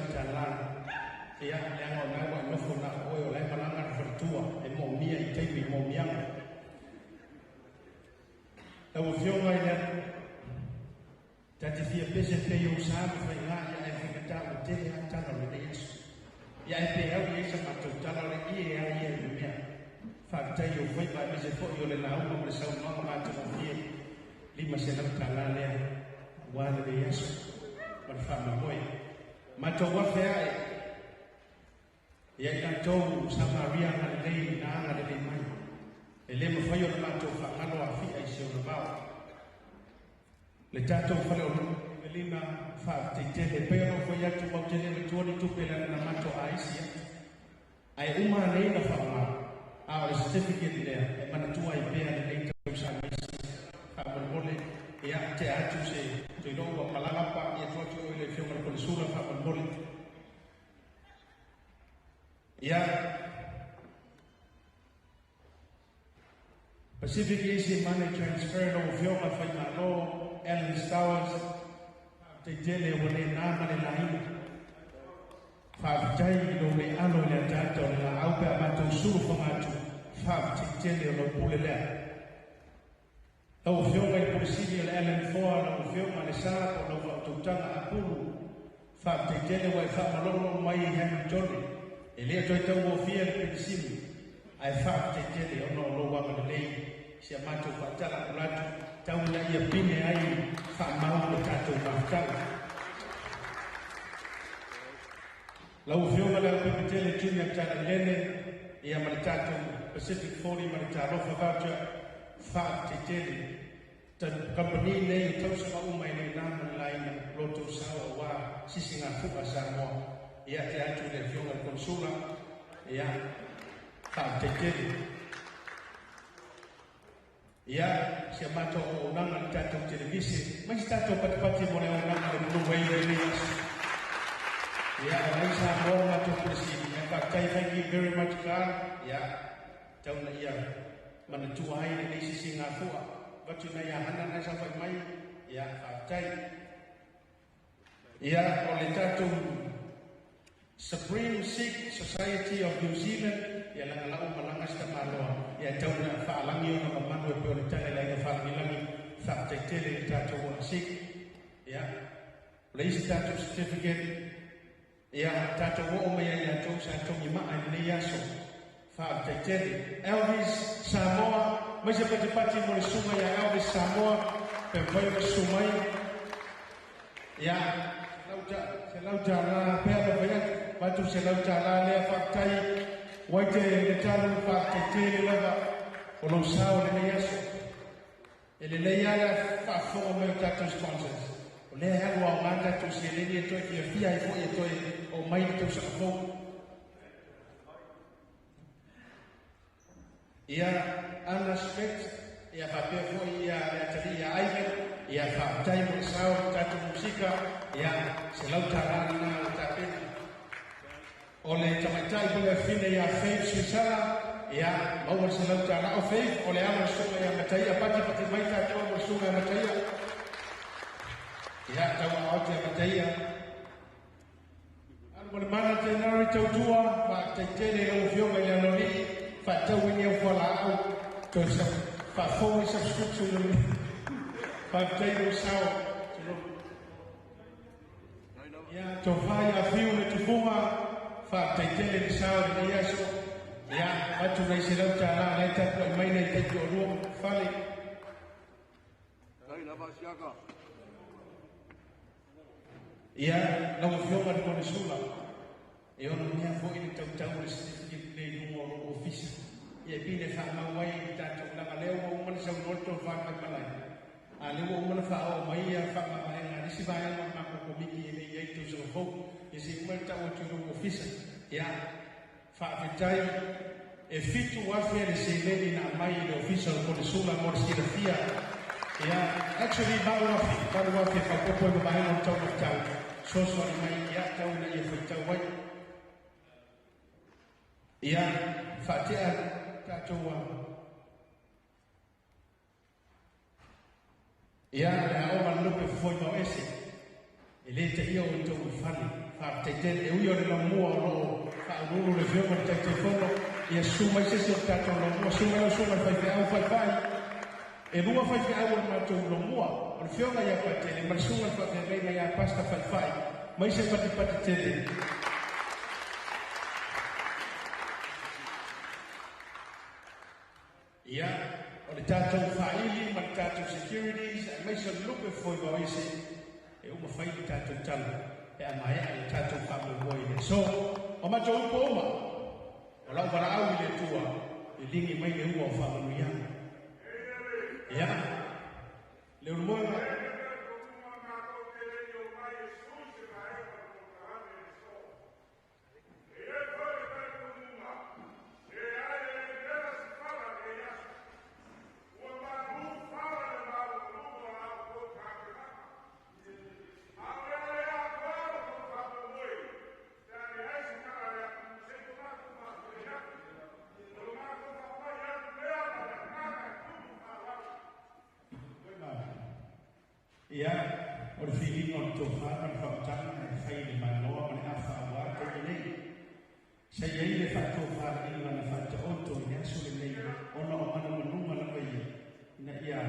ia, leaga o lena ua e nofo na o oe o la e malaga le faletua e moomia i taimi o moomiaga. Lau Afioga i le Ta te fia pese pei ou sa ma faiga ia ae faigata ua tele a tala o lenei aso. Ia ae pe au i ai sa matou tala o le ie a ia i le mea. Faafetai i ou faiva aemaise foi o le lauga ma le saunoaga matagofie $500 lea aua lenei aso ma le faamoemoe. Matou afe ae ia i latou Samaria agalelei na agalelei mai. E le mafai ona matou faagalo Afia i si ona vao. Le tatou faleoloa Evelina, faafetai tele. E pei ona ou fai atu, matou te le avatua ni tupe leaga na matou aisi atu. Ae uma nei ona faaaoga, a o le certificate lea e manatua ai pea lenei tausaga aisi. Faamolemole, ia, tea atu se toilou ua malaga pa, ia tuu atu i oe le Afioga i le Konesula, faamolemole. Ia, Pacific Easy Money Transfer, lau Afioga Faimalo, Alan Stowers, faafetai tele ua le na ma le laina. Faafetai i lou le alo i le ataata o le laau pe a matou sulu faga atu, faafetai tele o lau pule lea. Lau Afioga i le Pule Sili o le Alan Foa, lau Afioga Alesa po o lau faautautaga Apulu, faafetai tele ua e faamalolo mai i Hamiltone. E le toe taugofie le penisini, ae faafetai tele ona o lou agalelei i si a matou faatala atu tau ina ia pine ai faamau le tatou mafutaga. Lau Afioga i le Lealailepule Junior Talalelei, ia ma le tatou Pacific 40 ma le Talofa Voucher, faafetai tele. Kamupani nei o tausaga uma e le na ma le laina lo outou sao aua sisigafua a Samoa. Ia te atu i le Afioga i le Konesula, ia, faafetai tele. Ia, si a matou auaunaga le tatou televise, mai se tatou patipati mo le auaunaga le manu ai i lenei aso. Ia, o nai Samoa le matou Pule Sili. Ia, faafetai, thank you very much, Carl. Ia, tau ina ia manatua ai lenei sisigafua. Avatu i nai Hana na e saofai mai. Ia, faafetai. Ia, o le tatou Supreme Sikh Society of New Zealand, ia laga lau malaga si tamaloa. Ia tau na faalagi ona mamalu e pei o le tala i le aiga faalagilagi faafetaitele i le tatou asik. Ia o le isi tatou certificate ia tatou oo mai ai ia tou sa togi maa i lenei aso faafetaitele. Elvis Samoa, mai se patipati mo le susuga ia Elvis Samoa pe mafai ona susu mai. Ia $100 pea le fai atu avatu $100 lea faafetai Uaite le talu faafetaitele lava o lou sao i lenei aso. E lelei lava le faafofoga mai o tatou sponsors, o lea e alu aoga tatou seleni e toe fiafia ai foi e toe oo mai le tausaga fou. Ia Anna Schmidt, ia faapea foi ia le atalii ia Ivan, ia faafetai mo le sao i le tatou musika, ia $100 lena ua tapena. O le tamaitai po o le afafine ia Faith Suisala, ia maua le $100. O Faith, o le alo o le susuga ia Mataia, patipati mai tatou mo le susuga ia Mataia. Ia, tauaao atu ia Mataia. Alu ma le mana January tautua, faafetai tele i lau afioga i le aloalii, faatau ai ni au fualaau, toe faafou ai subscription o le faafetai i lou sao. Ia, tofa ia Fiu le tufuga, faafetai tele le sao i lenei aso. Ia, avatu nai $100 la e tapuai mai nai taitoalua ma fale. Ia, lau afioga i le Konesula, e ono mea foi le tautau o le certificate lenei i luga o lou ofisa. Ia, e pei e faamau ai i le tatou laga lea ua uma ona saunoa le tofa mai malae. A lea ua uma ona faaoo mai ia faamavaega a le isi vaega o le matou komiti e le i ai i le tausaga fou. Ia se i uma le tau atu i lou ofisa. Ia, faafetai e 7,000 le seleni na aumai i le ofisa o le Konesula mo le silafia. Ia, actually 8,000, 8,000 e faaopoopo ai ma vaega o le taumatatau. Fesoasoani mai ia tau ina ia faitau ai. Ia, faatea tatou a. Ia, le aoga le lupe fofoi mau ese, e le taia o outou i fale, faafetai tele, e ui o le laumua o lo o faauluulu le Afioga i le Taitaifono, ia susu mai se isi o le tatou laumua, susu mai lau susuga i le faifeau faifai, e lua faifeau o le matou laumua, o le Afioga ia Patele ma le susuga i le faafeagaiga ia Pastor Faifai, mai se patipati tele. Ia, o le tatou faili ma le tatou securities aemaise o le lupe fofoivao-ese, e uma fai le tatou tala pe a maea le tatou faamoemoe i le aso. O matou upu uma, o lau valaau i le Atua, liligi mai le ua o faamanuiaga. Ia, Leulumoega. Ia, o le filiga o le tofa ma le faautaga e fai e le Malo ma le afa aua le taimi nei. Sa i ai le faatofalaiga na faataoto i le aso lenei ona o manumanuga lava ia ina ia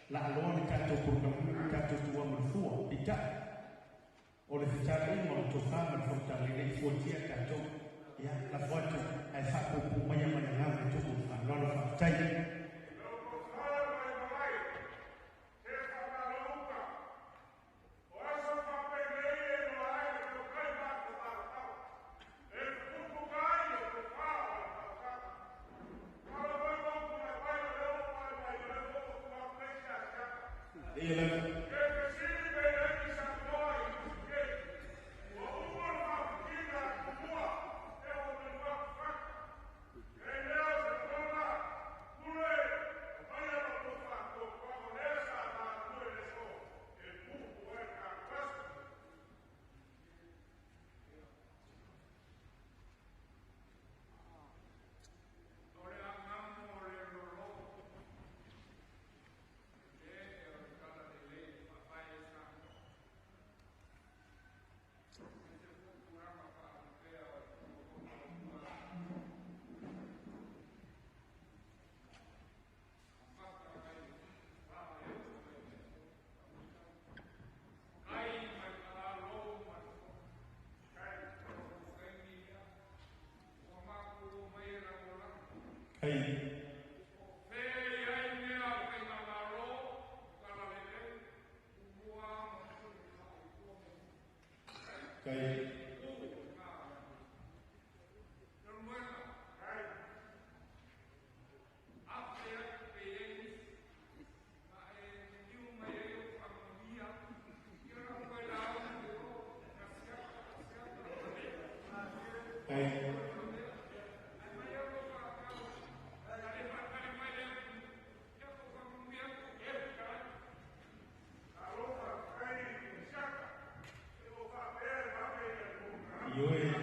laaloa le tatou polokalame ma tatou tuaga o le fua. Peitai, o le fetalaiga o le tofa ma le faautaga e le i fuatia tatou. Ia, lafo atu ae faapuupuu maia ma le agaga e tumu i le faaaloalo. Faafetai. Ia lava. Kai. Kai. Kai. Ioe.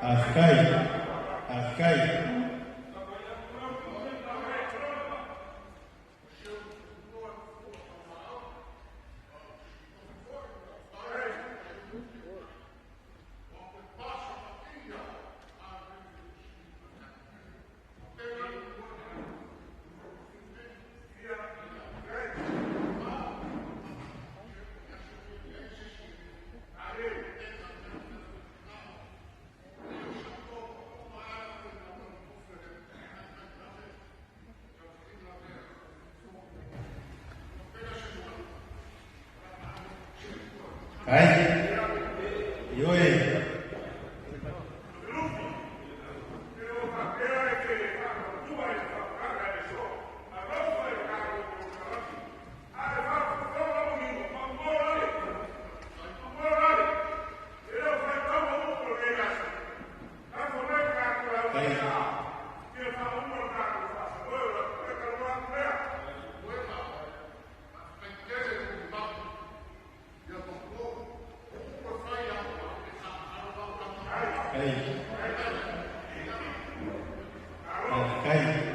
Afkai. Afkai. Kai. Ioe. Kai. Kai.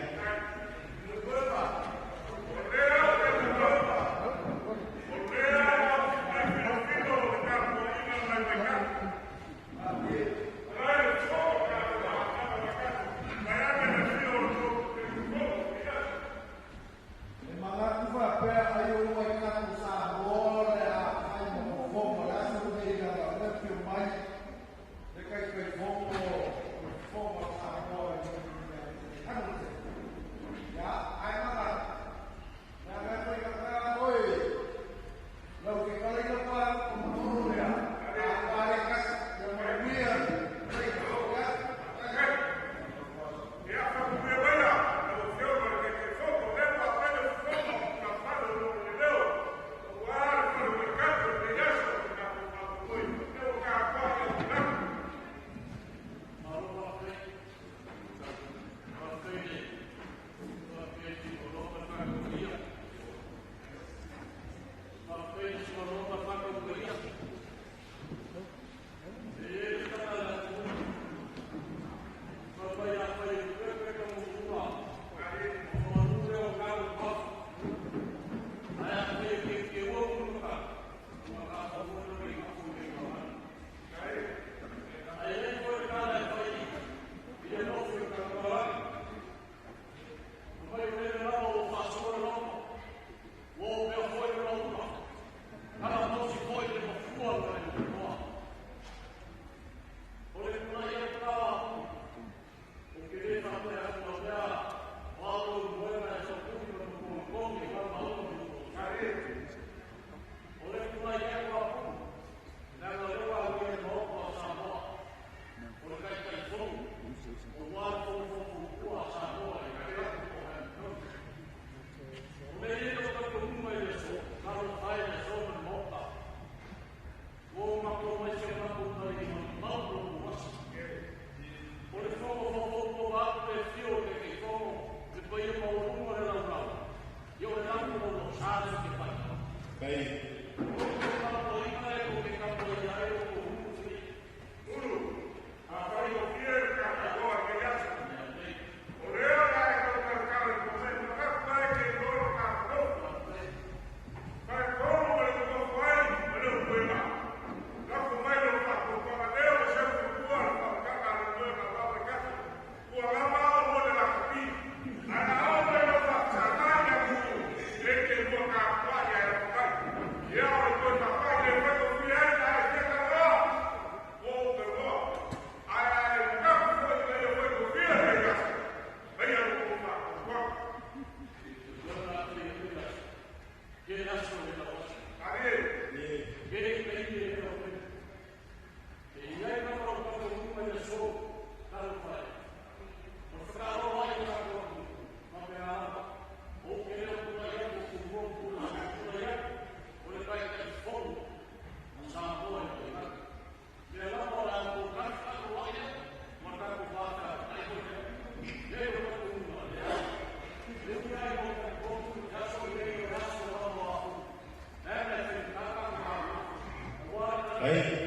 Kai. Ai.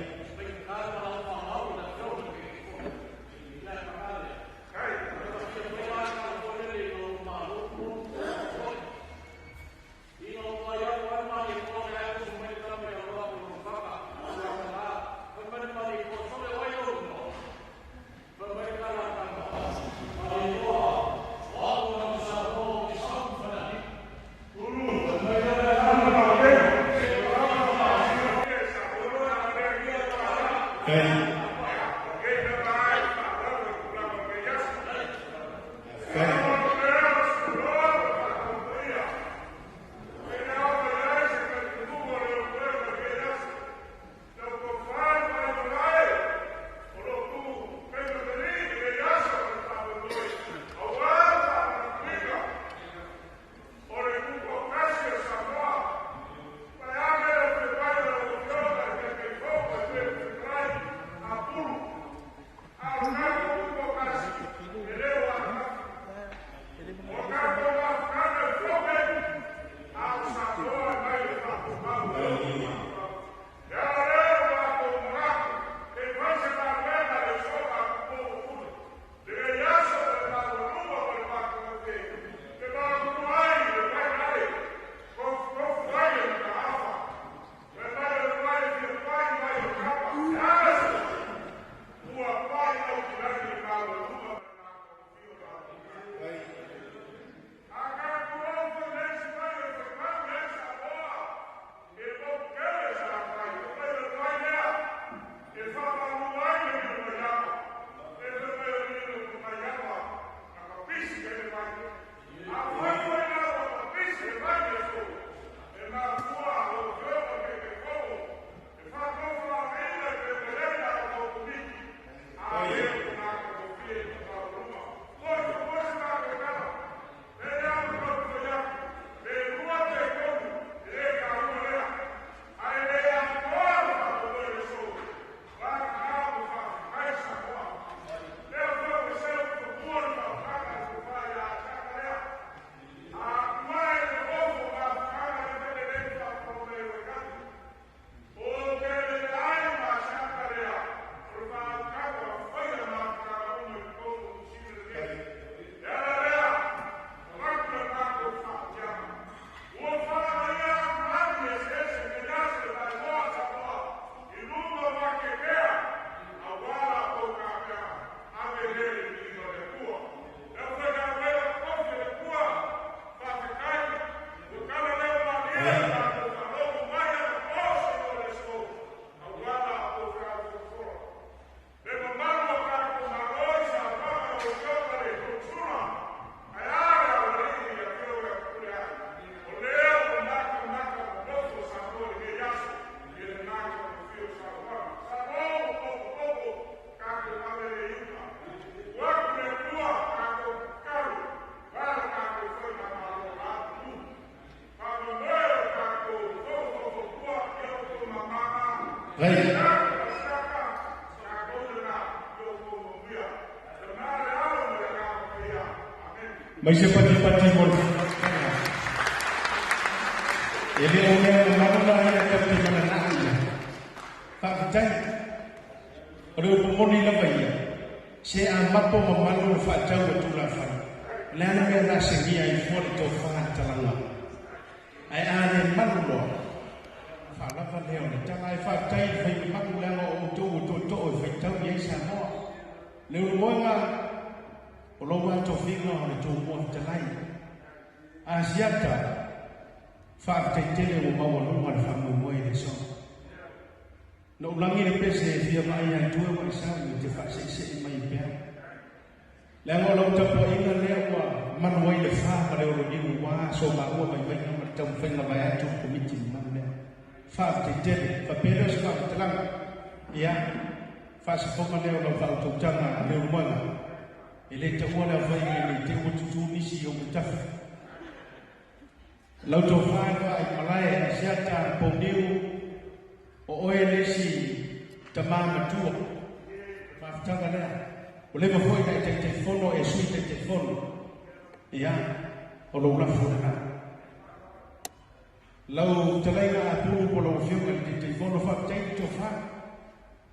Mai se pati pati mo E le o mea na maru la ia ka te mana na ia. Whaafitai. O le upo moni lava ia. Se a mapo ma malu le whaatau a tū la whai. Le ana mea na se ngia i fua le tō wha talanga. Ai a le malu loa. Whaalava leo le tanga e whaatai le whai me maku le anga o tō o tō tō e whai tau i ai Samoa. Le ulu moenga o lou atofiga o le tumua fetalai. Asiata, faafetaitele ua maualuga le faamoemoe i le aso. Na ou lagi le pese e fia vaai atu e ua e sau e te faaseʻiseʻi mai pea. Leaga o lau tapuaʻiga lea ua malu ai le fā ma le oloniu uā so maua vaivaiga ma le taumafaiga vae atu le komiti mamalu lea. Faafetaitele, faapea lea o se faamatalaga. Ia, faasafoga lea o lau faautautaga a Leulumoega. E le taua le aofaiga ina i te i ua tutū nisi i ou matafa. Lau tofa e faaimalae Asiata Pouniu, o oe le isi tamā matua. Faafetaga lea. Ua leva foi ona e Taitaifono, e Sui Taitaifono. Ia, o lou lafo lena. Lau talaiga a pulu po lau afioga i le Taitaifono faafetai le tofa.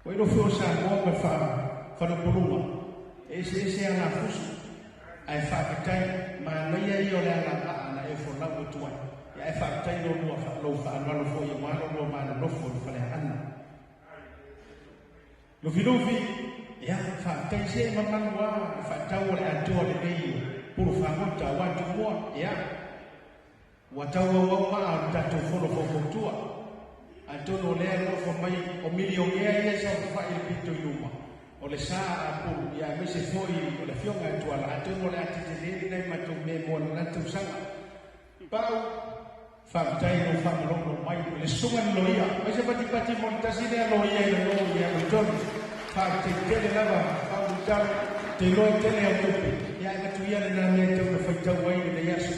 Ua iloa foi o Samoa ma faafalepuluga e eseese alafusu ae faafetai manaia ia o le alava'a na e folau atu ai. Ia ae faafetai lolua lou faaaloalo foi aua lolua malolofo i le faleaana. Lufilufi, ia faafetai se mamalu lava le faatau o le atoa lenei o pulu fagota aua Tumua. Ia ua tauauau maa o le tatou fono faufautua. Atonu o lea e alofa mai o milionea ia e saofafai i le pito i luma o le sa a Apulu, ia aemaise foi o le afioga ia Tuala, atonu o le a tetele lena i matou mea mo lena tausaga. Pau, faafetai i lou faamalolo mai o le susuga i le loia, aemaise patipati mo le tasi lea loia i lalo ia Tolu. Faafetai tele lava, Pau Lutalo, te iloa e tele au tupe, ia ae avatu ia lena mea e tau na faitau ai lenei aso.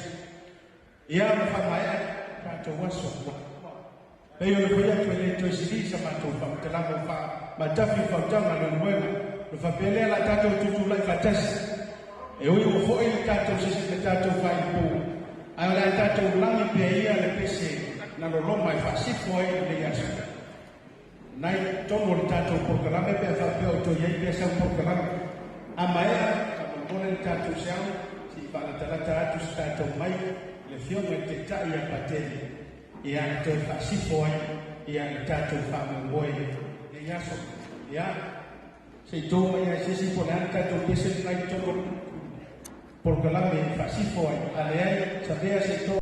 Ia ma faamaea tatou aso. Pei ona fai atu e le toe sili sa matou faamatalaga ua faamatafi le faautaga a Leulumoega. Ona faapea lea la tatou tutulai faatasi. E ui ua foi le tatou sisi le tatou faaiupū, ae o le a tatou lagi pea ia le pese na loloma e faasifo ai lenei aso. Nai totonu o le tatou polokalame pe a faapea o toe i ai pea sau polokalame. A maea, faamolemole le tatou seau se i faalatalata atu se tatou mai le Afioga i le Taitai ia Patele ia e toe faasifo ai ia le tatou faamoemoe lenei aso. Ia, se i tou mai lava i se isi po o le a le tatou pese lena i totonu o le polokalame e faasifo ai. A leai, savea se i tou.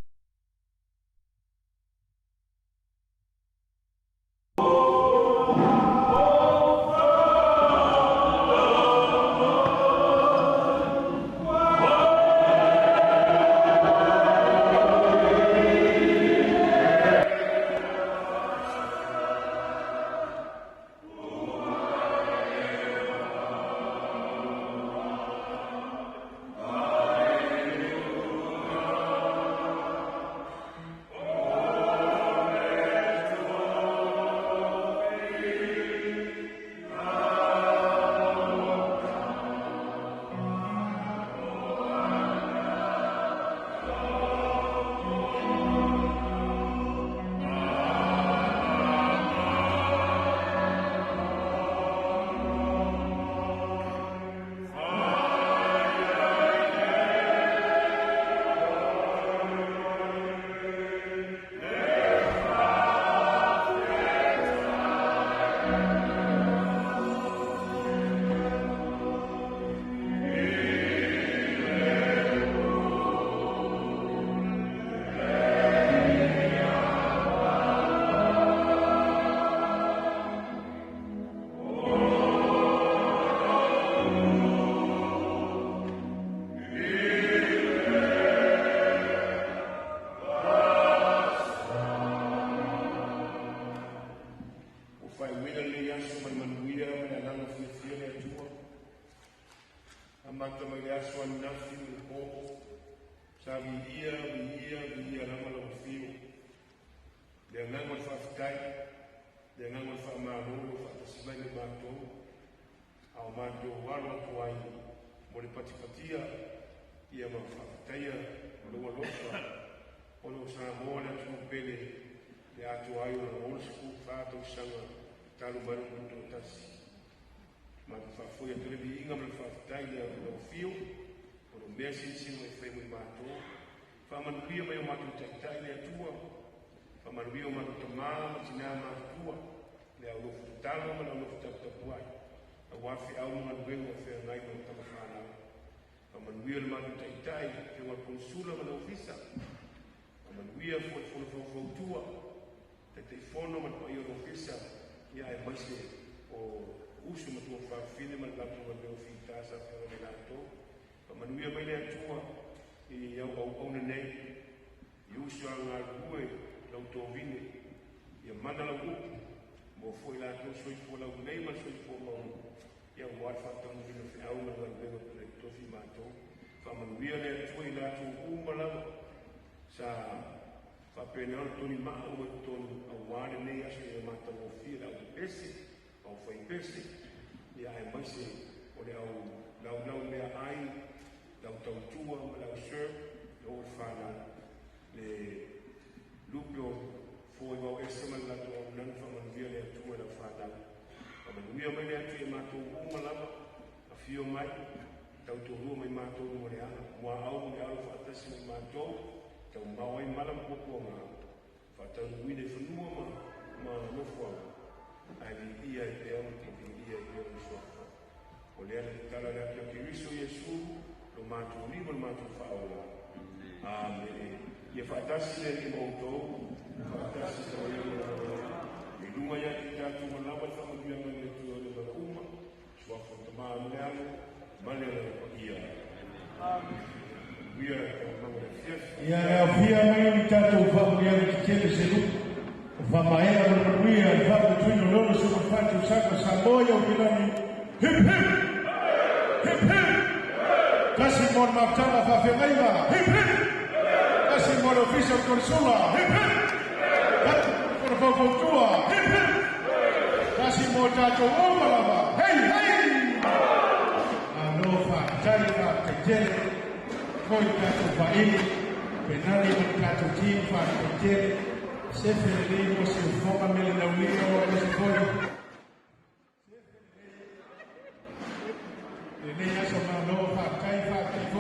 Ua faaiuina lenei aso ma le manuia ma le agaga fiafia le Atua. Amata mai le aso ananafi ma le po, sa viia, viia, viia lava lau afio. Le agaga o le faafetai, le agaga o le faamalo ua faatasi mai ma matou, a o matou alo atu ai mo le patipatia ia ma faafetaia lou alofa ona o Samoa le atunuu pele le atoa ai o lana 64 tausaga talu mai lona tutoatasi. Matou faafoi atu le viiga ma le faafetai i lau afio o lo mea silisili mai fai mo i matou. Faamanuia mai o matou taitai le Atua, faamanuia o matou tamā ma tinā matutua, le au lofu tatalo ma le au lofu taputapuai, aua feau ma galuega o feagai ma tama fanau. Faamanuia le matou taitai, afioga i le Konesula ma le Ofisa. Faamanuia foi le fono faufautua, Taitaifono ma le paia o le Ofisa, ia aemaise o uso ma tuafafine ma le latou galuega fita sa feagai ma i latou. Faamanuia mai le Atua i au auauna nei, i uso a galulue lau tovine, ia mana lau upu, mo foi latou soifua laulelei ma le soifua maualuga, ia aua le faataunuuina o feau ma le galuega o le tofi matou. Faamanuia le Atua i latou uma lava sa faapena ona toni maa uma i totonu aua lenei aso ina ia matagofie le au pepese, au faipese, ia aemaise o le au laulau meaai, le au tautua ma le au serve, e oo i le fanau, le lupe o Faamanuia mai le Atua ia matou uma lava, afio mai, tautoalua mai matou mo le ala, muaau ma le alo faatasi ma matou, taumamao ai mala ma puapuaga, faataunuuina i fanua ma nofoaga, ae viia ai pea ma viia ai pea lou suafa. O lea le tatala le atu ia Keriso Iesu, lo matou Alii ma le matou Faaola. Amene. Ia faatasi le Alii ma outou, faatasi foi ma lau I luga ia te tatou ma lava le faamanuiaga a le Atua le mala uma, suafa o le Tama ma le Alo, ma le Agaga Paia. Amen. Manuia taualumaga o le afiafi. Ia le aofia mai o ni tatou faamanuiaga tetele se lupe. O faamaea ma le manuia le faaputuina o le 64 tausaga Samoa i Aukilani. Hip hip! Hip hip! Tasi mo le mafutaga faafeagaiga. Hip hip! Tasi mo le ofisa o le konesula. Hip hip! Tasi mo le faufautua. Hip hip! Tasi mo tatou uma lava. Hei hei! Malo faafetai faafetai tele. Foi le tatou vaili. Penali ma le tatou team faafetai tele. Sefe lelei mo se ufoga mele naulima o aemaise foi. Lenei aso malo faafetai faafetai.